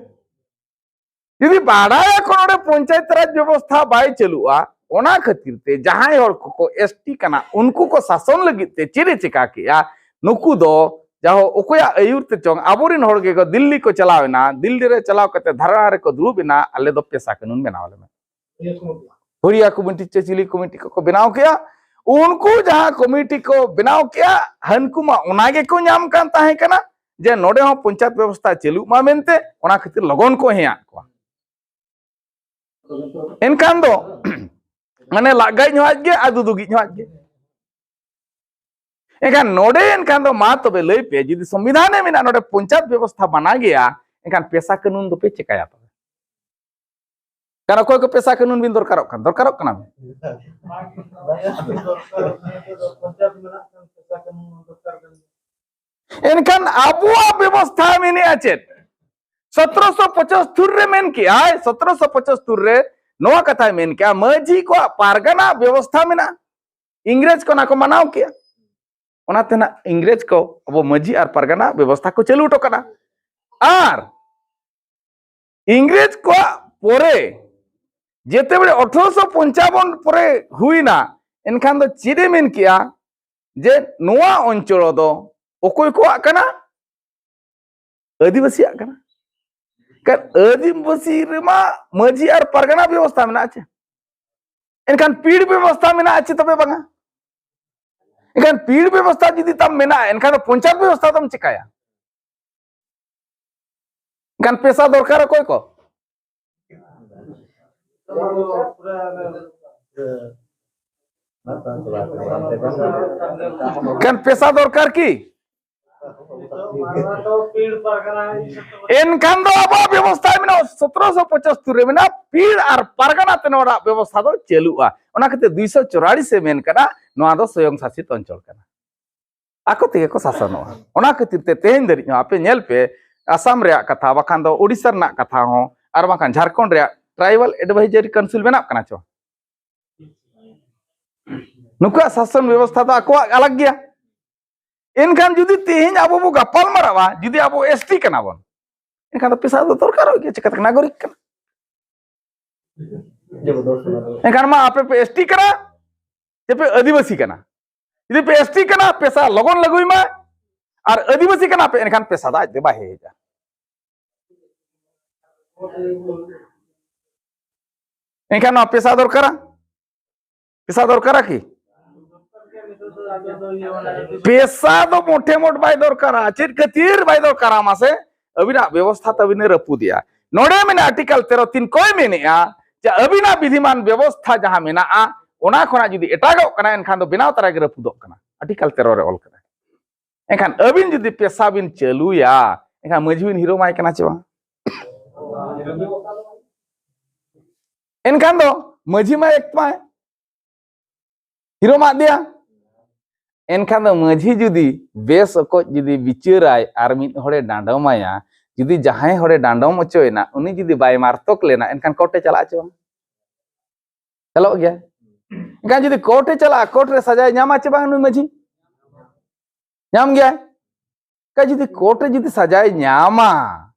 ᱡᱩᱫᱤ ᱵᱟᱰᱟᱭᱟᱠᱚ ᱱᱚᱰᱮ ᱯᱚᱧᱪᱟᱭᱮᱛ ᱨᱟᱡᱽ ᱵᱮᱵᱚᱥᱛᱷᱟ ᱵᱟᱭ ᱪᱟᱹᱞᱩᱜᱼᱟ, ᱚᱱᱟ ᱠᱷᱟᱹᱛᱤᱨ ᱛᱮ ᱡᱟᱦᱟᱸᱭ ᱦᱚᱲ ᱠᱚᱠᱚ ᱮᱥ ᱴᱤ ᱠᱟᱱᱟ, ᱩᱱᱠᱩ ᱠᱚ ᱥᱟᱥᱚᱱ ᱞᱟᱹᱜᱤᱫ ᱛᱮ ᱪᱮᱫ ᱮ ᱪᱮᱠᱟ ᱠᱮᱜᱼᱟ? ᱱᱩᱠᱩ ᱫᱚ ᱡᱟᱦᱳ ᱚᱠᱚᱭᱟᱜ ᱟᱹᱭᱩᱨ ᱛᱮ ᱪᱚᱝ ᱟᱵᱚᱨᱮᱱ ᱦᱚᱲ ᱜᱮᱠᱚ ᱫᱤᱞᱞᱤ ᱠᱚ ᱪᱟᱞᱟᱣ ᱮᱱᱟ, ᱫᱤᱞᱞᱤ ᱨᱮ ᱪᱟᱞᱟᱣ ᱠᱟᱛᱮ ᱫᱷᱟᱨᱱᱟ ᱨᱮᱠᱚ ᱫᱩᱲᱩᱵ ᱮᱱᱟ, ᱟᱞᱮ ᱫᱚ ᱯᱮᱥᱟ ᱠᱟᱹᱱᱩᱱ ᱵᱮᱱᱟᱣ ᱟᱞᱮ ᱢᱮ᱾ ᱦᱩᱨᱤᱭᱟ ᱠᱚᱢᱤᱴᱤ ᱪᱮ ᱪᱤᱞᱤ ᱠᱚᱢᱤᱴᱤ ᱠᱚᱠᱚ ᱵᱮᱱᱟᱣ ᱠᱮᱜᱼᱟ, ᱩᱱᱠᱩ ᱡᱟᱦᱟᱸ ᱠᱚᱢᱤᱴᱤ ᱠᱚ ᱵᱮᱱᱟᱣ ᱠᱮᱜᱼᱟ, ᱦᱟᱹᱱᱠᱩ ᱢᱟ ᱚᱱᱟ ᱜᱮᱠᱚ ᱧᱟᱢ ᱠᱟᱱ ᱛᱟᱦᱮᱸ ᱠᱟᱱᱟ ᱡᱮ ᱱᱚᱰᱮ ᱦᱚᱸ ᱯᱚᱧᱪᱟᱭᱮᱛ ᱵᱮᱵᱚᱥᱛᱷᱟ ᱪᱟᱹᱞᱩᱜ ᱢᱟ ᱢᱮᱱᱛᱮ, ᱚᱱᱟ ᱠᱷᱟᱹᱛᱤᱨ ᱞᱚᱜᱚᱱ ᱠᱚ ᱦᱮᱸᱭᱟᱫ ᱠᱚᱣᱟ᱾ ᱮᱱᱠᱷᱟᱱ ᱫᱚ ᱢᱟᱱᱮ ᱞᱟᱜᱟᱭᱤᱡ ᱦᱚᱸ ᱟᱡ ᱜᱮ ᱟᱨ ᱫᱩᱫᱩᱜᱤᱡ ᱦᱚᱸ ᱟᱡ ᱜᱮ᱾ ᱮᱱᱠᱷᱟᱱ ᱱᱚᱰᱮ ᱮᱱᱠᱷᱟᱱ ᱫᱚ ᱢᱟ ᱛᱚᱵᱮ ᱞᱟᱹᱭ ᱯᱮ, ᱡᱩᱫᱤ ᱥᱚᱝᱵᱤᱫᱷᱟᱱ ᱮ ᱢᱮᱱᱟᱜᱼᱟ ᱱᱚᱰᱮ ᱯᱚᱧᱪᱟᱭᱮᱛ ᱵᱮᱵᱚᱥᱛᱷᱟ ᱢᱟᱱᱟ ᱜᱮᱭᱟ, ᱮᱱᱠᱷᱟᱱ ᱯᱮᱥᱟ ᱠᱟᱹᱱᱩᱱ ᱫᱚᱯᱮ ᱪᱮᱠᱟᱭᱟ ᱛᱚᱵᱮ? ᱠᱟᱨᱚᱱ ᱚᱠᱚᱭ ᱠᱚ ᱯᱮᱥᱟ ᱠᱟᱹᱱᱩᱱ ᱵᱤᱱ ᱫᱚᱨᱠᱟᱨᱚᱜ ᱠᱟᱱ, ᱫᱚᱨᱠᱟᱨᱚᱜ ᱠᱟᱱᱟ ᱵᱤᱱ? ᱮᱱᱠᱷᱟᱱ ᱟᱵᱚᱣᱟᱜ ᱵᱮᱵᱚᱥᱛᱷᱟ ᱢᱮᱱᱮᱜᱼᱟ ᱪᱮᱫ? ᱥᱚᱛᱨᱚᱥᱚ ᱯᱚᱸᱪᱟᱛᱛᱳᱨ ᱨᱮ ᱢᱮᱱ ᱠᱮᱜᱼᱟᱭ, ᱥᱚᱛᱨᱚᱥᱚ ᱯᱚᱸᱪᱟᱛᱛᱳᱨ ᱨᱮ ᱱᱚᱣᱟ ᱠᱟᱛᱷᱟᱭ ᱢᱮᱱ ᱠᱮᱜᱼᱟ, ᱢᱟᱹᱡᱷᱤ ᱠᱚᱣᱟᱜ ᱯᱟᱨᱜᱟᱱᱟ ᱵᱮᱵᱚᱥᱛᱷᱟ ᱢᱮᱱᱟᱜᱼᱟ᱾ ᱤᱝᱨᱮᱡᱽ ᱠᱚ ᱚᱱᱟ ᱠᱚ ᱢᱟᱱᱟᱣ ᱠᱮᱜᱼᱟ᱾ ᱚᱱᱟᱛᱮ ᱱᱟᱜ ᱤᱝᱨᱮᱡᱽ ᱠᱚ ᱟᱵᱚ ᱢᱟᱹᱡᱷᱤ ᱟᱨ ᱯᱟᱨᱜᱟᱱᱟ ᱵᱮᱵᱚᱥᱛᱷᱟ ᱠᱚ ᱪᱟᱹᱞᱩ ᱦᱚᱴᱚ ᱠᱟᱫᱟ᱾ ᱟᱨ ᱤᱝᱨᱮᱡᱽ ᱠᱚᱣᱟᱜ ᱯᱚᱨᱮ ᱡᱮᱛᱮᱵᱮᱲᱮ ᱟᱴᱷᱨᱚᱥᱚ ᱯᱚᱧᱪᱟᱵᱚᱱ ᱯᱚᱨᱮ ᱦᱩᱭᱱᱟ, ᱮᱱᱠᱷᱟᱱ ᱫᱚ ᱪᱮᱫ ᱮ ᱢᱮᱱ ᱠᱮᱜᱼᱟ ᱡᱮ ᱱᱚᱣᱟ ᱚᱧᱪᱚᱞ ᱫᱚ ᱚᱠᱚᱭ ᱠᱚᱣᱟᱜ ᱠᱟᱱᱟ? ᱟᱹᱫᱤᱵᱟᱹᱥᱤᱭᱟᱜ ᱠᱟᱱᱟ᱾ ᱠᱟᱨᱚᱱ ᱟᱹᱫᱤᱵᱟᱹᱥᱤ ᱨᱮᱢᱟ ᱢᱟᱹᱡᱷᱤ ᱟᱨ ᱯᱟᱨᱜᱟᱱᱟ ᱵᱮᱵᱚᱥᱛᱷᱟ ᱢᱮᱱᱟᱜᱼᱟ ᱪᱮ? ᱮᱱᱠᱷᱟᱱ ᱯᱤᱲ ᱵᱮᱵᱚᱥᱛᱷᱟ ᱢᱮᱱᱟᱜᱼᱟ ᱪᱮ ᱛᱚᱵᱮ ᱵᱟᱝᱟ? ᱮᱱᱠᱷᱟᱱ ᱯᱤᱲ ᱵᱮᱵᱚᱥᱛᱷᱟ ᱡᱩᱫᱤ ᱛᱟᱢ ᱢᱮᱱᱟᱜᱼᱟ, ᱮᱱᱠᱷᱟᱱ ᱫᱚ ᱯᱚᱧᱪᱟᱭᱮᱛ ᱵᱮᱵᱚᱥᱛᱷᱟ ᱫᱚᱢ ᱪᱤᱠᱟᱹᱭᱟ? ᱮᱱᱠᱷᱟᱱ ᱯᱮᱥᱟ ᱫᱚᱨᱠᱟᱨ ᱚᱠᱚᱭ ᱠᱚ? ᱮᱱᱠᱷᱟᱱ ᱯᱮᱥᱟ ᱫᱚᱨᱠᱟᱨ ᱠᱤ? ᱮᱱᱠᱷᱟᱱ ᱫᱚ ᱟᱵᱚᱣᱟᱜ ᱵᱮᱵᱚᱥᱛᱷᱟ ᱢᱮᱱᱟᱜᱼᱟ, ᱥᱚᱛᱨᱚᱥᱚ ᱯᱚᱸᱪᱟᱛᱛᱳᱨ ᱨᱮ ᱢᱮᱱᱟᱜᱼᱟ, ᱯᱤᱲ ᱟᱨ ᱯᱟᱨᱜᱟᱱᱟ ᱛᱮ ᱱᱚᱣᱟ ᱨᱮᱱᱟᱜ ᱵᱮᱵᱚᱥᱛᱷᱟ ᱫᱚ ᱪᱟᱹᱞᱩᱜᱼᱟ᱾ ᱚᱱᱟ ᱠᱷᱟᱹᱛᱤᱨ ᱫᱩᱭᱥᱚ ᱪᱩᱣᱟᱞᱤᱥ ᱮ ᱢᱮᱱ ᱠᱟᱫᱟ, ᱱᱚᱣᱟ ᱫᱚ ᱥᱚᱭᱚᱝ ᱥᱟᱥᱤᱛ ᱚᱧᱪᱚᱞ ᱠᱟᱱᱟ, ᱟᱠᱚ ᱛᱮᱜᱮ ᱠᱚ ᱥᱟᱥᱚᱱᱚᱜᱼᱟ᱾ ᱚᱱᱟ ᱠᱷᱟᱹᱛᱤᱨ ᱛᱮ ᱛᱮᱦᱮᱧ ᱫᱷᱟᱹᱨᱤᱡ ᱦᱚᱸ ᱟᱯᱮ ᱧᱮᱞ ᱯᱮ, ᱟᱥᱟᱢ ᱨᱮᱭᱟᱜ ᱠᱟᱛᱷᱟ, ᱵᱟᱠᱷᱟᱱ ᱫᱚ ᱳᱰᱤᱥᱟ ᱨᱮᱱᱟᱜ ᱠᱟᱛᱷᱟ ᱦᱚᱸ, ᱟᱨ ᱵᱟᱝᱠᱷᱟᱱ ᱡᱷᱟᱲᱠᱷᱚᱸᱰ ᱨᱮᱭᱟᱜ ᱴᱨᱟᱭᱵᱟᱞ ᱮᱰᱵᱷᱟᱭᱡᱟᱨᱤ ᱠᱟᱣᱩᱱᱥᱤᱞ ᱢᱮᱱᱟᱜ ᱠᱟᱱᱟ ᱪᱚ? ᱱᱩᱠᱩᱣᱟᱜ ᱥᱟᱥᱚᱱ ᱵᱮᱵᱚᱥᱛᱷᱟ ᱫᱚ ᱟᱠᱚᱣᱟᱜ ᱟᱞᱟᱜᱽ ᱜᱮᱭᱟ᱾ ᱮᱱᱠᱷᱟᱱ ᱡᱩᱫᱤ ᱛᱮᱦᱮᱧ ᱟᱵᱚ ᱵᱚ ᱜᱟᱯᱟᱞ ᱢᱟᱨᱟᱣᱟ, ᱡᱩᱫᱤ ᱟᱵᱚ ᱮᱥᱴᱤ ᱠᱟᱱᱟ ᱵᱚᱱ, ᱮᱱᱠᱷᱟᱱ ᱫᱚ ᱯᱮᱥᱟ ᱫᱚ ᱫᱚᱨᱠᱟᱨᱚᱜ ᱜᱮᱭᱟ, ᱪᱤᱠᱟᱹᱛᱮ ᱱᱟᱜᱚᱨᱤᱠ ᱠᱟᱱᱟ? ᱮᱱᱠᱷᱟᱱ ᱢᱟ ᱟᱯᱮ ᱯᱮ ᱮᱥᱴᱤ ᱠᱟᱱᱟ, ᱥᱮ ᱯᱮ ᱟᱹᱫᱤᱵᱟᱹᱥᱤ ᱠᱟᱱᱟ? ᱡᱩᱫᱤ ᱯᱮ ᱮᱥᱴᱤ ᱠᱟᱱᱟ, ᱯᱮᱥᱟ ᱞᱚᱜᱚᱱ ᱞᱟᱹᱜᱩᱭ ᱢᱟ, ᱟᱨ ᱟᱹᱫᱤᱵᱟᱹᱥᱤ ᱠᱟᱱᱟ ᱯᱮ, ᱮᱱᱠᱷᱟᱱ ᱯᱮᱥᱟ ᱫᱚ ᱟᱡ ᱛᱮ ᱵᱟᱭ ᱦᱮᱡᱟ᱾ ᱮᱱᱠᱷᱟᱱ ᱱᱚᱣᱟ ᱯᱮᱥᱟ ᱫᱚᱨᱠᱟᱨᱟ? ᱯᱮᱥᱟ ᱫᱚᱨᱠᱟᱨᱟ ᱠᱤ? ᱯᱮᱥᱟ ᱫᱚ ᱢᱚᱴᱷᱮ ᱢᱚᱴ ᱵᱟᱭ ᱫᱚᱨᱠᱟᱨᱟ᱾ ᱪᱮᱫ ᱠᱷᱟᱹᱛᱤᱨ ᱵᱟᱭ ᱫᱚᱨᱠᱟᱨᱟ ᱢᱟᱥᱮ? ᱟᱹᱵᱤᱱᱟᱜ ᱵᱮᱵᱚᱥᱛᱷᱟ ᱛᱟᱹᱵᱤᱱᱮ ᱨᱟᱹᱯᱩᱫᱮᱜᱼᱟ᱾ ᱱᱚᱰᱮ ᱢᱮᱱᱟᱜᱼᱟ ᱟᱨᱴᱤᱠᱟᱞ ᱛᱮᱨᱚ ᱛᱤᱱ ᱠᱚᱭ ᱢᱮᱱᱮᱜᱼᱟ ᱡᱮ ᱟᱹᱵᱤᱱᱟᱜ ᱵᱤᱫᱷᱤᱢᱟᱱ ᱵᱮᱵᱚᱥᱛᱷᱟ ᱡᱟᱦᱟᱸ ᱢᱮᱱᱟᱜᱼᱟ, ᱚᱱᱟ ᱠᱷᱚᱱᱟᱜ ᱡᱩᱫᱤ ᱮᱴᱟᱜᱚᱜ ᱠᱟᱱᱟ, ᱮᱱᱠᱷᱟᱱ ᱫᱚ ᱵᱮᱱᱟᱣ ᱛᱟᱨᱟ ᱜᱮ ᱨᱟᱹᱯᱩᱫᱚᱜ ᱠᱟᱱᱟ᱾ ᱟᱨᱴᱤᱠᱟᱞ ᱛᱮᱨᱚ ᱨᱮ ᱚᱞ ᱠᱟᱱᱟ᱾ ᱮᱱᱠᱷᱟᱱ ᱟᱹᱵᱤᱱ ᱡᱩᱫᱤ ᱯᱮᱥᱟ ᱵᱤᱱ ᱪᱟᱹᱞᱩᱭᱟ, ᱮᱱᱠᱷᱟᱱ ᱢᱟᱹᱡᱷᱤ ᱵᱤᱱ ᱦᱤᱨᱳᱢᱟᱭ ᱠᱟᱱᱟ ᱪᱮ ᱵᱟᱝ? ᱮᱱᱠᱷᱟᱱ ᱫᱚ ᱢᱟᱹᱡᱷᱤ ᱢᱟ ᱮᱠ ᱢᱟᱭ ᱦᱤᱨᱳᱢᱟᱜ ᱫᱮᱭᱟ᱾ ᱮᱱᱠᱷᱟᱱ ᱫᱚ ᱢᱟᱹᱡᱷᱤ ᱡᱩᱫᱤ ᱵᱮᱥ ᱚᱠᱚᱡ ᱡᱩᱫᱤ ᱵᱤᱪᱟᱹᱨᱟᱭ ᱟᱨ ᱢᱤᱫ ᱦᱚᱲᱮ ᱰᱟᱸᱰᱚᱢᱟᱭᱟ, ᱡᱩᱫᱤ ᱡᱟᱦᱟᱸᱭ ᱦᱚᱲᱮ ᱰᱟᱸᱰᱚᱢ ᱦᱚᱪᱚᱭᱮᱱᱟ ᱩᱱᱤ ᱡᱩᱫᱤ ᱵᱟᱭ ᱢᱟᱨᱛᱚᱠ ᱞᱮᱱᱟ, ᱮᱱᱠᱷᱟᱱ ᱠᱳᱨᱴᱮ ᱪᱟᱞᱟᱜᱼᱟ ᱪᱮ ᱵᱟᱝ? ᱪᱟᱞᱟᱜ ᱜᱮᱭᱟ᱾ ᱮᱱᱠᱷᱟᱱ ᱡᱩᱫᱤ ᱠᱳᱨᱴ ᱮ ᱪᱟᱞᱟᱜᱼᱟ, ᱠᱳᱨᱴ ᱨᱮ ᱥᱟᱡᱟᱭ ᱧᱟᱢᱟ ᱪᱮ ᱵᱟᱝ ᱱᱩᱭ ᱢᱟᱹᱡᱷᱤ? ᱧᱟᱢ ᱜᱮᱭᱟᱭ᱾ ᱮᱱᱠᱷᱟᱱ ᱡᱩᱫᱤ ᱠᱳᱨᱴ ᱨᱮ ᱡᱩᱫᱤ ᱥᱟᱡᱟᱭ ᱧᱟᱢᱟ,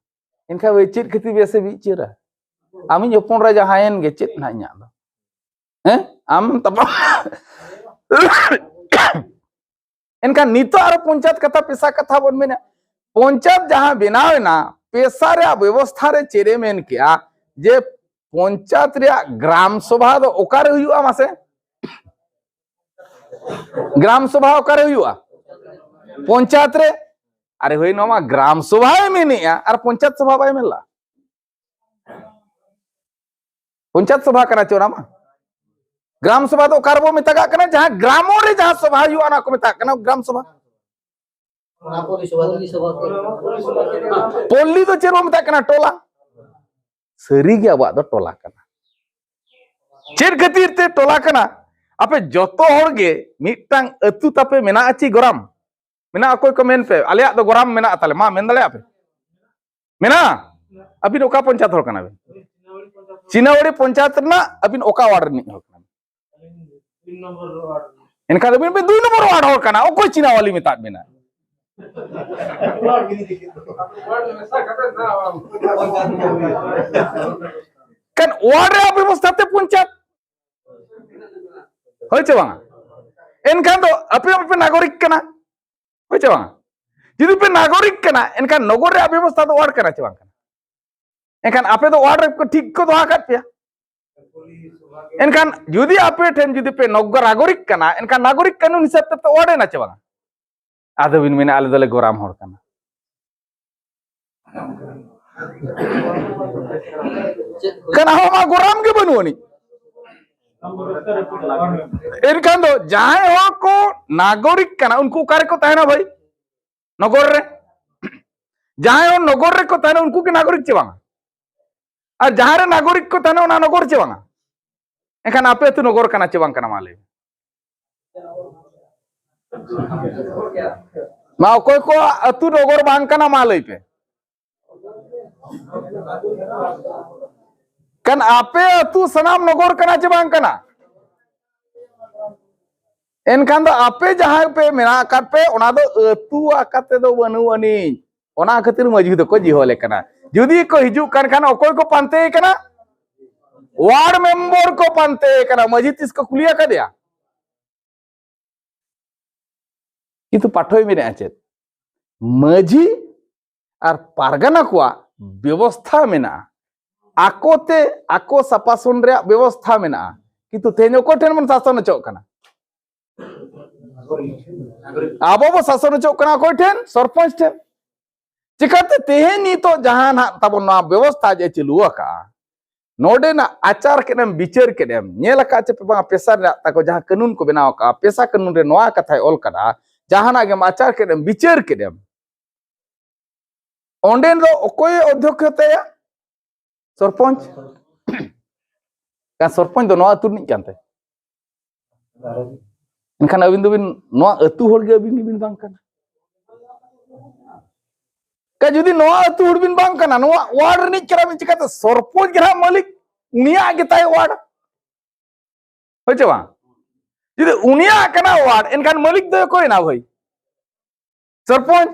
ᱮᱱᱠᱷᱟᱱ ᱳᱭ ᱪᱮᱫ ᱠᱷᱟᱹᱛᱤᱨ ᱵᱮᱥᱮ ᱵᱤᱪᱟᱹᱨᱟ? ᱟᱢᱤᱡ ᱦᱚᱯᱚᱱ ᱨᱟ ᱡᱟᱦᱟᱸᱭᱮᱱ ᱜᱮ, ᱪᱮᱫ ᱱᱟᱦᱟᱜ ᱤᱧᱟᱹᱜ ᱫᱚ? ᱦᱮᱸ? ᱟᱢ ᱛᱟᱯᱟᱢ᱾ ᱮᱱᱠᱷᱟᱱ ᱱᱤᱛᱚᱜ ᱟᱨᱚ ᱯᱚᱧᱪᱟᱭᱮᱛ ᱠᱟᱛᱷᱟ, ᱯᱮᱥᱟ ᱠᱟᱛᱷᱟ ᱵᱚᱱ ᱢᱮᱱᱟ᱾ ᱯᱚᱧᱪᱟᱭᱮᱛ ᱡᱟᱦᱟᱸ ᱵᱮᱱᱟᱣ ᱮᱱᱟ, ᱯᱮᱥᱟ ᱨᱮᱭᱟᱜ ᱵᱮᱵᱚᱥᱛᱷᱟ ᱨᱮ ᱪᱮᱫ ᱮ ᱢᱮᱱ ᱠᱮᱜᱼᱟ ᱡᱮ ᱯᱚᱧᱪᱟᱭᱮᱛ ᱨᱮᱭᱟᱜ ᱜᱨᱟᱢ ᱥᱚᱵᱷᱟ ᱫᱚ ᱚᱠᱟᱨᱮ ᱦᱩᱭᱩᱜᱼᱟ ᱢᱟᱥᱮ? ᱜᱨᱟᱢ ᱥᱚᱵᱷᱟ ᱚᱠᱟᱨᱮ ᱦᱩᱭᱩᱜᱼᱟ? ᱯᱚᱧᱪᱟᱭᱮᱛ ᱨᱮ᱾ ᱟᱨᱮ ᱦᱳᱭ, ᱱᱚᱣᱟ ᱢᱟ ᱜᱨᱟᱢ ᱥᱚᱵᱷᱟᱭ ᱢᱮᱱᱮᱜᱼᱟ ᱟᱨ ᱯᱚᱧᱪᱟᱭᱮᱛ ᱥᱚᱵᱷᱟ ᱵᱟᱭ ᱢᱮᱱ ᱞᱟᱜᱼᱟ᱾ ᱯᱚᱧᱪᱟᱭᱮᱛ ᱥᱚᱵᱷᱟ ᱠᱟᱱᱟ ᱪᱮ ᱚᱱᱟ ᱢᱟ? ᱜᱨᱟᱢ ᱥᱚᱵᱷᱟ ᱫᱚ ᱚᱠᱟ ᱨᱮᱵᱚ ᱢᱮᱛᱟᱜᱟᱜ ᱠᱟᱱᱟ? ᱡᱟᱦᱟᱸ ᱜᱨᱟᱢᱚ ᱨᱮ ᱡᱟᱦᱟᱸ ᱥᱚᱵᱷᱟ ᱦᱩᱭᱩᱜᱼᱟ, ᱚᱱᱟ ᱠᱚ ᱢᱮᱛᱟᱜ ᱠᱟᱱᱟ ᱜᱨᱟᱢ ᱥᱚᱵᱷᱟ᱾ ᱚᱱᱟ ᱯᱚᱞᱞᱤ ᱥᱚᱵᱷᱟ ᱫᱚ ᱯᱚᱞᱞᱤ ᱫᱚ ᱪᱮᱫ ᱵᱚ ᱢᱮᱛᱟᱜ ᱠᱟᱱᱟ? ᱴᱚᱞᱟ᱾ ᱥᱟᱹᱨᱤ ᱜᱮ ᱟᱵᱚᱣᱟᱜ ᱫᱚ ᱴᱚᱞᱟ ᱠᱟᱱᱟ᱾ ᱪᱮᱫ ᱠᱷᱟᱹᱛᱤᱨ ᱛᱮ ᱴᱚᱞᱟ ᱠᱟᱱᱟ? ᱟᱯᱮ ᱡᱚᱛᱚ ᱦᱚᱲ ᱜᱮ ᱢᱤᱫᱴᱟᱝ ᱟᱹᱛᱩ ᱛᱟᱯᱮ ᱢᱮᱱᱟᱜᱼᱟ ᱪᱮ ᱜᱚᱨᱟᱢ? ᱢᱮᱱᱟᱜᱼᱟ? ᱚᱠᱚᱭ ᱠᱚ ᱢᱮᱱ ᱯᱮ, ᱟᱞᱮᱭᱟᱜ ᱫᱚ ᱜᱚᱨᱟᱢ ᱢᱮᱱᱟᱜᱼᱟ ᱛᱟᱞᱮ᱾ ᱢᱟ, ᱢᱮᱱ ᱫᱟᱲᱮᱭᱟᱜᱼᱟ ᱯᱮ? ᱢᱮᱱᱟᱜᱼᱟ? ᱟᱹᱵᱤᱱ ᱚᱠᱟ ᱯᱚᱧᱪᱟᱭᱮᱛ ᱦᱚᱲ ᱠᱟᱱᱟ ᱵᱤᱱ? ᱪᱤᱱᱟᱣᱟᱲᱤ ᱯᱚᱧᱪᱟᱭᱮᱛ ᱨᱮᱱᱟᱜ ᱟᱹᱵᱤᱱ ᱚᱠᱟ ᱣᱟᱨᱰ ᱨᱤᱱᱤᱡ ᱦᱚᱲ ᱠᱟᱱᱟ ᱵᱤᱱ? ᱮᱱᱠᱷᱟᱱ ᱟᱹᱵᱤᱱ ᱵᱤᱱ ᱫᱩᱭ ᱱᱚᱢᱵᱚᱨ ᱣᱟᱨᱰ ᱦᱚᱲ ᱠᱟᱱᱟ, ᱚᱠᱚᱭ ᱪᱤᱱᱟᱣᱟᱞᱤ ᱢᱮᱛᱟᱫ ᱵᱤᱱᱟ? ᱠᱟᱱ ᱣᱟᱨᱰ ᱨᱮᱭᱟᱜ ᱵᱮᱵᱚᱥᱛᱷᱟ ᱛᱮ ᱯᱚᱧᱪᱟᱭᱮᱛ, ᱦᱳᱭ ᱪᱮ ᱵᱟᱝᱟ? ᱮᱱᱠᱷᱟᱱ ᱫᱚ ᱟᱯᱮ ᱦᱚᱸ ᱯᱮ ᱱᱟᱜᱚᱨᱤᱠ ᱠᱟᱱᱟ, ᱦᱳᱭ ᱪᱮ ᱵᱟᱝᱟ? ᱡᱩᱫᱤ ᱯᱮ ᱱᱟᱜᱚᱨᱤᱠ ᱠᱟᱱᱟ, ᱮᱱᱠᱷᱟᱱ ᱱᱚᱜᱚᱨ ᱨᱮᱭᱟᱜ ᱵᱮᱵᱚᱥᱛᱷᱟ ᱫᱚ ᱣᱟᱨᱰ ᱠᱟᱱᱟ ᱪᱮ ᱵᱟᱝ ᱠᱟᱱᱟ? ᱮᱱᱠᱷᱟᱱ ᱟᱯᱮ ᱫᱚ ᱣᱟᱨᱰ ᱨᱮ ᱴᱷᱤᱠ ᱠᱚ ᱫᱚᱦᱚ ᱟᱠᱟᱫ ᱯᱮᱭᱟ᱾ ᱮᱱᱠᱷᱟᱱ ᱡᱩᱫᱤ ᱟᱯᱮ ᱴᱷᱮᱱ ᱡᱩᱫᱤ ᱯᱮ ᱱᱚᱜ-, ᱱᱟᱜᱚᱨᱤᱠ ᱠᱟᱱᱟ, ᱮᱱᱠᱷᱟᱱ ᱱᱟᱜᱚᱨᱤᱠ ᱠᱟᱹᱱᱩᱱ ᱦᱤᱥᱟᱹᱵ ᱛᱮ ᱯᱮ ᱣᱟᱨᱰ ᱮᱱᱟ ᱪᱮ ᱵᱟᱝᱟ? ᱟᱫᱚ ᱵᱤᱱ ᱢᱮᱱᱟ, "ᱟᱞᱮ ᱫᱚᱞᱮ ᱜᱚᱨᱟᱢ ᱦᱚᱲ ᱠᱟᱱᱟ᱾" ᱠᱟᱱᱟ ᱦᱚᱸ ᱢᱟ ᱜᱚᱨᱟᱢ ᱜᱮ ᱵᱟᱹᱱᱩᱜ ᱟᱹᱱᱤᱡ᱾ ᱮᱱᱠᱷᱟᱱ ᱫᱚ ᱡᱟᱦᱟᱸᱭ ᱦᱚᱲ ᱠᱚ ᱱᱟᱜᱚᱨᱤᱠ ᱠᱟᱱᱟ, ᱩᱱᱠᱩ ᱚᱠᱟ ᱨᱮᱠᱚ ᱛᱟᱦᱮᱱᱟ ᱵᱷᱟᱹᱭ? ᱱᱚᱜᱚᱨ ᱨᱮ᱾ ᱡᱟᱦᱟᱸᱭ ᱦᱚᱲ ᱱᱚᱜᱚᱨ ᱨᱮᱠᱚ ᱛᱟᱦᱮᱱᱟ, ᱩᱱᱠᱩ ᱜᱮ ᱱᱟᱜᱚᱨᱤᱠ ᱪᱮ ᱵᱟᱝᱟ? ᱟᱨ ᱡᱟᱦᱟᱸ ᱨᱮ ᱱᱟᱜᱚᱨᱤᱠ ᱠᱚ ᱛᱟᱦᱮᱱᱟ, ᱚᱱᱟ ᱱᱚᱜᱚᱨ ᱪᱮ ᱵᱟᱝᱟ? ᱮᱱᱠᱷᱟᱱ ᱟᱯᱮ ᱟᱹᱛᱩ ᱱᱚᱜᱚᱨ ᱠᱟᱱᱟ ᱪᱮ ᱵᱟᱝ ᱠᱟᱱᱟ, ᱢᱟ ᱞᱟᱹᱭ ᱢᱮ? ᱢᱟ, ᱚᱠᱚᱭ ᱠᱚᱣᱟᱜ ᱟᱹᱛᱩ ᱱᱚᱜᱚᱨ ᱵᱟᱝ ᱠᱟᱱᱟ, ᱢᱟ ᱞᱟᱹᱭ ᱯᱮ᱾ ᱠᱟᱱ ᱟᱯᱮ ᱟᱹᱛᱩ ᱥᱟᱱᱟᱢ ᱱᱚᱜᱚᱨ ᱠᱟᱱᱟ ᱪᱮ ᱵᱟᱝ ᱠᱟᱱᱟ? ᱮᱱᱠᱷᱟᱱ ᱫᱚ ᱟᱯᱮ ᱡᱟᱦᱟᱸ ᱯᱮ ᱢᱮᱱᱟᱜ ᱟᱠᱟᱫ ᱯᱮ, ᱚᱱᱟ ᱫᱚ ᱟᱹᱛᱩ ᱟᱠᱟᱫ ᱛᱮᱫᱚ ᱵᱟᱹᱱᱩᱜ ᱟᱹᱱᱤᱡ᱾ ᱚᱱᱟ ᱠᱷᱟᱹᱛᱤᱨ ᱢᱟᱹᱡᱷᱤ ᱫᱚᱠᱚ ᱡᱤᱦᱚᱞᱮ ᱠᱟᱱᱟ᱾ ᱡᱩᱫᱤ ᱠᱚ ᱦᱤᱡᱩᱜ ᱠᱟᱱ ᱠᱷᱟᱱ, ᱚᱠᱚᱭ ᱠᱚ ᱯᱟᱱᱛᱮᱭᱮ ᱠᱟᱱᱟ? ᱣᱟᱨᱰ ᱢᱮᱢᱵᱚᱨ ᱠᱚ ᱯᱟᱱᱛᱮᱭᱮ ᱠᱟᱱᱟ᱾ ᱢᱟᱹᱡᱷᱤ ᱛᱤᱥ ᱠᱚ ᱠᱩᱞᱤ ᱟᱠᱟᱫᱮᱭᱟ? ᱠᱤᱱᱛᱩ ᱯᱟᱴᱷᱚᱭ ᱢᱮᱱᱮᱫᱼᱟ ᱪᱮᱫ? ᱢᱟᱹᱡᱷᱤ ᱟᱨ ᱯᱟᱨᱜᱟᱱᱟ ᱠᱚᱣᱟᱜ ᱵᱮᱵᱚᱥᱛᱷᱟ ᱢᱮᱱᱟᱜᱼᱟ, ᱟᱠᱚ ᱛᱮ ᱟᱠᱚ ᱥᱟᱯᱟᱥᱚᱱ ᱨᱮᱭᱟᱜ ᱵᱮᱵᱚᱥᱛᱷᱟ ᱢᱮᱱᱟᱜᱼᱟ, ᱠᱤᱱᱛᱩ ᱛᱮᱦᱮᱧ ᱚᱠᱚᱭ ᱴᱷᱮᱱ ᱵᱚᱱ ᱥᱟᱥᱚᱱ ᱦᱚᱪᱚᱜ ᱠᱟᱱᱟ? ᱟᱵᱚ ᱵᱚ ᱥᱟᱥᱚᱱ ᱦᱚᱪᱚᱜ ᱠᱟᱱᱟ ᱚᱠᱚᱭ ᱴᱷᱮᱱ? ᱥᱚᱨᱯᱚᱧᱪ ᱴᱷᱮᱱ᱾ ᱪᱤᱠᱟᱹᱛᱮ ᱛᱮᱦᱮᱧ ᱱᱤᱛᱚᱜ ᱡᱟᱦᱟᱸ ᱱᱟᱦᱟᱜ ᱛᱟᱵᱚᱱ ᱱᱚᱣᱟ ᱵᱮᱵᱚᱥᱛᱷᱟ ᱡᱮ ᱪᱟᱹᱞᱩ ᱟᱠᱟᱜᱼᱟ, ᱱᱚᱰᱮᱱᱟᱜ ᱟᱪᱟᱨ ᱠᱮᱫ ᱮᱢ, ᱵᱤᱪᱟᱹᱨ ᱠᱮᱫ ᱮᱢ, ᱧᱮᱞ ᱟᱠᱟᱫ ᱪᱮ ᱯᱮ ᱵᱟᱝᱟ, ᱯᱮᱥᱟ ᱨᱮᱱᱟᱜ ᱛᱟᱠᱚ ᱡᱟᱦᱟᱸ ᱠᱟᱹᱱᱩᱱ ᱠᱚ ᱵᱮᱱᱟᱣ ᱟᱠᱟᱜᱼᱟ, ᱯᱮᱥᱟ ᱠᱟᱹᱱᱩᱱ ᱨᱮ ᱱᱚᱣᱟ ᱠᱟᱛᱷᱟᱭ ᱚᱞ ᱠᱟᱫᱟ, ᱡᱟᱦᱟᱱᱟᱜ ᱜᱮᱢ ᱟᱪᱟᱨ ᱠᱮᱫ ᱮᱢ, ᱵᱤᱪᱟᱹᱨ ᱠᱮᱫ ᱮᱢ, ᱚᱸᱰᱮ ᱫᱚ ᱚᱠᱚᱭᱮ ᱚᱫᱽᱫᱷᱚᱠᱷᱚᱛᱟᱭᱟ? ᱥᱚᱨᱯᱚᱧᱪ᱾ ᱠᱟᱨᱚᱱ ᱥᱚᱨᱯᱚᱧᱪ ᱫᱚ ᱱᱚᱣᱟ ᱟᱹᱛᱩ ᱨᱤᱱᱤᱡ ᱠᱟᱱ ᱛᱟᱭ᱾ ᱮᱱᱠᱷᱟᱱ ᱟᱹᱵᱤᱱ ᱫᱚᱵᱤᱱ, ᱱᱚᱣᱟ ᱟᱹᱛᱩ ᱦᱚᱲ ᱜᱮ ᱟᱹᱵᱤᱱ ᱜᱮᱵᱤᱱ ᱵᱟᱝ ᱠᱟᱱᱟ᱾ ᱠᱟ ᱡᱩᱫᱤ ᱱᱚᱣᱟ ᱟᱹᱛᱩ ᱦᱚᱲ ᱵᱤᱱ ᱵᱟᱝ ᱠᱟᱱᱟ, ᱱᱚᱣᱟ ᱣᱟᱨᱰ ᱨᱤᱱᱤᱡ ᱠᱟᱱᱟ ᱵᱤᱱ, ᱪᱤᱠᱟᱹᱛᱮ ᱥᱚᱨᱯᱚᱧᱪ ᱜᱮ ᱱᱟᱦᱟᱜ ᱢᱟᱹᱞᱤᱠ? ᱩᱱᱤᱭᱟᱜ ᱜᱮ ᱛᱟᱭ ᱣᱟᱨᱰ, ᱦᱳᱭ ᱪᱮ ᱵᱟᱝ? ᱡᱩᱫᱤ ᱩᱱᱤᱭᱟᱜ ᱠᱟᱱᱟ ᱣᱟᱨᱰ, ᱮᱱᱠᱷᱟᱱ ᱢᱟᱹᱞᱤᱠ ᱫᱚ ᱚᱠᱚᱭᱮᱱᱟ ᱵᱷᱟᱹᱭ? ᱥᱚᱨᱯᱚᱧᱪ᱾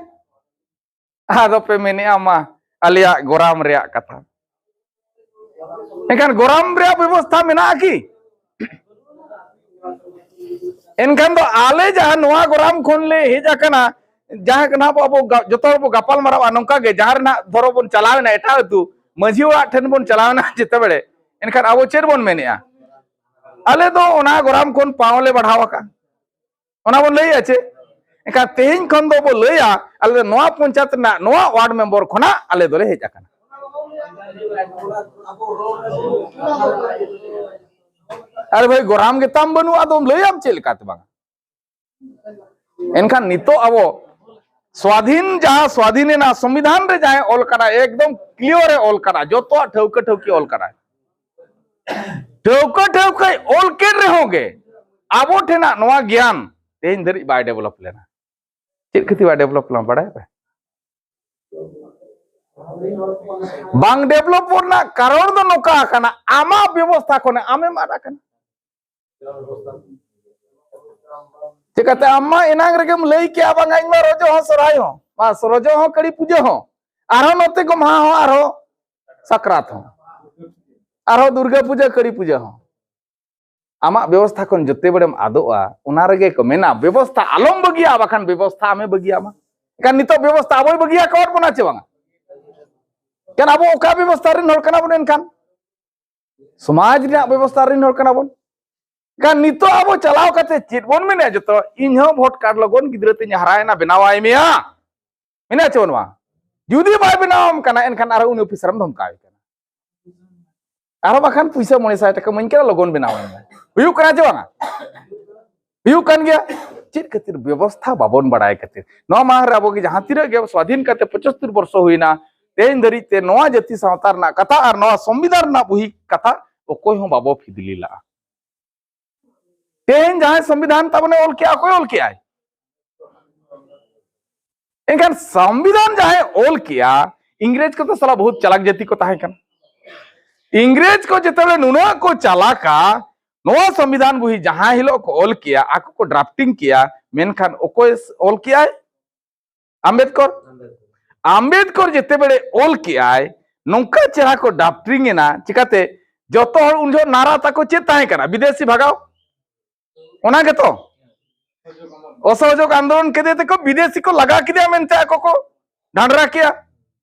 ᱟᱫᱚ ᱯᱮ ᱢᱮᱱᱮᱜᱼᱟ, ᱢᱟ ᱟᱞᱮᱭᱟᱜ ᱜᱚᱨᱟᱢ ᱨᱮᱭᱟᱜ ᱠᱟᱛᱷᱟ᱾ ᱮᱱᱠᱷᱟᱱ ᱜᱚᱨᱟᱢ ᱨᱮᱭᱟᱜ ᱵᱮᱵᱚᱥᱛᱷᱟ ᱢᱮᱱᱟᱜᱼᱟ ᱠᱤ? ᱮᱱᱠᱷᱟᱱ ᱫᱚ ᱟᱞᱮ ᱡᱟᱦᱟᱸ ᱱᱚᱣᱟ ᱜᱚᱨᱟᱢ ᱠᱷᱚᱱ ᱞᱮ ᱦᱮᱡ ᱟᱠᱟᱱᱟ, ᱡᱟᱦᱟᱸ ᱠᱟᱱᱟ ᱵᱚ ᱟᱵᱚ ᱜᱟ-, ᱡᱚᱛᱚ ᱦᱚᱲ ᱵᱚ ᱜᱟᱯᱟᱞ ᱢᱟᱨᱟᱣᱟ ᱱᱚᱝᱠᱟ ᱜᱮ, ᱡᱟᱦᱟᱸ ᱨᱮ ᱱᱟᱦᱟᱜ ᱫᱷᱚᱨᱚ ᱵᱚᱱ ᱪᱟᱞᱟᱣ ᱮᱱᱟ ᱮᱴᱟᱜ ᱟᱹᱛᱩ, ᱢᱟᱹᱡᱷᱤ ᱚᱲᱟᱜ ᱴᱷᱮᱱ ᱵᱚᱱ ᱪᱟᱞᱟᱣ ᱮᱱᱟ ᱡᱮᱛᱮᱵᱮᱲᱮ, ᱮᱱᱠᱷᱟᱱ ᱟᱵᱚ ᱪᱮᱫ ᱵᱚᱱ ᱢᱮᱱᱮᱜᱼᱟ? ᱟᱞᱮ ᱫᱚ ᱚᱱᱟ ᱜᱚᱨᱟᱢ ᱠᱷᱚᱱ ᱯᱟᱣ ᱞᱮ ᱵᱟᱲᱦᱟᱣ ᱟᱠᱟᱫᱼᱟ᱾ ᱚᱱᱟ ᱵᱚᱱ ᱞᱟᱹᱭᱟ ᱪᱮ? ᱮᱱᱠᱷᱟᱱ ᱛᱮᱦᱮᱧ ᱠᱷᱚᱱ ᱫᱚ ᱵᱚ ᱞᱟᱹᱭᱟ, ᱟᱞᱮ ᱫᱚ ᱱᱚᱣᱟ ᱯᱚᱧᱪᱟᱭᱮᱛ ᱨᱮᱱᱟᱜ ᱱᱚᱣᱟ ᱣᱟᱨᱰ ᱢᱮᱢᱵᱚᱨ ᱠᱷᱚᱱᱟᱜ ᱟᱞᱮ ᱫᱚᱞᱮ ᱦᱮᱡ ᱟᱠᱟᱱᱟ᱾ ᱟᱨᱮ ᱵᱷᱟᱹᱭ, ᱜᱚᱨᱟᱢ ᱜᱮᱛᱟᱢ ᱵᱟᱹᱱᱩᱜᱼᱟ, ᱟᱫᱚᱢ ᱞᱟᱹᱭᱟᱢ ᱪᱮᱫ ᱞᱮᱠᱟᱛᱮ ᱵᱟᱝᱟ? ᱮᱱᱠᱷᱟᱱ ᱱᱤᱛᱚᱜ ᱟᱵᱚ ᱥᱣᱟᱫᱷᱤᱱ, ᱡᱟᱦᱟᱸ ᱥᱣᱟᱫᱷᱤᱱ ᱮᱱᱟ, ᱥᱚᱝᱵᱤᱫᱷᱟᱱ ᱨᱮ ᱡᱟᱦᱟᱸᱭ ᱚᱞ ᱠᱟᱱᱟ, ᱮᱠᱫᱚᱢ ᱠᱞᱤᱭᱟᱨ ᱮ ᱚᱞ ᱠᱟᱱᱟ, ᱡᱚᱛᱚᱣᱟᱜ ᱴᱷᱟᱹᱣᱠᱟᱹ ᱴᱷᱟᱹᱣᱠᱤ ᱚᱞ ᱠᱟᱱᱟ᱾ ᱴᱷᱟᱹᱣᱠᱟᱹ ᱴᱷᱟᱹᱣᱠᱟᱹᱭ ᱚᱞ ᱠᱮᱫ ᱨᱮᱦᱚᱸ ᱜᱮ ᱟᱵᱚ ᱴᱷᱮᱱᱟᱜ ᱱᱚᱣᱟ ᱜᱮᱭᱟᱱ ᱛᱮᱦᱮᱧ ᱫᱷᱟᱹᱨᱤᱡ ᱵᱟᱭ ᱰᱮᱵᱷᱞᱚᱯ ᱞᱮᱱᱟ᱾ ᱪᱮᱫ ᱠᱷᱟᱹᱛᱤᱨ ᱵᱟᱭ ᱰᱮᱵᱷᱞᱚᱯ ᱞᱮᱱᱟ ᱵᱟᱲᱟᱭ ᱯᱮ? ᱵᱟᱝ ᱰᱮᱵᱷᱞᱚᱯ ᱨᱮᱱᱟᱜ ᱠᱟᱨᱚᱱ ᱫᱚ ᱱᱚᱝᱠᱟ ᱟᱠᱟᱱᱟ, ᱟᱢᱟᱜ ᱵᱮᱵᱚᱥᱛᱷᱟ ᱠᱷᱚᱱᱮ ᱟᱢᱮᱢ ᱟᱫ ᱟᱠᱟᱱᱟ᱾ ᱪᱮᱠᱟᱛᱮ ᱟᱢ ᱢᱟ ᱮᱱᱟᱝ ᱨᱮᱜᱮᱢ ᱞᱟᱹᱭ ᱠᱮᱜᱼᱟ, ᱵᱟᱝᱟ ᱤᱧ ᱢᱟ ᱨᱚᱡᱚ ᱦᱚᱸ ᱥᱚᱨᱦᱟᱭ ᱦᱚᱸ, ᱢᱟ ᱨᱚᱡᱚ ᱦᱚᱸ ᱠᱟᱹᱲᱤ ᱯᱩᱡᱟᱹ ᱦᱚᱸ, ᱟᱨᱦᱚᱸ ᱱᱚᱛᱮ ᱜᱚᱢᱦᱟ ᱦᱚᱸ, ᱟᱨᱦᱚᱸ ᱥᱟᱠᱨᱟᱛ ᱦᱚᱸ, ᱟᱨᱦᱚᱸ ᱫᱩᱨᱜᱟ ᱯᱩᱡᱟᱹ ᱠᱟᱹᱲᱤ ᱯᱩᱡᱟᱹ ᱦᱚᱸ᱾ ᱟᱢᱟᱜ ᱵᱮᱵᱚᱥᱛᱷᱟ ᱠᱷᱚᱱ ᱡᱚᱛᱮ ᱵᱮᱲᱮᱢ ᱟᱫᱚᱜᱼᱟ, ᱚᱱᱟ ᱨᱮᱜᱮ ᱠᱚ ᱢᱮᱱᱟ ᱵᱮᱵᱚᱥᱛᱷᱟ ᱟᱞᱚᱢ ᱵᱟᱹᱜᱤᱭᱟ, ᱵᱟᱠᱷᱟᱱ ᱵᱮᱵᱚᱥᱛᱷᱟ ᱟᱢᱮ ᱵᱟᱹᱜᱤᱭᱟᱢᱟ᱾ ᱮᱱᱠᱷᱟᱱ ᱱᱤᱛᱚᱜ ᱵᱮᱵᱚᱥᱛᱷᱟ ᱟᱵᱚᱭ ᱵᱟᱹᱜᱤᱭᱟ ᱠᱚᱣᱟ ᱵᱚᱱᱟ ᱪᱮ ᱵᱟᱝᱟ? ᱮᱱᱠᱷᱟᱱ ᱟᱵᱚ ᱚᱠᱟ ᱵᱮᱵᱚᱥᱛᱷᱟ ᱨᱮᱱ ᱦᱚᱲ ᱠᱟᱱᱟ ᱵᱚᱱ? ᱮᱱᱠᱷᱟᱱ ᱥᱚᱢᱟᱡᱽ ᱨᱮᱱᱟᱜ ᱵᱮᱵᱚᱥᱛᱷᱟ ᱨᱮᱱ ᱦᱚᱲ ᱠᱟᱱᱟ ᱵᱚᱱ᱾ ᱮᱱᱠᱷᱟᱱ ᱱᱤᱛᱚᱜ ᱟᱵᱚ ᱪᱟᱞᱟᱣ ᱠᱟᱛᱮ ᱪᱮᱫ ᱵᱚᱱ ᱢᱮᱱᱟ? ᱡᱚᱛᱚ ᱤᱧ ᱦᱚᱸ ᱵᱷᱳᱴ ᱠᱟᱨᱰ ᱞᱚᱜᱚᱱ ᱜᱤᱫᱽᱨᱟᱹ ᱛᱤᱧ ᱦᱟᱨᱟᱭᱮᱱᱟ, ᱵᱮᱱᱟᱣᱟᱭ ᱢᱮᱭᱟ, ᱢᱮᱱᱟ ᱪᱮ ᱵᱟᱹᱱᱩᱜᱼᱟ? ᱡᱩᱫᱤ ᱵᱟᱭ ᱵᱮᱱᱟᱣᱟᱢ ᱠᱟᱱᱟ, ᱮᱱᱠᱷᱟᱱ ᱟᱨᱚ ᱩᱱᱤ ᱚᱯᱷᱤᱥᱟᱨᱮᱢ ᱫᱷᱚᱢᱠᱟᱣᱮ ᱠᱟᱱᱟ᱾ ᱟᱨᱦᱚᱸ ᱵᱟᱠᱷᱟᱱ ᱯᱩᱭᱥᱟᱹ ᱢᱚᱬᱮ ᱥᱟᱭ ᱴᱟᱠᱟ ᱤᱢᱟᱹᱧ ᱠᱟᱱᱟ, ᱞᱚᱜᱚᱱ ᱵᱮᱱᱟᱣᱟᱹᱧ ᱢᱮ᱾ ᱦᱩᱭᱩᱜ ᱠᱟᱱᱟ ᱪᱮ ᱵᱟᱝᱟ? ᱦᱩᱭᱩᱜ ᱠᱟᱱ ᱜᱮᱭᱟ᱾ ᱪᱮᱫ ᱠᱷᱟᱹᱛᱤᱨ? ᱵᱮᱵᱚᱥᱛᱷᱟ ᱵᱟᱵᱚᱱ ᱵᱟᱲᱟᱭ ᱠᱷᱟᱹᱛᱤᱨ᱾ ᱱᱚᱣᱟ ᱢᱟᱲᱟᱝ ᱨᱮ ᱟᱵᱚ ᱜᱮ ᱡᱟᱦᱟᱸ ᱛᱤᱱᱟᱹᱜ ᱜᱮ ᱥᱣᱟᱫᱷᱤᱱ ᱠᱟᱛᱮ ᱯᱚᱸᱪᱟᱛᱛᱳᱨ ᱵᱚᱨᱥᱚ ᱦᱩᱭᱱᱟ, ᱛᱮᱦᱮᱧ ᱫᱷᱟᱹᱨᱤᱡ ᱛᱮ ᱱᱚᱣᱟ ᱡᱟᱹᱛᱤ ᱥᱟᱶᱛᱟ ᱨᱮᱱᱟᱜ ᱠᱟᱛᱷᱟ ᱟᱨ ᱱᱚᱣᱟ ᱥᱚᱝᱵᱤᱫᱷᱟᱱ ᱨᱮᱱᱟᱜ ᱵᱩᱦᱤ ᱠᱟᱛᱷᱟ ᱚᱠᱚᱭ ᱦᱚᱸ ᱵᱟᱵᱚ ᱯᱷᱤᱫᱽᱞᱤ ᱞᱟᱜᱼᱟ᱾ ᱛᱮᱦᱮᱧ ᱡᱟᱦᱟᱸᱭ ᱥᱚᱝᱵᱤᱫᱷᱟᱱ ᱛᱟᱵᱚᱱᱮ ᱚᱞ ᱠᱮᱜᱼᱟ, ᱚᱠᱚᱭ ᱚᱞ ᱠᱮᱜᱼᱟᱭ? ᱮᱱᱠᱷᱟᱱ ᱥᱚᱝᱵᱤᱫᱷᱟᱱ ᱡᱟᱦᱟᱸᱭ ᱚᱞ ᱠᱮᱜᱼᱟ, ᱤᱝᱨᱮᱡᱽ ᱠᱚᱫᱚ ᱥᱟᱞᱟ ᱵᱚᱦᱩᱛ ᱪᱟᱞᱟᱠ ᱡᱟᱹᱛᱤ ᱠᱚ ᱛᱟᱦᱮᱸ ᱠᱟᱱᱟ᱾ ᱤᱝᱨᱮᱡᱽ ᱠᱚ ᱡᱮᱛᱮ ᱵᱮᱲᱮ ᱱᱩᱱᱟᱹᱜ ᱠᱚ ᱪᱟᱞᱟᱠᱟ, ᱱᱚᱣᱟ ᱥᱚᱝᱵᱤᱫᱷᱟᱱ ᱵᱩᱦᱤ ᱡᱟᱦᱟᱸ ᱦᱤᱞᱳᱜ ᱠᱚ ᱚᱞ ᱠᱮᱜᱼᱟ, ᱟᱠᱚ ᱠᱚ ᱰᱨᱟᱯᱴᱤᱝ ᱠᱮᱜᱼᱟ, ᱢᱮᱱᱠᱷᱟᱱ ᱚᱠᱚᱭ ᱚᱞ ᱠᱮᱜᱼᱟᱭ? ᱟᱢᱵᱮᱫᱠᱚᱨ᱾ ᱟᱢᱵᱮᱫᱠᱚᱨ ᱡᱮᱛᱮ ᱵᱮᱲᱮ ᱚᱞ ᱠᱮᱜᱼᱟᱭ, ᱱᱚᱝᱠᱟ ᱪᱮᱦᱨᱟ ᱠᱚ ᱰᱨᱟᱯᱴᱤᱝ ᱮᱱᱟ᱾ ᱪᱤᱠᱟᱛᱮ? ᱡᱚᱛᱚ ᱦᱚᱲ ᱩᱱ ᱡᱚᱦᱚᱜ ᱱᱟᱨᱟ ᱛᱟᱠᱚ ᱪᱮᱫ ᱛᱟᱦᱮᱸ ᱠᱟᱱᱟ? ᱵᱤᱫᱮᱥᱤ ᱵᱷᱟᱜᱟᱣ᱾ ᱚᱱᱟ ᱜᱮᱛᱚ? ᱚᱥᱚᱦᱚᱡᱳᱜᱽ ᱟᱱᱫᱳᱞᱚᱱ ᱠᱮᱫᱮ ᱛᱮᱠᱚ ᱵᱤᱫᱮᱥᱤ ᱠᱚ ᱞᱟᱜᱟ ᱠᱮᱫᱮᱭᱟ ᱢᱮᱱᱛᱮ ᱟᱠᱚ ᱠᱚ ᱰᱷᱟᱸᱰᱨᱟ ᱠᱮᱜᱼᱟ᱾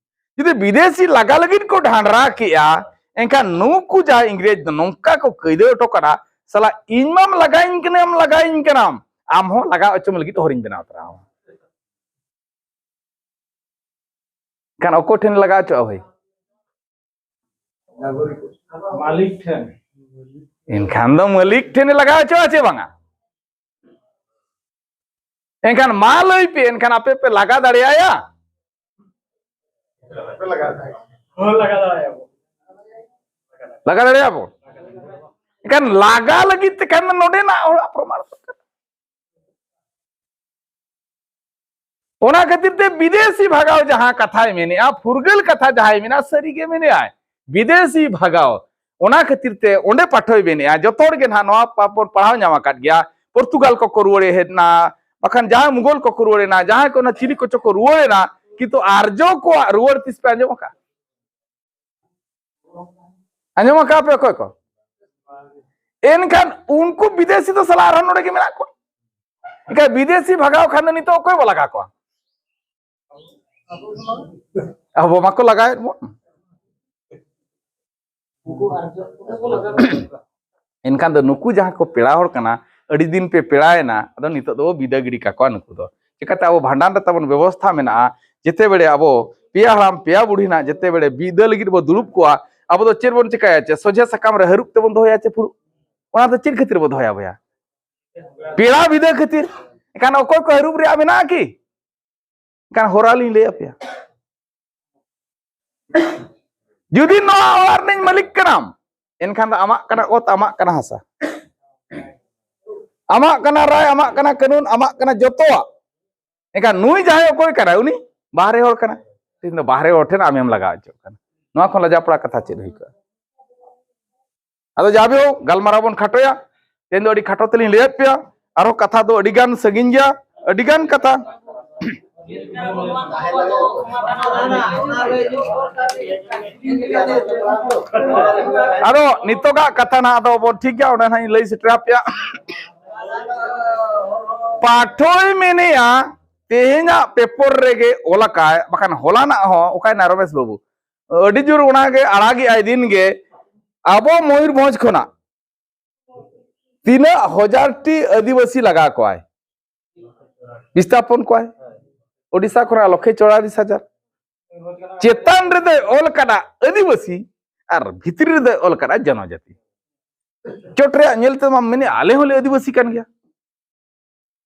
ᱡᱩᱫᱤ ᱵᱤᱫᱮᱥᱤ ᱞᱟᱜᱟ ᱞᱟᱹᱜᱤᱫ ᱠᱚ ᱰᱷᱟᱸᱰᱨᱟ ᱠᱮᱜᱼᱟ, ᱮᱱᱠᱷᱟᱱ ᱱᱩᱠᱩ ᱡᱟᱦᱟᱸ ᱤᱝᱨᱮᱡᱽ ᱫᱚ ᱱᱚᱝᱠᱟ ᱠᱚ ᱠᱟᱹᱭᱫᱟᱹ ᱦᱚᱴᱚ ᱠᱟᱫᱟ, ᱥᱟᱞᱟ ᱤᱧ ᱢᱟᱢ ᱞᱟᱜᱟᱧ ᱠᱟᱱᱟᱢ, ᱞᱟᱜᱟᱧ ᱠᱟᱱᱟᱢ, ᱟᱢ ᱦᱚᱸ ᱞᱟᱜᱟ ᱦᱚᱪᱚᱢ ᱞᱟᱹᱜᱤᱫ ᱦᱚᱨᱤᱧ ᱵᱮᱱᱟᱣ ᱛᱚᱨᱟ ᱟᱢᱟ᱾ ᱮᱱᱠᱷᱟᱱ ᱚᱠᱚᱭ ᱴᱷᱮᱱ ᱞᱟᱜᱟᱣ ᱦᱚᱪᱚᱜᱼᱟ ᱵᱷᱟᱹᱭ? ᱢᱟᱹᱞᱤᱠ ᱴᱷᱮᱱ᱾ ᱮᱱᱠᱷᱟᱱ ᱫᱚ ᱢᱟᱹᱞᱤᱠ ᱴᱷᱮᱱ ᱞᱟᱜᱟᱣ ᱦᱚᱪᱚᱜᱼᱟ ᱪᱮ ᱵᱟᱝᱟ? ᱮᱱᱠᱷᱟᱱ ᱢᱟ ᱞᱟᱹᱭ ᱯᱮ, ᱮᱱᱠᱷᱟᱱ ᱟᱯᱮ ᱯᱮ ᱞᱟᱜᱟ ᱫᱟᱲᱮᱭᱟᱭᱟ? ᱦᱚᱸ, ᱞᱟᱜᱟ ᱫᱟᱲᱮᱭᱟᱵᱚᱱ᱾ ᱞᱟᱜᱟ ᱫᱟᱲᱮᱭᱟᱵᱚᱱ? ᱮᱱᱠᱷᱟᱱ ᱞᱟᱜᱟ ᱞᱟᱹᱜᱤᱫ ᱛᱮ ᱠᱷᱟᱱ ᱫᱚ ᱱᱚᱰᱮᱱᱟᱜ ᱦᱚᱲᱟᱜ ᱯᱨᱚᱢᱟᱬ ᱫᱚᱨᱠᱟᱨ᱾ ᱚᱱᱟ ᱠᱷᱟᱹᱛᱤᱨ ᱛᱮ ᱵᱤᱫᱮᱥᱤ ᱵᱷᱟᱜᱟᱣ ᱡᱟᱦᱟᱸ ᱠᱟᱛᱷᱟᱭ ᱢᱮᱱᱮᱜᱼᱟ, ᱯᱷᱩᱨᱜᱟᱹᱞ ᱠᱟᱛᱷᱟ ᱡᱟᱦᱟᱸᱭ ᱢᱮᱱᱟ, ᱥᱟᱹᱨᱤ ᱜᱮ ᱢᱮᱱᱮᱜᱼᱟᱭ, ᱵᱤᱫᱮᱥᱤ ᱵᱷᱟᱜᱟᱣ᱾ ᱚᱱᱟ ᱠᱷᱟᱹᱛᱤᱨ ᱛᱮ ᱚᱸᱰᱮ ᱯᱟᱴᱷᱚᱭ ᱢᱮᱱᱮᱜᱼᱟ, ᱡᱚᱛᱚ ᱦᱚᱲ ᱜᱮ ᱱᱟᱦᱟᱜ ᱱᱚᱣᱟ ᱯᱟᱯᱚᱨ ᱯᱟᱲᱦᱟᱣ ᱧᱟᱢ ᱟᱠᱟᱫ ᱜᱮᱭᱟ, ᱯᱚᱨᱛᱩᱜᱟᱞ ᱠᱚᱠᱚ ᱨᱩᱣᱟᱹᱲ ᱦᱮᱡ ᱮᱱᱟ, ᱵᱟᱠᱷᱟᱱ ᱡᱟᱦᱟᱸᱭ ᱢᱩᱜᱚᱞ ᱠᱚᱠᱚ ᱨᱩᱣᱟᱹᱲ ᱮᱱᱟ, ᱡᱟᱦᱟᱸᱭ ᱠᱚ ᱚᱱᱟ ᱪᱤᱞᱤ ᱠᱚᱪᱚ ᱠᱚ ᱨᱩᱣᱟᱹᱲ ᱮᱱᱟ, ᱠᱤᱱᱛᱩ ᱟᱨᱡᱚ ᱠᱚᱣᱟᱜ ᱨᱩᱣᱟᱹᱲ ᱛᱤᱥ ᱯᱮ ᱟᱸᱡᱚᱢ ᱟᱠᱟᱫ? ᱟᱸᱡᱚᱢ ᱟᱠᱟᱫ ᱯᱮ ᱚᱠᱚᱭ ᱠᱚ? ᱮᱱᱠᱷᱟᱱ ᱩᱱᱠᱩ ᱵᱤᱫᱮᱥᱤ ᱫᱚ ᱥᱟᱞᱟ ᱟᱨᱦᱚᱸ ᱱᱚᱰᱮ ᱜᱮ ᱢᱮᱱᱟᱜ ᱠᱚᱣᱟ᱾ ᱮᱱᱠᱷᱟᱱ ᱵᱤᱫᱮᱥᱤ ᱵᱷᱟᱜᱟᱣ ᱠᱷᱟᱱ ᱫᱚ ᱱᱤᱛᱚᱜ ᱚᱠᱚᱭ ᱵᱚ ᱞᱟᱜᱟ ᱠᱚᱣᱟ? ᱟᱵᱚ ᱢᱟᱠᱚ ᱞᱟᱜᱟᱭᱮᱫ ᱵᱚᱱ᱾ ᱮᱱᱠᱷᱟᱱ ᱫᱚ ᱱᱩᱠᱩ ᱡᱟᱦᱟᱸ ᱠᱚ ᱯᱮᱲᱟ ᱦᱚᱲ ᱠᱟᱱᱟ, ᱟᱹᱰᱤ ᱫᱤᱱ ᱯᱮ ᱯᱮᱲᱟᱭᱮᱱᱟ, ᱟᱫᱚ ᱱᱤᱛᱚᱜ ᱫᱚ ᱵᱤᱫᱟᱹ ᱜᱤᱰᱤ ᱠᱟᱠᱚᱣᱟ ᱱᱩᱠᱩ ᱫᱚ᱾ ᱪᱤᱠᱟᱹᱛᱮ ᱟᱵᱚ ᱵᱷᱟᱸᱰᱟᱱ ᱨᱮ ᱛᱟᱵᱚᱱ ᱵᱮᱵᱚᱥᱛᱷᱟ ᱢᱮᱱᱟᱜᱼᱟ, ᱡᱮᱛᱮ ᱵᱮᱲᱮ ᱟᱵᱚ ᱯᱮᱭᱟ ᱦᱟᱲᱟᱢ ᱯᱮᱭᱟ ᱵᱩᱲᱦᱤ ᱱᱟᱜ ᱡᱮᱛᱮ ᱵᱮᱲᱮ ᱵᱤᱫᱟᱹ ᱞᱟᱹᱜᱤᱫ ᱵᱚ ᱫᱩᱲᱩᱵ ᱠᱚᱣᱟ, ᱟᱵᱚ ᱫᱚ ᱪᱮᱫ ᱵᱚᱱ ᱪᱤᱠᱟᱹᱭᱟ? ᱪᱮ ᱥᱚᱡᱷᱮ ᱥᱟᱠᱟᱢ ᱨᱮ ᱦᱟᱹᱨᱩᱵ ᱛᱮᱵᱚᱱ ᱫᱚᱦᱚᱭᱟ ᱪᱮ ᱯᱷᱩᱲᱩᱜ? ᱚᱱᱟ ᱫᱚ ᱪᱮᱫ ᱠᱷᱟᱹᱛᱤᱨ ᱵᱚ ᱫᱚᱦᱚᱭᱟ ᱵᱚᱭᱟ? ᱯᱮᱲᱟ ᱵᱤᱫᱟᱹ ᱠᱷᱟᱹᱛᱤᱨ᱾ ᱮᱱᱠᱷᱟᱱ ᱚᱠᱚᱭ ᱠᱚ ᱦᱟᱹᱨᱩᱵ ᱨᱮᱭᱟᱜ ᱢᱮᱱᱟᱜᱼᱟ ᱠᱤ? ᱮᱱᱠᱷᱟᱱ ᱦᱚᱨᱟ ᱞᱤᱧ ᱞᱟᱹᱭ ᱟᱯᱮᱭᱟ᱾ ᱡᱩᱫᱤ ᱱᱚᱣᱟ ᱚᱲᱟᱜ ᱨᱤᱱᱤᱡ ᱢᱟᱹᱞᱤᱠ ᱠᱟᱱᱟᱢ, ᱮᱱᱠᱷᱟᱱ ᱫᱚ ᱟᱢᱟᱜ ᱠᱟᱱᱟ ᱚᱛ, ᱟᱢᱟᱜ ᱠᱟᱱᱟ ᱦᱟᱥᱟ, ᱟᱢᱟᱜ ᱠᱟᱱᱟ ᱨᱟᱭ, ᱟᱢᱟᱜ ᱠᱟᱱᱟ ᱠᱟᱹᱱᱩᱱ, ᱟᱢᱟᱜ ᱠᱟᱱᱟ ᱡᱚᱛᱚᱣᱟᱜ᱾ ᱮᱱᱠᱷᱟᱱ ᱱᱩᱭ ᱡᱟᱦᱟᱸᱭ ᱚᱠᱚᱭ ᱠᱟᱱᱟᱭ, ᱩᱱᱤ ᱵᱟᱦᱨᱮ ᱦᱚᱲ ᱠᱟᱱᱟᱭ᱾ ᱛᱮᱦᱮᱧ ᱫᱚ ᱵᱟᱦᱨᱮ ᱦᱚᱲ ᱴᱷᱮᱱ ᱟᱢᱮᱢ ᱞᱟᱜᱟ ᱦᱚᱪᱚᱜ ᱠᱟᱱᱟ᱾ ᱱᱚᱣᱟ ᱠᱷᱚᱱ ᱞᱟᱡᱟᱯᱟᱲᱟ ᱠᱟᱛᱷᱟ ᱪᱮᱫ ᱦᱩᱭ ᱠᱚᱜᱼᱟ? ᱟᱫᱚ ᱡᱟ ᱵᱤ ᱦᱳᱠ, ᱜᱟᱞᱢᱟᱨᱟᱣ ᱵᱚᱱ ᱠᱷᱟᱴᱚᱭᱟ᱾ ᱛᱮᱦᱮᱧ ᱫᱚ ᱟᱹᱰᱤ ᱠᱷᱟᱴᱚ ᱛᱮᱞᱤᱧ ᱞᱟᱹᱭᱟᱫ ᱯᱮᱭᱟ, ᱟᱨᱦᱚᱸ ᱠᱟᱛᱷᱟ ᱫᱚ ᱟᱹᱰᱤ ᱜᱟᱱ ᱥᱟᱺᱜᱤᱧ ᱜᱮᱭᱟ, ᱟᱹᱰᱤ ᱜᱟᱱ ᱠᱟᱛᱷᱟ᱾ ᱟᱫᱚ ᱱᱤᱛᱚᱜᱟᱜ ᱠᱟᱛᱷᱟ ᱱᱟᱦᱟᱜ ᱫᱚ ᱵᱚᱱ ᱴᱷᱤᱠ ᱜᱮᱭᱟ, ᱚᱸᱰᱮ ᱱᱟᱦᱟᱜ ᱤᱧ ᱞᱟᱹᱭ ᱥᱮᱴᱮᱨ ᱟᱯᱮᱭᱟ᱾ ᱯᱟᱴᱷᱚᱭ ᱢᱮᱱᱮᱜᱼᱟ, ᱛᱮᱦᱮᱧᱟᱜ ᱯᱮᱯᱚᱨ ᱨᱮᱜᱮ ᱚᱞ ᱟᱠᱟᱭ, ᱵᱟᱠᱷᱟᱱ ᱦᱚᱞᱟᱱᱟᱜ ᱦᱚᱸ ᱚᱠᱟᱭᱱᱟ ᱨᱚᱢᱮᱥ ᱵᱟᱹᱵᱩ? ᱟᱹᱰᱤ ᱡᱳᱨ ᱚᱱᱟᱜᱮ ᱟᱲᱟᱜᱮᱜᱼᱟᱭ ᱫᱤᱱ ᱜᱮ᱾ ᱟᱵᱚ ᱢᱚᱭᱩᱨᱵᱷᱚᱸᱡᱽ ᱠᱷᱚᱱᱟᱜ ᱛᱤᱱᱟᱹᱜ ᱦᱟᱡᱟᱨ ᱴᱤ ᱟᱹᱫᱤᱵᱟᱹᱥᱤ ᱞᱟᱜᱟ ᱠᱚᱣᱟᱭ, ᱵᱤᱥᱛᱷᱟᱯᱚᱱ ᱠᱚᱣᱟᱭ? ᱳᱰᱤᱥᱟ ᱠᱷᱚᱱᱟᱜ ᱞᱚᱠᱷᱮ ᱪᱚᱣᱟᱞᱤᱥ ᱦᱟᱡᱟᱨ᱾ ᱪᱮᱛᱟᱱ ᱨᱮᱫᱚᱭ ᱚᱞ ᱠᱟᱫᱟ ᱟᱹᱫᱤᱵᱟᱹᱥᱤ ᱟᱨ ᱵᱷᱤᱛᱨᱤ ᱨᱮᱫᱚᱭ ᱚᱞ ᱠᱟᱫᱟ ᱡᱚᱱᱚᱡᱟᱹᱛᱤ᱾ ᱪᱚᱴ ᱨᱮᱭᱟᱜ ᱧᱮᱞ ᱛᱮᱢᱟ ᱢᱮᱱᱮ ᱟᱞᱮ ᱦᱚᱸᱞᱮ ᱟᱹᱫᱤᱵᱟᱹᱥᱤ ᱠᱟᱱ ᱜᱮᱭᱟ,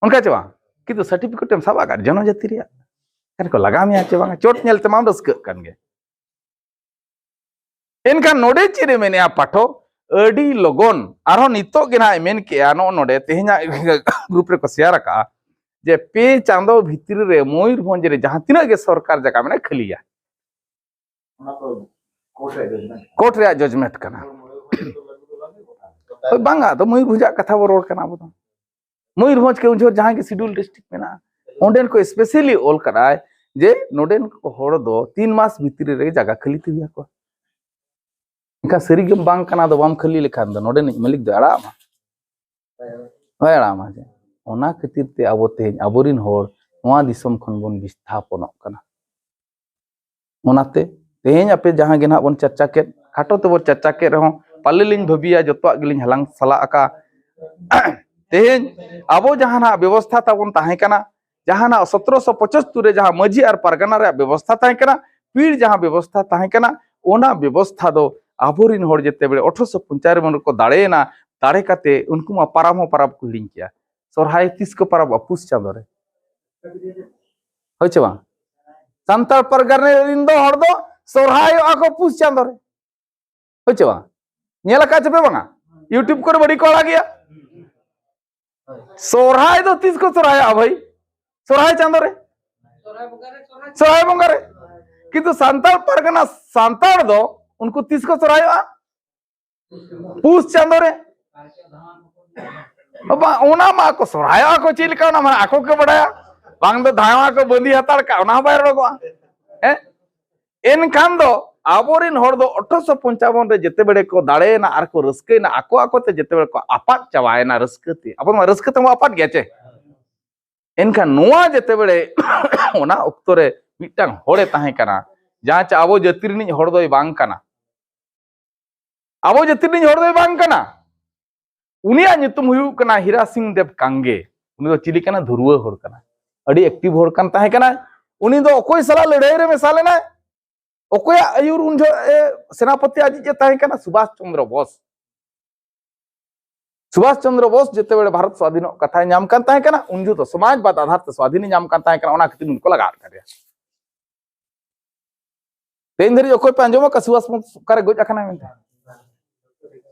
ᱚᱱᱠᱟ ᱪᱮ ᱵᱟᱝ? ᱠᱤᱱᱛᱩ ᱥᱟᱨᱴᱤᱯᱷᱤᱠᱮᱴ ᱮᱢ ᱥᱟᱵ ᱟᱠᱟᱫ ᱡᱚᱱᱚᱡᱟᱹᱛᱤ ᱨᱮᱭᱟᱜ, ᱮᱱᱠᱷᱟᱱ ᱠᱚ ᱞᱟᱜᱟᱣ ᱢᱮᱭᱟ ᱪᱮ ᱵᱟᱝ? ᱪᱚᱴ ᱧᱮᱞ ᱛᱮᱢᱟᱢ ᱨᱟᱹᱥᱠᱟᱹᱜ ᱠᱟᱱ ᱜᱮ᱾ ᱮᱱᱠᱷᱟᱱ ᱱᱚᱰᱮ ᱪᱮᱫ ᱮ ᱢᱮᱱᱮᱜᱼᱟ ᱯᱟᱴᱷᱚᱠ? ᱟᱹᱰᱤ ᱞᱚᱜᱚᱱ ᱟᱨᱦᱚᱸ ᱱᱤᱛᱚᱜ ᱜᱮ ᱱᱟᱦᱟᱜ ᱮ ᱢᱮᱱ ᱠᱮᱜᱼᱟ, ᱱᱚᱜᱼᱚ ᱱᱚᱰᱮ ᱛᱮᱦᱮᱧᱟᱜ ᱜᱨᱩᱯ ᱨᱮᱠᱚ ᱥᱮᱭᱟᱨ ᱟᱠᱟᱜᱼᱟ ᱡᱮ ᱯᱮ ᱪᱟᱸᱫᱚ ᱵᱷᱤᱛᱨᱤ ᱨᱮ ᱢᱚᱭᱩᱨᱵᱷᱚᱸᱡᱽ ᱨᱮ ᱡᱟᱦᱟᱸ ᱛᱤᱱᱟᱹᱜ ᱜᱮ ᱥᱚᱨᱠᱟᱨ ᱡᱟᱭᱜᱟ ᱢᱮᱱᱟᱜᱼᱟ ᱠᱷᱟᱹᱞᱤᱭᱟ᱾ ᱚᱱᱟ ᱠᱚ ᱠᱳᱨᱴ ᱨᱮᱭᱟᱜ ᱡᱟᱡᱽᱢᱮᱱᱴ᱾ ᱠᱳᱨᱴ ᱨᱮᱭᱟᱜ ᱡᱟᱡᱽᱢᱮᱱᱴ ᱠᱟᱱᱟ᱾ ᱦᱳᱭ, ᱵᱟᱝᱟ, ᱟᱫᱚ ᱢᱚᱭᱩᱨᱵᱷᱚᱸᱡᱽ ᱟᱜ ᱠᱟᱛᱷᱟ ᱵᱚ ᱨᱚᱲ ᱠᱟᱱᱟ ᱟᱵᱚ ᱫᱚ᱾ ᱢᱚᱭᱩᱨᱵᱷᱚᱸᱡᱽ ᱠᱮᱣᱚᱱᱡᱷᱚᱨ ᱡᱟᱦᱟᱸ ᱜᱮ schedule district ᱢᱮᱱᱟᱜᱼᱟ, ᱚᱸᱰᱮᱱ ᱠᱚ specially ᱚᱞ ᱠᱟᱫᱟᱭ ᱡᱮ ᱱᱚᱰᱮᱱ ᱠᱚ ᱦᱚᱲ ᱫᱚ ᱛᱤᱱ ᱢᱟᱥ ᱵᱷᱤᱛᱨᱤ ᱨᱮ ᱡᱟᱭᱜᱟ ᱠᱷᱟᱹᱞᱤ ᱛᱮ ᱦᱩᱭ ᱟᱠᱚᱣᱟ᱾ ᱮᱱᱠᱷᱟᱱ ᱥᱟᱹᱨᱤ ᱜᱮᱢ ᱵᱟᱝ ᱠᱟᱱᱟ, ᱟᱫᱚ ᱵᱟᱢ ᱠᱷᱟᱹᱞᱤ ᱞᱮᱠᱷᱟᱱ ᱫᱚ ᱱᱚᱰᱮᱱᱤᱡ ᱢᱟᱹᱞᱤᱠ ᱫᱚ ᱟᱲᱟᱜ ᱟᱢᱟ? ᱵᱟᱭ ᱟᱲᱟᱜ ᱟᱢᱟ᱾ ᱡᱮ ᱚᱱᱟ ᱠᱷᱟᱹᱛᱤᱨ ᱛᱮ ᱟᱵᱚ ᱛᱮᱦᱮᱧ ᱟᱵᱚᱨᱤᱱ ᱦᱚᱲ ᱱᱚᱣᱟ ᱫᱤᱥᱚᱢ ᱠᱷᱚᱱ ᱵᱚᱱ ᱵᱤᱥᱛᱷᱟᱯᱚᱱᱚᱜ ᱠᱟᱱᱟ᱾ ᱚᱱᱟᱛᱮ ᱛᱮᱦᱮᱧ ᱟᱯᱮ ᱡᱟᱦᱟᱸ ᱜᱮ ᱱᱟᱦᱟᱜ ᱵᱚᱱ ᱪᱟᱨᱪᱟ ᱠᱮᱫ, ᱠᱷᱟᱴᱚ ᱛᱮᱵᱚᱱ ᱪᱟᱨᱪᱟ ᱠᱮᱫ ᱨᱮᱦᱚᱸ, ᱯᱟᱞᱮ ᱞᱤᱧ ᱵᱷᱟᱹᱵᱤᱭᱟ ᱡᱚᱛᱚᱣᱟᱜ ᱜᱮᱞᱤᱧ ᱦᱟᱞᱟᱝ ᱥᱟᱞᱟ ᱟᱠᱟᱫᱼᱟ᱾ ᱛᱮᱦᱮᱧ ᱟᱵᱚ ᱡᱟᱦᱟᱸ ᱱᱟᱦᱟᱜ ᱵᱮᱵᱚᱥᱛᱷᱟ ᱛᱟᱵᱚᱱ ᱛᱟᱦᱮᱸ ᱠᱟᱱᱟ, ᱡᱟᱦᱟᱸ ᱱᱟᱦᱟᱜ ᱥᱚᱛᱨᱚᱥᱚ ᱯᱚᱸᱪᱟᱛᱛᱳᱨ ᱨᱮ ᱡᱟᱦᱟᱸ ᱢᱟᱹᱡᱷᱤ ᱟᱨ ᱯᱟᱨᱜᱟᱱᱟ ᱨᱮᱭᱟᱜ ᱵᱮᱵᱚᱥᱛᱷᱟ ᱛᱟᱦᱮᱸ ᱠᱟᱱᱟ, ᱯᱤᱲ ᱡᱟᱦᱟᱸ ᱵᱮᱵᱚᱥᱛᱷᱟ ᱛᱟᱦᱮᱸ ᱠᱟᱱᱟ, ᱚᱱᱟ ᱵᱮᱵᱚᱥᱛᱷᱟ ᱫᱚ ᱟᱵᱚᱨᱤᱱ ᱦᱚᱲ ᱡᱮᱛᱮ ᱵᱮᱲᱮ ᱟᱴᱷᱨᱚᱥᱚ ᱯᱚᱧᱪᱟᱱᱱᱚ ᱨᱮ ᱠᱚ ᱫᱟᱲᱮᱭᱮᱱᱟ, ᱫᱟᱲᱮ ᱠᱟᱛᱮ ᱩᱱᱠᱩ ᱢᱟ ᱯᱟᱨᱟᱵᱽ ᱦᱚᱸ ᱯᱟᱨᱟᱵᱽ ᱠᱚ ᱦᱤᱲᱤᱧ ᱠᱮᱜᱼᱟ᱾ ᱥᱚᱨᱦᱟᱭ ᱛᱤᱥ ᱠᱚ ᱯᱟᱨᱟᱵᱚᱜᱼᱟ? ᱯᱩᱥ ᱪᱟᱸᱫᱳ ᱨᱮ᱾ ᱦᱳᱭ ᱪᱮ ᱵᱟᱝ? ᱥᱟᱱᱛᱟᱲ ᱯᱟᱨᱜᱟᱱᱟ ᱨᱤᱱ ᱫᱚ ᱦᱚᱲ ᱫᱚ ᱥᱚᱨᱦᱟᱭᱚᱜᱼᱟ ᱠᱚ ᱯᱩᱥ ᱪᱟᱸᱫᱳ ᱨᱮ᱾ ᱦᱳᱭ ᱪᱮ ᱵᱟᱝ? ᱧᱮᱞ ᱟᱠᱟᱫ ᱪᱮ ᱯᱮ ᱵᱟᱝᱟ? YouTube ᱠᱚᱨᱮ ᱵᱟᱹᱲᱤ ᱠᱚ ᱟᱲᱟᱜ ᱜᱮᱭᱟ᱾ ᱥᱚᱨᱦᱟᱭ ᱫᱚ ᱛᱤᱥ ᱠᱚ ᱥᱚᱨᱦᱟᱭᱚᱜᱼᱟ ᱵᱷᱟᱹᱭ? ᱥᱚᱨᱦᱟᱭ ᱪᱟᱸᱫᱳ ᱨᱮ, ᱥᱚᱨᱦᱟᱭ ᱵᱚᱸᱜᱟ ᱨᱮ᱾ ᱠᱤᱱᱛᱩ ᱥᱟᱱᱛᱟᱲ ᱯᱟᱨᱜᱟᱱᱟ ᱥᱟᱱᱛᱟᱲ ᱫᱚ ᱩᱱᱠᱩ ᱛᱤᱥ ᱠᱚ ᱥᱚᱨᱦᱟᱭᱚᱜᱼᱟ? ᱯᱩᱥ ᱪᱟᱸᱫᱳ ᱨᱮ᱾ ᱵᱟᱵᱟ, ᱚᱱᱟ ᱢᱟ ᱟᱠᱚ ᱥᱚᱨᱦᱟᱭᱚᱜᱼᱟ ᱠᱚ ᱪᱮᱫ ᱞᱮᱠᱟ, ᱚᱱᱟ ᱢᱟ ᱟᱠᱚ ᱠᱚ ᱵᱟᱰᱟᱭᱟ᱾ ᱵᱟᱝ ᱫᱚ ᱫᱷᱟᱣᱟ ᱠᱚ ᱵᱟᱸᱫᱤ ᱦᱟᱛᱟᱲ ᱠᱟᱜ, ᱚᱱᱟ ᱦᱚᱸ ᱵᱟᱭ ᱨᱚᱲᱚᱜᱚᱜᱼᱟ᱾ ᱦᱮᱸ? ᱮᱱᱠᱷᱟᱱ ᱫᱚ ᱟᱵᱚᱨᱮᱱ ᱦᱚᱲ ᱫᱚ ᱟᱴᱷᱨᱚᱥᱚ ᱯᱚᱧᱪᱟᱵᱚᱱ ᱨᱮ ᱡᱮᱛᱮ ᱵᱮᱲᱮ ᱠᱚ ᱫᱟᱲᱮᱭᱮᱱᱟ ᱟᱨ ᱠᱚ ᱨᱟᱹᱥᱠᱟᱹᱭᱮᱱᱟ, ᱟᱠᱚ ᱟᱠᱚ ᱛᱮ ᱡᱮᱛᱮ ᱵᱮᱲᱮ ᱠᱚ ᱟᱯᱟᱫ ᱪᱟᱵᱟᱭᱮᱱᱟ ᱨᱟᱹᱥᱠᱟᱹ ᱛᱮ᱾ ᱟᱵᱚ ᱢᱟ ᱨᱟᱹᱥᱠᱟᱹ ᱛᱮᱵᱚ ᱟᱯᱟᱫ ᱜᱮᱭᱟ ᱪᱮ? ᱮᱱᱠᱷᱟᱱ ᱱᱚᱣᱟ ᱡᱮᱛᱮ ᱵᱮᱲᱮ ᱚᱱᱟ ᱚᱠᱛᱚ ᱨᱮ ᱢᱤᱫᱴᱟᱝ ᱦᱚᱲᱮ ᱛᱟᱦᱮᱸ ᱠᱟᱱᱟ, ᱡᱟᱦᱟᱸ ᱪᱮ ᱟᱵᱚ ᱡᱟᱹᱛᱤ ᱨᱤᱱᱤᱡ ᱦᱚᱲ ᱫᱚᱭ ᱵᱟᱝ ᱠᱟᱱᱟ, ᱟᱵᱚ ᱡᱟᱹᱛᱤ ᱨᱤᱱᱤᱡ ᱦᱚᱲ ᱫᱚᱭ ᱵᱟᱝ ᱠᱟᱱᱟ᱾ ᱩᱱᱤᱭᱟᱜ ᱧᱩᱛᱩᱢ ᱦᱩᱭᱩᱜ ᱠᱟᱱᱟ ᱦᱤᱨᱟ ᱥᱤᱝ ᱫᱮᱵ ᱠᱟᱝᱜᱮ᱾ ᱩᱱᱤ ᱫᱚ ᱪᱤᱞᱤ ᱠᱟᱱᱟ? ᱫᱷᱩᱨᱣᱟᱹ ᱦᱚᱲ ᱠᱟᱱᱟ, ᱟᱹᱰᱤ active ᱦᱚᱲ ᱠᱟᱱ ᱛᱟᱦᱮᱸ ᱠᱟᱱᱟᱭ᱾ ᱩᱱᱤ ᱫᱚ ᱚᱠᱚᱭ ᱥᱟᱞᱟᱜ ᱞᱟᱹᱲᱦᱟᱹᱭ ᱨᱮ ᱢᱮᱥᱟ ᱞᱮᱱᱟᱭ? ᱚᱠᱚᱭᱟᱜ ᱟᱹᱭᱩᱨ ᱩᱱ ᱡᱚᱦᱚᱜ ᱮ ᱥᱮᱱᱟᱯᱚᱛᱤ ᱟᱡᱤᱡ ᱮ ᱛᱟᱦᱮᱸ ᱠᱟᱱᱟ? ᱥᱩᱵᱷᱟᱥ ᱪᱚᱱᱫᱨᱚ ᱵᱳᱥ᱾ ᱥᱩᱵᱷᱟᱥ ᱪᱚᱱᱫᱨᱚ ᱵᱳᱥ ᱡᱮᱛᱮ ᱵᱮᱲᱮ ᱵᱷᱟᱨᱚᱛ ᱥᱣᱟᱫᱷᱤᱱᱚᱜ ᱠᱟᱛᱷᱟᱭ ᱧᱟᱢ ᱠᱟᱱ ᱛᱟᱦᱮᱸ ᱠᱟᱱᱟ, ᱩᱱ ᱡᱚᱦᱚᱜ ᱫᱚ ᱥᱚᱢᱟᱡᱽᱵᱟᱫ ᱟᱫᱷᱟᱨ ᱛᱮ ᱥᱣᱟᱫᱷᱤᱱᱮ ᱧᱟᱢ ᱠᱟᱱ ᱛᱟᱦᱮᱸ ᱠᱟᱱᱟ, ᱚᱱᱟ ᱠᱷᱟᱹᱛᱤᱨ ᱩᱱᱠᱩ ᱠᱚ ᱞᱟᱜᱟ ᱟᱠᱟᱫᱮᱭᱟ᱾ ᱛᱮᱦᱮᱧ ᱫᱷᱟᱹᱨᱤᱡ ᱚᱠᱚᱭ ᱯᱮ ᱟᱸᱡᱚᱢ ᱟᱠᱟᱫ ᱥᱩᱵᱷᱟᱥ ᱵᱳᱥ ᱚᱠᱟᱨᱮ ᱜᱚᱡ ᱟᱠᱟᱱᱟᱭ ᱢᱮᱱᱛᱮ?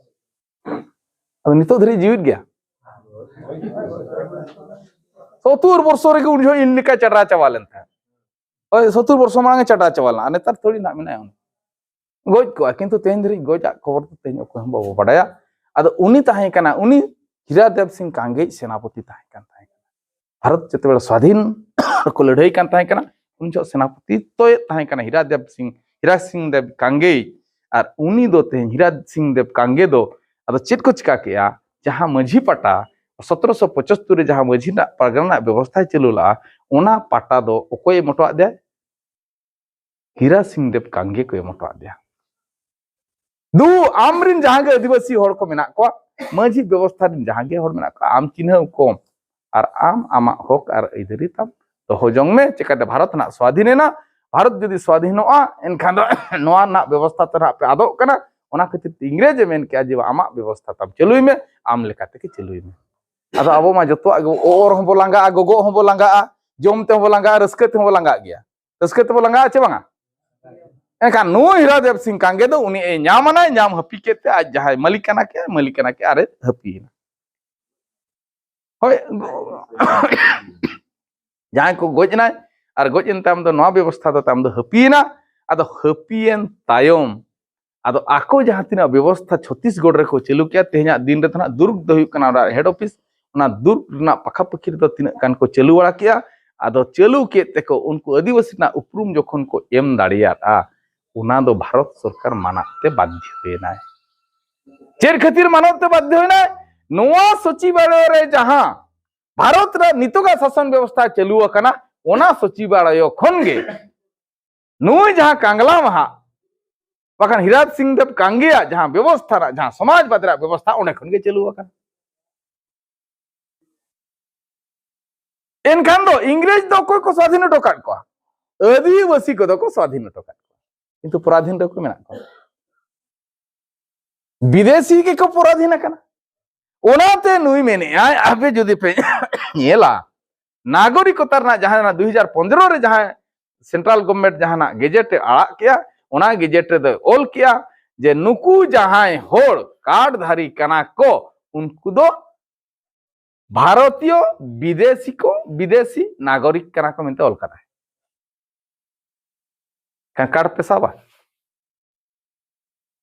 ᱟᱫᱚ ᱱᱤᱛᱚᱜ ᱫᱷᱟᱹᱨᱤᱡ ᱡᱤᱣᱤᱫ ᱜᱮᱭᱟ? ᱥᱚᱛᱛᱚᱨ ᱵᱚᱨᱥᱚ ᱨᱮᱜᱮ ᱩᱱ ᱡᱚᱦᱚᱜ ᱤᱱ ᱞᱮᱠᱟ ᱪᱟᱰᱨᱟ ᱪᱟᱵᱟ ᱞᱮᱱ ᱛᱟᱦᱮᱸᱫ᱾ ᱦᱳᱭ, ᱥᱚᱛᱛᱚᱨ ᱵᱚᱨᱥᱚ ᱢᱟᱲᱟᱝ ᱮ ᱪᱟᱰᱨᱟ ᱪᱟᱵᱟ ᱞᱮᱱᱟ, ᱟᱨ ᱱᱮᱛᱟᱨ ᱛᱷᱚᱲᱤ ᱱᱟᱜ ᱢᱮᱱᱟᱭᱟ ᱩᱱᱤ᱾ ᱜᱚᱡ ᱠᱚᱜᱼᱟ, ᱠᱤᱱᱛᱩ ᱛᱮᱦᱮᱧ ᱫᱷᱟᱹᱨᱤᱡ ᱜᱚᱡᱟᱜ ᱠᱷᱚᱵᱚᱨ ᱫᱚ ᱛᱮᱦᱮᱧ ᱚᱠᱚᱭ ᱦᱚᱸ ᱵᱟᱵᱚ ᱵᱟᱰᱟᱭᱟ᱾ ᱟᱫᱚ ᱩᱱᱤ ᱛᱟᱦᱮᱸ ᱠᱟᱱᱟ, ᱩᱱᱤ ᱦᱤᱨᱟᱫᱮᱵ ᱥᱤᱝ ᱠᱟᱝᱜᱮᱭᱤᱡ ᱥᱮᱱᱟᱯᱚᱛᱤ ᱛᱟᱦᱮᱸ ᱠᱟᱱ ᱛᱟᱦᱮᱸ ᱠᱟᱱᱟ᱾ ᱵᱷᱟᱨᱚᱛ ᱡᱮᱛᱮ ᱵᱮᱲᱟ ᱥᱣᱟᱫᱷᱤᱱ ᱠᱚ ᱞᱟᱹᱲᱦᱟᱹᱭ ᱠᱟᱱ ᱛᱟᱦᱮᱸ ᱠᱟᱱᱟ, ᱩᱱ ᱡᱚᱦᱚᱜ ᱥᱮᱱᱟᱯᱚᱛᱤ ᱛᱚᱭᱮᱫ ᱛᱟᱦᱮᱸ ᱠᱟᱱᱟ ᱦᱤᱨᱟᱫᱮᱵ ᱥᱤᱝ, ᱦᱤᱨᱟ ᱥᱤᱝ ᱫᱮᱵ ᱠᱟᱝᱜᱮᱭᱤᱡ᱾ ᱟᱨ ᱩᱱᱤ ᱫᱚ ᱛᱮᱦᱮᱧ ᱦᱤᱨᱟ ᱥᱤᱝ ᱫᱮᱵ ᱠᱟᱝᱜᱮ ᱫᱚ ᱟᱫᱚ ᱪᱮᱫ ᱠᱚ ᱪᱤᱠᱟ ᱠᱮᱜᱼᱟ? ᱡᱟᱦᱟᱸ ᱢᱟᱹᱡᱷᱤ ᱯᱟᱴᱟ ᱥᱚᱛᱨᱚᱥᱚ ᱯᱚᱸᱪᱟᱛᱛᱳᱨ ᱨᱮ ᱡᱟᱦᱟᱸ ᱢᱟᱹᱡᱷᱤ ᱨᱮᱱᱟᱜ ᱯᱟᱨᱜᱟᱱᱟ ᱨᱮᱱᱟᱜ ᱵᱮᱵᱚᱥᱛᱷᱟᱭ ᱪᱟᱹᱞᱩ ᱞᱟᱜᱼᱟ, ᱚᱱᱟ ᱯᱟᱴᱟ ᱫᱚ ᱚᱠᱚᱭ ᱮᱢ ᱦᱚᱴᱚᱣᱟᱫ ᱫᱮᱭᱟ? ᱦᱤᱨᱟ ᱥᱤᱝ ᱫᱮᱵ ᱠᱟᱝᱜᱮ ᱠᱚ ᱮᱢ ᱦᱚᱴᱚᱣᱟᱫ ᱫᱮᱭᱟ᱾ ᱫᱩ, ᱟᱢ ᱨᱤᱱ ᱡᱟᱦᱟᱸ ᱜᱮ ᱟᱹᱫᱤᱵᱟᱹᱥᱤ ᱦᱚᱲ ᱠᱚ ᱢᱮᱱᱟᱜ ᱠᱚᱣᱟ, ᱢᱟᱹᱡᱷᱤ ᱵᱮᱵᱚᱥᱛᱷᱟ ᱨᱤᱱ ᱡᱟᱦᱟᱸ ᱜᱮ ᱦᱚᱲ ᱢᱮᱱᱟᱜ ᱠᱚᱣᱟ, ᱟᱢ ᱪᱤᱱᱦᱟᱹᱣ ᱠᱚᱢ ᱟᱨ ᱟᱢ ᱟᱢᱟᱜ ᱦᱚᱠ ᱟᱨ ᱟᱹᱭᱫᱟᱹᱨᱤ ᱛᱟᱢ ᱫᱚᱦᱚ ᱡᱚᱝ ᱢᱮ᱾ ᱪᱤᱠᱟᱹᱛᱮ ᱵᱷᱟᱨᱚᱛ ᱨᱮᱱᱟᱜ ᱥᱣᱟᱫᱷᱤᱱ ᱮᱱᱟ? ᱵᱷᱟᱨᱚᱛ ᱡᱩᱫᱤ ᱥᱣᱟᱫᱷᱤᱱᱚᱜᱼᱟ, ᱮᱱᱠᱷᱟᱱ ᱫᱚ ᱱᱚᱣᱟ ᱨᱮᱱᱟᱜ ᱵᱮᱵᱚᱥᱛᱷᱟ ᱛᱮ ᱱᱟᱦᱟᱜ ᱯᱮ ᱟᱫᱚᱜ ᱠᱟᱱᱟ᱾ ᱚᱱᱟ ᱠᱷᱟᱹᱛᱤᱨ ᱛᱮ ᱤᱝᱨᱮᱡᱽ ᱮ ᱢᱮᱱ ᱠᱮᱜᱼᱟ ᱡᱮ, "ᱟᱢᱟᱜ ᱵᱮᱵᱚᱥᱛᱷᱟ ᱛᱟᱢ ᱪᱟᱹᱞᱩᱭ ᱢᱮ, ᱟᱢ ᱞᱮᱠᱟ ᱛᱮᱜᱮ ᱪᱟᱹᱞᱩᱭ ᱢᱮ᱾" ᱟᱫᱚ ᱟᱵᱚ ᱢᱟ ᱡᱚᱛᱚᱣᱟᱜ ᱜᱮ, ᱚᱨ ᱦᱚᱸᱵᱚ ᱞᱟᱸᱜᱟᱜᱼᱟ, ᱜᱚᱜᱚᱜ ᱦᱚᱸᱵᱚ ᱞᱟᱸᱜᱟᱜᱼᱟ, ᱡᱚᱢ ᱛᱮᱦᱚᱸ ᱵᱚ ᱞᱟᱸᱜᱟᱜᱼᱟ, ᱨᱟᱹᱥᱠᱟᱹ ᱛᱮᱦᱚᱸ ᱵᱚ ᱞᱟᱸᱜᱟᱜ ᱜᱮᱭᱟ᱾ ᱨᱟᱹᱥᱠᱟᱹ ᱛᱮᱵᱚ ᱞᱟᱸᱜᱟᱜᱼᱟ ᱪᱮ ᱵᱟᱝᱟ? ᱮᱱᱠᱷᱟᱱ ᱱᱩᱭ ᱦᱤᱨᱟᱫᱮᱵ ᱥᱤᱝ ᱠᱟᱝᱜᱮ ᱫᱚ ᱩᱱᱤ ᱮ ᱧᱟᱢ ᱟᱱᱟᱭ, ᱧᱟᱢ ᱦᱟᱹᱯᱤ ᱠᱮᱫ ᱛᱮ ᱟᱡ ᱡᱟᱦᱟᱸᱭ ᱢᱟᱹᱞᱤᱠ ᱠᱟᱱᱟ ᱠᱮ, ᱢᱟᱹᱞᱤᱠ ᱠᱟᱱᱟ ᱠᱮ ᱟᱨᱮ ᱦᱟᱹᱯᱤᱭᱮᱱᱟ᱾ ᱦᱳᱭ, ᱡᱟᱦᱟᱸᱭ ᱠᱚ ᱜᱚᱡ ᱮᱱᱟᱭ ᱟᱨ ᱜᱚᱡ ᱮᱱ ᱛᱟᱭᱚᱢ ᱫᱚ ᱱᱚᱣᱟ ᱵᱮᱵᱚᱥᱛᱷᱟ ᱫᱚ ᱛᱟᱭᱚᱢ ᱫᱚ ᱦᱟᱹᱯᱤᱭᱮᱱᱟ᱾ ᱟᱫᱚ ᱦᱟᱹᱯᱤᱭᱮᱱ ᱛᱟᱭᱚᱢ ᱟᱫᱚ ᱟᱠᱚ ᱡᱟᱦᱟᱸ ᱛᱤᱱᱟᱹᱜ ᱵᱮᱵᱚᱥᱛᱷᱟ ᱪᱷᱚᱛᱤᱥᱜᱚᱲ ᱨᱮᱠᱚ ᱪᱟᱹᱞᱩ ᱠᱮᱜᱼᱟ, ᱛᱮᱦᱮᱧᱟᱜ ᱫᱤᱱ ᱨᱮ ᱫᱚ ᱱᱟᱜ ᱫᱩᱨᱜᱽ ᱫᱚ ᱦᱩᱭᱩᱜ ᱠᱟᱱᱟ ᱚᱱᱟ ᱦᱮᱰ ᱚᱯᱷᱤᱥ, ᱚᱱᱟ ᱫᱩᱨᱜᱽ ᱨᱮᱱᱟᱜ ᱯᱟᱠᱷᱟ ᱯᱟᱹᱠᱷᱤ ᱨᱮᱫᱚ ᱛᱤᱱᱟᱹᱜ ᱜᱟᱱ ᱠᱚ ᱪᱟᱹᱞᱩ ᱵᱟᱲᱟ ᱠᱮᱜᱼᱟ᱾ ᱟᱫᱚ ᱪᱟᱹᱞᱩ ᱠᱮᱫ ᱛᱮᱠᱚ ᱩᱱᱠᱩ ᱟᱹᱫᱤᱵᱟᱹᱥᱤ ᱨᱮᱱᱟᱜ ᱩᱯᱨᱩᱢ ᱡᱚᱠᱷᱚᱱ ᱠᱚ ᱮᱢ ᱫᱟᱲᱮᱭᱟᱫᱼᱟ, ᱚᱱᱟ ᱫᱚ ᱵᱷᱟᱨᱚᱛ ᱥᱚᱨᱠᱟᱨ ᱢᱟᱱᱟᱜ ᱛᱮ ᱵᱟᱫᱽᱫᱷᱚ ᱦᱩᱭᱮᱱᱟᱭ᱾ ᱪᱮᱫ ᱠᱷᱟᱹᱛᱤᱨ ᱢᱟᱱᱟᱣ ᱛᱮ ᱵᱟᱫᱽᱫᱷᱚ ᱦᱩᱭᱮᱱᱟᱭ? ᱱᱚᱣᱟ ᱥᱚᱪᱤᱵᱟᱞᱚᱭ ᱨᱮ ᱡᱟᱦᱟᱸ ᱵᱷᱟᱨᱚᱛ ᱨᱮ ᱱᱤᱛᱚᱜᱟᱜ ᱥᱟᱥᱚᱱ ᱵᱮᱵᱚᱥᱛᱷᱟ ᱪᱟᱹᱞᱩ ᱟᱠᱟᱱᱟ, ᱚᱱᱟ ᱥᱚᱪᱤᱵᱟᱞᱚᱭ ᱠᱷᱚᱱ ᱜᱮ ᱱᱩᱭ ᱡᱟᱦᱟᱸ ᱠᱟᱝᱞᱟ ᱢᱟᱦᱟ, ᱵᱟᱠᱷᱟᱱ ᱦᱤᱨᱟᱡᱽ ᱥᱤᱝ ᱫᱮᱵ ᱠᱟᱝᱜᱮᱭᱟᱜ ᱡᱟᱦᱟᱸ ᱵᱮᱵᱚᱥᱛᱷᱟ ᱨᱮᱱᱟᱜ, ᱡᱟᱦᱟᱸ ᱥᱚᱢᱟᱡᱽᱵᱟᱫᱽ ᱨᱮᱭᱟᱜ ᱵᱮᱵᱚᱥᱛᱷᱟ, ᱚᱸᱰᱮ ᱠᱷᱚᱱ ᱜᱮ ᱪᱟᱹᱞᱩ ᱟᱠᱟᱱᱟ᱾ ᱮᱱᱠᱷᱟᱱ ᱫᱚ ᱤᱝᱨᱮᱡᱽ ᱫᱚ ᱚᱠᱚᱭ ᱠᱚ ᱥᱣᱟᱫᱷᱤᱱ ᱦᱚᱴᱚ ᱠᱟᱫ ᱠᱚᱣᱟ? ᱟᱹᱫᱤᱵᱟᱹᱥᱤ ᱠᱚᱫᱚ ᱠᱚ ᱥᱣᱟᱫᱷᱤᱱ ᱦᱚᱴᱚ ᱠᱟᱫ ᱠᱚᱣᱟ, ᱠᱤᱱᱛᱩ ᱯᱚᱨᱟᱫᱷᱤᱱ ᱨᱮ ᱚᱠᱚᱭ ᱢᱮᱱᱟᱜ ᱠᱚᱣᱟ? ᱵᱤᱫᱮᱥᱤ ᱜᱮᱠᱚ ᱯᱚᱨᱟᱫᱷᱤᱱ ᱟᱠᱟᱱᱟ᱾ ᱚᱱᱟᱛᱮ ᱱᱩᱭ ᱢᱮᱱᱮᱜᱼᱟᱭ, ᱟᱯᱮ ᱡᱩᱫᱤ ᱯᱮ ᱧᱮᱞᱟ, ᱱᱟᱜᱚᱨᱤᱠᱚᱛᱟ ᱨᱮᱱᱟᱜ ᱡᱟᱦᱟᱸ ᱚᱱᱟ ᱫᱩ ᱦᱟᱡᱟᱨ ᱯᱚᱱᱫᱽᱨᱚ ᱨᱮ ᱡᱟᱦᱟᱸ ᱥᱮᱱᱴᱨᱟᱞ ᱜᱚᱵᱷᱢᱮᱱᱴ ᱡᱟᱦᱟᱱᱟᱜ ᱜᱮᱡᱮᱴ ᱮ ᱟᱲᱟᱜ ᱠᱮᱜᱼᱟ, ᱚᱱᱟ ᱜᱮᱡᱮᱴ ᱨᱮᱫᱚᱭ ᱚᱞ ᱠᱮᱜᱼᱟ ᱡᱮ ᱱᱩᱠᱩ ᱡᱟᱦᱟᱸᱭ ᱦᱚᱲ ᱠᱟᱨᱰ ᱫᱷᱟᱨᱤ ᱠᱟᱱᱟ ᱠᱚ, ᱩᱱᱠᱩ ᱫᱚ ᱵᱷᱟᱨᱚᱛᱤᱭᱚ ᱵᱤᱫᱮᱥᱤ ᱠᱚ, ᱵᱤᱫᱮᱥᱤ ᱱᱟᱜᱚᱨᱤᱠ ᱠᱟᱱᱟ ᱠᱚ ᱢᱮᱱᱛᱮ ᱚᱞ ᱠᱟᱫᱟᱭ᱾ ᱠᱟᱨᱰ ᱯᱮ ᱥᱟᱵᱟ?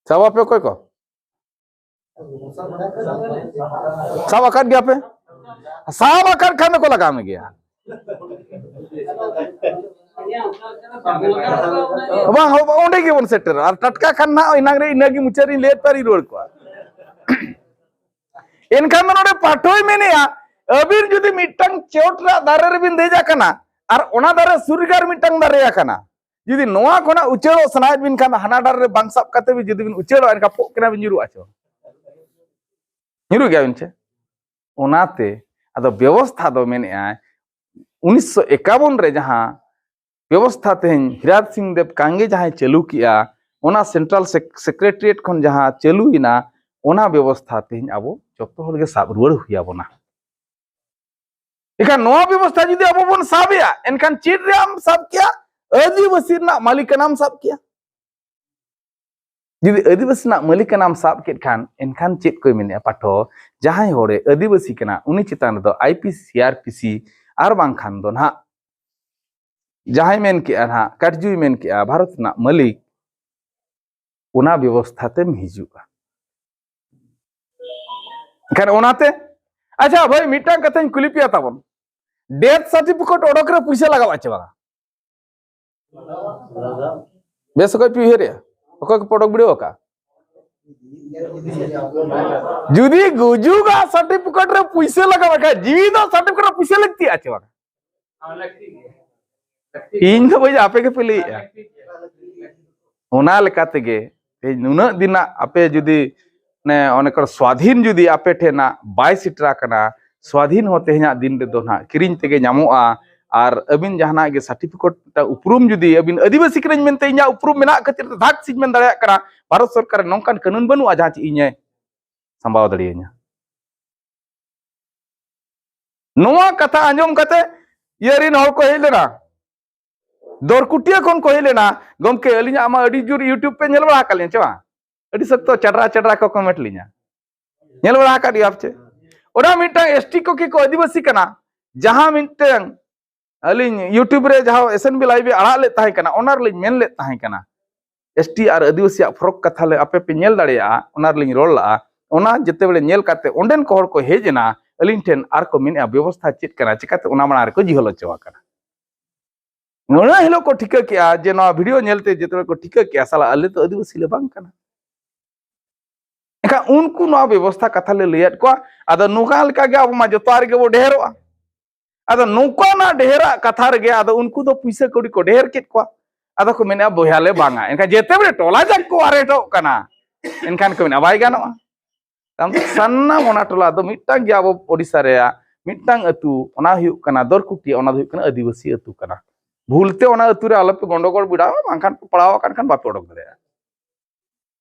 ᱥᱟᱵᱟ ᱯᱮ ᱚᱠᱚᱭ ᱠᱚ? ᱥᱟᱵ ᱟᱠᱟᱫ ᱜᱮᱭᱟ ᱯᱮ? ᱥᱟᱵ ᱟᱠᱟᱫ ᱠᱷᱟᱱ ᱫᱚᱠᱚ ᱞᱟᱜᱟᱣ ᱢᱮ ᱜᱮᱭᱟ᱾ ᱵᱟᱝ, ᱦᱳ, ᱚᱸᱰᱮ ᱜᱮᱵᱚᱱ ᱥᱮᱴᱮᱨᱚᱜᱼᱟ᱾ ᱟᱨ ᱴᱟᱴᱠᱟ ᱠᱷᱟᱱ ᱱᱟᱦᱟᱜ ᱤᱱᱟᱝ ᱨᱮ ᱤᱱᱟᱹᱜᱮ ᱢᱩᱪᱟᱹᱫ ᱨᱤᱧ ᱞᱟᱹᱭᱮᱫ ᱯᱟᱹᱨᱤ ᱨᱩᱣᱟᱹᱲ ᱠᱚᱣᱟ᱾ ᱮᱱᱠᱷᱟᱱ ᱫᱚ ᱱᱚᱰᱮ ᱯᱟᱴᱷᱚᱭ ᱢᱮᱱᱮᱜᱼᱟ, ᱟᱹᱵᱤᱱ ᱡᱩᱫᱤ ᱢᱤᱫᱴᱟᱝ ᱪᱚᱴ ᱨᱮᱭᱟᱜ ᱫᱟᱨᱮ ᱨᱮᱵᱤᱱ ᱫᱮᱡ ᱟᱠᱟᱱᱟ ᱟᱨ ᱚᱱᱟ ᱫᱟᱨᱮ ᱥᱩᱨ ᱨᱮᱜᱮ ᱟᱨ ᱢᱤᱫᱴᱟᱝ ᱫᱟᱨᱮ ᱟᱠᱟᱱᱟ, ᱡᱩᱫᱤ ᱱᱚᱣᱟ ᱠᱷᱚᱱᱟᱜ ᱩᱪᱟᱹᱲᱚᱜ ᱥᱟᱱᱟᱭᱮᱫ ᱵᱤᱱ ᱠᱷᱟᱱ ᱫᱚ ᱦᱟᱱᱟ ᱰᱟᱦᱟᱨ ᱨᱮ ᱵᱟᱝ ᱥᱟᱵ ᱠᱟᱛᱮ ᱵᱤᱱ ᱡᱩᱫᱤ ᱵᱤᱱ ᱩᱪᱟᱹᱲᱚᱜᱼᱟ, ᱮᱱᱠᱷᱟᱱ ᱯᱚᱜ ᱠᱟᱱᱟ ᱵᱤᱱ, ᱧᱩᱨᱩᱜᱼᱟ ᱪᱚ? ᱧᱩᱨᱩᱜ ᱜᱮᱭᱟ ᱵᱤᱱ ᱪᱮ? ᱚᱱᱟᱛᱮ ᱟᱫᱚ ᱵᱮᱵᱚᱥᱛᱷᱟ ᱫᱚ ᱢᱮᱱᱮᱜᱼᱟᱭ, ᱩᱱᱤᱥᱥᱚ ᱮᱠᱟᱵᱚᱱ ᱨᱮ ᱡᱟᱦᱟᱸ ᱵᱮᱵᱚᱥᱛᱷᱟ ᱛᱮᱦᱮᱧ ᱦᱤᱨᱟᱡᱽ ᱥᱤᱝ ᱫᱮᱵ ᱠᱟᱝᱜᱮ ᱡᱟᱦᱟᱸᱭ ᱪᱟᱹᱞᱩ ᱠᱮᱜᱼᱟ, ᱚᱱᱟ ᱥᱮᱱᱴᱨᱟᱞ ᱥᱮᱠ-, ᱥᱮᱠᱨᱮᱴᱟᱨᱤᱭᱮᱴ ᱠᱷᱚᱱ ᱡᱟᱦᱟᱸ ᱪᱟᱹᱞᱩᱭᱮᱱᱟ, ᱚᱱᱟ ᱵᱮᱵᱚᱥᱛᱷᱟ ᱛᱮᱦᱮᱧ ᱟᱵᱚ ᱡᱚᱛᱚ ᱦᱚᱲ ᱜᱮ ᱥᱟᱵ ᱨᱩᱣᱟᱹᱲ ᱦᱩᱭ ᱟᱵᱚᱱᱟ᱾ ᱮᱱᱠᱷᱟᱱ ᱱᱚᱣᱟ ᱵᱮᱵᱚᱥᱛᱷᱟ ᱡᱩᱫᱤ ᱟᱵᱚ ᱵᱚᱱ ᱥᱟᱵ ᱮᱭᱟ, ᱮᱱᱠᱷᱟᱱ ᱪᱮᱫ ᱨᱮᱭᱟᱜ ᱮᱢ ᱥᱟᱵ ᱠᱮᱭᱟ? ᱟᱹᱫᱤᱵᱟᱹᱥᱤ ᱨᱮᱱᱟᱜ ᱢᱟᱹᱞᱤᱠᱟᱱᱟᱢ ᱥᱟᱵ ᱠᱮᱭᱟ᱾ ᱡᱩᱫᱤ ᱟᱹᱫᱤᱵᱟᱹᱥᱤ ᱨᱮᱱᱟᱜ ᱢᱟᱹᱞᱤᱠᱟᱱᱟᱢ ᱥᱟᱵ ᱠᱮᱫ ᱠᱷᱟᱱ, ᱮᱱᱠᱷᱟᱱ ᱪᱮᱫ ᱠᱚᱭ ᱢᱮᱱᱮᱜᱼᱟ ᱯᱟᱴᱷᱚ? ᱡᱟᱦᱟᱸᱭ ᱦᱚᱲᱮ ᱟᱹᱫᱤᱵᱟᱹᱥᱤ ᱠᱟᱱᱟ, ᱩᱱᱤ ᱪᱮᱛᱟᱱ ᱨᱮᱫᱚ ᱟᱭ ᱯᱤ ᱥᱤ, ᱟᱨ ᱵᱟᱝᱠᱷᱟᱱ ᱫᱚ ᱱᱟᱦᱟᱜ ᱡᱟᱦᱟᱸᱭ ᱢᱮᱱ ᱠᱮᱜᱼᱟ ᱱᱟᱦᱟᱜ, ᱠᱟᱴᱡᱩᱭ ᱢᱮᱱ ᱠᱮᱜᱼᱟ, ᱵᱷᱟᱨᱚᱛ ᱨᱮᱱᱟᱜ ᱢᱟᱹᱞᱤᱠ, ᱚᱱᱟ ᱵᱮᱵᱚᱥᱛᱷᱟ ᱛᱮᱢ ᱦᱤᱡᱩᱜᱼᱟ᱾ ᱮᱱᱠᱷᱟᱱ ᱚᱱᱟᱛᱮ, ᱟᱪᱪᱷᱟ ᱵᱷᱟᱹᱭ, ᱢᱤᱫᱴᱟᱝ ᱠᱟᱛᱷᱟᱧ ᱠᱩᱞᱤ ᱯᱮᱭᱟ ᱛᱟᱵᱚᱱ, ᱰᱮᱛᱷ ᱥᱟᱨᱴᱤᱯᱷᱤᱠᱮᱴ ᱚᱰᱚᱠ ᱨᱮ ᱯᱩᱭᱥᱟᱹ ᱞᱟᱜᱟᱜᱼᱟ ᱪᱮ ᱵᱟᱝᱟ? ᱵᱮᱥ ᱚᱠᱚᱡ ᱯᱮ ᱩᱭᱦᱟᱹᱨᱮᱜᱼᱟ? ᱚᱠᱚᱭ ᱠᱚ ᱯᱚᱰᱚᱠ ᱵᱤᱲᱟᱹᱣ ᱟᱠᱟᱜᱼᱟ? ᱡᱩᱫᱤ ᱜᱩᱡᱩᱜᱟᱜ ᱥᱟᱨᱴᱤᱯᱷᱤᱠᱮᱴ ᱨᱮ ᱯᱩᱭᱥᱟᱹ ᱞᱟᱜᱟᱣ ᱠᱷᱟᱱ, ᱡᱤᱣᱤ ᱫᱚ ᱥᱟᱨᱴᱤᱯᱷᱤᱠᱮᱴ ᱨᱮ ᱯᱩᱭᱥᱟᱹ ᱞᱟᱹᱠᱛᱤᱜᱼᱟ ᱪᱮ ᱵᱟᱝ? ᱤᱧ ᱫᱚ ᱵᱟᱹᱧ, ᱟᱯᱮ ᱜᱮᱯᱮ ᱞᱟᱹᱭᱮᱜᱼᱟ᱾ ᱚᱱᱟ ᱞᱮᱠᱟ ᱛᱮᱜᱮ ᱛᱮᱦᱮᱧ ᱱᱩᱱᱟᱹᱜ ᱫᱤᱱᱟᱜ ᱟᱯᱮ ᱡᱩᱫᱤ ᱚᱱᱮ, ᱚᱱᱮ ᱠᱚ ᱥᱣᱟᱫᱷᱤᱱ ᱡᱩᱫᱤ ᱟᱯᱮ ᱴᱷᱮᱱᱟᱜ ᱵᱟᱭ ᱥᱮᱴᱮᱨ ᱟᱠᱟᱱᱟ, ᱥᱣᱟᱫᱷᱤᱱ ᱦᱚᱸ ᱛᱮᱦᱮᱧᱟᱜ ᱫᱤᱱ ᱨᱮᱫᱚ ᱱᱟᱦᱟᱜ ᱠᱤᱨᱤᱧ ᱛᱮᱜᱮ ᱧᱟᱢᱚᱜᱼᱟ᱾ ᱟᱨ ᱟᱹᱵᱤᱱ ᱡᱟᱦᱟᱱᱟᱜ ᱜᱮ ᱥᱟᱨᱴᱤᱯᱷᱤᱠᱮᱴ, ᱢᱤᱫᱴᱟᱝ ᱩᱯᱨᱩᱢ ᱡᱩᱫᱤ ᱟᱹᱵᱤᱱ ᱟᱹᱫᱤᱵᱟᱹᱥᱤ ᱠᱟᱹᱱᱟᱹᱧ ᱢᱮᱱᱛᱮ ᱤᱧᱟᱹᱜ ᱩᱯᱨᱩᱢ ᱢᱮᱱᱟᱜ ᱠᱷᱟᱹᱛᱤᱨ ᱛᱮ ᱫᱷᱟᱠ ᱥᱤᱧ ᱢᱮᱱ ᱫᱟᱲᱮᱭᱟᱜ ᱠᱟᱱᱟ, ᱵᱷᱟᱨᱚᱛ ᱥᱚᱨᱠᱟᱨ ᱨᱮ ᱱᱚᱝᱠᱟᱱ ᱠᱟᱹᱱᱩᱱ ᱵᱟᱹᱱᱩᱜᱼᱟ ᱡᱟᱦᱟᱸ ᱪᱮᱫ ᱤᱧᱮ ᱥᱟᱢᱵᱟᱣ ᱫᱟᱲᱮᱭᱟᱹᱧᱟ᱾ ᱱᱚᱣᱟ ᱠᱟᱛᱷᱟ ᱟᱸᱡᱚᱢ ᱠᱟᱛᱮ ᱤᱭᱟᱹ ᱨᱤᱱ ᱦᱚᱲ ᱠᱚ ᱦᱮᱡ ᱞᱮᱱᱟ, ᱫᱚᱨᱠᱩᱴᱤᱭᱟᱹ ᱠᱷᱚᱱ ᱠᱚ ᱦᱮᱡ ᱞᱮᱱᱟ, "ᱜᱚᱢᱠᱮ, ᱟᱹᱞᱤᱧᱟᱜ ᱢᱟ ᱟᱹᱰᱤ ᱡᱳᱨ YouTube ᱯᱮ ᱧᱮᱞ ᱵᱟᱲᱟ ᱟᱠᱟᱫ ᱞᱤᱧᱟ ᱪᱮ ᱵᱟᱝ? ᱟᱹᱰᱤ ᱥᱚᱠᱛᱚ ᱪᱟᱰᱨᱟ ᱪᱟᱰᱨᱟ ᱠᱚ ᱠᱚᱢᱮᱱᱴ ᱞᱤᱧᱟ, ᱧᱮᱞ ᱵᱟᱲᱟ ᱟᱠᱟᱫ ᱜᱮᱭᱟ ᱯᱮ ᱪᱮ?" ᱚᱱᱟ ᱢᱤᱫᱴᱟᱝ ᱮᱥ ᱴᱤ ᱠᱚ ᱠᱤ ᱠᱚ ᱟᱹᱫᱤᱵᱟᱹᱥᱤ ᱠᱟᱱᱟ, ᱡᱟᱦᱟᱸ ᱢᱤᱫᱴᱟᱝ ᱟᱹᱞᱤᱧ YouTube ᱨᱮ ᱡᱟᱦᱟᱸ ᱮᱥ ᱮᱱ ᱵᱤ ᱞᱟᱭᱤᱵᱷ ᱮ ᱟᱲᱟᱜ ᱞᱮᱫ ᱛᱟᱦᱮᱸ ᱠᱟᱱᱟ, ᱚᱱᱟ ᱨᱮᱞᱤᱧ ᱢᱮᱱ ᱞᱮᱫ ᱛᱟᱦᱮᱸ ᱠᱟᱱᱟ, ᱮᱥ ᱴᱤ ᱟᱨ ᱟᱹᱫᱤᱵᱟᱹᱥᱤᱭᱟᱜ ᱯᱷᱚᱨᱚᱠ ᱠᱟᱛᱷᱟ ᱞᱮ ᱟᱯᱮ ᱯᱮ ᱧᱮᱞ ᱫᱟᱲᱮᱭᱟᱜᱼᱟ, ᱚᱱᱟ ᱨᱮᱞᱤᱧ ᱨᱚᱲ ᱞᱟᱜᱼᱟ᱾ ᱚᱱᱟ ᱡᱮᱛᱮ ᱵᱮᱲᱮ ᱧᱮᱞ ᱠᱟᱛᱮ ᱚᱸᱰᱮᱱ ᱠᱚ ᱦᱚᱲ ᱠᱚ ᱦᱮᱡ ᱮᱱᱟ ᱟᱹᱞᱤᱧ ᱴᱷᱮᱱ ᱟᱨ ᱠᱚ ᱢᱮᱱᱮᱫᱼᱟ, "ᱵᱮᱵᱚᱥᱛᱷᱟ ᱪᱮᱫ ᱠᱟᱱᱟ?" ᱪᱤᱠᱟᱹᱛᱮ ᱚᱱᱟ ᱢᱟᱲᱟᱝ ᱨᱮᱠᱚ ᱡᱤᱦᱚᱞ ᱦᱚᱪᱚ ᱟᱠᱟᱱᱟ᱾ ᱚᱱᱟ ᱦᱤᱞᱳᱜ ᱠᱚ ᱴᱷᱤᱠᱟᱹ ᱠᱮᱜᱼᱟ ᱡᱮ ᱱᱚᱣᱟ ᱵᱷᱤᱰᱤᱭᱳ ᱧᱮᱞᱛᱮ ᱡᱮᱛᱮ ᱠᱚ ᱴᱷᱤᱠᱟᱹ ᱠᱮᱜᱼᱟ, ᱥᱟᱞᱟ ᱟᱞᱮ ᱫᱚ ᱟᱹᱫᱤᱵᱟᱹᱥᱤ ᱞᱮ ᱵᱟᱝ ᱠᱟᱱᱟ᱾ ᱮᱱᱠᱷᱟᱱ ᱩᱱᱠᱩ ᱱᱚᱣᱟ ᱵᱮᱵᱚᱥᱛᱷᱟ ᱠᱟᱛᱷᱟ ᱞᱮ ᱞᱟᱹᱭᱟᱫ ᱠᱚᱣᱟ᱾ ᱟᱫᱚ ᱱᱚᱝᱠᱟ ᱞᱮᱠᱟᱜᱮ ᱟᱵᱚ ᱢᱟ ᱡᱚᱛᱚᱣᱟᱜ ᱨᱮᱜᱮ ᱵᱚ ᱰᱷᱮᱨᱚᱜᱼᱟ᱾ ᱟᱫᱚ ᱱᱚᱝᱠᱟᱱᱟᱜ ᱰᱷᱮᱨᱟᱜ ᱠᱟᱛᱷᱟ ᱨᱮᱜᱮ ᱟᱫᱚ ᱩᱱᱠᱩ ᱫᱚ ᱯᱩᱭᱥᱟᱹ ᱠᱟᱹᱣᱰᱤ ᱠᱚ ᱰᱷᱮᱨ ᱠᱮᱫ ᱠᱚᱣᱟ᱾ ᱟᱫᱚ ᱠᱚ ᱢᱮᱱᱮᱫᱼᱟ, "ᱵᱚᱭᱦᱟ ᱞᱮ ᱵᱟᱝᱟ᱾" ᱮᱱᱠᱷᱟᱱ ᱡᱮᱛᱮ ᱵᱮᱲᱮ ᱴᱚᱞᱟ ᱡᱟᱠ ᱠᱚ ᱟᱨᱮᱴᱚᱜ ᱠᱟᱱᱟ, ᱮᱱᱠᱷᱟᱱ ᱠᱚ ᱢᱮᱱᱟ, "ᱵᱟᱭ ᱜᱟᱱᱚᱜᱼᱟ᱾" ᱛᱟᱭᱚᱢ ᱛᱮ ᱥᱟᱱᱟᱢ ᱚᱱᱟ ᱴᱚᱞᱟ ᱫᱚ ᱢᱤᱫᱴᱟᱝ ᱜᱮ ᱟᱵᱚ ᱳᱰᱤᱥᱟ ᱨᱮᱭᱟᱜ ᱢᱤᱫᱴᱟᱝ ᱟᱹᱛᱩ, ᱚᱱᱟ ᱦᱩᱭᱩᱜ ᱠᱟᱱᱟ ᱫᱚᱨᱠᱩᱴᱤᱭᱟ, ᱚᱱᱟ ᱫᱚ ᱦᱩᱭᱩᱜ ᱠᱟᱱᱟ ᱟᱹᱫᱤᱵᱟᱹᱥᱤ ᱟᱹᱛᱩ ᱠᱟᱱᱟ᱾ ᱵᱷᱩᱞ ᱛᱮ ᱚᱱᱟ ᱟᱹᱛᱩ ᱨᱮ ᱟᱞᱚᱯᱮ ᱜᱚᱸᱰᱚᱜᱳᱲ ᱵᱤᱰᱟᱣᱟ, ᱵᱟᱝᱠᱷᱟᱱ ᱯᱮ ᱯᱟᱲᱟᱣ ᱟᱠᱟᱱ ᱠᱷᱟᱱ ᱵᱟᱯᱮ ᱚᱰᱚᱠ ᱫᱟᱲᱮᱭᱟᱜᱼᱟ᱾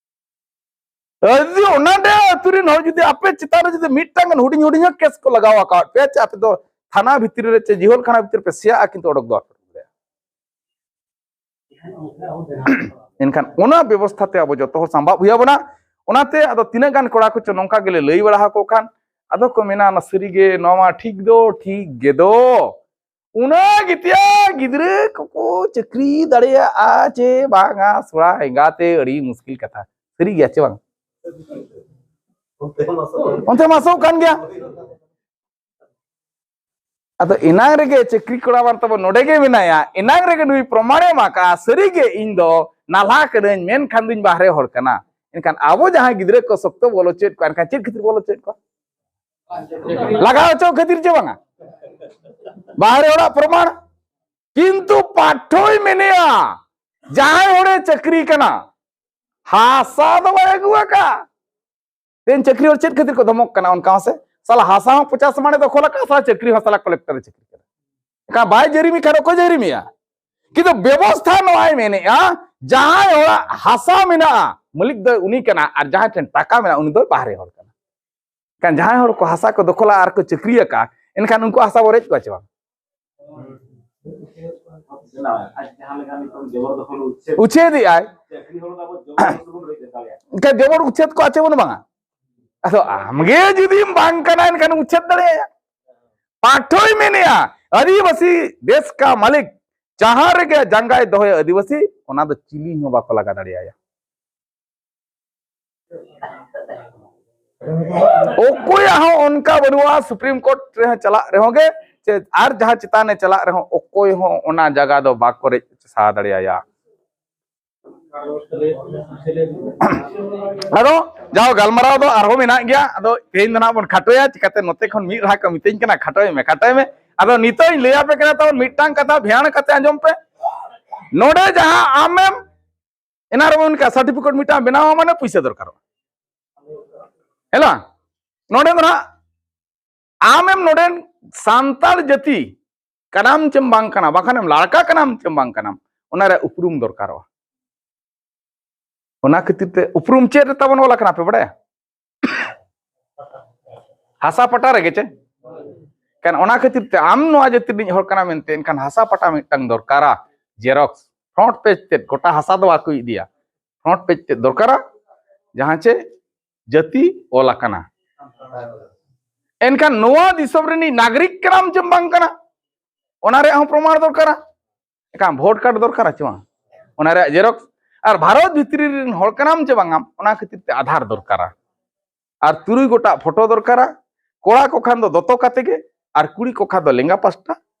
ᱡᱩᱫᱤ ᱚᱱᱟ ᱰᱮ ᱟᱹᱛᱩ ᱨᱮᱱ ᱦᱚᱲ ᱡᱩᱫᱤ ᱟᱯᱮ ᱪᱮᱛᱟᱱ ᱨᱮ ᱡᱩᱫᱤ ᱢᱤᱫᱴᱟᱝ ᱜᱟᱱ ᱦᱩᱰᱤᱧ ᱦᱩᱰᱤᱧ ᱦᱚᱸ ᱠᱮᱥ ᱠᱚ ᱞᱟᱜᱟᱣ ᱟᱠᱟᱫ ᱯᱮᱭᱟ, ᱪᱮ ᱟᱯᱮ ᱫᱚ ᱛᱷᱟᱱᱟ ᱵᱷᱤᱛᱨᱤ ᱨᱮ ᱪᱮ ᱡᱤᱦᱚᱞ ᱠᱷᱟᱱᱟ ᱵᱷᱤᱛᱨᱤ ᱨᱮ ᱯᱮ ᱥᱮᱭᱟᱜᱼᱟ, ᱠᱤᱱᱛᱩ ᱚᱰᱚᱠ ᱫᱚ ᱵᱟᱯᱮ ᱚᱰᱚᱠ ᱫᱟᱲᱮᱭᱟᱜᱼᱟ᱾ ᱮᱱᱠᱷᱟᱱ ᱚᱱᱟ ᱵᱮᱵᱚᱥᱛᱷᱟ ᱛᱮ ᱟᱵᱚ ᱡᱚᱛᱚ ᱦᱚᱲ ᱥᱟᱢᱵᱟᱵ ᱦᱩᱭ ᱟᱵᱚᱱᱟ᱾ ᱚᱱᱟᱛᱮ ᱟᱫᱚ ᱛᱤᱱᱟᱹᱜ ᱜᱟᱱ ᱠᱚᱲᱟ ᱠᱚᱪᱚ ᱱᱚᱝᱠᱟ ᱜᱮᱞᱮ ᱞᱟᱹᱭ ᱵᱟᱲᱟ ᱟᱠᱚ ᱠᱷᱟᱱ, ᱟᱫᱚ ᱠᱚ ᱢᱮᱱᱟ, "ᱚᱱᱟ ᱥᱟᱹᱨᱤ ᱜᱮ, ᱱᱚᱣᱟ ᱢᱟ ᱴᱷᱤᱠ ᱫᱚ ᱴᱷᱤᱠ ᱜᱮ ᱫᱚ᱾ ᱚᱱᱟ ᱜᱮᱛᱤᱭᱟ ᱜᱤᱫᱽᱨᱟᱹ ᱠᱚᱠᱚ ᱪᱟᱹᱠᱨᱤ ᱫᱟᱲᱮᱭᱟᱜᱼᱟ ᱪᱮ ᱵᱟᱝᱟ, ᱥᱚᱲᱟ ᱮᱸᱜᱟᱛᱮ ᱟᱹᱰᱤ ᱢᱩᱥᱠᱤᱞ ᱠᱟᱛᱷᱟ᱾" ᱥᱟᱹᱨᱤ ᱜᱮᱭᱟ ᱪᱮ ᱵᱟᱝ? ᱚᱱᱛᱮ ᱢᱟ ᱥᱚᱜ ᱠᱟᱱ ᱜᱮᱭᱟ᱾ ᱟᱫᱚ ᱮᱱᱟᱝ ᱨᱮᱜᱮ ᱪᱟᱹᱠᱨᱤ ᱠᱚᱲᱟ ᱵᱟᱝ ᱛᱟᱵᱚ ᱱᱚᱰᱮ ᱜᱮ ᱢᱮᱱᱟᱭᱟ, ᱮᱱᱟᱝ ᱨᱮᱜᱮ ᱱᱩᱭ ᱯᱨᱚᱢᱟᱬᱮ ᱮᱢ ᱟᱠᱟᱫᱼᱟ, ᱥᱟᱹᱨᱤ ᱜᱮ ᱤᱧ ᱫᱚ ᱱᱟᱞᱦᱟ ᱠᱟᱹᱱᱟᱹᱧ, ᱢᱮᱱᱠᱷᱟᱱ ᱫᱩᱧ ᱵᱟᱦᱨᱮ ᱦᱚᱲ ᱠᱟᱱᱟ᱾ ᱮᱱᱠᱷᱟᱱ ᱟᱵᱚ ᱡᱟᱦᱟᱸᱭ ᱜᱤᱫᱽᱨᱟᱹ ᱠᱚ ᱥᱚᱠᱛᱚ ᱵᱚᱞᱚ ᱦᱚᱪᱚᱭᱮᱫ ᱠᱚᱣᱟ, ᱮᱱᱠᱷᱟᱱ ᱪᱮᱫ ᱠᱷᱟᱹᱛᱤᱨ ᱵᱚᱞᱚ ᱦᱚᱪᱚᱭᱮᱫ ᱠᱚᱣᱟ? ᱞᱟᱜᱟᱣ ᱦᱚᱪᱚ ᱠᱷᱟᱹᱛᱤᱨ ᱪᱮ ᱵᱟᱝᱟ? ᱵᱟᱦᱨᱮ ᱚᱲᱟᱜ ᱯᱨᱚᱢᱟᱬ᱾ ᱠᱤᱱᱛᱩ ᱯᱟᱴᱷᱚᱭ ᱢᱮᱱᱮᱜᱼᱟ, ᱡᱟᱦᱟᱸᱭ ᱦᱚᱲᱮ ᱪᱟᱹᱠᱨᱤ ᱠᱟᱱᱟ, ᱦᱟᱥᱟ ᱫᱚ ᱵᱟᱭ ᱟᱹᱜᱩ ᱟᱠᱟᱫ᱾ ᱛᱮᱦᱮᱧ ᱪᱟᱹᱠᱨᱤ ᱦᱚᱲ ᱪᱮᱫ ᱠᱷᱟᱹᱛᱤᱨ ᱠᱚ ᱫᱷᱚᱢᱚᱠ ᱠᱟᱱᱟ ᱚᱱᱠᱟ ᱢᱟᱥᱮ? ᱥᱟᱞᱟ ᱦᱟᱥᱟ ᱦᱚᱸ ᱯᱚᱪᱟᱥ ᱢᱟᱬᱮ ᱫᱚᱠᱷᱚᱞ ᱟᱠᱟᱫ, ᱥᱟᱞᱟ ᱪᱟᱹᱠᱨᱤ ᱦᱚᱸ ᱥᱟᱞᱟ ᱠᱚᱞᱮᱠᱴᱚᱨ ᱮ ᱪᱟᱹᱠᱨᱤ ᱠᱟᱱᱟ᱾ ᱮᱱᱠᱷᱟᱱ ᱵᱟᱭ ᱡᱟᱹᱨᱤᱢᱤ ᱠᱷᱟᱱ ᱚᱠᱚᱭ ᱡᱟᱹᱨᱤᱢᱤᱭᱟ? ᱠᱤᱱᱛᱩ ᱵᱮᱵᱚᱥᱛᱷᱟ ᱱᱚᱣᱟᱭ ᱢᱮᱱᱮᱜᱼᱟ, ᱡᱟᱦᱟᱸᱭ ᱦᱚᱲᱟᱜ ᱦᱟᱥᱟ ᱢᱮᱱᱟᱜᱼᱟ, ᱢᱟᱹᱞᱤᱠ ᱫᱚ ᱩᱱᱤ ᱠᱟᱱᱟ, ᱟᱨ ᱡᱟᱦᱟᱸᱭ ᱴᱷᱮᱱ ᱴᱟᱠᱟ ᱢᱮᱱᱟᱜᱼᱟ, ᱩᱱᱤ ᱫᱚᱭ ᱵᱟᱦᱨᱮ ᱦᱚᱲ ᱠᱟᱱᱟ᱾ ᱮᱱᱠᱷᱟᱱ ᱡᱟᱦᱟᱸᱭ ᱦᱚᱲ ᱠᱚ ᱦᱟᱥᱟ ᱠᱚ ᱫᱚᱠᱷᱚᱞᱟ ᱟᱨ ᱠᱚ ᱪᱟᱹᱠᱨᱤ ᱟᱠᱟᱫᱼᱟ, ᱮᱱᱠᱷᱟᱱ ᱩᱱᱠᱩ ᱦᱟᱥᱟ ᱵᱚ ᱨᱮᱡ ᱠᱚᱣᱟ ᱪᱮ ᱵᱟᱝ? ᱟᱡ ᱡᱟᱦᱟᱸ ᱞᱮᱠᱟ ᱱᱤᱛᱚᱝ ᱡᱚᱵᱚᱨ ᱫᱚᱠᱷᱚᱞ ᱩᱪᱷᱮᱫ᱾ ᱩᱪᱷᱮᱫ ᱮᱫ ᱟᱭ᱾ ᱪᱟᱹᱠᱨᱤ ᱦᱚᱲ ᱫᱚ ᱟᱵᱚ ᱡᱚᱵᱚᱨ ᱫᱚᱠᱷᱚᱞ ᱵᱚᱱ ᱨᱮᱡ ᱫᱟᱲᱮᱭᱟᱜᱼᱟ᱾ ᱮᱱᱠᱷᱟᱱ ᱡᱚᱵᱚᱨ ᱩᱪᱷᱮᱫ ᱠᱚ ᱟᱪᱮ ᱵᱚᱱ ᱵᱟᱝᱟ? ᱟᱫᱚ ᱟᱢᱜᱮ ᱡᱩᱫᱤᱢ ᱵᱟᱝ ᱠᱟᱱᱟ, ᱮᱱᱠᱷᱟᱱ ᱩᱪᱷᱮᱫ ᱫᱟᱲᱮᱭᱟᱭᱟ᱾ ᱯᱟᱴᱷᱚᱭ ᱢᱮᱱᱮᱜᱼᱟ, ᱟᱹᱫᱤᱵᱟᱹᱥᱤ ᱫᱮᱥ ᱠᱟ ᱢᱟᱹᱞᱤᱠ ᱡᱟᱦᱟᱸ ᱨᱮᱜᱮ ᱡᱟᱸᱜᱟᱭ ᱫᱚᱦᱚᱭᱟ ᱟᱹᱫᱤᱵᱟᱹᱥᱤ, ᱚᱱᱟ ᱫᱚ ᱪᱤᱞᱤ ᱦᱚᱸ ᱵᱟᱠᱚ ᱞᱟᱜᱟ ᱫᱟᱲᱮᱭᱟᱭᱟ᱾ ᱚᱠᱚᱭᱟᱜ ᱦᱚᱸ ᱚᱱᱠᱟ ᱵᱟᱹᱱᱩᱜᱼᱟ, ᱥᱩᱯᱨᱤᱢ ᱠᱳᱨᱴ ᱨᱮᱦᱚᱸ ᱪᱟᱞᱟᱜ ᱨᱮᱦᱚᱸ ᱜᱮ, ᱪᱮ ᱟᱨ ᱡᱟᱦᱟᱸ ᱪᱮᱛᱟᱱ ᱮ ᱪᱟᱞᱟᱜ ᱨᱮᱦᱚᱸ ᱚᱠᱚᱭ ᱦᱚᱸ ᱚᱱᱟ ᱡᱟᱭᱜᱟ ᱫᱚ ᱵᱟᱠᱚ ᱨᱮᱡ ᱥᱟᱦᱟ ᱫᱟᱲᱮᱭᱟᱭᱟ᱾ ᱟᱫᱚ ᱡᱟᱦᱳ, ᱜᱟᱞᱢᱟᱨᱟᱣ ᱫᱚ ᱟᱨᱦᱚᱸ ᱢᱮᱱᱟᱜ ᱜᱮᱭᱟ, ᱟᱫᱚ ᱛᱮᱦᱮᱧ ᱫᱚ ᱱᱟᱜ ᱵᱚᱱ ᱠᱷᱟᱴᱚᱭᱟ᱾ ᱪᱤᱠᱟᱹᱛᱮ ᱱᱚᱛᱮ ᱠᱷᱚᱱ ᱢᱤᱫ ᱨᱟᱦᱟ ᱠᱚ ᱢᱤᱛᱟᱹᱧ ᱠᱟᱱᱟ, "ᱠᱷᱟᱴᱚᱭ ᱢᱮ, ᱠᱷᱟᱴᱚᱭ ᱢᱮ᱾" ᱟᱫᱚ ᱱᱤᱛᱚᱜ ᱤᱧ ᱞᱟᱹᱭ ᱟᱯᱮ ᱠᱟᱱᱟ, ᱛᱟᱵᱚᱱ ᱢᱤᱫᱴᱟᱝ ᱠᱟᱛᱷᱟ ᱫᱷᱮᱭᱟᱱ ᱠᱟᱛᱮ ᱟᱸᱡᱚᱢ ᱯᱮ᱾ ᱱᱚᱰᱮ ᱡᱟᱦᱟᱸ ᱟᱢᱮᱢ, ᱮᱱᱟ ᱨᱮᱵᱚᱱ ᱢᱮᱱ ᱠᱟᱜ, ᱥᱟᱨᱴᱤᱯᱷᱤᱠᱮᱴ ᱢᱤᱫᱴᱟᱝ ᱵᱮᱱᱟᱣ ᱢᱟᱱᱮ ᱯᱩᱭᱥᱟᱹ ᱫᱚᱨᱠᱟᱨᱚᱜᱼᱟ, ᱦᱮᱸ ᱵᱟᱝ? ᱱᱚᱰᱮ ᱫᱚ ᱱᱟᱜ ᱟᱢᱮᱢ ᱱᱚᱰᱮᱱ ᱥᱟᱱᱛᱟᱲ ᱡᱟᱹᱛᱤ ᱠᱟᱱᱟᱢ ᱪᱮᱢ ᱵᱟᱝ ᱠᱟᱱᱟ, ᱵᱟᱠᱷᱟᱱᱮᱢ ᱞᱟᱲᱠᱟ ᱠᱟᱱᱟᱢ ᱪᱮᱢ ᱵᱟᱝ ᱠᱟᱱᱟᱢ, ᱚᱱᱟ ᱨᱮᱭᱟᱜ ᱩᱯᱨᱩᱢ ᱫᱚᱨᱠᱟᱨᱚᱜᱼᱟ᱾ ᱚᱱᱟ ᱠᱷᱟᱹᱛᱤᱨ ᱛᱮ ᱩᱯᱨᱩᱢ ᱪᱮᱫ ᱨᱮ ᱛᱟᱵᱚᱱ ᱚᱞ ᱟᱠᱟᱱᱟ ᱯᱮ ᱵᱟᱲᱟᱭᱟ? ᱦᱟᱥᱟ ᱯᱟᱴᱟ ᱨᱮᱜᱮ ᱪᱮ? ᱠᱟᱨᱚᱱ ᱚᱱᱟ ᱠᱷᱟᱹᱛᱤᱨ ᱛᱮ ᱟᱢ ᱱᱚᱣᱟ ᱡᱟᱹᱛᱤ ᱨᱤᱱᱤᱡ ᱦᱚᱲ ᱠᱟᱱᱟᱢ ᱢᱮᱱᱛᱮ, ᱮᱱᱠᱷᱟᱱ ᱦᱟᱥᱟ ᱯᱟᱴᱟ ᱢᱤᱫᱴᱟᱝ ᱫᱚᱨᱠᱟᱨᱟ, ᱡᱮᱨᱚᱠᱥ, ᱯᱷᱨᱚᱱᱴ ᱯᱮᱡᱽ ᱛᱮᱫ, ᱜᱚᱴᱟ ᱦᱟᱥᱟ ᱫᱚ ᱵᱟᱠᱚ ᱤᱫᱤᱭᱟ, ᱯᱷᱨᱚᱱᱴ ᱯᱮᱡᱽ ᱛᱮᱫ ᱫᱚᱨᱠᱟᱨᱟ, ᱡᱟᱦᱟᱸ ᱪᱮ ᱡᱟᱹᱛᱤ ᱚᱞ ᱟᱠᱟᱱᱟ᱾ ᱮᱱᱠᱷᱟᱱ ᱱᱚᱣᱟ ᱫᱤᱥᱚᱢ ᱨᱤᱱᱤᱡ ᱱᱟᱜᱚᱨᱤᱠ ᱠᱟᱱᱟᱢ ᱪᱮᱢ ᱵᱟᱝ ᱠᱟᱱᱟ, ᱚᱱᱟ ᱨᱮᱭᱟᱜ ᱦᱚᱸ ᱯᱨᱚᱢᱟᱬ ᱫᱚᱨᱠᱟᱨᱟ᱾ ᱮᱱᱠᱷᱟᱱ ᱵᱷᱳᱴ ᱠᱟᱨᱰ ᱫᱚᱨᱠᱟᱨᱟ ᱪᱮ ᱵᱟᱝ? ᱚᱱᱟ ᱨᱮᱭᱟᱜ ᱡᱮᱨᱚᱠᱥ᱾ ᱟᱨ ᱵᱷᱟᱨᱚᱛ ᱵᱷᱤᱛᱨᱤ ᱨᱮᱱ ᱦᱚᱲ ᱠᱟᱱᱟᱢ ᱪᱮ ᱵᱟᱝᱟᱢ, ᱚᱱᱟ ᱠᱷᱟᱹᱛᱤᱨ ᱛᱮ ᱟᱫᱷᱟᱨ ᱫᱚᱨᱠᱟᱨᱟ᱾ ᱟᱨ ᱛᱩᱨᱩᱭ ᱜᱚᱴᱟᱜ ᱯᱷᱳᱴᱳ ᱫᱚᱨᱠᱟᱨᱟ᱾ ᱠᱚᱲᱟ ᱠᱚ ᱠᱷᱟᱱ ᱫᱚ ᱫᱚᱛᱚ ᱠᱟᱛᱮ ᱜᱮ, ᱟᱨ ᱠᱩᱲᱤ ᱠᱚ ᱠᱷᱟᱱ ᱫᱚ ᱞᱮᱸᱜᱟ ᱯᱟᱥᱴᱟ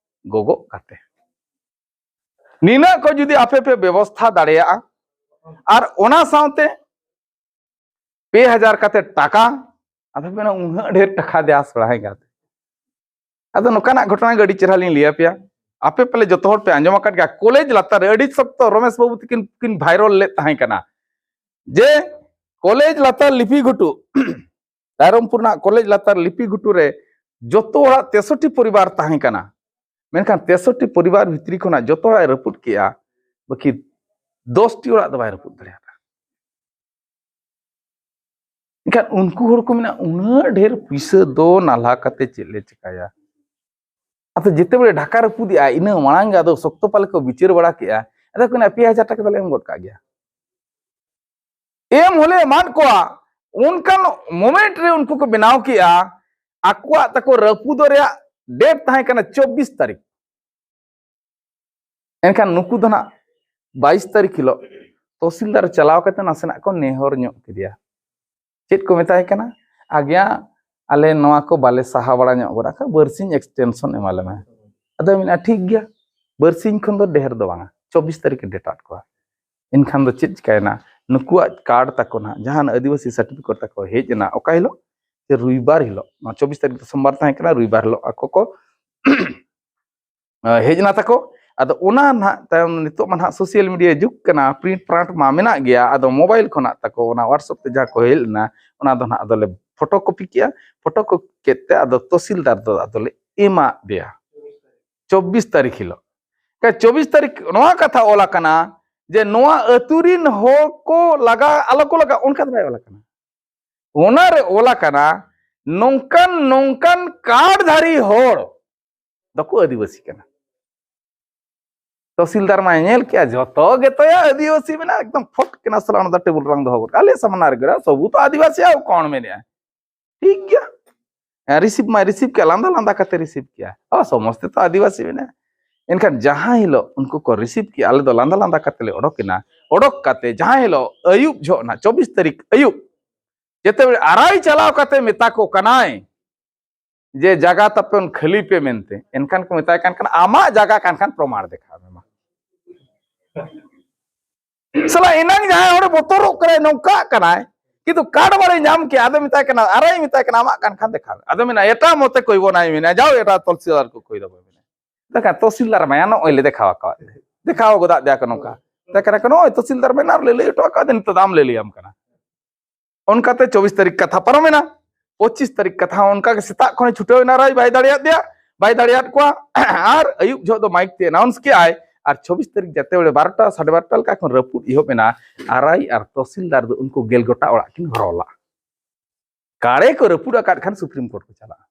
ᱜᱚᱜᱚᱜ ᱠᱟᱛᱮ᱾ ᱱᱤᱱᱟᱹᱜ ᱠᱚ ᱡᱩᱫᱤ ᱟᱯᱮ ᱯᱮ ᱵᱮᱵᱚᱥᱛᱷᱟ ᱫᱟᱲᱮᱭᱟᱜᱼᱟ, ᱟᱨ ᱚᱱᱟ ᱥᱟᱶᱛᱮ ᱯᱮ ᱦᱟᱡᱟᱨ ᱠᱟᱛᱮ ᱴᱟᱠᱟ, ᱟᱫᱚ ᱯᱮ ᱢᱮᱱᱟ, "ᱩᱱᱟᱹᱜ ᱰᱷᱮᱨ ᱴᱟᱠᱟ ᱫᱮᱭᱟ ᱥᱚᱲᱟᱭ ᱜᱟᱛᱮ?" ᱟᱫᱚ ᱱᱚᱝᱠᱟᱱᱟᱜ ᱜᱷᱚᱴᱚᱱᱟ ᱜᱮ ᱟᱹᱰᱤ ᱪᱮᱦᱨᱟ ᱞᱤᱧ ᱞᱟᱹᱭ ᱟᱯᱮᱭᱟ᱾ ᱟᱯᱮ ᱯᱟᱞᱮ ᱡᱚᱛᱚ ᱦᱚᱲ ᱯᱮ ᱟᱸᱡᱚᱢ ᱟᱠᱟᱫ ᱜᱮᱭᱟ, ᱠᱚᱞᱮᱡᱽ ᱞᱟᱛᱟᱨ ᱨᱮ ᱟᱹᱰᱤ ᱥᱚᱠᱛᱚ ᱨᱚᱢᱮᱥ ᱵᱟᱹᱵᱩ ᱛᱟᱹᱠᱤᱱ ᱠᱤᱱ ᱵᱷᱟᱭᱨᱟᱞ ᱞᱮᱫ ᱛᱟᱦᱮᱸ ᱠᱟᱱᱟ, ᱡᱮ ᱠᱚᱞᱮᱡᱽ ᱞᱟᱛᱟᱨ ᱞᱤᱯᱤ ᱜᱷᱩᱴᱩ, ᱨᱟᱭᱨᱚᱝᱯᱩᱨ ᱨᱮᱱᱟᱜ ᱠᱚᱞᱮᱡᱽ ᱞᱟᱛᱟᱨ ᱞᱤᱯᱤ ᱜᱷᱩᱴᱩ ᱨᱮ ᱡᱚᱛᱚ ᱦᱚᱲᱟᱜ ᱛᱮᱥᱚᱴᱴᱤ ᱯᱚᱨᱤᱵᱟᱨ ᱛᱟᱦᱮᱸ ᱠᱟᱱᱟ, ᱢᱮᱱᱠᱷᱟᱱ ᱛᱮᱥᱚᱴᱴᱤ ᱯᱚᱨᱤᱵᱟᱨ ᱵᱷᱤᱛᱨᱤ ᱠᱷᱚᱱᱟᱜ ᱡᱚᱛᱚ ᱦᱚᱲᱟᱜ ᱮ ᱨᱟᱹᱯᱩᱫ ᱠᱮᱜᱼᱟ, ᱵᱟᱹᱠᱤ ᱫᱚᱥᱴᱤ ᱚᱲᱟᱜ ᱫᱚ ᱵᱟᱭ ᱨᱟᱹᱯᱩᱫ ᱫᱟᱲᱮᱭᱟᱫᱟ᱾ ᱮᱱᱠᱷᱟᱱ ᱩᱱᱠᱩ ᱦᱚᱲ ᱠᱚ ᱢᱮᱱᱟ, "ᱩᱱᱟᱹᱜ ᱰᱷᱮᱨ ᱯᱩᱭᱥᱟᱹ ᱫᱚ ᱱᱟᱞᱦᱟ ᱠᱟᱛᱮ ᱪᱮᱫ ᱞᱮ ᱪᱤᱠᱟᱹᱭᱟ?" ᱟᱫᱚ ᱡᱮᱛᱮ ᱵᱮᱲᱮ ᱰᱷᱟᱠᱟ ᱨᱟᱹᱯᱩᱫᱮᱜᱼᱟ, ᱤᱱᱟᱹ ᱢᱟᱲᱟᱝ ᱜᱮ ᱟᱫᱚ ᱥᱚᱠᱛᱚ ᱯᱟᱞᱮ ᱠᱚ ᱵᱤᱪᱟᱹᱨ ᱵᱟᱲᱟ ᱠᱮᱜᱼᱟ᱾ ᱟᱫᱚ ᱠᱚ ᱢᱮᱱᱟ, "ᱯᱮ ᱦᱟᱡᱟᱨ ᱴᱟᱠᱟ ᱫᱚᱞᱮ ᱮᱢ ᱜᱚᱫ ᱠᱟᱜ ᱜᱮᱭᱟ᱾" ᱮᱢ ᱦᱚᱸᱞᱮ ᱮᱢᱟᱫ ᱠᱚᱣᱟ᱾ ᱚᱱᱠᱟᱱ ᱢᱚᱢᱮᱱᱴ ᱨᱮ ᱩᱱᱠᱩ ᱠᱚ ᱵᱮᱱᱟᱣ ᱠᱮᱜᱼᱟ, ᱟᱠᱚᱣᱟᱜ ᱛᱟᱠᱚ ᱨᱟᱹᱯᱩᱫᱚᱜ ᱨᱮᱭᱟᱜ ᱰᱮᱴ ᱛᱟᱦᱮᱸ ᱠᱟᱱᱟ ᱪᱚᱵᱵᱤᱥ ᱛᱟᱹᱨᱤᱠᱷ᱾ ᱮᱱᱠᱷᱟᱱ ᱱᱩᱠᱩ ᱫᱚ ᱱᱟᱜ ᱵᱟᱭᱤᱥ ᱛᱟᱹᱨᱤᱠᱷ ᱦᱤᱞᱳᱜ ᱛᱚᱦᱥᱤᱞᱫᱟᱨ ᱪᱟᱞᱟᱣ ᱠᱟᱛᱮ ᱱᱟᱥᱮᱱᱟᱜ ᱠᱚ ᱱᱮᱦᱚᱨ ᱧᱚᱜ ᱠᱮᱫᱮᱭᱟ᱾ ᱪᱮᱫ ᱠᱚ ᱢᱮᱛᱟᱭ ᱠᱟᱱᱟ? ᱟᱜᱮᱭᱟ, ᱟᱞᱮ ᱱᱚᱣᱟ ᱠᱚ ᱵᱟᱞᱮ ᱥᱟᱦᱟ ᱵᱟᱲᱟ ᱧᱚᱜ ᱜᱚᱫ ᱟᱠᱟᱫ, ᱵᱟᱨᱥᱤᱧ extension ᱮᱢᱟᱞᱮ ᱢᱮ᱾ ᱟᱫᱚ ᱢᱮᱱᱟ, ᱴᱷᱤᱠ ᱜᱮᱭᱟ, ᱵᱟᱨᱥᱤᱧ ᱠᱷᱚᱱ ᱫᱚ ᱰᱷᱮᱨ ᱫᱚ ᱵᱟᱝᱟ, ᱪᱚᱵᱵᱤᱥ ᱛᱟᱹᱨᱤᱠᱷ ᱮ ᱰᱮᱴ ᱟᱫ ᱠᱚᱣᱟ᱾ ᱮᱱᱠᱷᱟᱱ ᱫᱚ ᱪᱮᱫ ᱪᱤᱠᱟᱹᱭᱮᱱᱟ? ᱱᱩᱠᱩᱣᱟᱜ ᱠᱟᱨᱰ ᱛᱟᱠᱚ ᱱᱟᱦᱟᱜ, ᱡᱟᱦᱟᱸ ᱟᱹᱫᱤᱵᱟᱹᱥᱤ ᱥᱟᱨᱴᱤᱯᱷᱤᱠᱮᱴ ᱛᱟᱠᱚ ᱦᱮᱡ ᱮᱱᱟ, ᱚᱠᱟ ᱦᱤᱞᱳᱜ? ᱡᱮ ᱨᱚᱵᱤᱵᱟᱨ ᱦᱤᱞᱳᱜ, ᱱᱚᱣᱟ ᱪᱚᱵᱵᱤᱥ ᱛᱟᱹᱨᱤᱠᱷ ᱫᱚ ᱥᱳᱢᱵᱟᱨ ᱛᱟᱦᱮᱸ ᱠᱟᱱᱟ, ᱨᱚᱵᱤᱵᱟᱨ ᱦᱤᱞᱳᱜ ᱟᱠᱚ ᱠᱚ ᱦᱮᱡ ᱮᱱᱟ ᱛᱟᱠᱚ᱾ ᱟᱫᱚ ᱚᱱᱟ ᱱᱟᱦᱟᱜ ᱛᱟᱭᱚᱢ, ᱱᱤᱛᱚᱜ ᱢᱟ ᱱᱟᱦᱟᱜ ᱥᱳᱥᱟᱞ ᱢᱤᱰᱤᱭᱟ ᱡᱩᱜᱽ ᱠᱟᱱᱟ, ᱯᱨᱤᱱᱴ ᱯᱨᱟᱱᱴ ᱢᱟ ᱢᱮᱱᱟᱜ ᱜᱮᱭᱟ᱾ ᱟᱫᱚ ᱢᱳᱵᱟᱭᱤᱞ ᱠᱷᱚᱱᱟᱜ ᱛᱟᱠᱚ ᱚᱱᱟ ᱣᱟᱴᱥᱮᱯ ᱛᱮ ᱡᱟᱦᱟᱸ ᱠᱚ ᱦᱮᱡ ᱞᱮᱱᱟ, ᱚᱱᱟ ᱫᱚ ᱱᱟᱦᱟᱜ ᱟᱫᱚᱞᱮ ᱯᱷᱳᱴᱳ ᱠᱚᱯᱤ ᱠᱮᱜᱼᱟ᱾ ᱯᱷᱳᱴᱳ ᱠᱚᱯᱤ ᱠᱮᱫ ᱛᱮ ᱟᱫᱚ ᱛᱚᱦᱥᱤᱞᱫᱟᱨ ᱫᱚ ᱟᱫᱚᱞᱮ ᱮᱢᱟᱫ ᱫᱮᱭᱟ ᱪᱚᱵᱵᱤᱥ ᱛᱟᱹᱨᱤᱠᱷ ᱦᱤᱞᱳᱜ᱾ ᱪᱚᱵᱵᱤᱥ ᱛᱟᱹᱨᱤᱠᱷ ᱱᱚᱣᱟ ᱠᱟᱛᱷᱟ ᱚᱞ ᱟᱠᱟᱱᱟ ᱡᱮ ᱱᱚᱣᱟ ᱟᱹᱛᱩ ᱨᱤᱱ ᱦᱚᱲ ᱠᱚ ᱞᱟᱜᱟ, ᱟᱞᱚ ᱠᱚ ᱞᱟᱜᱟ, ᱚᱱᱠᱟ ᱫᱚ ᱵᱟᱭ ᱚᱞ ᱟᱠᱟᱱᱟ᱾ ᱚᱱᱟᱨᱮ ᱚᱞ ᱟᱠᱟᱱᱟ, ᱱᱚᱝᱠᱟᱱ ᱱᱚᱝᱠᱟᱱ ᱠᱟᱨᱰ ᱫᱷᱟᱨᱤ ᱦᱚᱲ ᱫᱚᱠᱚ ᱟᱹᱫᱤᱵᱟᱹᱥᱤ ᱠᱟᱱᱟ᱾ ᱛᱚᱦᱥᱤᱞᱫᱟᱨ ᱢᱟᱭ ᱧᱮᱞ ᱠᱮᱜᱼᱟ, ᱡᱚᱛᱚ ᱜᱮᱛᱚᱭᱟ ᱟᱹᱫᱤᱵᱟᱹᱥᱤ ᱢᱮᱱᱟᱜᱼᱟ, ᱮᱠᱫᱚᱢ ᱯᱷᱚᱴ ᱠᱮᱱᱟ ᱥᱟᱞᱟ, ᱚᱱᱟ ᱫᱚ ᱴᱮᱵᱩᱞ ᱨᱮᱞᱟᱝ ᱫᱚᱦᱚ ᱜᱚᱫ ᱠᱟᱜᱼᱟ, ᱟᱞᱮ ᱥᱟᱢᱱᱟ ᱨᱮᱜᱮ, ᱥᱚᱵᱩ ᱛᱚ ᱟᱹᱫᱤᱵᱟᱹᱥᱤ, ᱟᱨ ᱠᱚᱬ ᱢᱮᱱᱮᱜᱼᱟ᱾ ᱴᱷᱤᱠ ᱜᱮᱭᱟ, ᱨᱤᱥᱤᱵᱷ ᱢᱟᱭ ᱨᱤᱥᱤᱵᱷ ᱠᱮᱜᱼᱟ, ᱞᱟᱸᱫᱟ ᱞᱟᱸᱫᱟ ᱠᱟᱛᱮ ᱨᱤᱥᱤᱵᱷ ᱠᱮᱜᱼᱟ, ᱚ, ᱥᱚᱢᱚᱥᱛᱮ ᱛᱚ ᱟᱹᱫᱤᱵᱟᱹᱥᱤ ᱢᱮᱱᱟᱜᱼᱟ᱾ ᱮᱱᱠᱷᱟᱱ ᱡᱟᱦᱟᱸ ᱦᱤᱞᱳᱜ ᱩᱱᱠᱩ ᱠᱚ ᱨᱤᱥᱤᱵᱷ ᱠᱮᱜᱼᱟ, ᱟᱞᱮ ᱫᱚ ᱞᱟᱸᱫᱟ ᱞᱟᱸᱫᱟ ᱠᱟᱛᱮ ᱞᱮ ᱚᱰᱚᱠ ᱮᱱᱟ, ᱚᱰᱚᱠ ᱠᱟᱛᱮ ᱡᱟᱦᱟᱸ ᱦᱤᱞᱳᱜ ᱟᱹᱭᱩᱵ ᱡᱚᱦᱚᱜ ᱱᱟ, ᱪᱚᱵᱵᱤᱥ ᱛᱟᱹᱨᱤᱠᱷ ᱟᱹᱭᱩᱵ, ᱡᱮᱛᱮ ᱵᱮᱲᱮ ᱟᱨᱟᱭ ᱪᱟᱞᱟᱣ ᱠᱟᱛᱮ ᱢᱮᱛᱟ ᱠᱚ ᱠᱟᱱᱟᱭ ᱡᱮ ᱡᱟᱜᱟ ᱛᱟᱯᱮ ᱠᱷᱟᱹᱞᱤ ᱯᱮ ᱢᱮᱱᱛᱮ, ᱮᱱᱠᱷᱟᱱ ᱠᱚ ᱢᱮᱛᱟᱭ ᱠᱟᱱ ᱠᱷᱟᱱ, ᱟᱢᱟᱜ ᱡᱟᱜᱟ ᱠᱟᱱ ᱠᱷᱟᱱ ᱯᱨᱚᱢᱟᱬ ᱫᱮᱠᱷᱟᱣ ᱢᱮ ᱢᱟ᱾ ᱥᱟᱞᱟ ᱮᱱᱟᱝ ᱡᱟᱦᱟᱸᱭ ᱦᱚᱲᱮ ᱵᱚᱛᱚᱨᱚᱜ ᱠᱟᱱᱟᱭ, ᱱᱚᱝᱠᱟᱜ ᱠᱟᱱᱟᱭ, ᱠᱤᱱᱛᱩ ᱠᱟᱨᱰ ᱵᱟᱞᱮ ᱧᱟᱢ ᱠᱮᱜᱼᱟ, ᱟᱫᱚ ᱢᱮᱛᱟᱭ ᱠᱟᱱᱟ, ᱟᱨᱟᱭ ᱢᱮᱛᱟᱭ ᱠᱟᱱᱟ, ᱟᱢᱟᱜ ᱠᱟᱱ ᱠᱷᱟᱱ ᱫᱮᱠᱷᱟᱣ ᱢᱮ᱾ ᱟᱫᱚ ᱢᱮᱱᱟ, ᱮᱴᱟᱜ ᱢᱚᱛᱮ ᱠᱚᱭ ᱵᱚᱱᱟᱭ ᱢᱮᱱᱟ, ᱡᱟᱣ ᱮᱴᱟᱜ ᱛᱚᱦᱥᱤᱞᱫᱟᱨ ᱠᱚ ᱠᱚᱭ ᱫᱚ ᱢᱮᱱᱟ᱾ ᱫᱮᱠᱷᱟ, ᱛᱚᱦᱥᱤᱞᱫᱟᱨ ᱢᱟᱭᱟ ᱱᱚᱜᱼᱚᱭ ᱞᱮ ᱫᱮᱠᱷᱟᱣ ᱟᱠᱟᱣᱟᱫ ᱞᱮ, ᱫᱮᱠᱷᱟᱣ ᱜᱚᱫᱟᱜ ᱫᱮᱭᱟ ᱠᱚ ᱱᱚᱝᱠᱟ᱾ ᱢᱮᱛᱟᱭ ᱠᱟᱱᱟ ᱠᱚ, ᱱᱚᱜᱼᱚᱭ ᱛᱚᱦᱥᱤᱞᱫᱟᱨ ᱢᱮᱱᱟᱜ ᱨᱮᱞᱮ ᱞᱟᱹᱭ ᱦᱚᱴᱚ ᱟᱠᱟᱫ, ᱱᱤᱛᱚᱜ ᱫᱚ ᱟᱢ ᱞᱮ ᱞᱟᱹᱭᱟᱢ ᱠᱟᱱᱟ᱾ ᱚᱱᱠᱟᱛᱮ ᱪᱚᱵᱵᱤᱥ ᱛᱟᱹᱨᱤᱠᱷ ᱠᱟᱛᱷᱟ ᱯᱟᱨᱚᱢᱮᱱᱟ᱾ ᱯᱚᱸᱪᱤᱥ ᱛᱟᱹᱨᱤᱠᱷ ᱠᱟᱛᱷᱟ ᱦᱚᱸ ᱚᱱᱠᱟ ᱜᱮ ᱥᱮᱛᱟᱜ ᱠᱷᱚᱱᱮ ᱪᱷᱩᱴᱟᱹᱣ ᱮᱱᱟ ᱨᱟᱭ, ᱵᱟᱭ ᱫᱟᱲᱮᱭᱟᱫ ᱫᱮᱭᱟ, ᱵᱟᱭ ᱫᱟᱲᱮᱭᱟᱫ ᱠᱚᱣᱟ᱾ ᱟᱨ ᱟᱹᱭᱩᱵ ᱡᱚᱦᱚᱜ ᱫᱚ ᱢᱟᱭᱤᱠ ᱛᱮ ᱮᱱᱟᱣᱩᱱᱥ ᱠᱮᱜᱼᱟᱭ᱾ ᱟᱨ ᱪᱚᱵᱵᱤᱥ ᱛᱟᱹᱨᱤᱠᱷ ᱡᱟᱛᱮ ᱵᱮᱲᱮ ᱵᱟᱨᱚᱴᱟ, ᱥᱟᱲᱮ ᱵᱟᱨᱚᱴᱟ ᱞᱮᱠᱟ ᱠᱷᱚᱱ ᱨᱟᱹᱯᱩᱫ ᱮᱦᱚᱵ ᱮᱱᱟ᱾ ᱟᱨᱟᱭ ᱟᱨ ᱛᱚᱦᱥᱤᱞᱫᱟᱨ ᱫᱚ ᱩᱱᱠᱩ ᱜᱮᱞ ᱜᱚᱴᱟ ᱚᱲᱟᱜ ᱠᱤᱱ ᱦᱚᱨᱦᱚ ᱞᱟᱜᱼᱟ᱾ ᱠᱟᱲᱮ ᱠᱚ ᱨᱟᱹᱯᱩᱫ ᱟᱠᱟᱫ ᱠᱷᱟᱱ ᱥᱩᱯᱨᱤᱢ ᱠᱳᱨᱴ ᱠᱚ ᱪᱟᱞᱟᱜᱼᱟ᱾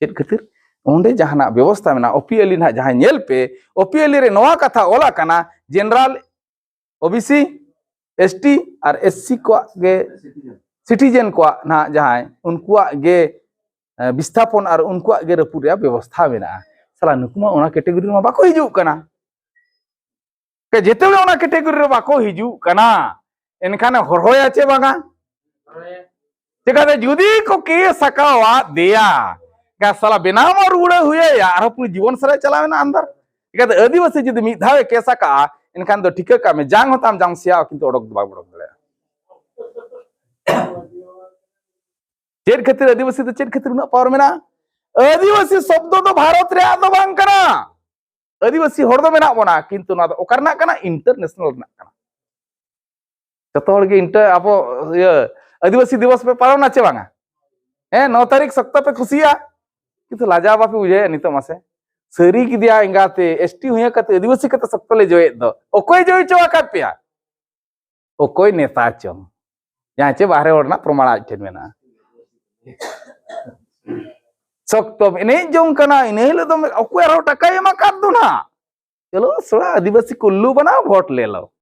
ᱪᱮᱫ ᱠᱷᱟᱹᱛᱤᱨ? ᱚᱸᱰᱮ ᱡᱟᱦᱟᱱᱟᱜ ᱵᱮᱵᱚᱥᱛᱷᱟ ᱢᱮᱱᱟᱜᱼᱟ, ᱳᱯᱤ ᱟᱹᱞᱤ ᱱᱟᱦᱟᱜ ᱡᱟᱦᱟᱸᱭ ᱧᱮᱞ ᱯᱮ, ᱳᱯᱤ ᱟᱹᱞᱤ ᱨᱮ ᱱᱚᱣᱟ ᱠᱟᱛᱷᱟ ᱚᱞ ᱟᱠᱟᱱᱟ, ᱡᱮᱱᱟᱨᱟᱞ, ᱳᱵᱤᱥᱤ, ᱮᱥᱴᱤ ᱟᱨ ᱮᱥᱥᱤ ᱠᱚᱣᱟᱜ ᱜᱮ, ᱥᱤᱴᱤᱡᱮᱱ ᱠᱚᱣᱟᱜ ᱱᱟᱦᱟᱜ ᱡᱟᱦᱟᱸᱭ, ᱩᱱᱠᱩᱣᱟᱜ ᱜᱮ, ᱮ, ᱵᱤᱥᱛᱷᱟᱯᱚᱱ ᱟᱨ ᱩᱱᱠᱩᱣᱟᱜ ᱜᱮ ᱨᱟᱹᱯᱩᱫ ᱨᱮᱭᱟᱜ ᱵᱮᱵᱚᱥᱛᱷᱟ ᱢᱮᱱᱟᱜᱼᱟ᱾ ᱥᱟᱞᱟ ᱱᱩᱠᱩ ᱢᱟ ᱚᱱᱟ ᱠᱮᱴᱮᱜᱚᱨᱤ ᱨᱮᱢᱟ ᱵᱟᱠᱚ ᱦᱤᱡᱩᱜ ᱠᱟᱱᱟ᱾ ᱡᱮᱛᱮ ᱦᱚᱲ ᱚᱱᱟ ᱠᱮᱴᱮᱜᱚᱨᱤ ᱨᱮ ᱵᱟᱠᱚ ᱦᱤᱡᱩᱜ ᱠᱟᱱᱟ, ᱮᱱᱠᱷᱟᱱ ᱦᱚᱨᱦᱚᱭᱟ ᱪᱮ ᱵᱟᱝᱟ? ᱪᱤᱠᱟᱹᱛᱮ ᱡᱩᱫᱤ ᱠᱚ ᱠᱮᱥ ᱟᱠᱟᱣᱟᱫ ᱫᱮᱭᱟ, ᱮᱱᱠᱷᱟᱱ ᱥᱟᱞᱟ ᱵᱮᱱᱟᱣ ᱢᱟ ᱨᱩᱣᱟᱹᱲ ᱦᱩᱭᱟᱭᱟ, ᱟᱨᱦᱚᱸ ᱯᱩᱨᱟᱹ ᱡᱤᱵᱚᱱ ᱥᱟᱨᱟ ᱪᱟᱞᱟᱣ ᱮᱱᱟ ᱟᱱᱫᱟᱨ᱾ ᱪᱤᱠᱟᱹᱛᱮ ᱟᱹᱫᱤᱵᱟᱹᱥᱤ ᱡᱩᱫᱤ ᱢᱤᱫ ᱫᱷᱟᱣ ᱮ ᱠᱮᱥ ᱟᱠᱟᱜᱼᱟ, ᱮᱱᱠᱷᱟᱱ ᱫᱚ ᱴᱷᱤᱠᱟᱹ ᱠᱟᱜ ᱢᱮ, ᱡᱟᱝ ᱦᱚᱸ ᱛᱟᱢ ᱡᱟᱝ ᱥᱮᱭᱟ, ᱠᱤᱱᱛᱩ ᱚᱰᱚᱠ ᱫᱚ ᱵᱟᱢ ᱚᱰᱚᱠ ᱫᱟᱲᱮᱭᱟᱜᱼᱟ᱾ ᱪᱮᱫ ᱠᱷᱟᱹᱛᱤᱨ ᱟᱹᱫᱤᱵᱟᱹᱥᱤ ᱫᱚ ᱪᱮᱫ ᱠᱷᱟᱹᱛᱤᱨ ᱩᱱᱟᱹᱜ ᱯᱟᱣᱟᱨ ᱢᱮᱱᱟᱜᱼᱟ? ᱟᱹᱫᱤᱵᱟᱹᱥᱤ ᱥᱚᱵᱫᱚ ᱫᱚ ᱵᱷᱟᱨᱚᱛ ᱨᱮᱭᱟᱜ ᱫᱚ ᱵᱟᱝ ᱠᱟᱱᱟ᱾ ᱟᱹᱫᱤᱵᱟᱹᱥᱤ ᱦᱚᱲ ᱫᱚ ᱢᱮᱱᱟᱜ ᱵᱚᱱᱟ, ᱠᱤᱱᱛᱩ ᱱᱚᱣᱟ ᱫᱚ ᱚᱠᱟ ᱨᱮᱱᱟᱜ ᱠᱟᱱᱟ? ᱤᱱᱴᱟᱨᱱᱮᱥᱱᱟᱞ ᱨᱮᱱᱟᱜ ᱠᱟᱱᱟ᱾ ᱡᱚᱛᱚ ᱦᱚᱲ ᱜᱮ ᱤᱱᱴᱟᱨ ᱟᱵᱚ ᱤᱭᱟᱹ ᱟᱹᱫᱤᱵᱟᱹᱥᱤ ᱫᱤᱵᱚᱥ ᱯᱮ ᱯᱟᱞᱚᱱᱟ ᱪᱮ ᱵᱟᱝᱟ? ᱦᱮᱸ, ᱱᱚ ᱛᱟᱹᱨᱤᱠᱷ ᱥᱚᱠᱛᱚ ᱯᱮ ᱠᱩᱥᱤᱭᱟᱜᱼᱟ, ᱠᱤᱱᱛᱩ ᱞᱟᱡᱟᱣ ᱵᱟᱯᱮ ᱵᱩᱡᱷᱟᱹᱣᱮᱫ ᱱᱤᱛᱚᱜ ᱢᱟᱥᱮ? ᱥᱟᱹᱨᱤ ᱜᱮᱫᱮᱭᱟ ᱮᱸᱜᱟᱛᱮ, ᱮᱥᱴᱤ ᱦᱩᱭ ᱠᱟᱛᱮ ᱟᱹᱫᱤᱵᱟᱹᱥᱤ ᱠᱟᱛᱮ ᱥᱚᱠᱛᱚ ᱞᱮ ᱡᱚᱭᱮᱫ ᱫᱚ᱾ ᱚᱠᱚᱭ ᱡᱚᱭ ᱦᱚᱪᱚ ᱟᱠᱟᱫ ᱯᱮᱭᱟ? ᱚᱠᱚᱭ ᱱᱮᱛᱟ ᱪᱚᱝ? ᱡᱟᱦᱟᱸ ᱪᱮ ᱵᱟᱦᱨᱮ ᱦᱚᱲ ᱨᱮᱱᱟᱜ ᱯᱨᱚᱢᱟᱬ ᱟᱡ ᱴᱷᱮᱱ ᱢᱮᱱᱟᱜᱼᱟ᱾ ᱥᱚᱠᱛᱚᱢ ᱮᱱᱮᱡ ᱡᱚᱝ ᱠᱟᱱᱟ, ᱤᱱᱟᱹ ᱦᱤᱞᱳᱜ ᱫᱚ ᱚᱠᱚᱭ ᱟᱨᱦᱚᱸ ᱴᱟᱠᱟᱭ ᱮᱢ ᱟᱠᱟᱫ ᱫᱚ ᱱᱟᱜ? ᱪᱚᱞᱚ ᱥᱚᱲᱟ ᱟᱹᱫᱤᱵᱟᱹᱥᱤ ᱠᱩᱞᱞᱩ ᱵᱟᱱᱟᱣ ᱵᱷᱳᱴ ᱞᱮ ᱞᱚ᱾